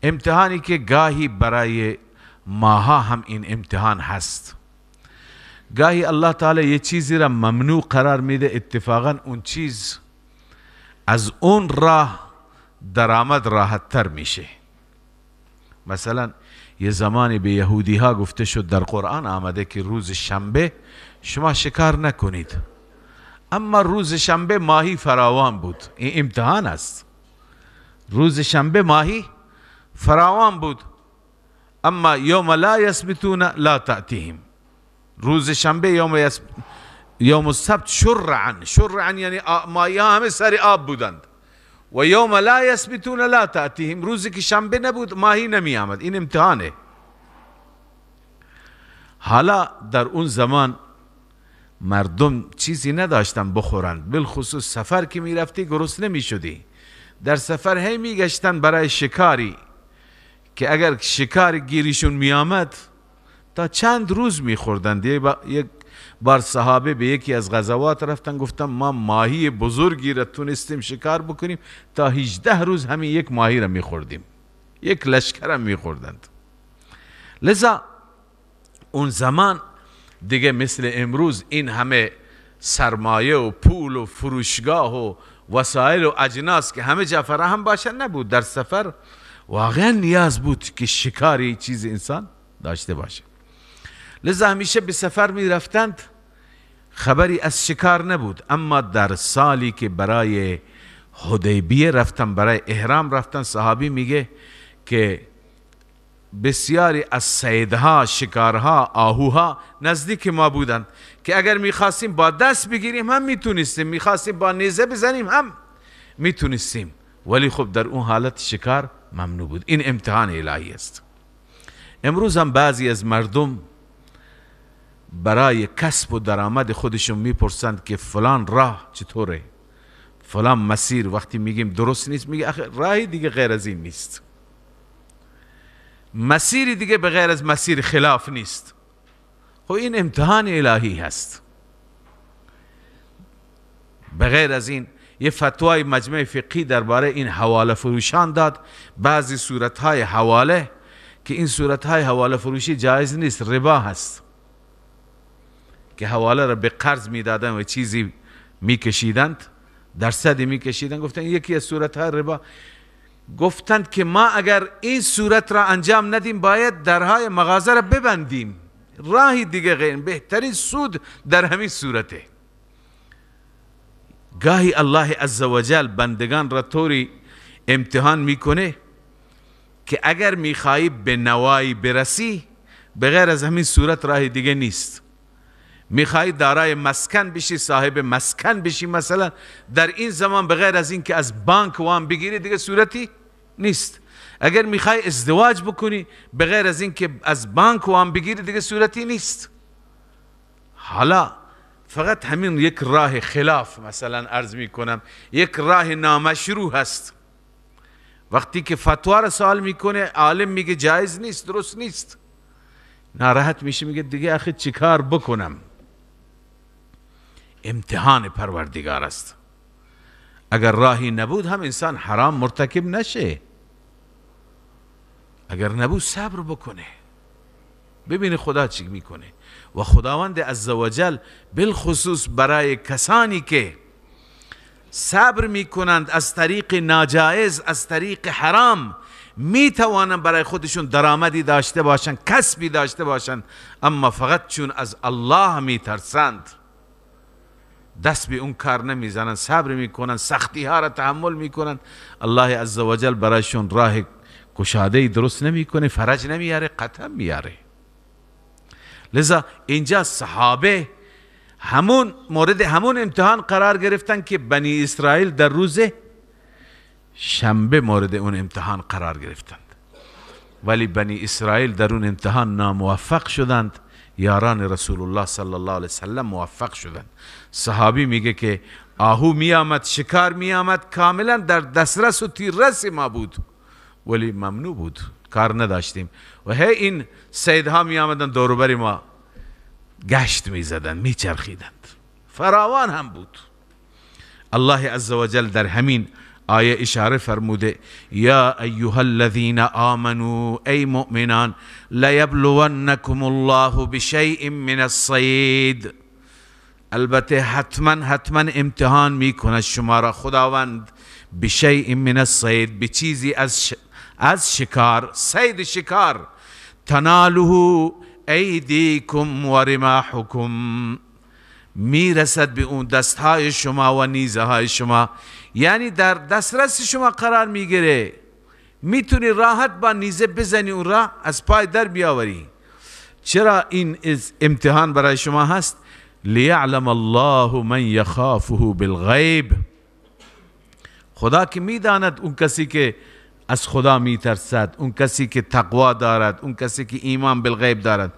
امتحانی که گاهی برای ماها هم این امتحان هست. گاهی الله تعالی یه چیزی را ممنوع قرار میده، اتفاقا اون چیز از اون راه درآمد راحت تر میشه. مثلا یه زمانی به یهودی ها گفته شد، در قرآن آمده که روز شنبه شما شکار نکنید، اما روز شنبه ماهی فراوان بود. این امتحان است. روز شنبه ماهی فراوان بود، اما یوم لا یثبتون لا تأتیهم. روز شنبه یوم السبت شرعا، شرعا یعنی ماهی ها همه سر آب بودند، و یوم لا یثبتون لا تأتیهم، روزی که شنبه نبود ماهی نمی آمد. این امتحانه. حالا در اون زمان مردم چیزی نداشتن بخورند، بالخصوص سفر که میرفتی گرسنه نمی شدی. در سفر هی میگشتن برای شکاری که اگر شکار گیریشون میآمد تا چند روز میخوردند. یک بار صحابه به یکی از غزوات رفتن، گفتن ما ماهی بزرگی را تونستیم شکار بکنیم، تا 18 روز همین یک ماهی را میخوردیم، یک لشکر هم میخوردند. لذا اون زمان دیگه مثل امروز این همه سرمایه و پول و فروشگاه و وسایل و اجناس که همه جا فراهم باشن نبود. در سفر واقعا نیاز بود که شکاری چیز انسان داشته باشه. لذا همیشه به سفر می رفتند، خبری از شکار نبود. اما در سالی که برای حدیبیه رفتن، برای احرام رفتن، صحابی میگه که بسیاری از صیدها، شکارها، آهوها نزدیک ما بودند که اگر میخواستیم با دست بگیریم هم میتونستیم، میخواستیم با نیزه بزنیم هم میتونستیم، ولی خب در اون حالت شکار ممنوع بود. این امتحان الهی است. امروز هم بعضی از مردم برای کسب و درآمد خودشون میپرسند که فلان راه چطوره، فلان مسیر. وقتی میگیم درست نیست، میگه آخه راهی دیگه غیر از این نیست، مسیری دیگه به غیر از مسیر خلاف نیست. خب این امتحان الهی هست. به غیر از این یه فتوای مجمع فقهی درباره این حواله فروشان داد، بعضی صورتهای حواله که این صورتهای حواله فروشی جایز نیست، ربا هست، که حواله را به قرض میدادن و چیزی میکشیدند، درصدی میکشیدند. گفتن یکی از صورتهای ربا. گفتند که ما اگر این صورت را انجام ندیم باید درهای مغازه را ببندیم، راهی دیگه غیر، بهترین سود در همین صورته. گاهی الله عزوجل بندگان را طوری امتحان میکنه که اگر میخوایی به نوایی برسی بغیر از همین صورت راه دیگه نیست. میخوای دارای مسکن بشی، صاحب مسکن بشی مثلا، در این زمان بغیر از این که از بانک وام بگیری دیگه صورتی نیست. اگر میخوای ازدواج بکنی بغیر از این که از بانک وام بگیری دیگه صورتی نیست. حالا فقط همین یک راه خلاف مثلا عرض میکنم، یک راه نامشروع هست. وقتی که فتوا را سوال میکنه عالم میگه جایز نیست، درست نیست، ناراحت میشه، میگه دیگه آخه چیکار بکنم؟ امتحان پروردگار است. اگر راهی نبود هم انسان حرام مرتکب نشه، اگر نبود صبر بکنه، ببینه خدا چی میکنه. و خداوند عزوجل بالخصوص برای کسانی که صبر میکنند از طریق ناجایز، از طریق حرام، میتوانند برای خودشون درآمدی داشته باشند، کسبی داشته باشند، اما فقط چون از الله میترسند دست به اون کار نمیزنند، صبر میکنند، سختی ها را تحمل میکنند. الله عزوجل برایشون راه گشاده درست نمیکنه، فرج نمیاره، قطعا میاره. لذا اینجا صحابه همون مورد همون امتحان قرار گرفتن که بنی اسرائیل در روز شنبه مورد اون امتحان قرار گرفتند، ولی بنی اسرائیل در اون امتحان ناموفق شدند، یاران رسول الله صلی الله علیه وسلم موفق شدند. صحابی میگه که آهو میآمد، شکار میآمد، کاملا در دسترس و تیررس ما بود، ولی ممنوع بود، کار نداشتیم. و هی این صیدها می آمدن دور ما گشت می زدن، می چرخیدند، فراوان هم بود. الله عزوجل در همین آیه اشاره فرموده یا ایها الذین آمنوا، ای مؤمنان، لیبلونکم الله بشیء من الصید، البته حتما حتما امتحان میکند شما را خداوند، بشیء من الصید، به چیزی از شکار، صید شکار، تناله ایدیکم و رماحکم، میرسد به اون دستهای شما و نیزه های شما، یعنی در دسترس شما قرار میگیره، میتونی راحت با نیزه بزنی اون را از پای در بیاوری. چرا این امتحان برای شما هست؟ لیعلم الله من یخافه بالغیب، خدا که میداند اون کسی که از خدا میترسد، اون کسی که تقوا دارد، اون کسی که ایمان بالغیب دارد،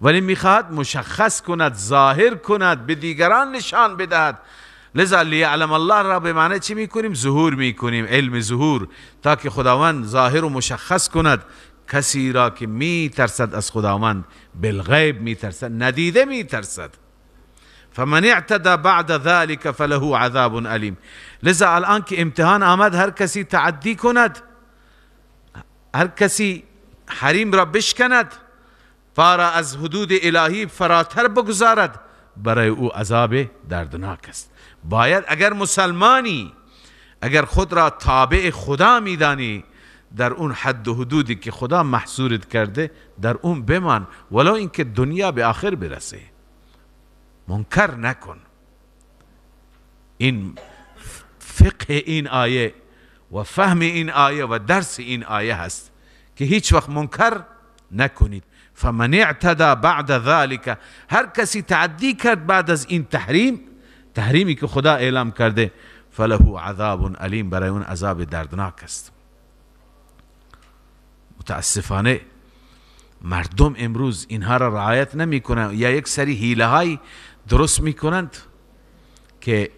ولی میخواهد مشخص کند، ظاهر کند، به دیگران نشان بدهد. لذا لیعلم الله را به معنی چی میکنیم؟ ظهور میکنیم، علم ظهور، تا که خداوند ظاهر و مشخص کند کسی را که میترسد از خداوند، بالغیب میترسد، ندیده میترسد. فمن اعتدى بعد ذلك فله عذاب الیم. لذا الان که امتحان آمد، هر کسی تعدی کند، هر کسی حریم را بشکند، فارا از حدود الهی فراتر بگذارد، برای او عذاب دردناک است. باید اگر مسلمانی، اگر خود را تابع خدا میدانی، در اون حد و حدودی که خدا محصورت کرده در اون بمان، ولو اینکه دنیا به آخر برسه. منکر نکن. این فقه این آیه و فهم این آیه و درس این آیه هست که هیچ وقت منکر نکنید. فمن اعتدى بعد ذلك، هر کسی تعدی کرد بعد از این تحریم، تحریمی که خدا اعلام کرده، فله عذاب الیم، برای اون عذاب دردناک است. متاسفانه مردم امروز اینها را رعایت نمی کنند، یا یک سری حیله های درست می کنند که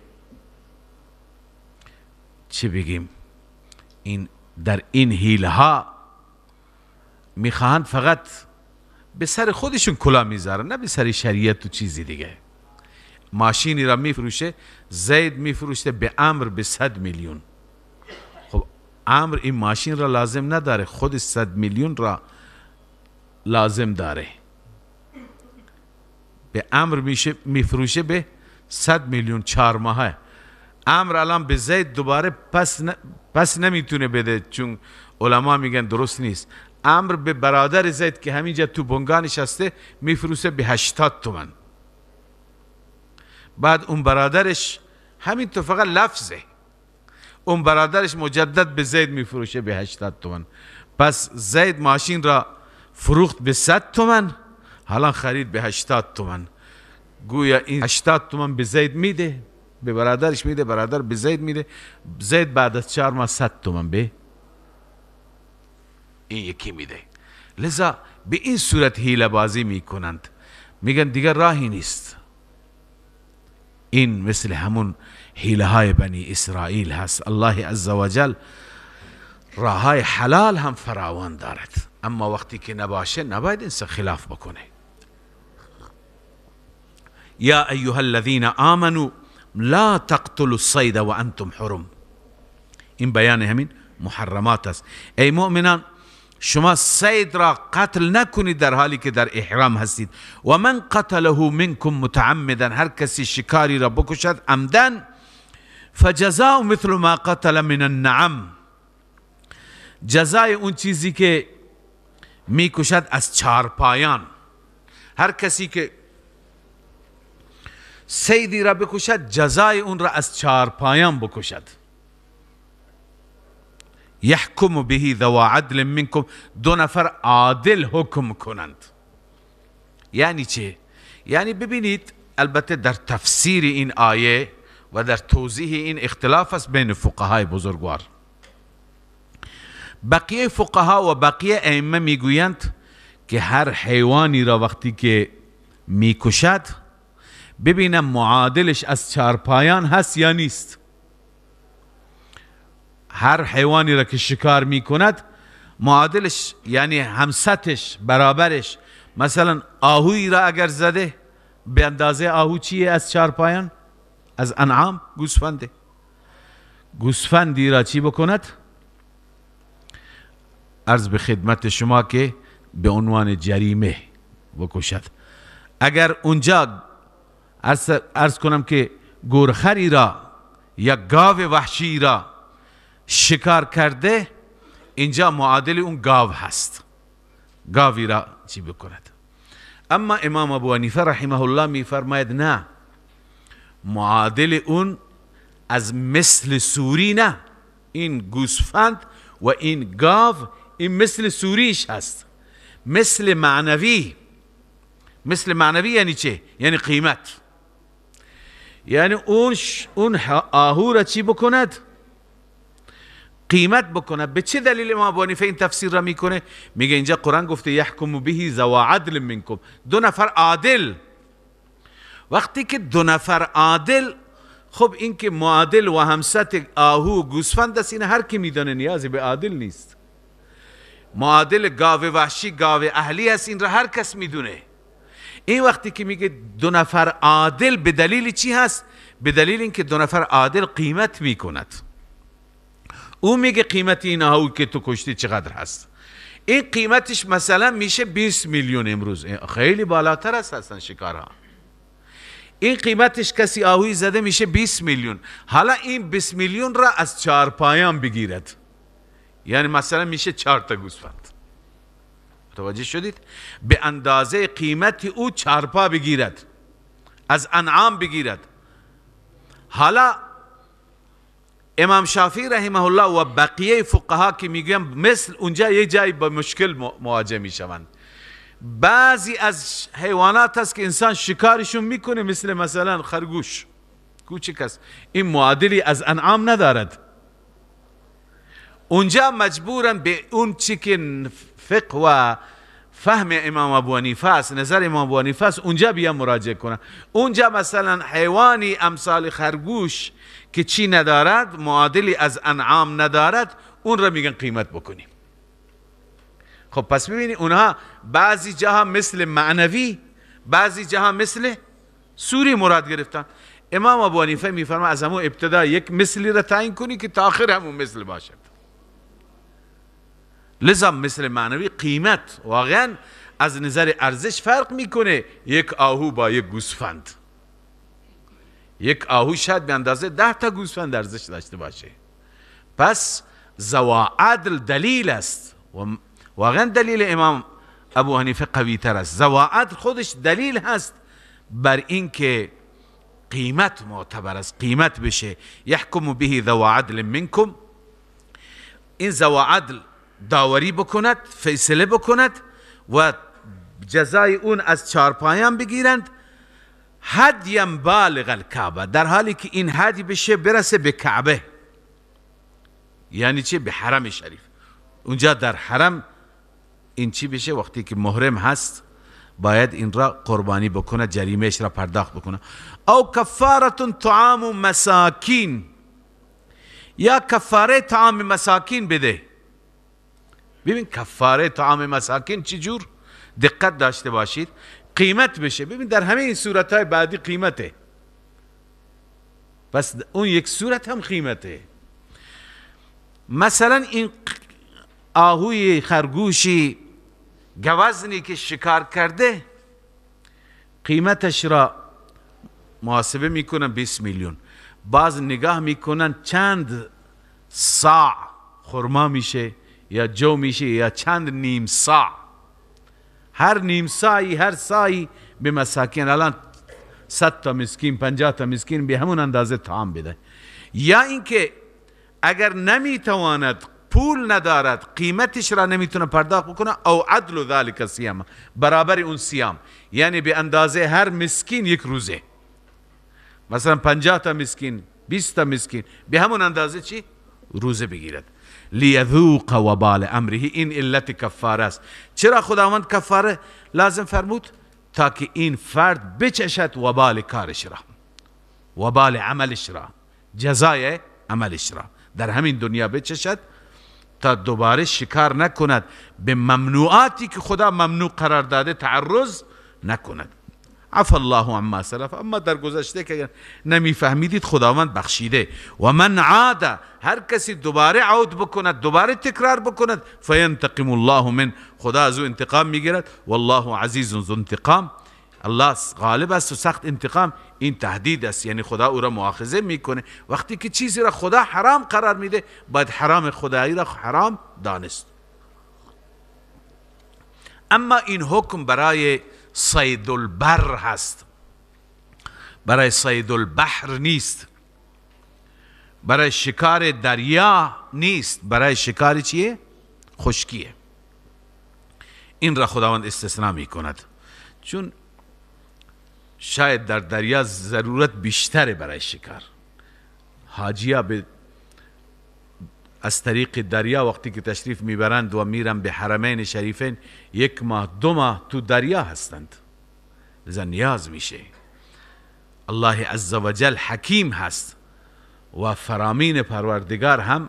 چی بگیم، این در این حیله ها میخواهند فقط به سر خودشون کلاه میذارن، نه به سر شریعت و چیزی دیگه. ماشینی را میفروشه، زید میفروشه به امر به 100 میلیون. خب امر این ماشین را لازم نداره، خود 100 میلیون را لازم داره. به امر میشه میفروشه به 100 میلیون 4 ماهه. امر الان به زید دوباره پس نمیتونه بده، چون علما میگن درست نیست. امر به برادر زید که همینجا تو بنگاه نشسته میفروشه به 80 تومن. بعد اون برادرش همین تو فقط لفظه، اون برادرش مجدد به زید میفروشه به 80 تومن. پس زید ماشین را فروخت به 100 تومن، حالا خرید به 80 تومن. گویا این 80 تومن به زید میده، به برادرش میده، برادر به زید میده، زید بعد از 4 ماه 100 تومن به این یکی میده. لذا به این صورت حیله بازی میکنند، میگن دیگر راهی نیست. این مثل همون حیله های بنی اسرائیل هست. الله عزوجل راه های حلال هم فراوان دارد، اما وقتی که نباشه نباید انسان خلاف بکنه. یا ایها الذین آمنوا لا تقتلوا الصید وانتم حرم. این بیان همین محرمات است. ای مؤمنان، شما صید را قتل نکنید در حالی که در احرام هستید. و من قتله منکم متعمدا، هر کسی شکاری را بکشد عمدا، فجزاء مثل ما قتل من النعم، جزای اون چیزی که میکشد از چارپایان. هر کسی که صیدی را بکشد جزای اون را از چارپایان بکشد. یحکم به ذوا عدل منکم، دو نفر عادل حکم کنند. یعنی چه؟ یعنی ببینید، البته در تفسیر این آیه و در توضیح این اختلاف است بین فقهای بزرگوار. بقیه فقها و بقیه ائمه میگویند که هر حیوانی را وقتی که میکشد ببینم معادلش از چارپایان هست یا نیست. هر حیوانی را که شکار میکند معادلش، یعنی همسطش، برابرش. مثلا آهویی را اگر زده، به اندازه آهو چیه از چارپایان؟ از انعام گوسفنده. گوسفندی را چی بکند؟ عرض به خدمت شما که به عنوان جریمه بکشد. اگر اونجا عرض کنم که گورخری را یا گاو وحشی را شکار کرده، اینجا معادل اون گاو هست، گاوی را چی بکند. اما امام ابو حنیفه رحمه الله میفرماید نه، معادل اون از مثل سوری نه، این گوسفند و این گاو این مثل سوریش هست، مثل معنوی. مثل معنوی یعنی چه؟ یعنی قیمت. یعنی اون آهو را چی بکند؟ قیمت بکنه. به چه دلیل امام ابو حنیفه این تفسیر را میکنه؟ میگه اینجا قرآن گفته یحکم به ذوا عدل منکم، دو نفر عادل. وقتی که دو نفر عادل، خب این که معادل و همسط آهو و گوسفند است، این هر کی میدانه، نیازی به عادل نیست. معادل گاو وحشی، گاو اهلی است، این را هر کس میدونه. این وقتی که میگه دو نفر عادل، به دلیل چی هست؟ به دلیل اینکه دو نفر عادل قیمت میکند. او میگه قیمت این آهو که تو کشتی چقدر هست. این قیمتش مثلا میشه 20 میلیون امروز، خیلی بالاتر است هستن شکارها. این قیمتش کسی آهوی زده میشه 20 میلیون. حالا این 20 میلیون را از چارپایان بگیرد، یعنی مثلا میشه 4 تا گوسفند. متوجه شدید؟ به اندازه قیمت او چارپا بگیرد، از انعام بگیرد. حالا امام شافعی رحمه الله و بقیه فقها که میگویم مثل اونجا یه جایی با مشکل مواجه میشوند. بعضی از حیوانات هست که انسان شکارشون میکنه، مثل مثلا خرگوش کوچک است، این معادلی از انعام ندارد. اونجا مجبورن به اون چی که فقه و فهم امام ابو حنیفه است، نظر امام ابو حنیفه است، اونجا بیا مراجعه کنن. اونجا مثلا حیوانی امثال خرگوش که چی ندارد، معادلی از انعام ندارد، اون را میگن قیمت بکنیم. خب پس ببینید اونها بعضی جاها مثل معنوی، بعضی جاها مثل سوری مراد گرفتن. امام ابو حنیفه میفرما از همون ابتدا یک مثلی را تعیین کنی که تا آخر همون مثل باشد. لذا مثل معنوی قیمت واقعا از نظر ارزش فرق میکنه یک آهو با یک گوسفند. یک آهو شاید به اندازه 10 تا گوسفند ارزش داشته باشه. پس ذوا عدل دلیل است و واقعا دلیل امام ابو حنیفه قوی تر است. ذوا عدل خودش دلیل هست بر اینکه قیمت معتبر است، قیمت بشه. یحکم به ذوا عدل منکم، این ذوا عدل داوری بکند، فیصله بکند و جزای اون از چارپایان بگیرند. هدیم بالغ الکعبه، در حالی که این هدی بشه برسه به کعبه، یعنی چه؟ به حرم شریف. اونجا در حرم این چی بشه؟ وقتی که محرم هست باید این را قربانی بکنه، جریمهش را پرداخت بکنه. او کفارة طعام مساکین، یا کفاره طعام مساکین بده. ببین کفاره طعام مساکین چجور؟ دقت داشته باشید، قیمت بشه. ببین در همه این صورتهای بعدی قیمته، پس اون یک صورت هم قیمته. مثلا این آهوی خرگوشی گوزنی که شکار کرده قیمتش را محاسبه میکنن 20 میلیون، باز نگاه میکنن چند ساع خرما میشه یا جو میشه یا چند نیم ساع، هر نیم ساعی هر ساعی به مساکین، الان 100 تا مسکین 50 تا مسکین به همون اندازه طعام بده. یا اینکه اگر نمیتواند، پول ندارد، قیمتش را نمیتونه پرداخت بکنه، او عدل ذلک صیام، برابر اون صیام، یعنی به اندازه هر مسکین یک روزه، مثلا 50 تا مسکین 20 تا مسکین به همون اندازه چی؟ روزه بگیرد. لیذوق وبال امره، این علت کفاره است. چرا خداوند کفاره لازم فرمود؟ تا که این فرد بچشد وبال کارش را، وبال عملش را، جزای عملش را در همین دنیا بچشد تا دوباره شکار نکند، به ممنوعاتی که خدا ممنوع قرار داده تعرض نکند. عفا الله عما سلف، اما در گذشته که نمیفهمیدید خداوند بخشیده. و من عاد، هر کسی دوباره عود بکند، دوباره تکرار بکند، فینتقم الله من، خدا از او انتقام میگیرد. والله عزیز ذو انتقام، الله غالب است و سخت انتقام. این تهدید است، یعنی خدا او را مؤاخذه میکنه. وقتی که چیزی را خدا حرام قرار میده، باید حرام خدایی را حرام دانست. اما این حکم برای صید البر هست، برای صید البحر نیست، برای شکار دریا نیست، برای شکار چیه؟ خشکیه. این را خداوند استثناء میکند، چون شاید در دریا ضرورت بیشتره برای شکار. حاجیا از طریق دریا وقتی که تشریف میبرند و میرن به حرمین شریفین، 1 ماه 2 ماه تو دریا هستند، لذا نیاز میشه. الله عزوجل حکیم هست و فرامین پروردگار هم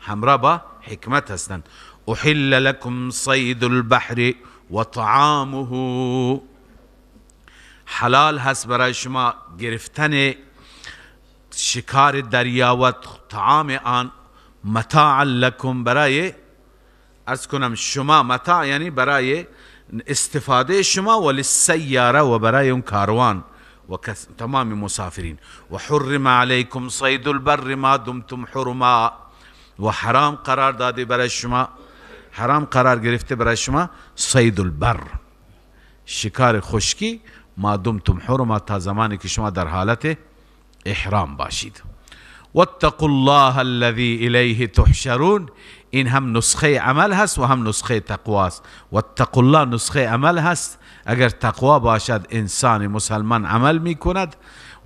همراه با حکمت هستند. احل لکم صید البحر و طعامه، حلال هست برای شما گرفتن شکار دریا و طعام آن، متاع لکم، برای عرض کنم شما، متاع یعنی برای استفاده شما، و للسیاره و برای اون کاروان و تمام مسافرین. و حرم علیکم صید البر ما دمتم حرما، و حرام قرار داده برای شما، حرام قرار گرفته برای شما صید البر، شکار خشکی، ما دمتم حرما، تا زمانی که شما در حالت احرام باشید. واتقوا الله الذي الیه تحشرون، این هم نسخه عمل هست و هم نسخه تقوا است. واتقوا الله نسخه عمل هست، اگر تقوا باشد انسان مسلمان عمل می کند،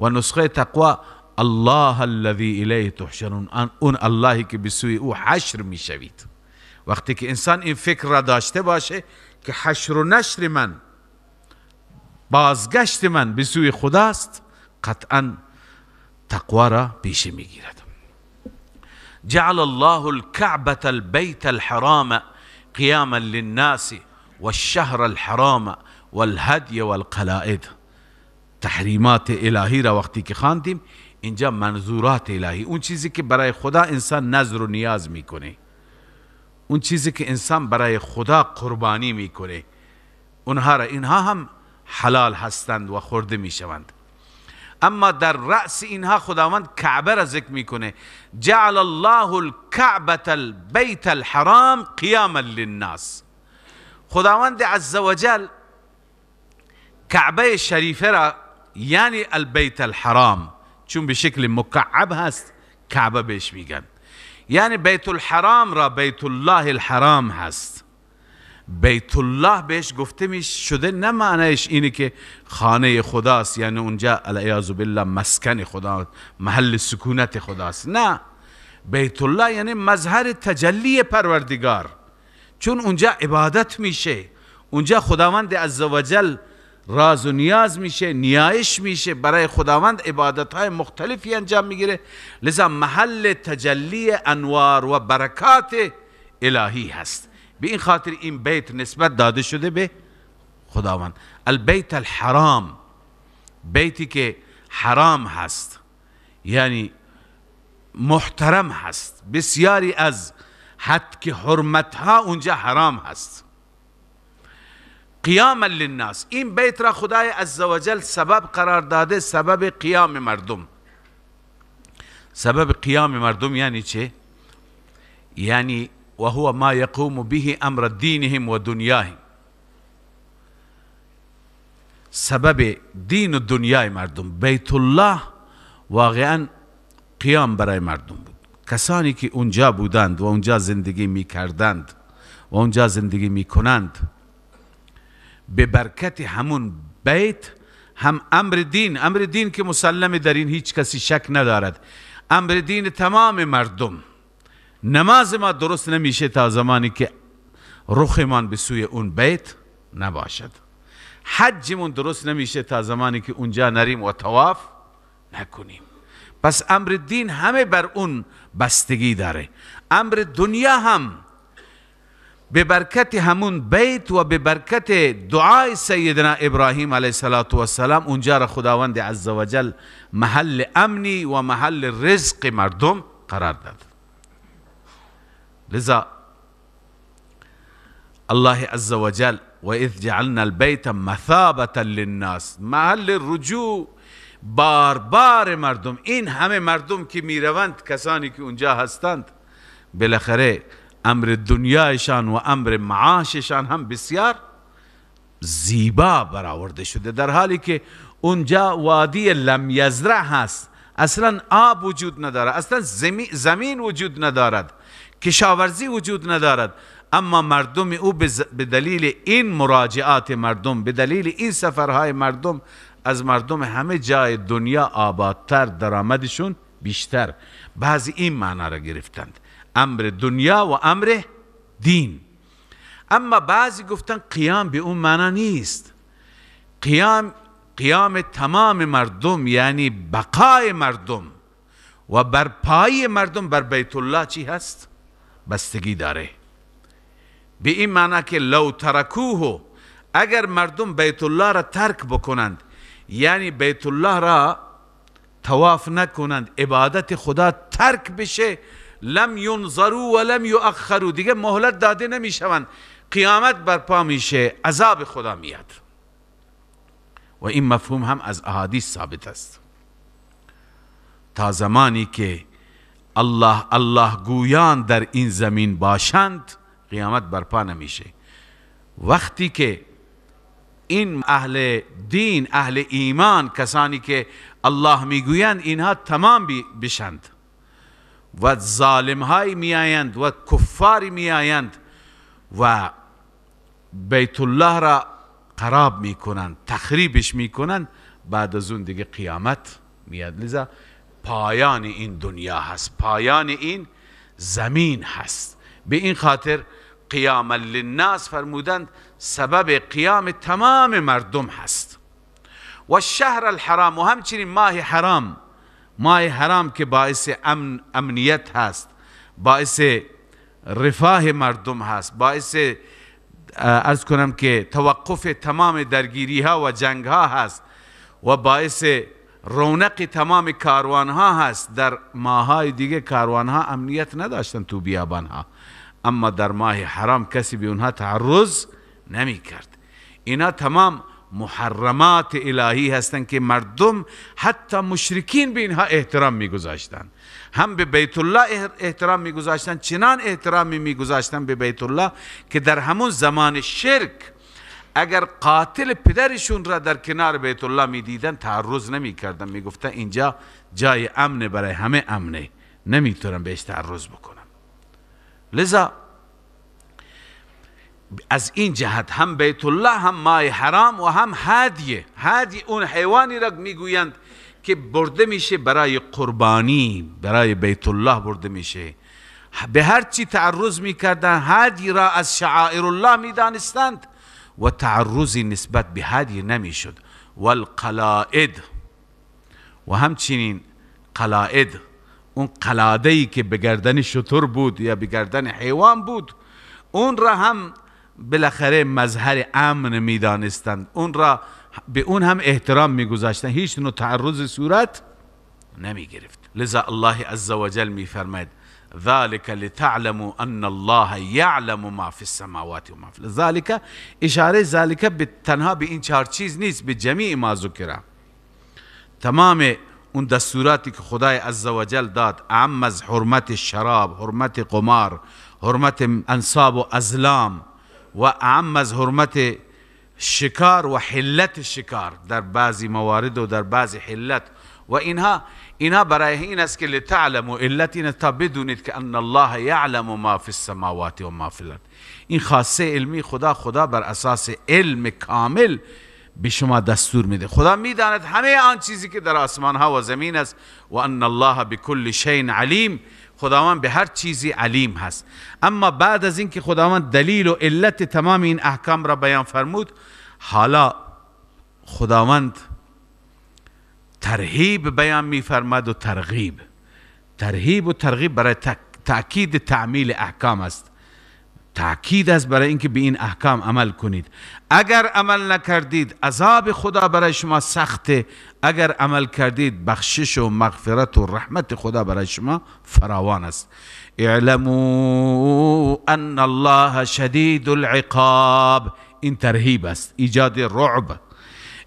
و نسخه تقوا الله الذي الیه تحشرون، اون اللهی که به سوی او حشر می شوید. وقتی که انسان این فکر را داشته باشه که حشر و نشر من، بازگشت من به سوی خداست، قطعا تقوا را پیش میگیرد. جعل الله الكعبة البيت الحرام قياما للناس والشهر الحرام والهدي والقلائد. تحریمات الهی را وقتی که خواندیم، اینجا منظورات الهی، اون چیزی که برای خدا انسان نذر و نیاز میکنه، اون چیزی که انسان برای خدا قربانی میکنه، اونها را، اینها هم حلال هستند و خورده میشوند. اما در رأس اینها خداوند کعبه را ذکر میکنه. جعل الله الكعبة البيت الحرام قیاما للناس. خداوند عزوجل کعبه شریفه را یعنی البیت الحرام، چون به شکل مکعب هست کعبه بهش میگن. یعنی بیت الحرام را بیت الله الحرام هست. بیت الله بهش گفته می شده، نه معنیش اینه که خانه خداست، یعنی اونجا العیاذ بالله مسکن خدا، محل سکونت خداست. نه، بیت الله یعنی مظهر تجلی پروردگار، چون اونجا عبادت میشه، اونجا خداوند عزوجل راز و نیاز میشه، نیایش میشه، برای خداوند عبادت های مختلفی انجام میگیره، لذا محل تجلی انوار و برکات الهی هست. به این خاطر این بیت نسبت داده شده به خداوند. البیت الحرام، بیتی که حرام هست یعنی محترم هست، بسیاری از حد که حرمت ها اونجا حرام هست. قیاما للناس، این بیت را خدای عزوجل سبب قرار داده، سبب قیام مردم. سبب قیام مردم یعنی چه؟ یعنی وهو ما يقوم به امر دینهم و دنیاهم، سبب دین و دنیای مردم. بیت الله واقعا قیام برای مردم بود. کسانی که اونجا بودند و اونجا زندگی میکردند و اونجا زندگی میکنند، به برکت همون بیت هم امر دین، امر دین که مسلم در این هیچ کسی شک ندارد، امر دین تمام مردم. نماز ما درست نمیشه تا زمانی که رخمان به سوی اون بیت نباشد. حجمون درست نمیشه تا زمانی که اونجا نریم و طواف نکنیم. پس امر دین همه بر اون بستگی داره. امر دنیا هم به برکت همون بیت و به برکت دعای سیدنا ابراهیم علیه السلام اونجا را خداوند عزوجل محل امنی و محل رزق مردم قرار داد. لذا الله عزوجل و اذ جعلنا البیت مثابة للناس، محل رجوع بار بار مردم. این همه مردم که میروند، کسانی که اونجا هستند، بالاخره امر دنیایشان و امر معاششان هم بسیار زیبا برآورده شده، در حالی که اونجا وادی لم یزرع هست، اصلا آب وجود ندارد، اصلا زمین وجود ندارد، کشاورزی وجود ندارد، اما مردم او به دلیل این مراجعات مردم، به دلیل این سفرهای مردم، از مردم همه جای دنیا آبادتر، درآمدشون بیشتر. بعضی این معنا را گرفتند، امر دنیا و امر دین. اما بعضی گفتن قیام به اون معنا نیست. قیام تمام مردم یعنی بقای مردم و برپایی مردم بر بیت الله چی هست؟ بستگی داره. به این معنا که لو ترکوه، اگر مردم بیت الله را ترک بکنند، یعنی بیت الله را طواف نکنند، عبادت خدا ترک بشه، لم ینظروا ولم یؤخروا، دیگه مهلت داده نمیشوند، قیامت برپا میشه، عذاب خدا میاد. و این مفهوم هم از احادیث ثابت است. تا زمانی که الله الله گویان در این زمین باشند، قیامت برپا نمیشه. وقتی که این اهل دین، اهل ایمان، کسانی که الله میگویند، اینها تمام بشند و ظالم های میآیند و کفاری میآیند و بیت الله را خراب میکنند، تخریبش میکنند، بعد از اون دیگه قیامت میاد. لذا پایان این دنیا هست، پایان این زمین هست. به این خاطر قیام للناس فرمودند سبب قیام تمام مردم هست. و الشهر الحرام، و همچنین ماه حرام، ماه حرام که باعث امنیت هست، باعث رفاه مردم هست، باعث عرض کنم که توقف تمام درگیری ها و جنگ ها هست و باعث رونق تمام کاروان ها هست. در ماهای دیگه کاروان ها امنیت نداشتن تو بیابان ها، اما در ماه حرام کسی به اونها تعرض نمی کرد. اینا تمام محرمات الهی هستند که مردم حتی مشرکین به اینها احترام میگذاشتند، هم به بیت الله احترام میگذاشتند، چنان احترامی میگذاشتند به بیت الله که در همون زمان شرک اگر قاتل پدرشون را در کنار بیت الله میدیدن تعرض نمیکردن، میگفتن اینجا جای امنه، برای همه امنه، نمیتونم بهش تعرض بکنم. لذا از این جهت هم بیت الله، هم ماه حرام و هم هدیه. هدیه اون حیوانی را میگویند که برده میشه برای قربانی، برای بیت الله برده میشه. به هر چی تعرض میکردن، هدی را از شعائر الله میدانستند و تعرضی نسبت به هدی نمیشد. والقلائد، و همچنین قلائد، اون قلاده‌ای که به گردن شتر بود یا به گردن حیوان بود، اون را هم بالاخره مظهر امن میدانستند، اون را به اون هم احترام میگذاشتند، هیچ نوع تعرض صورت نمیگرفت. لذا الله عزوجل میفرماید ذلك لتعلموا ان الله يعلم ما في السماوات و ما في الارض. ذلك اشاره ذلك تنها به این چهار چیز نیست، به جمیع ما ذکر، تمام اون دستوراتی که خدای عزوجل داد، اعم از حرمت شراب، حرمت قمار، حرمت انصاب و ازلام، و اعم از حرمت شکار و حلت شکار در بعضی موارد و در بعضی حلت و اینها برای این است که لتعلموا، علت این تا بدونید که ان الله یعلم ما فی السماوات و ما فی الارض. این خاصه علمی خدا، خدا بر اساس علم کامل به شما دستور میده. خدا میداند همه آن چیزی که در آسمان ها و زمین است. و ان الله بكل شیء علیم، خداوند به هر چیزی علیم هست. اما بعد از اینکه خداوند دلیل و علت تمام این احکام را بیان فرمود، حالا خداوند ترهیب بیان میفرماد و ترغیب. ترهیب و ترغیب برای تأکید تعمیل احکام است، تأکید است برای اینکه به این احکام عمل کنید. اگر عمل نکردید عذاب خدا برای شما سخته، اگر عمل کردید بخشش و مغفرت و رحمت خدا برای شما فراوان است. اعلموا ان الله شدید العقاب، این ترهیب است، ایجاد رعب.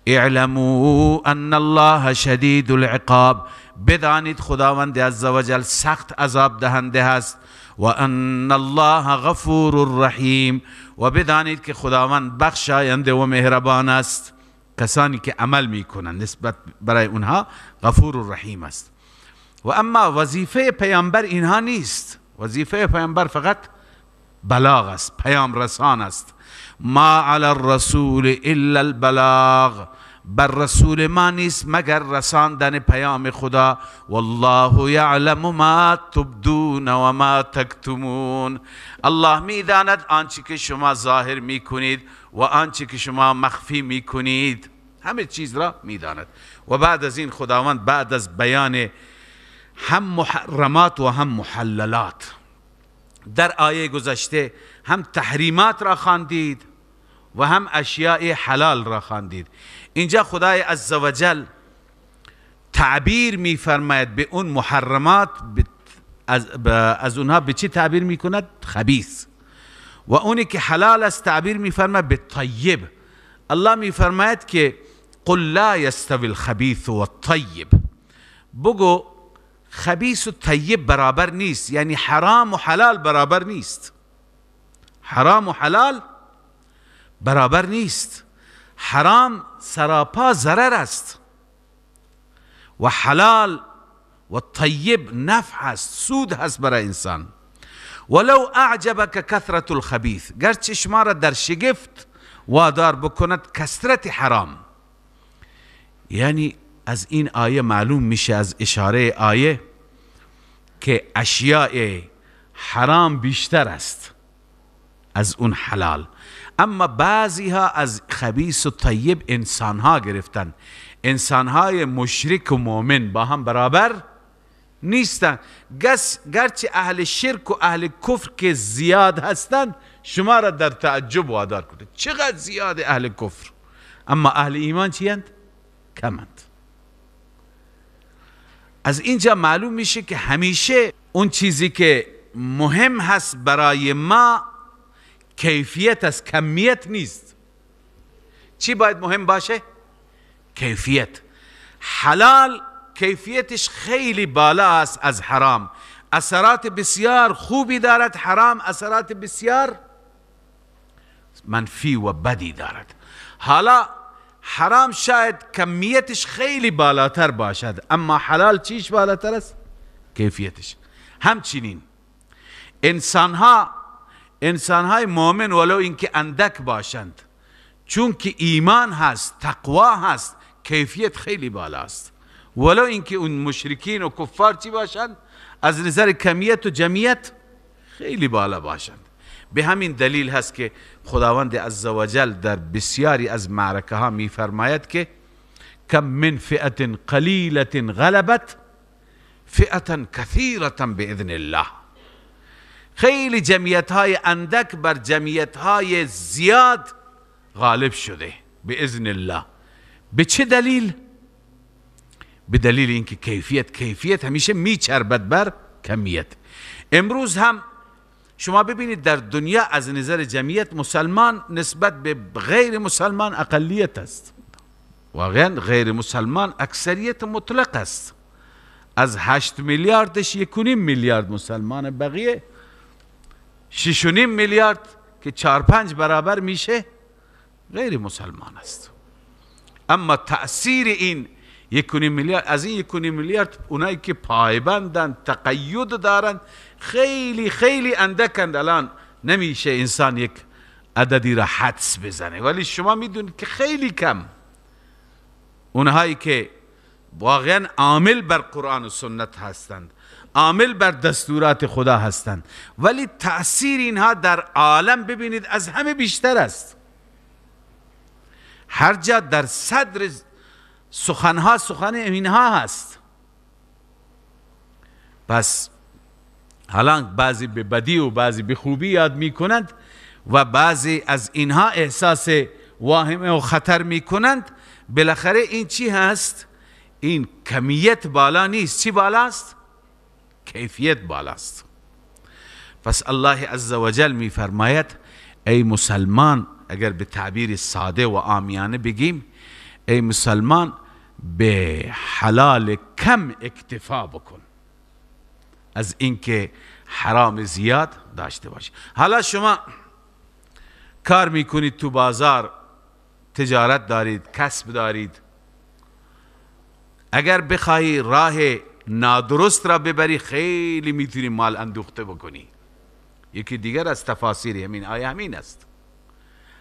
اعلموا ان الله شدید العقاب، بدانید خداوند عزوجل سخت عذاب دهنده است. و ان الله غفور رحیم، و بدانید که خداوند بخشاینده و مهربان است. کسانی که عمل میکنند نسبت برای اونها غفور رحیم است. و اما وظیفه پیامبر اینها نیست. وظیفه پیامبر فقط بلاغ است، پیام رسان است. ما علی الرسول الا البلاغ، بر رسول ما نیست مگر رساندن پیام خدا. والله یعلم ما تبدون و ما تکتمون، الله میداند آنچه که شما ظاهر میکنید و آنچه که شما مخفی میکنید، همه چیز را میداند. و بعد از این خداوند بعد از بیان هم محرمات و هم محللات در آیه گذشته، هم تحریمات را خواندید و هم اشیاء حلال را خواندید. اینجا خدای عزوجل تعبیر میفرماید به اون محرمات، از اونها به چی تعبیر میکند؟ خبیث. و اونی که حلال است تعبیر میفرماید به طیب. الله میفرماید که قل لا یستوی الخبیث والطیب، بگو خبیث و طیب برابر نیست، یعنی حرام و حلال برابر نیست. حرام و حلال برابر نیست. حرام سراپا ضرر است و حلال و طیب نفع است، سود هست برای انسان. ولو اعجبک کثرت الخبیث، گرچه شما را در شگفت وادار بکند کثرت حرام. یعنی از این آیه معلوم میشه، از اشاره آیه، که اشیاء حرام بیشتر است از اون حلال. اما بعضی ها از خبیث و طیب انسان ها گرفتن، انسان های مشرک و مؤمن با هم برابر نیستن. گرچه اهل شرک و اهل کفر که زیاد هستند شما را در تعجب وادار کنه، چقدر زیاد اهل کفر، اما اهل ایمان چی اند؟ کمند. از اینجا معلوم میشه که همیشه اون چیزی که مهم هست برای ما کیفیت است، کمیت نیست. چی باید مهم باشه؟ کیفیت. حلال کیفیتش خیلی بالا است از حرام، اثرات بسیار خوبی دارد. حرام اثرات بسیار منفی و بدی دارد. حالا حرام شاید کمیتش خیلی بالاتر باشد، اما حلال چیش بالاتر است؟ کیفیتش. همچنین انسانهای مؤمن ولو اینکه اندک باشند، چون که ایمان هست، تقوا هست، کیفیت خیلی بالاست. ولو اینکه اون مشرکین و کفار چی باشند، از نظر کمیت و جمعیت خیلی بالا باشند. به همین دلیل هست که خداوند عزوجل در بسیاری از معرکه ها میفرماید که کم من فئة قلیلة غلبت فئة کثیرة باذن الله. خیلی جمعیت های اندک بر جمعیت های زیاد غالب شده باذن الله. به چه دلیل؟ به دلیل اینکه کیفیت همیشه میچربد بر کمیت. امروز هم شما ببینید در دنیا از نظر جمعیت مسلمان نسبت به غیر مسلمان اقلیت است. واقعا غیر مسلمان اکثریت مطلق است. از 8 میلیاردش 1.5 میلیارد مسلمان، بقیه 6.5 میلیارد که 4-5 برابر میشه غیر مسلمان است. اما تأثیر این 1.5 میلیارد، از این 1.5 میلیارد اونایی که پایبندن، تقید دارن، خیلی خیلی اندکند. الان نمیشه انسان یک عددی را حدس بزنه، ولی شما میدونید که خیلی کم اونهایی که واقعا عامل بر قرآن و سنت هستند، عامل بر دستورات خدا هستند، ولی تأثیر اینها در عالم ببینید از همه بیشتر است. هر جا در صدر سخنها سخن اینها هست. پس حالا بعضی به بدی و بعضی به خوبی یاد میکنند و بعضی از اینها احساس واهمه و خطر میکنند. بالاخره این چی هست؟ این کمیت بالا نیست. چی بالاست؟ کیفیت بالاست. پس الله عزوجل میفرماید ای مسلمان، اگر به تعبیر ساده و عامیانه بگیم، ای مسلمان به حلال کم اکتفا بکن از اینکه حرام زیاد داشته باشی. حالا شما کار میکنید تو بازار، تجارت دارید، کسب دارید، اگر بخواهی راه نادرست را ببری خیلی میتونی مال اندوخته بکنی. یکی دیگر از تفاسیر همین آیه همین است.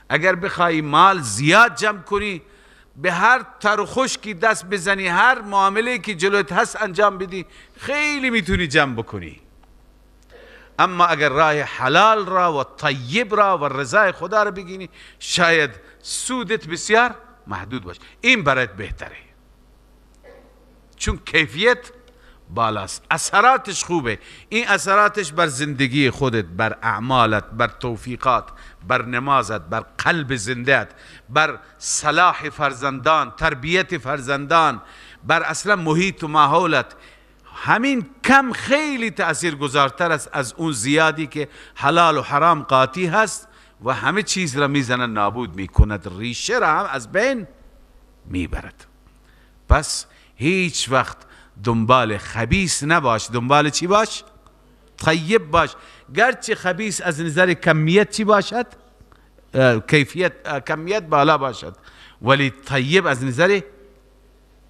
اگر بخواهی مال زیاد جمع کنی، به هر تر و خشکی دست بزنی، هر معامله که جلوت هست انجام بدی، خیلی میتونی جمع بکنی. اما اگر راه حلال را و طیب را و رضای خدا را بگیری، شاید سودت بسیار محدود باشه. این برات بهتره، چون کیفیت بالاست، اثراتش خوبه. این اثراتش بر زندگی خودت، بر اعمالت، بر توفیقات، بر نمازت، بر قلب زنده‌ات، بر صلاح فرزندان، تربیت فرزندان، بر اصلا محیط و ماحولت، همین کم خیلی تأثیر گذارتر است از اون زیادی که حلال و حرام قاطی هست و همه چیز را میزنن نابود میکند، ریشه را هم از بین میبرد. پس هیچ وقت دنبال خبیث نباش، دنبال چی باش؟ طیب باش. گرچه خبیث از نظر کمیت چی باشد؟ کیفیت، کمیت بالا باشد، ولی طیب از نظر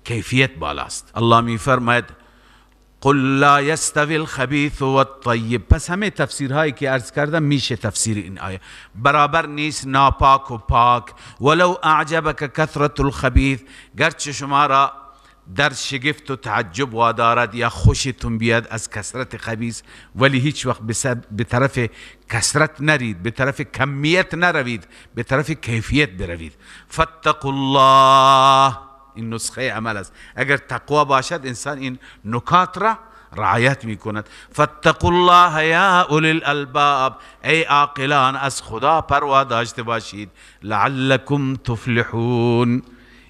کیفیت بالاست. الله می فرماید قل لا یستوی الخبیث والطیب. پس همه تفسیرهایی که عرض کردم میشه تفسیر این آیه. برابر نیست ناپاک و پاک. ولو اعجبک کثرت الخبیث، گرچه شما را در شگفت و تعجب وادارد یا خوشتون بیاد از کثرت خبیث، ولی هیچ وقت به طرف کثرت نرید، به طرف کمیت نروید، به طرف کیفیت بروید. فاتقوا الله، این نسخه عمل است. اگر تقوا باشد انسان این نکات را رعایت می کند. فاتقوا الله یا اولی الالباب، ای عاقلان از خدا پروا داشته باشید. لعلکم تفلحون،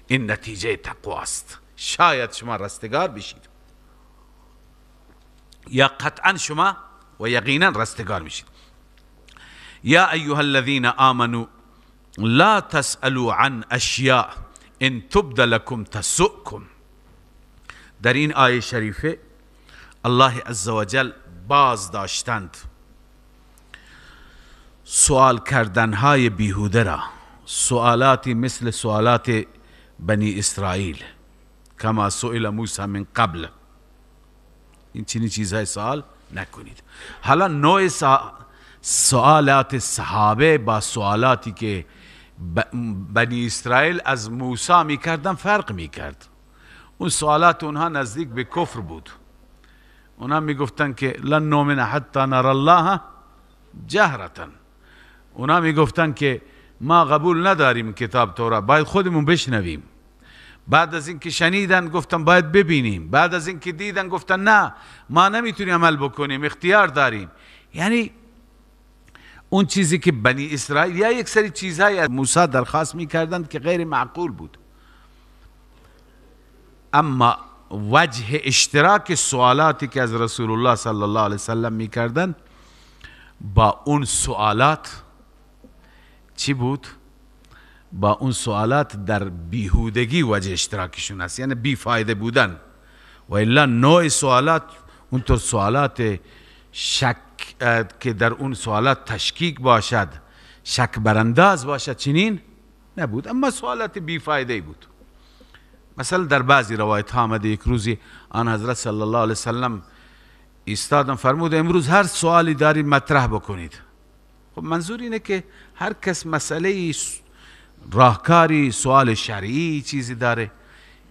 این نتیجه تقواست. شاید شما رستگار بشید یا قطعا شما و یقینا رستگار میشید. یا ایها الذین آمنوا لا تسألوا عن اشیاء ان تبد لكم تسؤكم. در این آیه شریفه الله عزوجل باز داشتند سوال کردنهای بیهوده را، سوالاتی مثل سوالات بنی اسرائیل، کما سئل موسی من قبل، این چنین چیزهای سوال نکنید. حالا نوع سوالات صحابه با سوالاتی که بنی اسرائیل از موسی میکردن فرق میکرد. اون سوالات اونها نزدیک به کفر بود. اونها میگفتن که لن نؤمن حتی نرى الله جهرة. اونها میگفتن که ما قبول نداریم کتاب تورات، باید خودمون بشنویم. بعد از اینکه شنیدن گفتن باید ببینیم، بعد از اینکه دیدن گفتن نه ما نمیتونیم عمل بکنیم، اختیار داریم. یعنی اون چیزی که بنی اسرائیل یا یک سری چیزهای از موسی درخواست میکردند که غیر معقول بود. اما وجه اشتراک سوالاتی که از رسول الله صلی الله علیه وسلم میکردند با اون سوالات چی بود؟ با اون سوالات در بیهودگی وجه اشتراکشون است، یعنی بیفایده بودن. و الا نوع سوالات اونطور سوالات شک که در اون سوالات تشکیک باشد، شک برانداز باشد، چنین نبود. اما سوالات بیفایده بود. مثلا در بعضی روایت ها آمده یک روزی آن حضرت صلی الله علیه وسلم ایستادن فرمود امروز هر سوالی دارید مطرح بکنید. خب منظور اینه که هر کس مسئله راهکاری، سوال شرعی چیزی داره.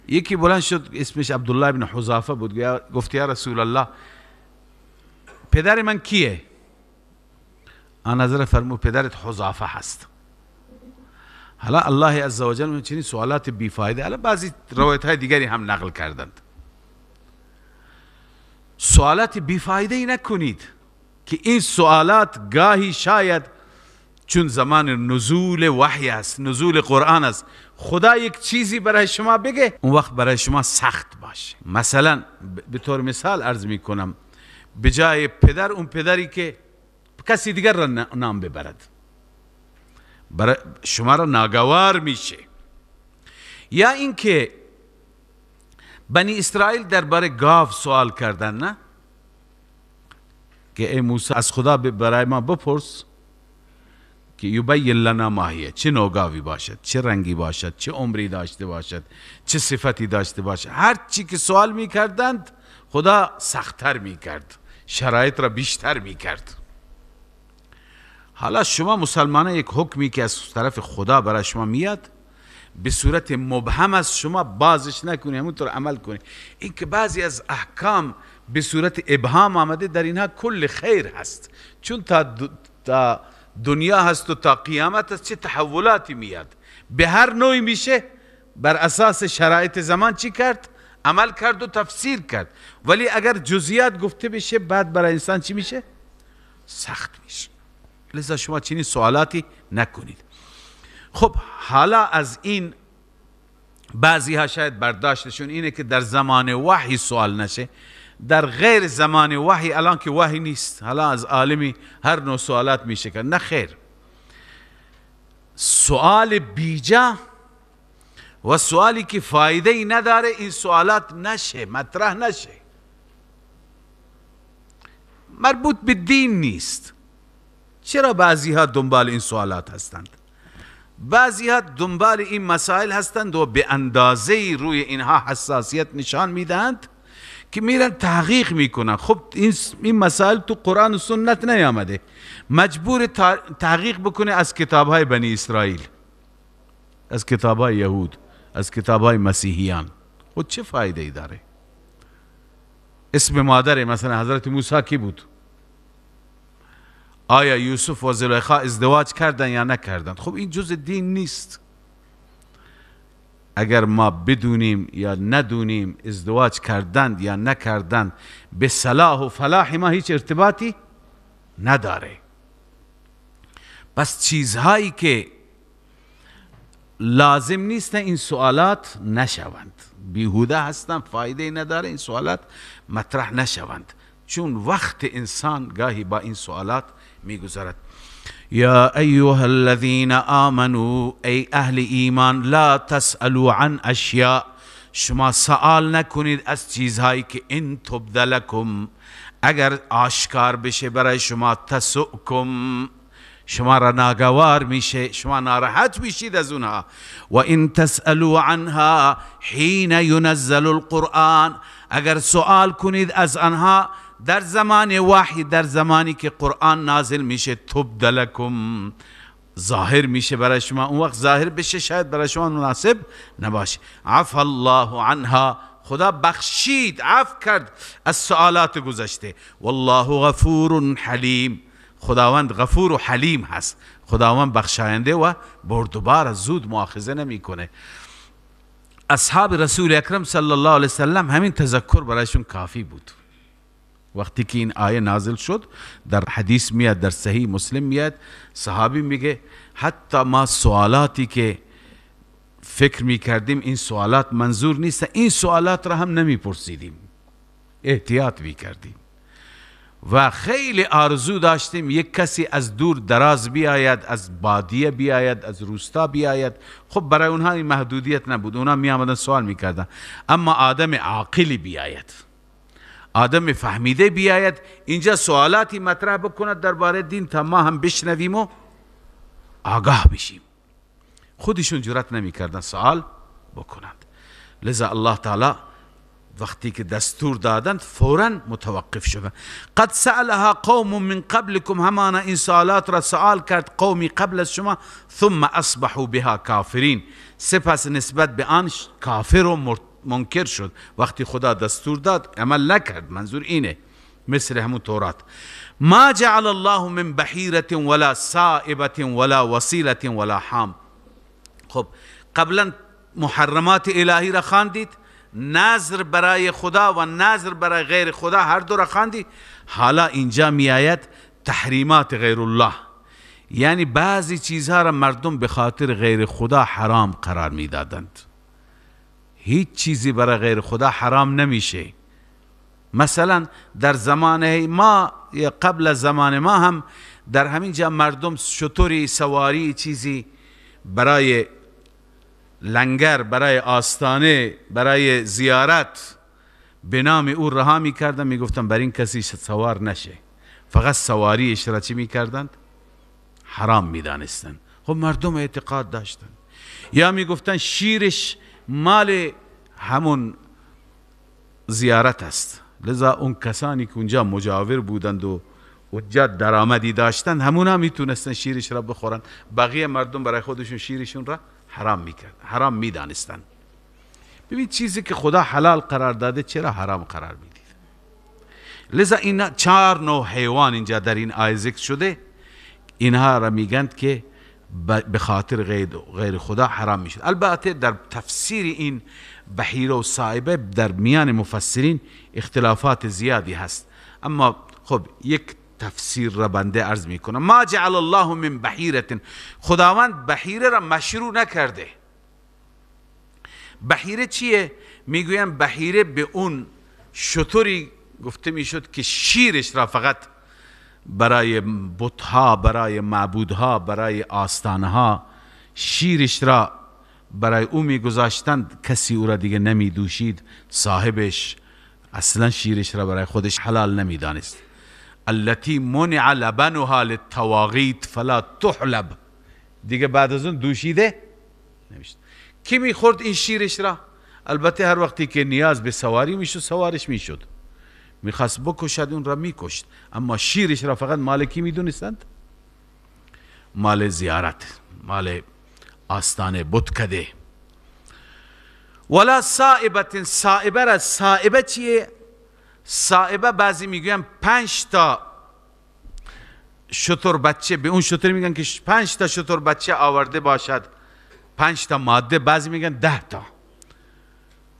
یکی بلند شد اسمش عبدالله بن حذافه بود، گفت یا رسول الله پدر من کیه؟ آن حضرت فرمود پدرت حذافه هست. حالا الله عزوجل چنین سوالات بیفایده، حالا بعضی روایت های دیگری هم نقل کردند. سوالات بیفایده ای نکنید که این سوالات گاهی شاید چون زمان نزول وحی است، نزول قرآن است، خدا یک چیزی برای شما بگه اون وقت برای شما سخت باشه. مثلا به طور مثال عرض میکنم، به جای پدر اون پدری که کسی دیگر را نام ببرد برای شما را ناگوار میشه. یا اینکه بنی اسرائیل درباره گاو سوال کردن، نه که ای موسی از خدا برای ما بپرس که یبین لنا ما هیه، چه نوع گاوی باشد، چه رنگی باشد، چه عمری داشته باشد، چه صفتی داشته باشد. هر چی که سوال میکردند خدا سختتر میکرد، شرایط را بیشتر میکرد. حالا شما مسلمانان یک حکمی که از طرف خدا برای شما میاد به صورت مبهم از شما بازش نکنی، همونطور عمل کنی. این که بعضی از احکام به صورت ابهام آمده، در اینها کل خیر هست، چون تا دنیا هست و تا قیامت هست چه تحولاتی میاد، به هر نوعی میشه بر اساس شرایط زمان چی کرد؟ عمل کرد و تفسیر کرد. ولی اگر جزئیات گفته بشه بعد برای انسان چی میشه؟ سخت میشه. لذا شما چنین سوالاتی نکنید. خب حالا از این بعضی ها شاید برداشتشون اینه که در زمان وحی سوال نشه، در غیر زمان وحی، الان که وحی نیست، حالا از عالمی هر نوع سوالات میشه کرد. نه خیر، سوال بیجا و سوالی که فایده ای نداره این سوالات نشه، مطرح نشه، مربوط به دین نیست. چرا بعضی ها دنبال این سوالات هستند؟ بعضی ها دنبال این مسائل هستند و به اندازه روی اینها حساسیت نشان میدهند که میرن تحقیق میکنن. خب این مسائل تو قرآن و سنت نیامده، مجبور تحقیق بکنه از کتاب های بنی اسرائیل، از کتاب های یهود، از کتاب های مسیحیان. خب چه فایده ای داره؟ اسم مادر مثلا حضرت موسی کی بود؟ آیا یوسف و زلیخا ازدواج کردن یا نکردن؟ خب این جزء دین نیست. اگر ما بدونیم یا ندونیم ازدواج کردند یا نکردند، به صلاح و فلاح ما هیچ ارتباطی نداره. پس چیزهایی که لازم نیست این سوالات نشوند، بیهوده هستند، فایده نداره، این سوالات مطرح نشوند، چون وقت انسان گاهی با این سوالات میگذرد. یا ایها الذین آمنوا، ای اهل ایمان، لا تسألوا عن اشیاء، شما سوال نکنید از چیزهایی که ان تبد لکم، اگر آشکار بشه برای شما، تسؤکم، شما را ناگوار میشه، شما ناراحت میشید از اونها. و ان تسألوا عنها حین ینزل القرآن، اگر سوال کنید از آنها در زمان وحی، در زمانی که قرآن نازل میشه، تبد لکم، ظاهر میشه برای شما، اون وقت ظاهر بشه شاید برای شما مناسب نباشه. عفا الله عنها، خدا بخشید، عفو کرد از سوالات گذشته. والله غفور حلیم، خداوند غفور و حلیم هست، خداوند بخشاینده و بردبار، زود مؤاخذه نمیکنه. اصحاب رسول اکرم صلی الله علیه وسلم همین تذکر برایشون کافی بود. وقتی که این آیه نازل شد، در حدیث میاد، در صحیح مسلم میاد، صحابی میگه حتی ما سوالاتی که فکر میکردیم این سوالات منظور نیست، این سوالات را هم نمیپرسیدیم، احتیاط میکردیم و خیلی آرزو داشتیم یک کسی از دور دراز بیاید، از بادیه بیاید، از روستا بیاید. خب برای اونها این محدودیت نبود، اونها می آمدن سوال میکردن. اما آدم عاقلی بیاید، آدم فهمیده بیاید، اینجا سوالاتی مطرح بکند درباره دین تا ما هم بشنویم و آگاه بشیم. خودشون جرأت نمیکردن سوال بکنند. لذا الله تعالی وقتی که دستور دادند فوراً متوقف شدند. قد سألها قوم من قبلكم، همانا این سوالات را سوال کرد قومی قبل از شما، ثم اصبحوا بها کافرین، سپس نسبت به آن کافر و منکر شد. وقتی خدا دستور داد عمل نکرد، منظور اینه، مثل همون تورات. ما جعل الله من بحیرة ولا سائبة ولا وصیلة ولا حام. خب قبلا محرمات الهی را خواندید، نذر برای خدا و نذر برای غیر خدا هر دو را خواندی. حالا اینجا می آید تحریمات غیر الله، یعنی بعضی چیزها را مردم به خاطر غیر خدا حرام قرار میدادند. هیچ چیزی برای غیر خدا حرام نمیشه. مثلا در زمان ما یا قبل از زمان ما هم در همین جا مردم شتری، سواری، چیزی برای لنگر، برای آستانه، برای زیارت به نام او رها میکردن، میگفتن بر این کسی سوار نشه، فقط سواریش را چی میکردند؟ حرام میدانستند. خب مردم اعتقاد داشتن. یا میگفتن شیرش مال همون زیارت است، لذا اون کسانی که اونجا مجاور بودند و اونجا درآمدی داشتند همونا میتونستن شیرش را بخورن، بقیه مردم برای خودشون شیرشون را حرام میکرد، حرام میدانستند. ببین چیزی که خدا حلال قرار داده چرا حرام قرار میدید؟ لذا این 4 نوع حیوان اینجا در این آیه ذکر شده، اینها را میگند که به خاطر غیر خدا حرام میشد. البته در تفسیر این بحیره و سائبه در میان مفسرین اختلافات زیادی هست، اما خب یک تفسیر را بنده عرض میکنم. ما جعل الله من بحیرة، خداوند بحیره را مشروع نکرده. بحیره چیه؟ میگویم بحیره به اون شتری گفته میشد که شیرش را فقط برای بتها، برای معبودها، برای آستانها شیرش را برای او میگذاشتند، کسی او را دیگه نمیدوشید، صاحبش اصلا شیرش را برای خودش حلال نمیدانست. التي منع لبنها للطواغیت فلا تحلب، دیگه بعد از اون دوشیده نمیشد. کی میخورد این شیرش را؟ البته هر وقتی که نیاز به سواری میشد سوارش میشد، میخواست بکشد اون را میکشت، اما شیرش را فقط مال کی میدونستند؟ مال زیارت، مال آستانه بتکده. ولا سائبة، سائبه را، سائبه چیه؟ سائبه بعضی میگوین 5 تا شتر بچه، به اون شتر میگن که 5 تا شتر بچه آورده باشد، 5 تا ماده، بعضی میگن 10 تا.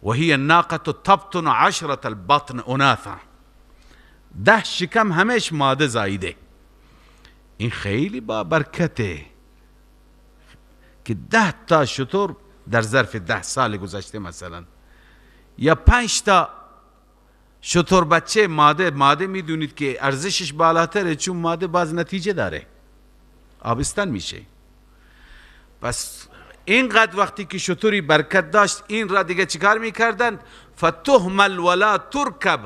و هی الناقة تبطن 10 البطن اناثا، 10 شکم همش ماده زایده. این خیلی با برکته که 10 تا شتر در ظرف 10 سال گذشته مثلا، یا 5 تا شتر بچه ماده، ماده میدونید که ارزشش بالاتره، چون ماده باز نتیجه داره، آبستن میشه. پس اینقدر وقتی که شتری برکت داشت این را دیگه چیکار میکردند؟ فتحمل ولا ترکب،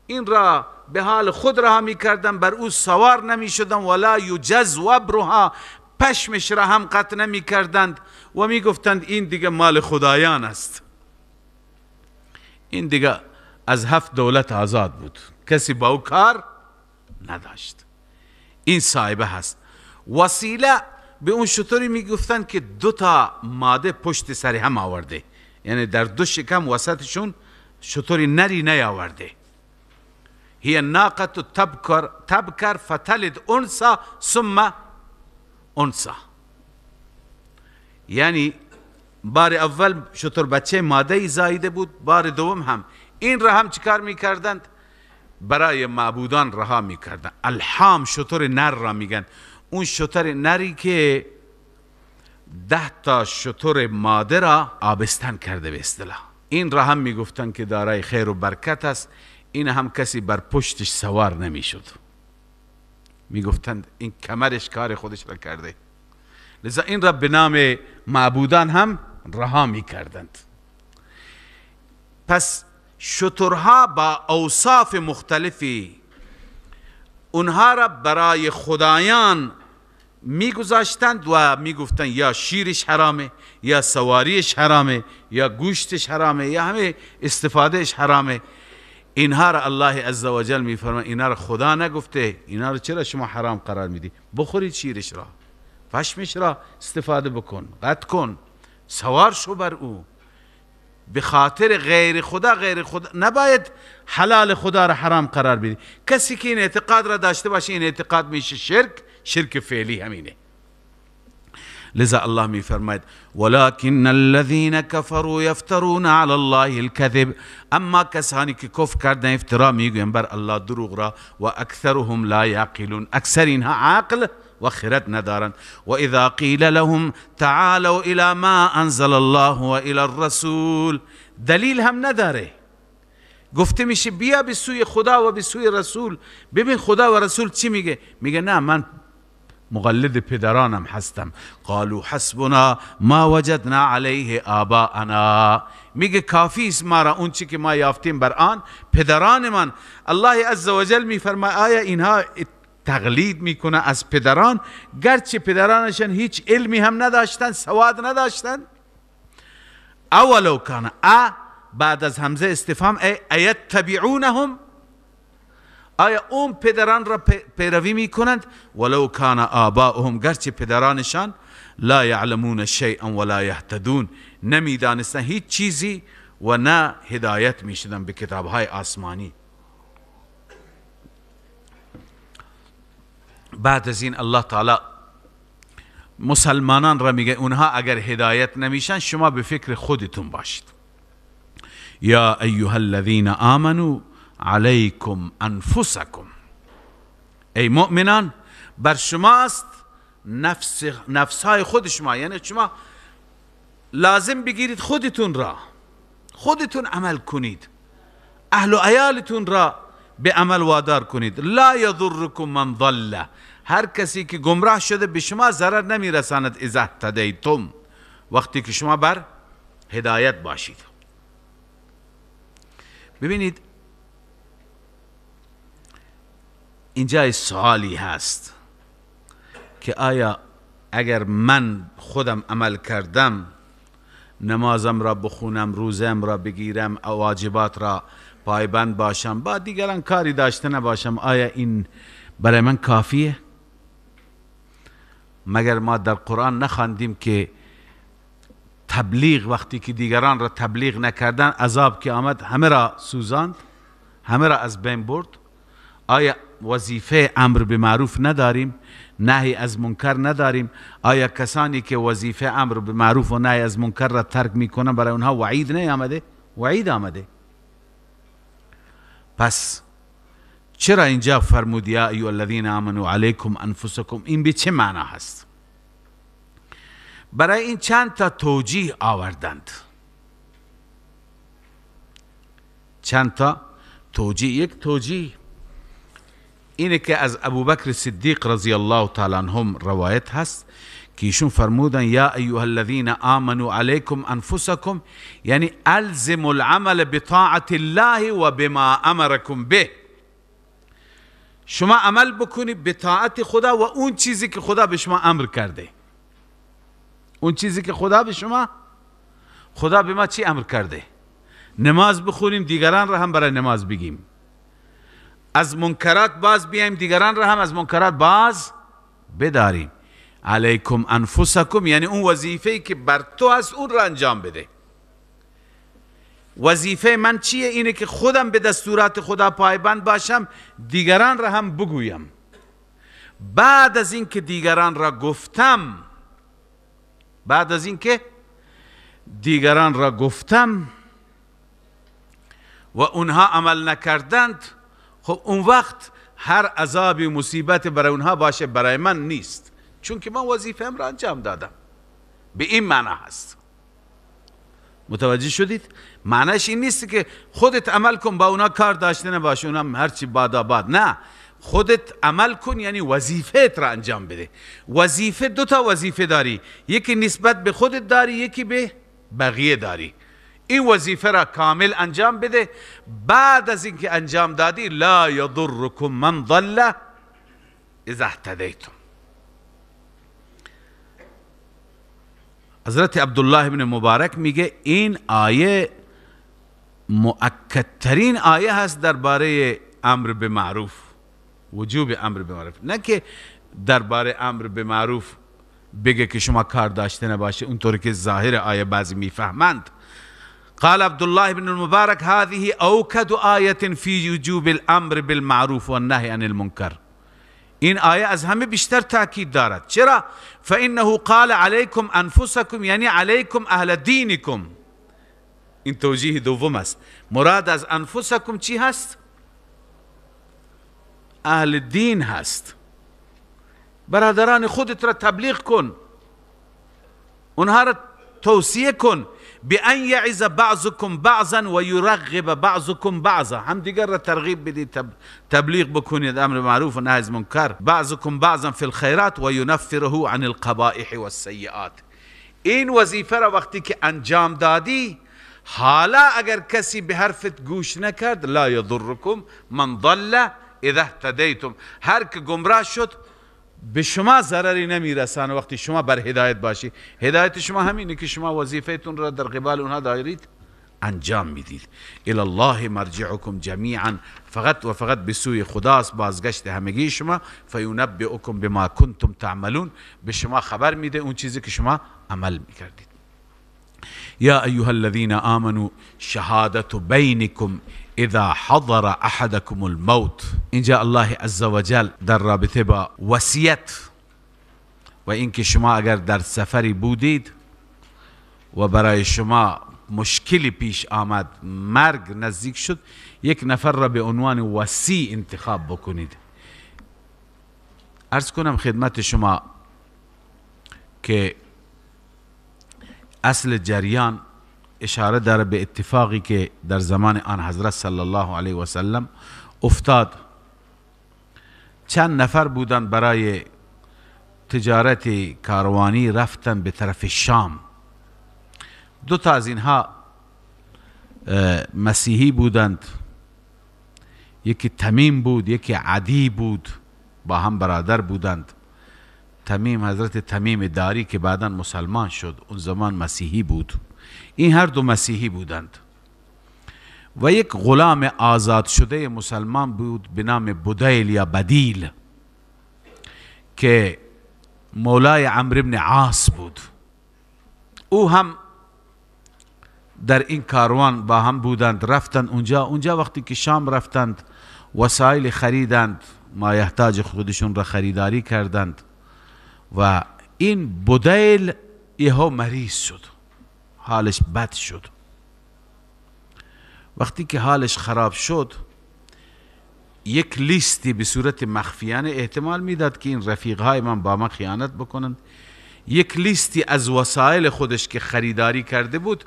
این را به حال خود رها میکردن، بر او سوار نمیشدن. ولا یجز وبرها، پشمش را هم قطع نمیکردند و میگفتند این دیگه مال خدایان است. این دیگه از 7 دولت آزاد بود، کسی با او کار نداشت. این صاحبه هست. وسیله به اون شطوری میگفتند که 2 تا ماده پشت سر هم آورده، یعنی در 2 شکم وسطشون شطوری نری نیاورده. هي الناقة تبكر فتلد أنثى ثم أنثى. یعنی بار اول شتر بچه ماده زایده بود، بار دوم هم این را هم چیکار میکردند؟ برای معبودان رها میکردند. الحام شتر نر را میگن، اون شتر نری که 10 تا شتر ماده را آبستن کرده به اصطلاح. این را هم میگفتند که دارای خیر و برکت است. این هم کسی بر پشتش سوار نمیشد، میگفتند این کمرش کار خودش را کرده، لذا این را به نام معبودان هم رها میکردند. پس شترها با اوصاف مختلفی اونها را برای خدایان میگذاشتند و میگفتند یا شیرش حرامه، یا سواریش حرامه، یا گوشتش حرامه، یا همه استفادهش حرامه. اینها را الله عزوجل میفرماید اینها را خدا نگفته، اینها را چرا شما حرام قرار میدی؟ بخورید شیرش را، پشمش را استفاده بکن، قطع کن، سوار شو بر او. به خاطر غیر خدا، غیر خدا نباید حلال خدا را حرام قرار بدی. کسی که این اعتقاد را داشته باشه این اعتقاد میشه شرک، شرک فعلی همینه. لذا الله می فرماید ولكن الذين كفروا يفترون على الله الكذب، اما کسانی که کفر کردن افترا میگویند بر الله دروغ را، و اکثرهم لا یعقلون، اکثر اینها عقل و خرد ندارند. و اذا قیل لهم تعالوا الى ما انزل الله و الى الرسول، دلیل هم نداره، گفته میشه بیا به سوی خدا و به سوی رسول، ببین خدا و رسول چی میگه. میگه نه، من مقلد پدرانم هستم. قالوا حسبنا ما وجدنا علیه آباءنا، میگه کافی است ما را اون چی که ما یافتیم بر آن پدران من. الله عزوجل میفرماید آیا اینها تقلید میکنه از پدران، گرچه پدرانشان هیچ علمی هم نداشتن، سواد نداشتن؟ اولو کان، ا بعد از همزه استفهام، ای ایتبعونهم، آیا اون پدران را پیروی میکنند؟ ولو کان آباؤهم، گرچه پدرانشان لا یعلمون شیئا ولا یهتدون، نمیدانستن هیچ چیزی و نه هدایت میشدن به کتابهای آسمانی. بعد از این الله تعالی مسلمانان را میگه اونها اگر هدایت نمیشن شما به فکر خودتون باشید. یا ایها الذین آمنوا علیکم انفسکم، ای مؤمنان بر شماست نفسهای خود شما، یعنی شما لازم بگیرید خودتون را، خودتون عمل کنید، اهل و عیالتون را به عمل وادار کنید. لا یضرکم من ضل، هر کسی که گمراه شده به شما ضرر نمیرساند. اذا اهتدیتم، وقتی که شما بر هدایت باشید. ببینید اینجا سوالی هست که آیا اگر من خودم عمل کردم، نمازم را بخونم، روزم را بگیرم، واجبات را پایبند باشم، با دیگران کاری داشته نباشم، آیا این برای من کافیه؟ مگر ما در قرآن نخواندیم که تبلیغ وقتی که دیگران را تبلیغ نکردن عذاب که آمد همه را سوزاند، همه را از بین برد؟ آیا وظیفه امر به معروف نداریم، نهی از منکر نداریم؟ آیا کسانی که وظیفه امر به معروف و نهی از منکر را ترک میکنن برای اونها وعید نیامده؟ وعید آمده. پس چرا اینجا فرمود یا ایها الذین آمنوا علیکم انفسکم؟ این به چه معنا هست؟ برای این چند تا توجیه آوردند، چند تا توجیه. یک توجیه اینه که از ابوبکر صدیق رضی الله تعالی عنهم روایت هست که ایشون فرمودن یا ایها الذین آمنوا علیکم انفسکم، یعنی الزم العمل بطاعت الله و بما امرکم به. شما عمل بکنید به طاعت خدا و اون چیزی که خدا به شما امر کرده. اون چیزی که خدا به شما، خدا به ما چی امر کرده؟ نماز بخونیم، دیگران را هم برای نماز بگیم. از منکرات باز بیایم، دیگران را هم از منکرات باز بداریم. علیکم انفسکم یعنی اون وظیفه‌ای که بر تو هست اون را انجام بده. وظیفه من چیه؟ اینه که خودم به دستورات خدا پایبند باشم، دیگران را هم بگویم. بعد از اینکه دیگران را گفتم، بعد از اینکه دیگران را گفتم و اونها عمل نکردند، خب اون وقت هر عذابی مصیبت برای اونها باشه برای من نیست، چون که من وظیفه‌ام را انجام دادم. به این معنا هست. متوجه شدید؟ معنیش این نیست که خودت عمل کن با اونا کار داشته نباشه، اونا هرچی بادا باد. نه، خودت عمل کن یعنی وظیفه‌ت را انجام بده. وظیفه دو تا وظیفه داری، یکی نسبت به خودت داری، یکی به بقیه داری. این وظیفه را کامل انجام بده. بعد از اینکه انجام دادی، لا یضرکم من ضل اذا اهتدیتم. حضرت عبدالله بن مبارک میگه این آیه مؤکدترین آیه هست درباره امر به معروف، وجوب امر به معروف. نه که درباره امر به معروف بگه که شما کار داشته نباشه، اونطور که ظاهر آیه بعضی میفهمند. قال عبدالله بن المبارک هذه اوکد آیه فی وجوب الامر بالمعروف والنهی عن المنکر. این آیه از همه بیشتر تاکید دارد. چرا؟ فانه قال علیکم انفسکم یعنی علیکم اهل دینکم. این توجیه دوم است. مراد از انفسکم چی هست؟ اهل دین هست. برادران خودت را تبلیغ کن، اونها را توصیه کن. بأن یعظ بعضکم بعضا و یرغب بعضکم بعضا، هم دیگر را ترغیب بدید، تبلیغ بکنید امر معروف و نهی از منکر. بعضکم بعضا فی الخیرات و ینفره عن القبائح والسیئات. این وظیفه را وقتی که انجام دادی، حالا اگر کسی به حرفت گوش نکرد، لا یضرکم من ضل اذا اهتدیتم، هر که گمراه شد به شما ضرری نمیرسانه وقتی شما بر هدایت باشی. هدایت شما همینه که شما وظیفهتون را در قبال اونها دارید انجام میدید. الی الله مرجعکم جمیعا، فقط و فقط به سوی خداست بازگشت همگی شما. فینبئکم بما کنتم تعملون، به شما خبر میده اون چیزی که شما عمل میکردید. یا ایها الذین آمنوا شهادت بینکم اذا حضر احدکم الموت. اینجا الله عزوجل در رابطه با وصیت و اینکه شما اگر در سفری بودید و برای شما مشکلی پیش آمد، مرگ نزدیک شد، یک نفر را به عنوان وصی انتخاب بکنید. عرض کنم خدمت شما که اصل جریان اشاره داره به اتفاقی که در زمان آن حضرت صلی الله علیه و سلم افتاد. چند نفر بودن برای تجارت کاروانی رفتن به طرف شام. دو تا از اینها مسیحی بودند، یکی تمیم بود یکی عدی بود، با هم برادر بودند. تمیم، حضرت تمیم داری که بعدا مسلمان شد، اون زمان مسیحی بود. این هر دو مسیحی بودند و یک غلام آزاد شده مسلمان بود به نام بدیل یا بدیل که مولای عمرو بن عاص بود. او هم در این کاروان با هم بودند، رفتند اونجا. اونجا وقتی که شام رفتند وسایل خریدند، مایحتاج خودشون را خریداری کردند و این بدیل یهو مریض شد، حالش بد شد. وقتی که حالش خراب شد، یک لیستی به صورت مخفیانه احتمال میداد که این رفیقهای من با من خیانت بکنند، یک لیستی از وسایل خودش که خریداری کرده بود،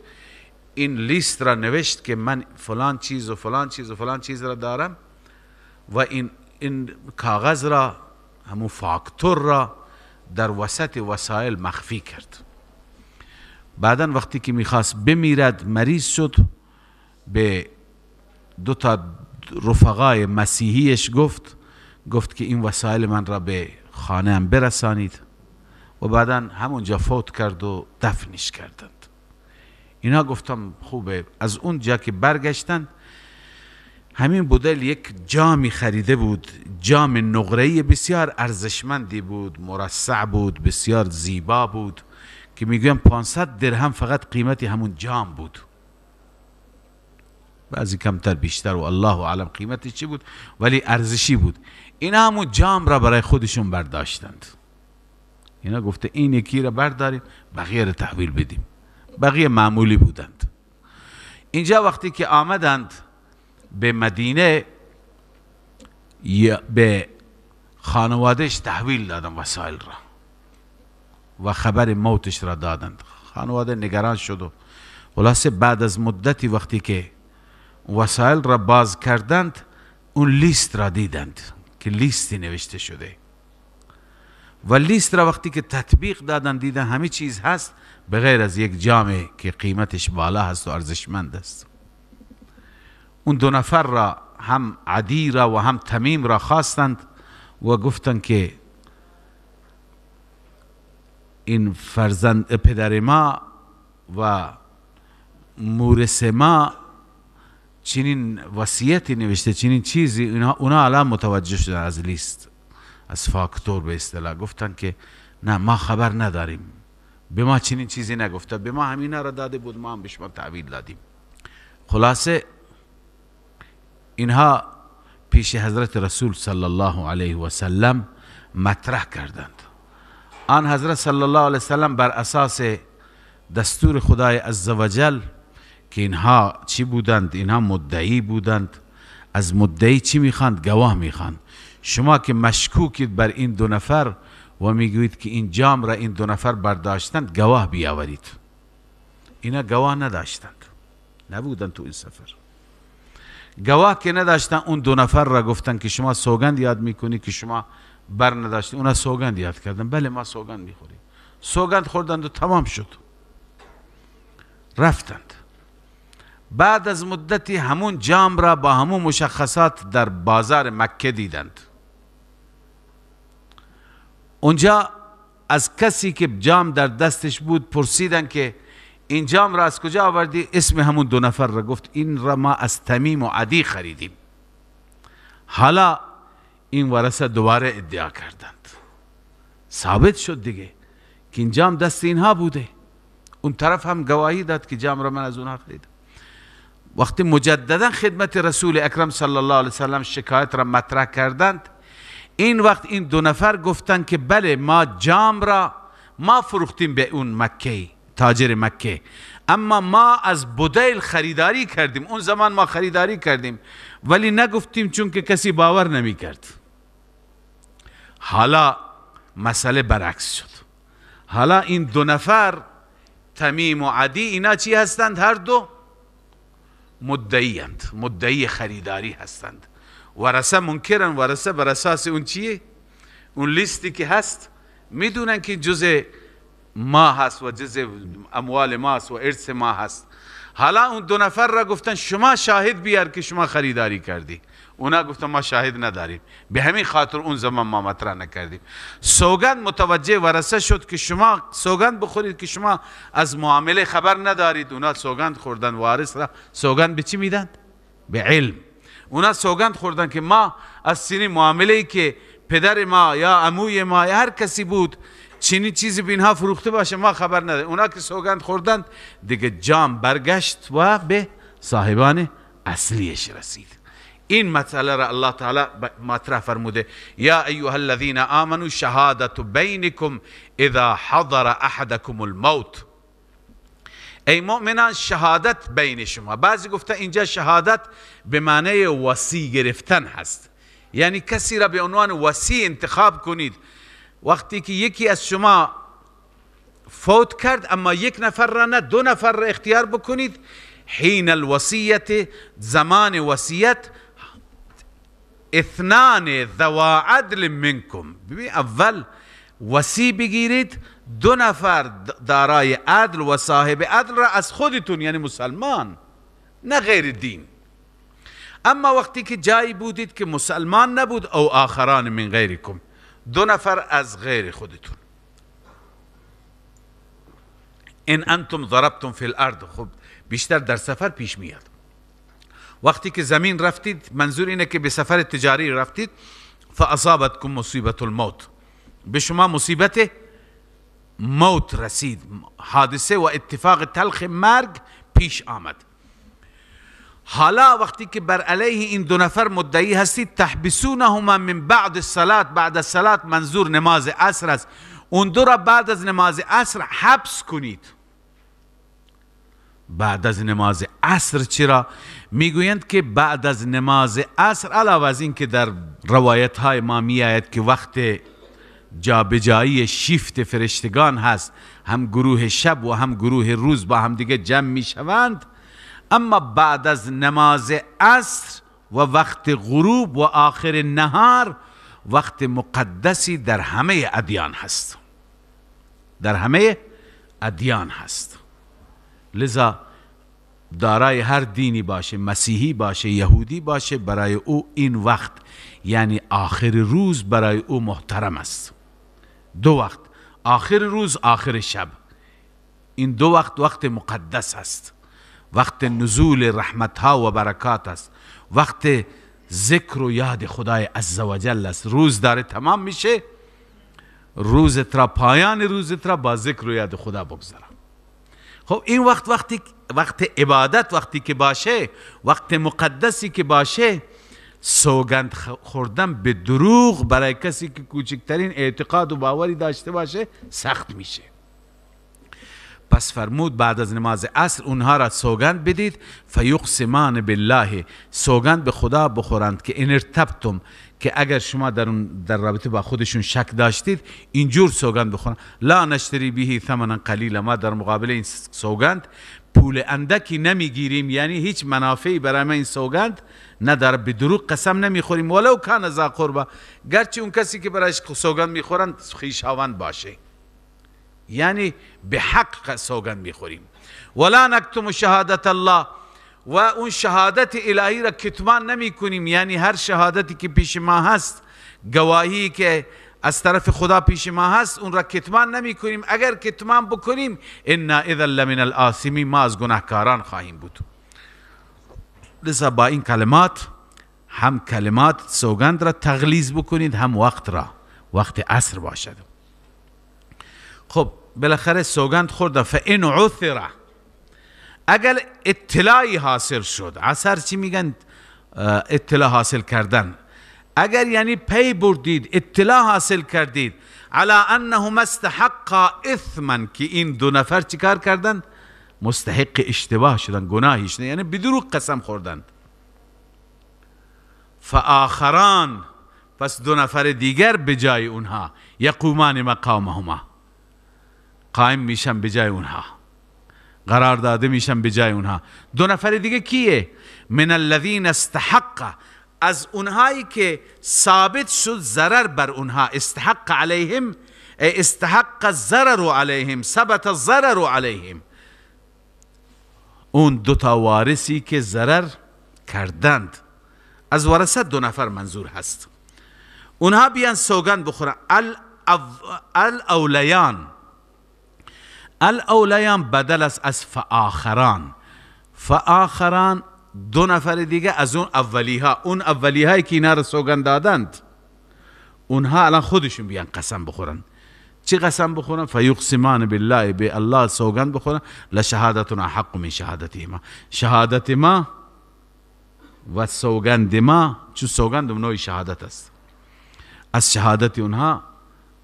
این لیست را نوشت که من فلان چیز و فلان چیز و فلان چیز را دارم و این کاغذ را، همون فاکتور را در وسط وسایل مخفی کرد. بعدا وقتی که میخواست بمیرد مریض شد، به دو تا رفقای مسیحیش گفت که این وسایل من را به خانه هم برسانید، و بعدا همونجا فوت کرد و دفنش کردند. اینا گفتم خوبه. از اونجا که برگشتن، همین بدیل یک جامی خریده بود، جام نقره‌ای بسیار ارزشمندی بود، مرصع بود، بسیار زیبا بود که میگویم 500 درهم فقط قیمتی همون جام بود، بعضی کمتر بیشتر و الله اعلم قیمتی چی بود، ولی ارزشی بود. اینا همون جام را برای خودشون برداشتند. اینا گفته این یکی را برداریم، بقیه را تحویل بدیم، بقیه معمولی بودند. اینجا وقتی که آمدند به مدینه، به خانوادهش تحویل دادن وسایل را و خبر موتش را دادند. خانواده نگران شد و خلاصه بعد از مدتی وقتی که وسایل را باز کردند، اون لیست را دیدند که لیستی نوشته شده، و لیست را وقتی که تطبیق دادند دیدن همه چیز هست به غیر از یک جامه که قیمتش بالا هست و ارزشمند است. اون دو نفر را، هم عدی را و هم تمیم را خواستند و گفتند که این فرزند پدر ما و مورث ما چنین وصیتی نوشته، چنین چیزی. اونا الان متوجه شدن از لیست، از فاکتور به اصطلاح. گفتن که نه، ما خبر نداریم، به ما چنین چیزی نگفته، به ما همینا را داده بود، ما هم به شما تحویل دادیم. خلاصه اینها پیش حضرت رسول صلی الله علیه و سلم مطرح کردند. آن حضرت صلی الله علیه و سلم بر اساس دستور خدای عزوجل که اینها چی بودند؟ اینها مدعی بودند. از مدعی چی میخواند؟ گواه میخواند. شما که مشکوکید بر این دو نفر و میگویید که این جام را این دو نفر برداشتند، گواه بیاورید. اینا گواه نداشتند، نبودند تو این سفر. گواه که نداشتن، اون دو نفر را گفتن که شما سوگند یاد میکنی که شما بر نداشتید. اونا سوگند یاد کردن، بله ما سوگند میخوریم. سوگند خوردند و تمام شد، رفتند. بعد از مدتی همون جام را با همون مشخصات در بازار مکه دیدند. اونجا از کسی که جام در دستش بود پرسیدن که این جام را از کجا آوردی؟ اسم همون دو نفر را گفت، این را ما از تمیم و عدی خریدیم. حالا این ورثه دوباره ادعا کردند، ثابت شد دیگه که این جام دست اینها بوده. اون طرف هم گواهی داد که جام را من از اونها خریدم. وقتی مجددا خدمت رسول اکرم صلی الله علیه وسلم شکایت را مطرح کردند، این وقت این دو نفر گفتند که بله ما جام را ما فروختیم به اون مکه، تاجر مکه، اما ما از بدیل خریداری کردیم. اون زمان ما خریداری کردیم ولی نگفتیم چون که کسی باور نمی کرد. حالا مسئله برعکس شد. حالا این دو نفر تمیم و عدی اینا چی هستند؟ هر دو مدعی اند، مدعی خریداری هستند. ورثه منکرن، ورثه بر اساس اون چیه؟ اون لیستی که هست میدونن که جزء ما هست و جزء اموال ما هست و ارث ما هست. حالا اون دو نفر را گفتن شما شاهد بیار که شما خریداری کردی. اونا گفتن ما شاهد نداریم، به همین خاطر اون زمان ما مطرح نکردیم. سوگند متوجه ورثه شد که شما سوگند بخورید که شما از معامله خبر ندارید. اونا سوگند خوردن. وارث را سوگند به چی میدن؟ به علم. اونا سوگند خوردن که ما از سینی معامله ای که پدر ما یا عموی ما یا هر کسی بود چنین چیزی به اینها فروخته باشه ما خبر نداریم. اونا که سوگند خوردند دیگه جام برگشت و به صاحبان اصلیش رسید. این مسئله را الله تعالی مطرح فرموده، یا ایها الذین آمنوا شهادت بینکم اذا حضر احدکم الموت. ای مؤمنان شهادت بین شما. بعضی گفته اینجا شهادت به معنی وصی گرفتن هست، یعنی کسی را به عنوان وصی انتخاب کنید. وقتی که یکی از شما فوت کرد اما یک نفر را نه، دو نفر را اختیار بکنید. حین الوصیت، زمان وصیت، اثنان ذوا عدل منکم. ببین اول وصی بگیرید، دو نفر دارای عدل و صاحب عدل را از خودتون، یعنی مسلمان، نه غیر دین. اما وقتی که جایی بودید که مسلمان نبود، او آخران من غیرکم، دو نفر از غیر خودتون. ان انتم ضربتم فی الارض، خب بیشتر در سفر پیش میاد. وقتی که زمین رفتید، منظور اینه که به سفر تجاری رفتید، فاصابتکم مصیبت الموت، به شما مصیبت موت رسید، حادثه و اتفاق تلخ مرگ پیش آمد. حالا وقتی که بر علیه این دو نفر مدعی هستید، تحبسونهما من بعد الصلاة، بعد الصلاة منظور نماز عصر است، اون دو را بعد از نماز عصر حبس کنید. بعد از نماز عصر چرا؟ میگویند که بعد از نماز عصر، علاوه از این که در روایت های ما میآید که وقت جابجایی شیفت فرشتگان هست، هم گروه شب و هم گروه روز با هم دیگه جمع میشوند، اما بعد از نماز عصر و وقت غروب و آخر نهار وقت مقدسی در همه ادیان هست، در همه ادیان هست. لذا دارای هر دینی باشه، مسیحی باشه، یهودی باشه، برای او این وقت یعنی آخر روز برای او محترم است. دو وقت، آخر روز، آخر شب، این دو وقت وقت مقدس است، وقت نزول رحمت ها و برکات است، وقت ذکر و یاد خدای عزوجل است. روز داره تمام میشه، روزت را، پایان روزت را با ذکر و یاد خدا بگذارم. خب این وقت وقتی وقت عبادت وقتی که باشه، وقت مقدسی که باشه، سوگند خوردن به دروغ برای کسی که کوچکترین اعتقاد و باوری داشته باشه سخت میشه. پس فرمود بعد از نماز عصر اونها را سوگند بدید، فیقسمان بالله، سوگند به خدا بخورند که ان ارتبتم، که اگر شما در رابطه با خودشون شک داشتید اینجور سوگند بخورند، لا نشتری به ثمنا قلیلا، ما در مقابل این سوگند پول اندکی نمیگیریم، یعنی هیچ منافعی برای ما این سوگند نداره، به دروغ قسم نمیخوریم، ولو کان ذا قربا، گرچه اون کسی که برایش سوگند میخورند خویشاوند باشه، یعنی به حق سوگند میخوریم. ولا نکتم شهادت الله، و اون شهادت الهی را کتمان نمی کنیم، یعنی هر شهادتی که پیش ما هست، گواهی که از طرف خدا پیش ما هست، اون را کتمان نمی کنیم. اگر کتمان بکنیم انا اذا لمن الآثمین، ما از گناهکاران خواهیم بود. لذا با این کلمات، هم کلمات سوگند را تغلیظ بکنید، هم وقت را، وقت عصر باشد. خب بالاخره سوگند خورده، فان عثر، اگر اطلاعی حاصل شد، عثر چی میگن؟ اطلاع حاصل کردن. اگر یعنی پی بردید، اطلاع حاصل کردید، علی انهما استحقا اثما، که این دو نفر چیکار کردند؟ مستحق اشتباه شدن، گناهی شدن، یعنی بدروغ قسم خوردند. فآخران، پس دو نفر دیگر به جای اونها، یقومان مقامهما، قائم میشن به جای اونها، قرار داده میشن به جای اونها. دو نفر دیگه کیه؟ من الذین استحق، از اونهایی که ثابت شد ضرر بر اونها، استحق علیهم، استحق الضرر علیهم، ثبت الضرر علیهم، اون دو تا وارثی که ضرر کردند، از ورثه دو نفر منظور هست، اونها بیان سوگند بخورن. الاولیان، الاولیان بدل است از فآخران، فآخران دو نفر دیگه از اون اولی ها، اون اولی هایی که اینا را سوگند دادند، اونها الان خودشون بیان قسم بخورن. چی قسم بخورن؟ فیقسمان بالله، به الله سوگند بخورن، لشهادتنا حق من شهادتهما، شهادت ما و سوگند ما، چون سوگند نوع شهادت است، از شهادت اونها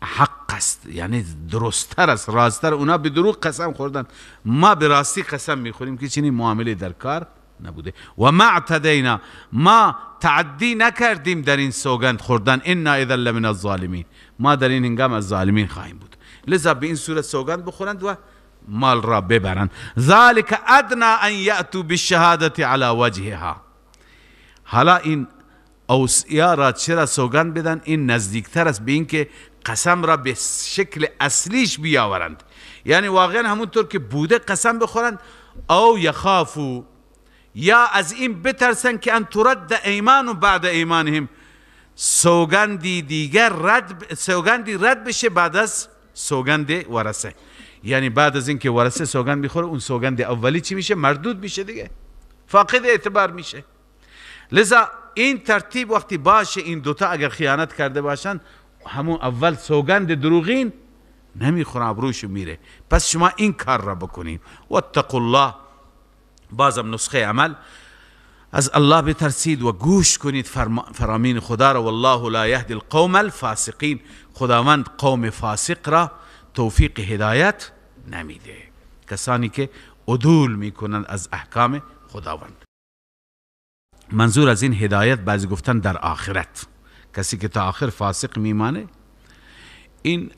حق است، یعنی درستتر است، راستتر. اونها به دروغ قسم خوردن، ما به راستی قسم میخوریم که چنین معامله در کار نبوده. و ما اعتدینا، ما تعدی نکردیم در این سوگند خوردن، انا اذا لمن الظالمین، ما در این هنگام از ظالمین خواهیم بود. لذا به این صورت سوگند بخورند و مال را ببرند. ذلك ادنى ان یأتوا بالشهادة على وجهها. حالا این اوصیا را چرا سوگند بدن؟ این نزدیکتر است به اینکه قسم را به شکل اصلیش بیاورند، یعنی واقعا همونطور که بوده قسم بخورند. او یخافو، یا از این بترسن که ان ترد ایمان بعد ایمانهم، سوگندی دیگر رد، سوگندی رد بشه بعد از سوگند ورثه. یعنی بعد از اینکه ورثه سوگند میخوره، اون سوگند اولی چی میشه؟ مردود میشه دیگه، فاقد اعتبار میشه. لذا این ترتیب وقتی باشه، این دوتا اگر خیانت کرده باشن، همون اول سوگند دروغین نمیخورن، ابروشو میره. پس شما این کار را بکنین. واتقوا الله، بازم نسخه عمل، از الله بترسید و گوش کنید فرامین خدا را. والله لا یهدی القوم الفاسقین، خداوند قوم فاسق را توفیق هدایت نمیده، کسانی که عدول میکنند از احکام خداوند. منظور از این هدایت بعضی گفتن در آخرت، کسی که تا آخر فاسق میمانه. این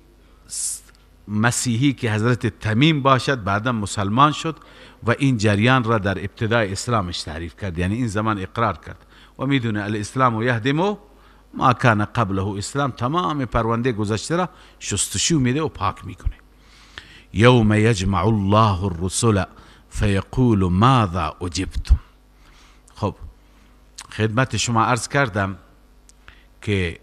مسیحی که حضرت تمیم باشد بعدا مسلمان شد و این جریان را در ابتدای اسلامش تعریف کرد، یعنی این زمان اقرار کرد و میدونه الاسلام یهدم ما کان قبله، اسلام تمام پرونده گذشته را شستشو میده و پاک میکنه. یوم یجمع الله الرسل فیقول ماذا اجبتم. خب خدمت شما عرض کردم که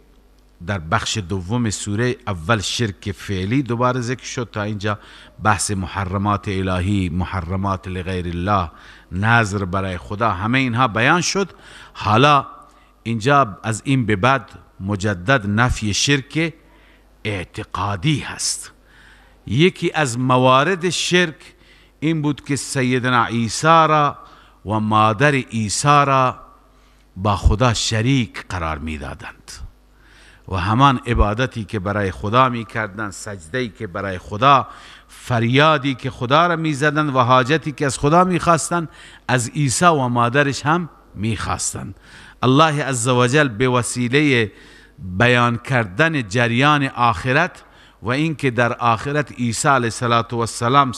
در بخش دوم سوره اول شرک فعلی دوباره ذکر شد، تا اینجا بحث محرمات الهی، محرمات لغیر الله، نذر برای خدا، همه اینها بیان شد. حالا اینجا از این به بعد مجدد نفی شرک اعتقادی هست. یکی از موارد شرک این بود که سیدنا عیسی را و مادر عیسی را با خدا شریک قرار میدادند و همان عبادتی که برای خدا میکردند، سجده‌ای که برای خدا، فریادی که خدا را میزدند و حاجتی که از خدا میخواستند، از عیسی و مادرش هم میخواستند. الله عزوجل به وسیله بیان کردن جریان آخرت و اینکه در آخرت عیسی علیه السلام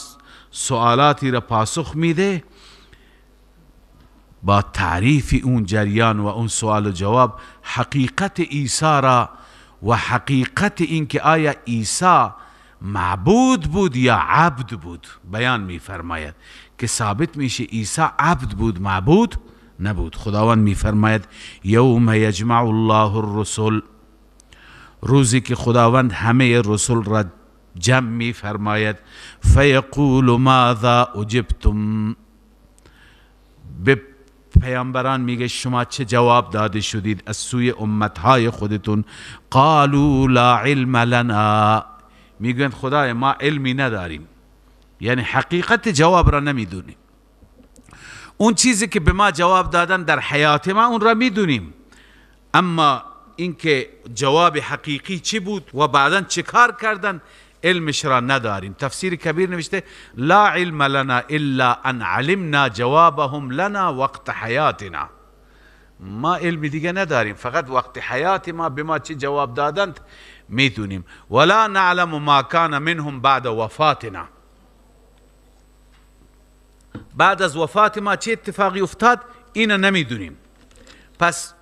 سوالاتی را پاسخ میده، با تعریف اون جریان و اون سوال و جواب حقیقت عیسی را و حقیقت اینکه آیا عیسی معبود بود یا عبد بود بیان میفرماید که ثابت میشه عیسی عبد بود، معبود نبود. خداوند میفرماید یوم یجمع الله الرسل، روزی که خداوند همه رسول را جمع میفرماید، فیقول ماذا اجبتم، به پیامبران میگه شما چه جواب داده شدید از سوی امتهای خودتون؟ قالوا لا علم لنا، میگن خدای ما علمی نداریم، یعنی حقیقت جواب را نمیدونیم. اون چیزی که به ما جواب دادن در حیات ما اون را میدونیم، اما اینکه جواب حقیقی چی بود و بعدا چه کار کردن علمش را نداریم. تفسیر کبیر نوشته لا علم لنا الا ان علمنا جوابهم لنا وقت حیاتنا، ما علم دیگه نداریم، فقط وقت حیات ما به ما چه جواب دادند میدونیم. ولا نعلم ما کان منهم بعد وفاتنا، بعد از وفات ما چه اتفاقی افتاد اینو نمیدونیم. پس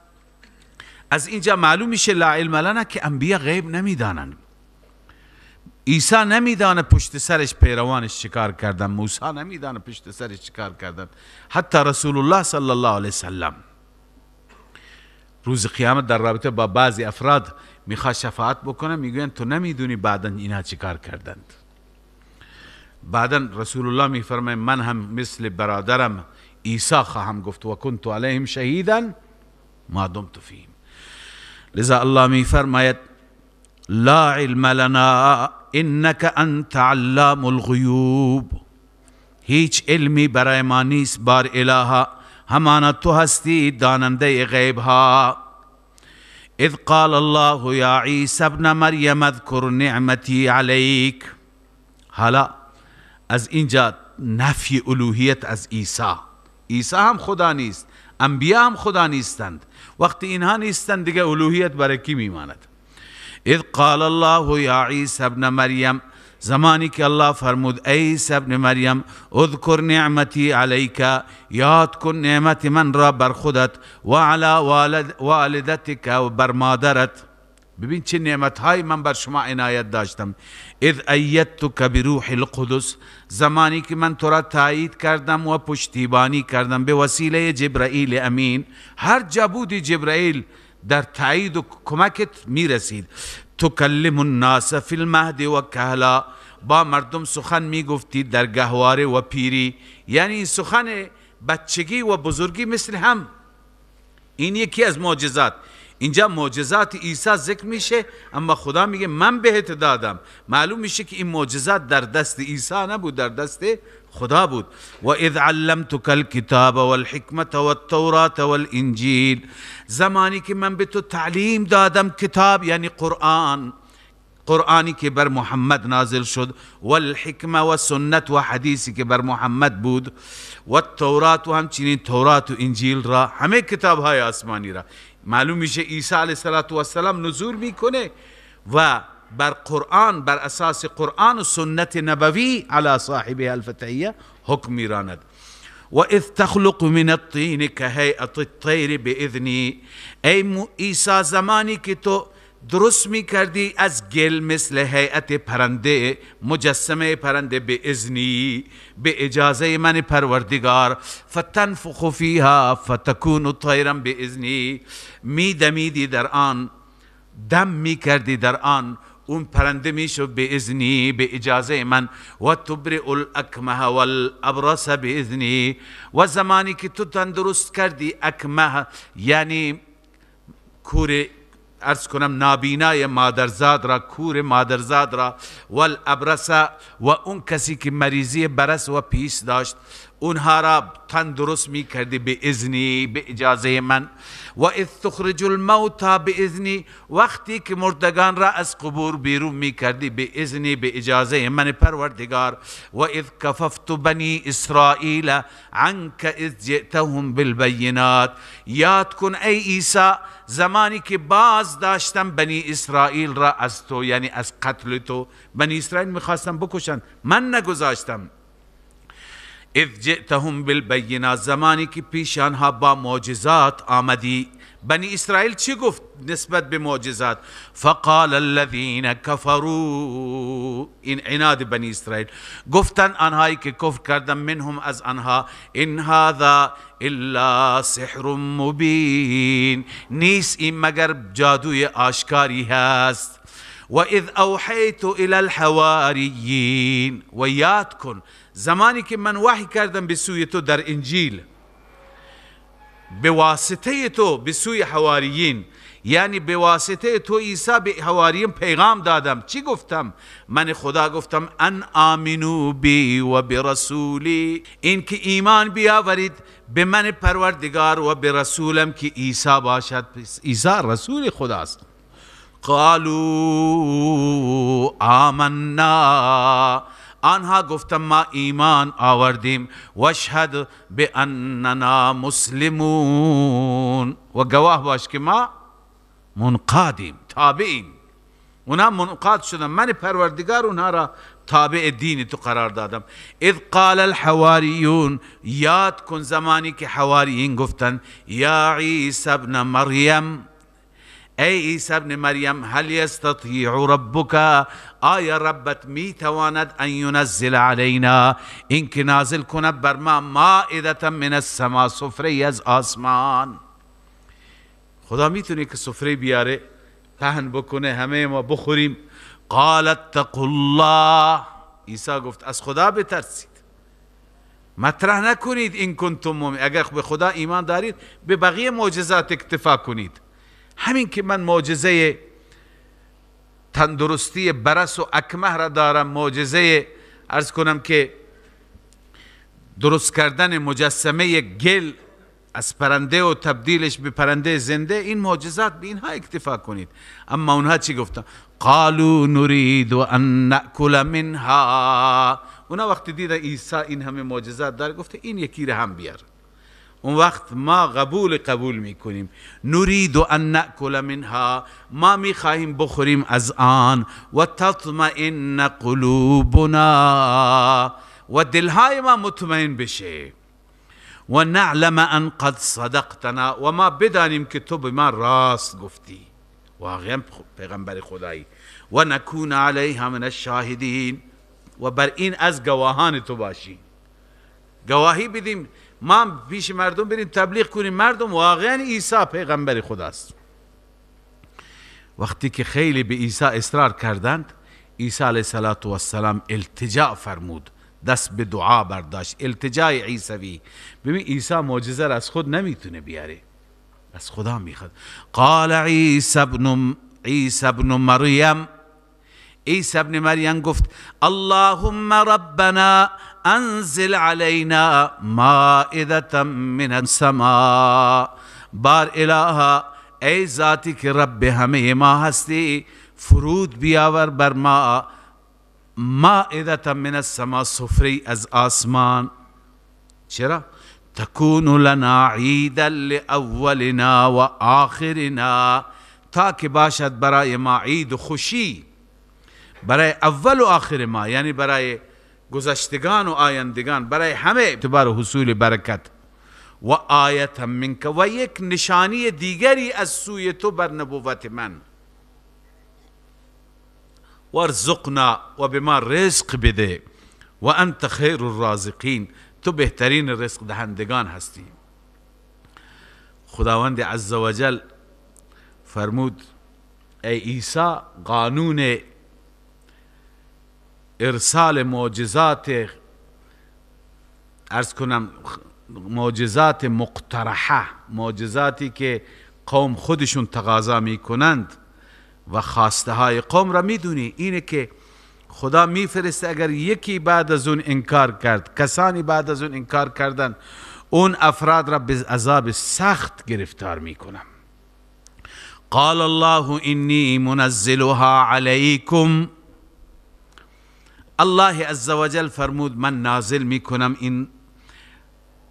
از اینجا معلوم میشه لا علم لنا که انبیا غیب نمیدانند. عیسی نمیدانه پشت سرش پیروانش چیکار کردن، موسی نمیدانه پشت سرش چیکار کردن، حتی رسول الله صلی الله علیه وسلم روز قیامت در رابطه با بعضی افراد میخواد شفاعت بکنه، میگوین تو نمیدونی بعدا اینا چیکار کردند. بعدا رسول الله میفرماید من هم مثل برادرم عیسی خواهم گفت و کنت علیهم شهیدا ما دمت فیهم. لذا الله میفرماید لا علم لنا انك انت علام الغیوب، هیچ علمی برای ما نیست بار الها، همانا تو هستی داننده غیب ها. اذ قال الله یا عیسی ابن مریم اذکر نعمتی علیک. حالا از اینجا نفی الوهیت از عیسی، عیسی هم خدا نیست، انبیا هم خدا نیستند، وقتی اینها نیستند دیگه الوهیت برای کی میماند؟ اذ قال الله یا عیسی ابن مریم زمانی که الله فرمود ای عیسی ابن مریم اذکر نعمتی علیک، یاد کن نعمت من را بر خودت، و علی والدتک و بر مادرت. ببین چه نعمتهای من بر شما عنایت داشتم. اذ ایدتک بروح القدس، زمانی که من تو را تایید کردم و پشتیبانی کردم به وسیله جبرائیل امین. هر جا بودی جبرائیل در تایید و کمکت میرسید. تکلم الناس فی المهد و کهلا، با مردم سخن میگفتی در گهواره و پیری، یعنی سخن بچگی و بزرگی مثل هم. این یکی از معجزات. اینجا معجزات عیسی ذکر میشه، اما خدا میگه من بهت دادم. معلوم میشه که این معجزات در دست عیسی نبود، در دست خدا بود. و اذ علمتک الکتاب والحکمة والتوراة والانجیل، زمانی که من به تو تعلیم دادم کتاب یعنی قرآن، قرآنی که بر محمد نازل شد، والحکمه و سنت و حدیثی که بر محمد بود، و التورات و همچنین تورات و انجیل را، همه کتاب های آسمانی را. معلوم میشه عیسی علیه السلام نزول میکنه و بر قرآن، بر اساس قرآن و سنت نبوی علی صاحبه الفتحیه حکم میراند. و اذ تخلق من الطین كهیئة الطیر باذنی، ای عیسی زمانی که تو درست میکردی از گل مثل هیئت پرنده، مجسمه پرنده، به اذنی، به اجازه من پروردگار، فتنفخ فیها فتکون طیرا باذنی، میدمیدی در آن، دم میکردی در آن، اون پرنده میشد به اذنی، به اجازه من. و تبرئ الاکمه والابرص باذنی، و زمانی که تو تندرست کردی اکمه یعنی کور، عرض کنم نابینای مادرزاد را، کور مادرزاد را، والابرص و اون کسی که مریضی برص و پیس داشت، اونها را تندرست می کردی به اذنی، به اجازه من. و اذ تخرج الموتى باذنی، وقتی که مردگان را از قبور بیرون می کردی به اذنی، به اجازه من پروردگار. و اذ کففت بنی اسرائیل عنک اذ جئتهم بالبینات، یاد کن ای عیسی زمانی که باز داشتم بنی اسرائیل را از تو، یعنی از قتل تو. بنی اسرائیل میخواستم بکشن، من نگذاشتم. اذ جئتهم بالبینات، زمانی که پیش آنها با معجزات آمدی. بنی اسرائیل چی گفت نسبت به معجزات؟ فقال الذین کفروا، این عناد بنی اسرائیل، گفتن آنهایی که کفر کردن، منهم از آنها، ان هذا الا سحر مبین، نیست این مگر جادوی آشکاری هست. و اذ اوحیت الی الحواریین، و یاد کن زمانی که من وحی کردم به سوی تو در انجیل، به واسطه تو به سوی حواریین، یعنی به واسطه تو عیسی به حواریین پیغام دادم. چی گفتم؟ من خدا گفتم ان آمنو بی و برسولی، این که ایمان بیاورید به من پروردگار و به رسولم که عیسی باشد. عیسی رسول خداست. قالوا آمنا، آنها گفتم ما ایمان آوردیم. واشهد باننا مسلمون، و گواه باش که ما منقادیم، تابعیم. اونا منقاد شدن، من پروردگار اونها را تابع دین تو قرار دادم. اذ قال الحواریون، یاد کن زمانی که حواریین گفتن یا عیسی ابن مریم، ای عیسی ابن مریم، هل یستطیع ربک، آیا ربت می تواند ان ینزل علینا، اینکه نازل کند بر ما مائده من السما، سفره از آسمان. خدا میتونه که سفره بیاره پهن بکنه همه ما بخوریم. قال اتقوا الله، عیسی گفت از خدا بترسید، مطرح نکنید این کنتم مؤمنین، اگر به خدا ایمان دارید به بقیه معجزات اکتفا کنید. همین که من معجزه تندرستی برص و اکمه را دارم، معجزه عرض کنم که درست کردن مجسمه گل از پرنده و تبدیلش به پرنده زنده، این معجزات به اینها اکتفا کنید. اما اونها چی گفتن؟ قالوا نريد ان نأکل منها. اونا وقتی دیدن عیسی این همه معجزات داره، گفته این یکی را هم بیار. اون وقت ما قبول میکنیم. نرید ان نأکل منها، ما میخواهیم بخوریم از آن. و تطمئن قلوبنا، و دلهای ما مطمئن بشه. و نعلم ان قد صدقتنا، و ما بدانیم که تو به ما راست گفتی، واقعا پیغمبر خدایی. و نکون علیها من الشاهدین، و بر این از گواهان تو باشیم، گواهی بدیم، ما پیش مردم بریم تبلیغ کنیم مردم واقعا عیسی پیغمبر خداست. وقتی که خیلی به عیسی اصرار کردند، عیسی علیه السلام التجا فرمود، دست به دعا برداشت، التجای عیسوی. ببین عیسی معجزه را از خود نمیتونه بیاره، از خدا میخواد. قال عیسی ابن مریم، عیسی ابن مریم گفت اللهم ربنا انزل علینا مائدة من السماء، بار الها ای ذاتی که رب همه ما هستی، فرود بیاور بر ما مائدة من السماء، سفره از آسمان. چرا؟ تکون لنا عیدا لأولنا و آخرنا، تا که باشد برای ما عید و خوشی، برای اول و آخر ما، یعنی برای گذشتگان و آیندگان، برای همه اعتبار حصول برکت. و آیت منک، و یک نشانی دیگری از سوی تو بر نبوت من. وارزقنا، و به ما رزق بده. و انت خیر الرازقین، تو بهترین رزق دهندگان هستی. خداوند عزوجل فرمود ای عیسی، قانون ارسال معجزات، عرض کنم معجزات مقترحه، معجزاتی که قوم خودشون تقاضا میکنند و خواسته های قوم را میدونی، اینه که خدا میفرسته اگر یکی بعد از اون انکار کرد، کسانی بعد از اون انکار کردن، اون افراد را به عذاب سخت گرفتار میکنم. قال الله انی منزلها علیکم، الله عزوجل فرمود من نازل میکنم این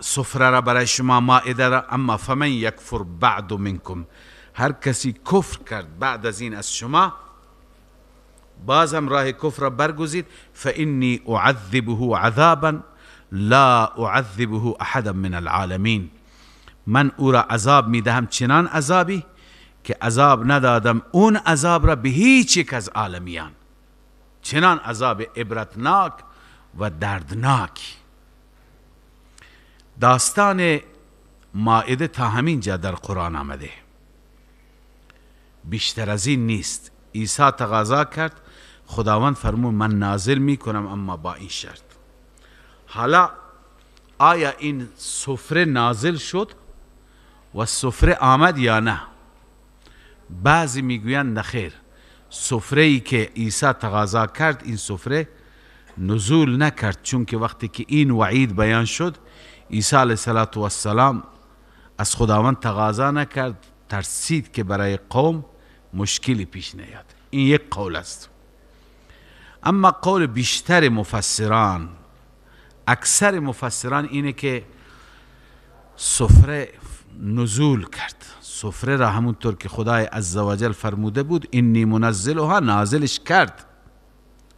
سفره را برای شما، مائده را. اما فمن یکفر بعد منکم، هر کسی کفر کرد بعد از این از شما، بازم راه کفر را برگزید، فانی اعذبه عذابا لا اعذبه احدا من العالمین، من او را عذاب میدهم چنان عذابی که عذاب ندادم اون عذاب را به هیچ یک از عالمیان، چنان عذاب عبرتناک و دردناک. داستان مائده تا همین جا در قرآن آمده، بیشتر از این نیست. عیسی تقاضا کرد، خداوند فرمود من نازل میکنم اما با این شرط. حالا آیا این سفره نازل شد و سفره آمد یا نه؟ بعضی میگویند نخیر، سفره ای که عیسی تقاضا کرد این سفره نزول نکرد، چون که وقتی که این وعید بیان شد، عیسی علیه السلام از خداوند تقاضا نکرد، ترسید که برای قوم مشکلی پیش نیاد. این یک قول است. اما قول بیشتر مفسران، اکثر مفسران اینه که سفره نزول کرد. سفره را همونطور که خدای عزوجل فرموده بود انی منزلها، نازلش کرد.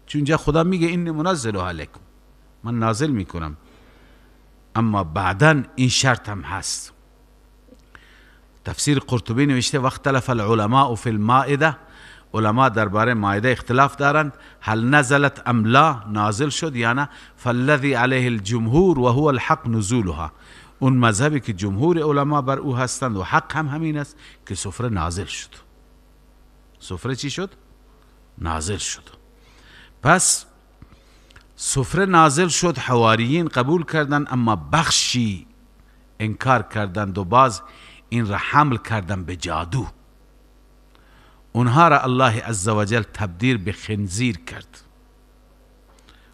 چون اینجا خدا میگه انی منزلها لکم، من نازل میکنم، اما بعدا این شرط هم هست. تفسیر قرطبی نوشته واختلف العلماء فی المائده، علما درباره مائده اختلاف دارند، هل نزلت ام لا، نازل شد یا نه. فالذی علیه الجمهور و هو الحق نزولها، اون مذهبی که جمهور علما بر او هستند و حق هم همین است که سفره نازل شد. سفره چی شد؟ نازل شد. پس سفره نازل شد، حواریین قبول کردند، اما بخشی انکار کردند و باز این را حمل کردن به جادو. اونها را الله عزوجل تبدیل به خنزیر کرد.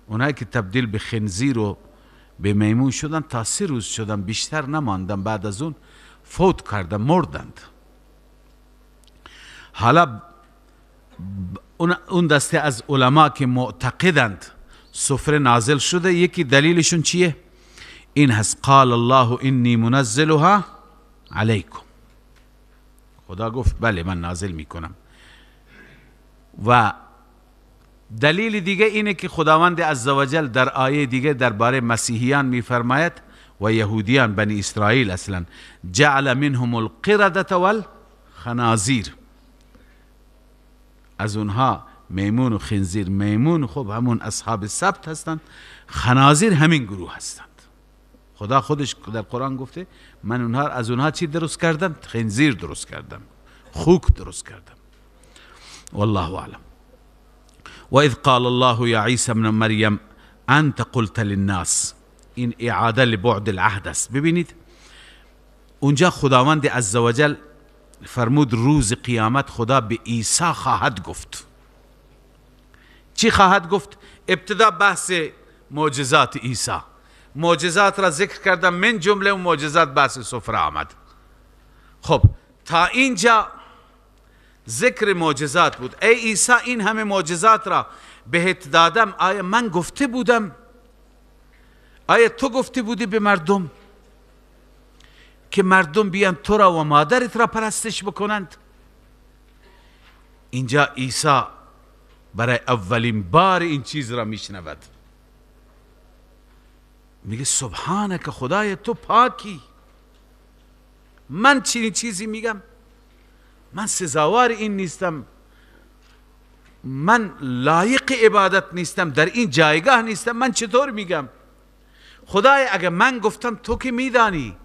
اونهایی که تبدیل به خنزیر و به میمون شدن تا 3 روز شدن، بیشتر نماندن، بعد از اون فوت کردن، مردند. حالا اون دسته از علما که معتقدند سفره نازل شده، یکی دلیلشون چیه؟ این هست قال الله انی منزلها علیکم. خدا گفت بله من نازل میکنم. و دلیل دیگه اینه که خداوند عزوجل در آیه دیگه درباره مسیحیان میفرماید و یهودیان بنی اسرائیل اصلا، جعل منهم القردة والخنازیر، از اونها میمون و خنزیر. میمون خب همون اصحاب سبت هستند، خنازیر همین گروه هستند. خدا خودش در قرآن گفته من اونها از اونها چی درست کردم؟ خنزیر درست کردم، خوک درست کردم. والله اعلم. و اذ قال الله یا عیسی ابن مریم انت قلت للناس، این اعاده لبعد العهد است. ببینید اونجا خداوند عزوجل فرمود روز قیامت خدا به عیسی خواهد گفت. چی خواهد گفت؟ ابتدا بحث معجزات عیسی، معجزات را ذکر کردم، من جمله معجزات بحث سفره آمد. خب تا اینجا ذکر معجزات بود. ای عیسی این همه معجزات را بهت دادم، آیا من گفته بودم؟ آیا تو گفته بودی به مردم که مردم بیان تو را و مادرت را پرستش بکنند؟ اینجا عیسی برای اولین بار این چیز را میشنود، میگه سبحانک خدای تو پاکی، من چنین چیزی میگم؟ من سزاوار این نیستم، من لایق عبادت نیستم، در این جایگاه نیستم، من چطور میگم؟ خدای اگه من گفتم تو که میدانی.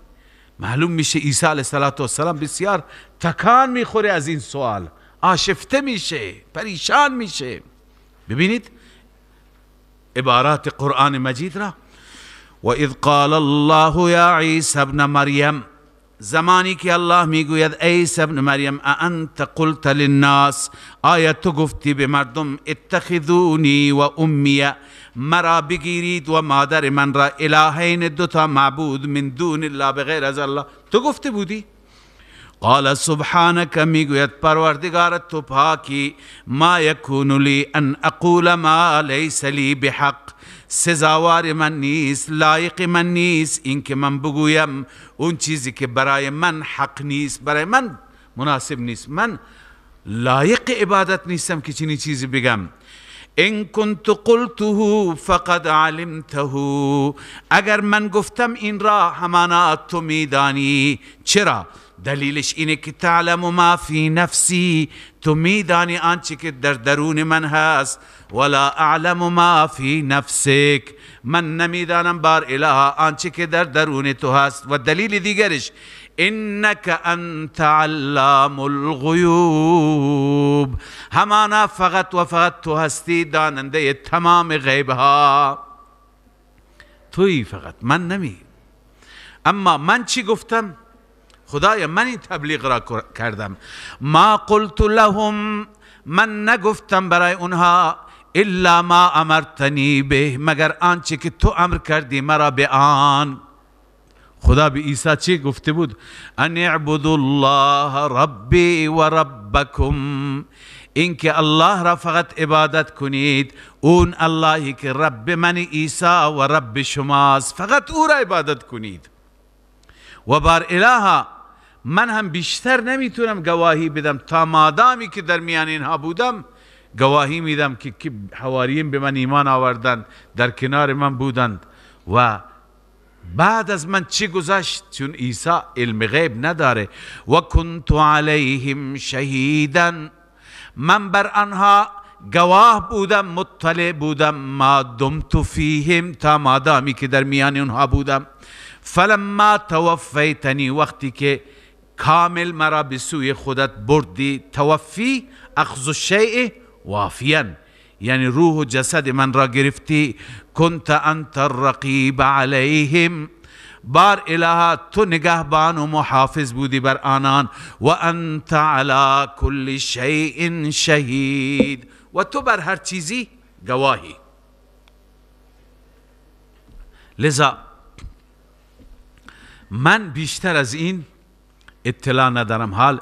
معلوم میشه عیسی علیه السلام بسیار تکان میخوره از این سوال، آشفته میشه، پریشان میشه. ببینید عبارات قرآن مجید را، و اذ قال الله یا عیسی ابن مریم، زمانی که الله میگوید عیسی ابن مریم انت قلت للناس، آیا تو گفتی به مردم اتخذونی و امی، مرا بگیرید و مادر من را الهین، دوتا معبود، من دون الله، بغیر از الله، تو گفته بودی؟ قال سبحانك، میگوید پروردگار تو پاکی، ما یکون لی ان اقول ما لیس لی بحق، سزاوار من نیست، لایق من نیست اینکه من بگویم اون چیزی که برای من حق نیست، برای من مناسب نیست، من لایق عبادت نیستم که چنین چیزی بگم. ان كنت قلته فقد علمته، اگر من گفتم این را همانا تو میدانی. چرا؟ دلیلش اینه که تعلم ما فی نفسی، تو میدانی آنچه که در درون من هست، ولا اعلم ما فی نفسک، من نمیدانم بار اله آنچه که در درون تو هست. و دلیل دیگرش انک انت علام الغیوب، همانا فقط و فقط تو هستی داننده تمام غیب ها، تویی فقط، من نمی. اما من چی گفتم؟ خدایا من این تبلیغ را کردم. ما قلت لهم، من نگفتم برای اونها، الا ما امرتنی به، مگر آنچه که تو امر کردی مرا به آن. خدا به عیسی چی گفته بود؟ ان اعبدوا الله ربی و ربکم، اینکه الله را فقط عبادت کنید، اون اللهی که رب من عیسی و رب شماست، فقط او را عبادت کنید. و بار اله من هم بیشتر نمیتونم گواهی بدم، تا مادامی که در میان اینها بودم گواهی میدم که حواریین به من ایمان آوردند، در کنار من بودند. و بعد از من چی گذشت؟ چون عیسی علم غیب نداره. و کنت علیهم شهیدا، من بر آنها گواه بودم، مطلع بودم، ما دمت فیهم، تا مادامی که در میان اونها بودم. فلما توفیتنی، وقتی که کامل مرا به سوی خودت بردی، توفی اخذ الشیء وافیا، یعنی روح و جسد من را گرفتی، کنت انت الرقیب علیهم، بار اله تو نگهبان و محافظ بودی بر آنان، و انت علی کل شیء شهید، و تو بر هر چیزی گواهی. لذا من بیشتر از این اطلاع ندارم. حال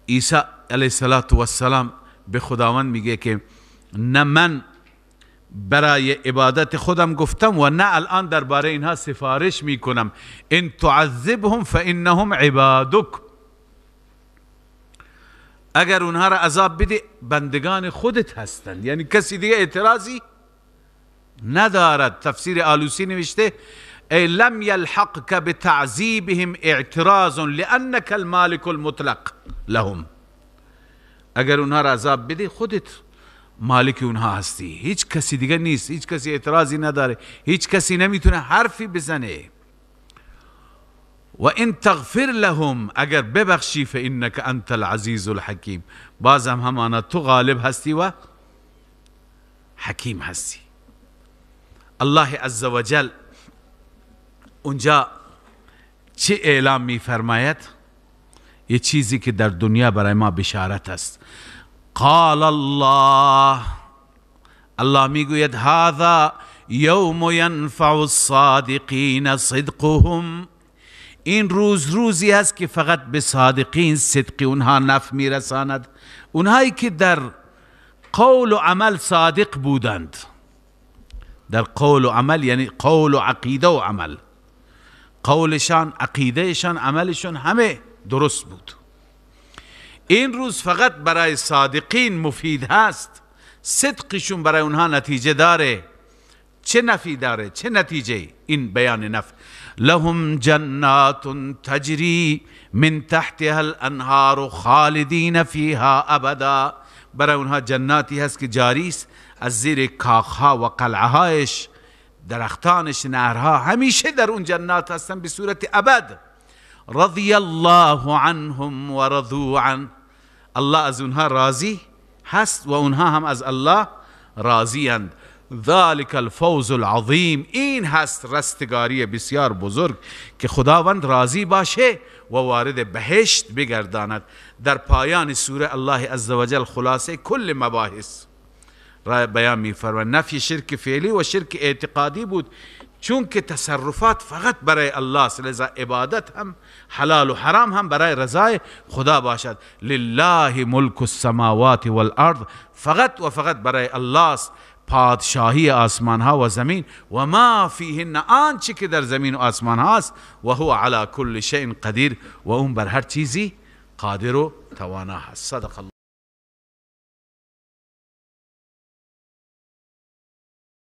عیسی علیه السلام به خداوند میگه که نه من برای عبادت خودم گفتم و نه الان درباره اینها سفارش میکنم. ان تعذبهم فانهم عبادک، اگر اونها را عذاب بدی بندگان خودت هستند، یعنی کسی دیگه اعتراضی ندارد. تفسیر آلوسی نوشته ای لم یلحقک بتعذیبهم اعتراض لانک المالک المطلق لهم، اگر اونها را عذاب بدی خودت مالک اونها هستی، هیچ کسی دیگه نیست، هیچ کسی اعتراضی نداره، هیچ کسی نمیتونه حرفی بزنه. و ان تغفر لهم، اگر ببخشی فانک انت العزیز الحکیم، بازم همانا تو غالب هستی و حکیم هستی. الله عزوجل اونجا چه اعلام میفرماید؟ یه چیزی که در دنیا برای ما بشارت است. قال الله، الله میگوید هذا یوم ینفع الصادقین صدقهم، این روز روزی است که فقط به صادقین صدق اونها نفع میرساند، اونهایی که در قول و عمل صادق بودند. در قول و عمل یعنی قول و عقیده و عمل، قولشان، عقیدهشان، عملشان همه درست بود. این روز فقط برای صادقین مفید هست، صدقشون برای اونها نتیجه داره. چه نفی داره؟ چه نتیجه این بیان نفع؟ لهم جنات تجری من تحتها الانهار خالدین فیها ابدا، برای اونها جناتی هست که جاری است از زیر کاخها و قلعه‌هایش، درختانش، نهرها، همیشه در اون جنات هستن به صورت ابد. رضی الله عنهم و رضوا عنه، الله از اونها راضی هست و اونها هم از الله راضی اند. ذلك الفوز العظیم، این هست رستگاری بسیار بزرگ که خداوند راضی باشه و وارد بهشت بگرداند. در پایان سوره الله عزوجل خلاصه کل مباحث را بیان می‌فرماید. نفی شرک فعلی و شرک اعتقادی بود، چون که تصرفات فقط برای الله است، لذا عبادت هم حلال و حرام هم برای رضای خدا باشد. لله ملک السماوات والارض، فقط و فقط برای الله است پادشاهی آسمان ها و زمین، و ما فیهن، آنچه که در زمین و آسمان هاست، و هو علی کل شیء قدیر، و اون بر هر چیزی قادر و توانا هست. صدق الله.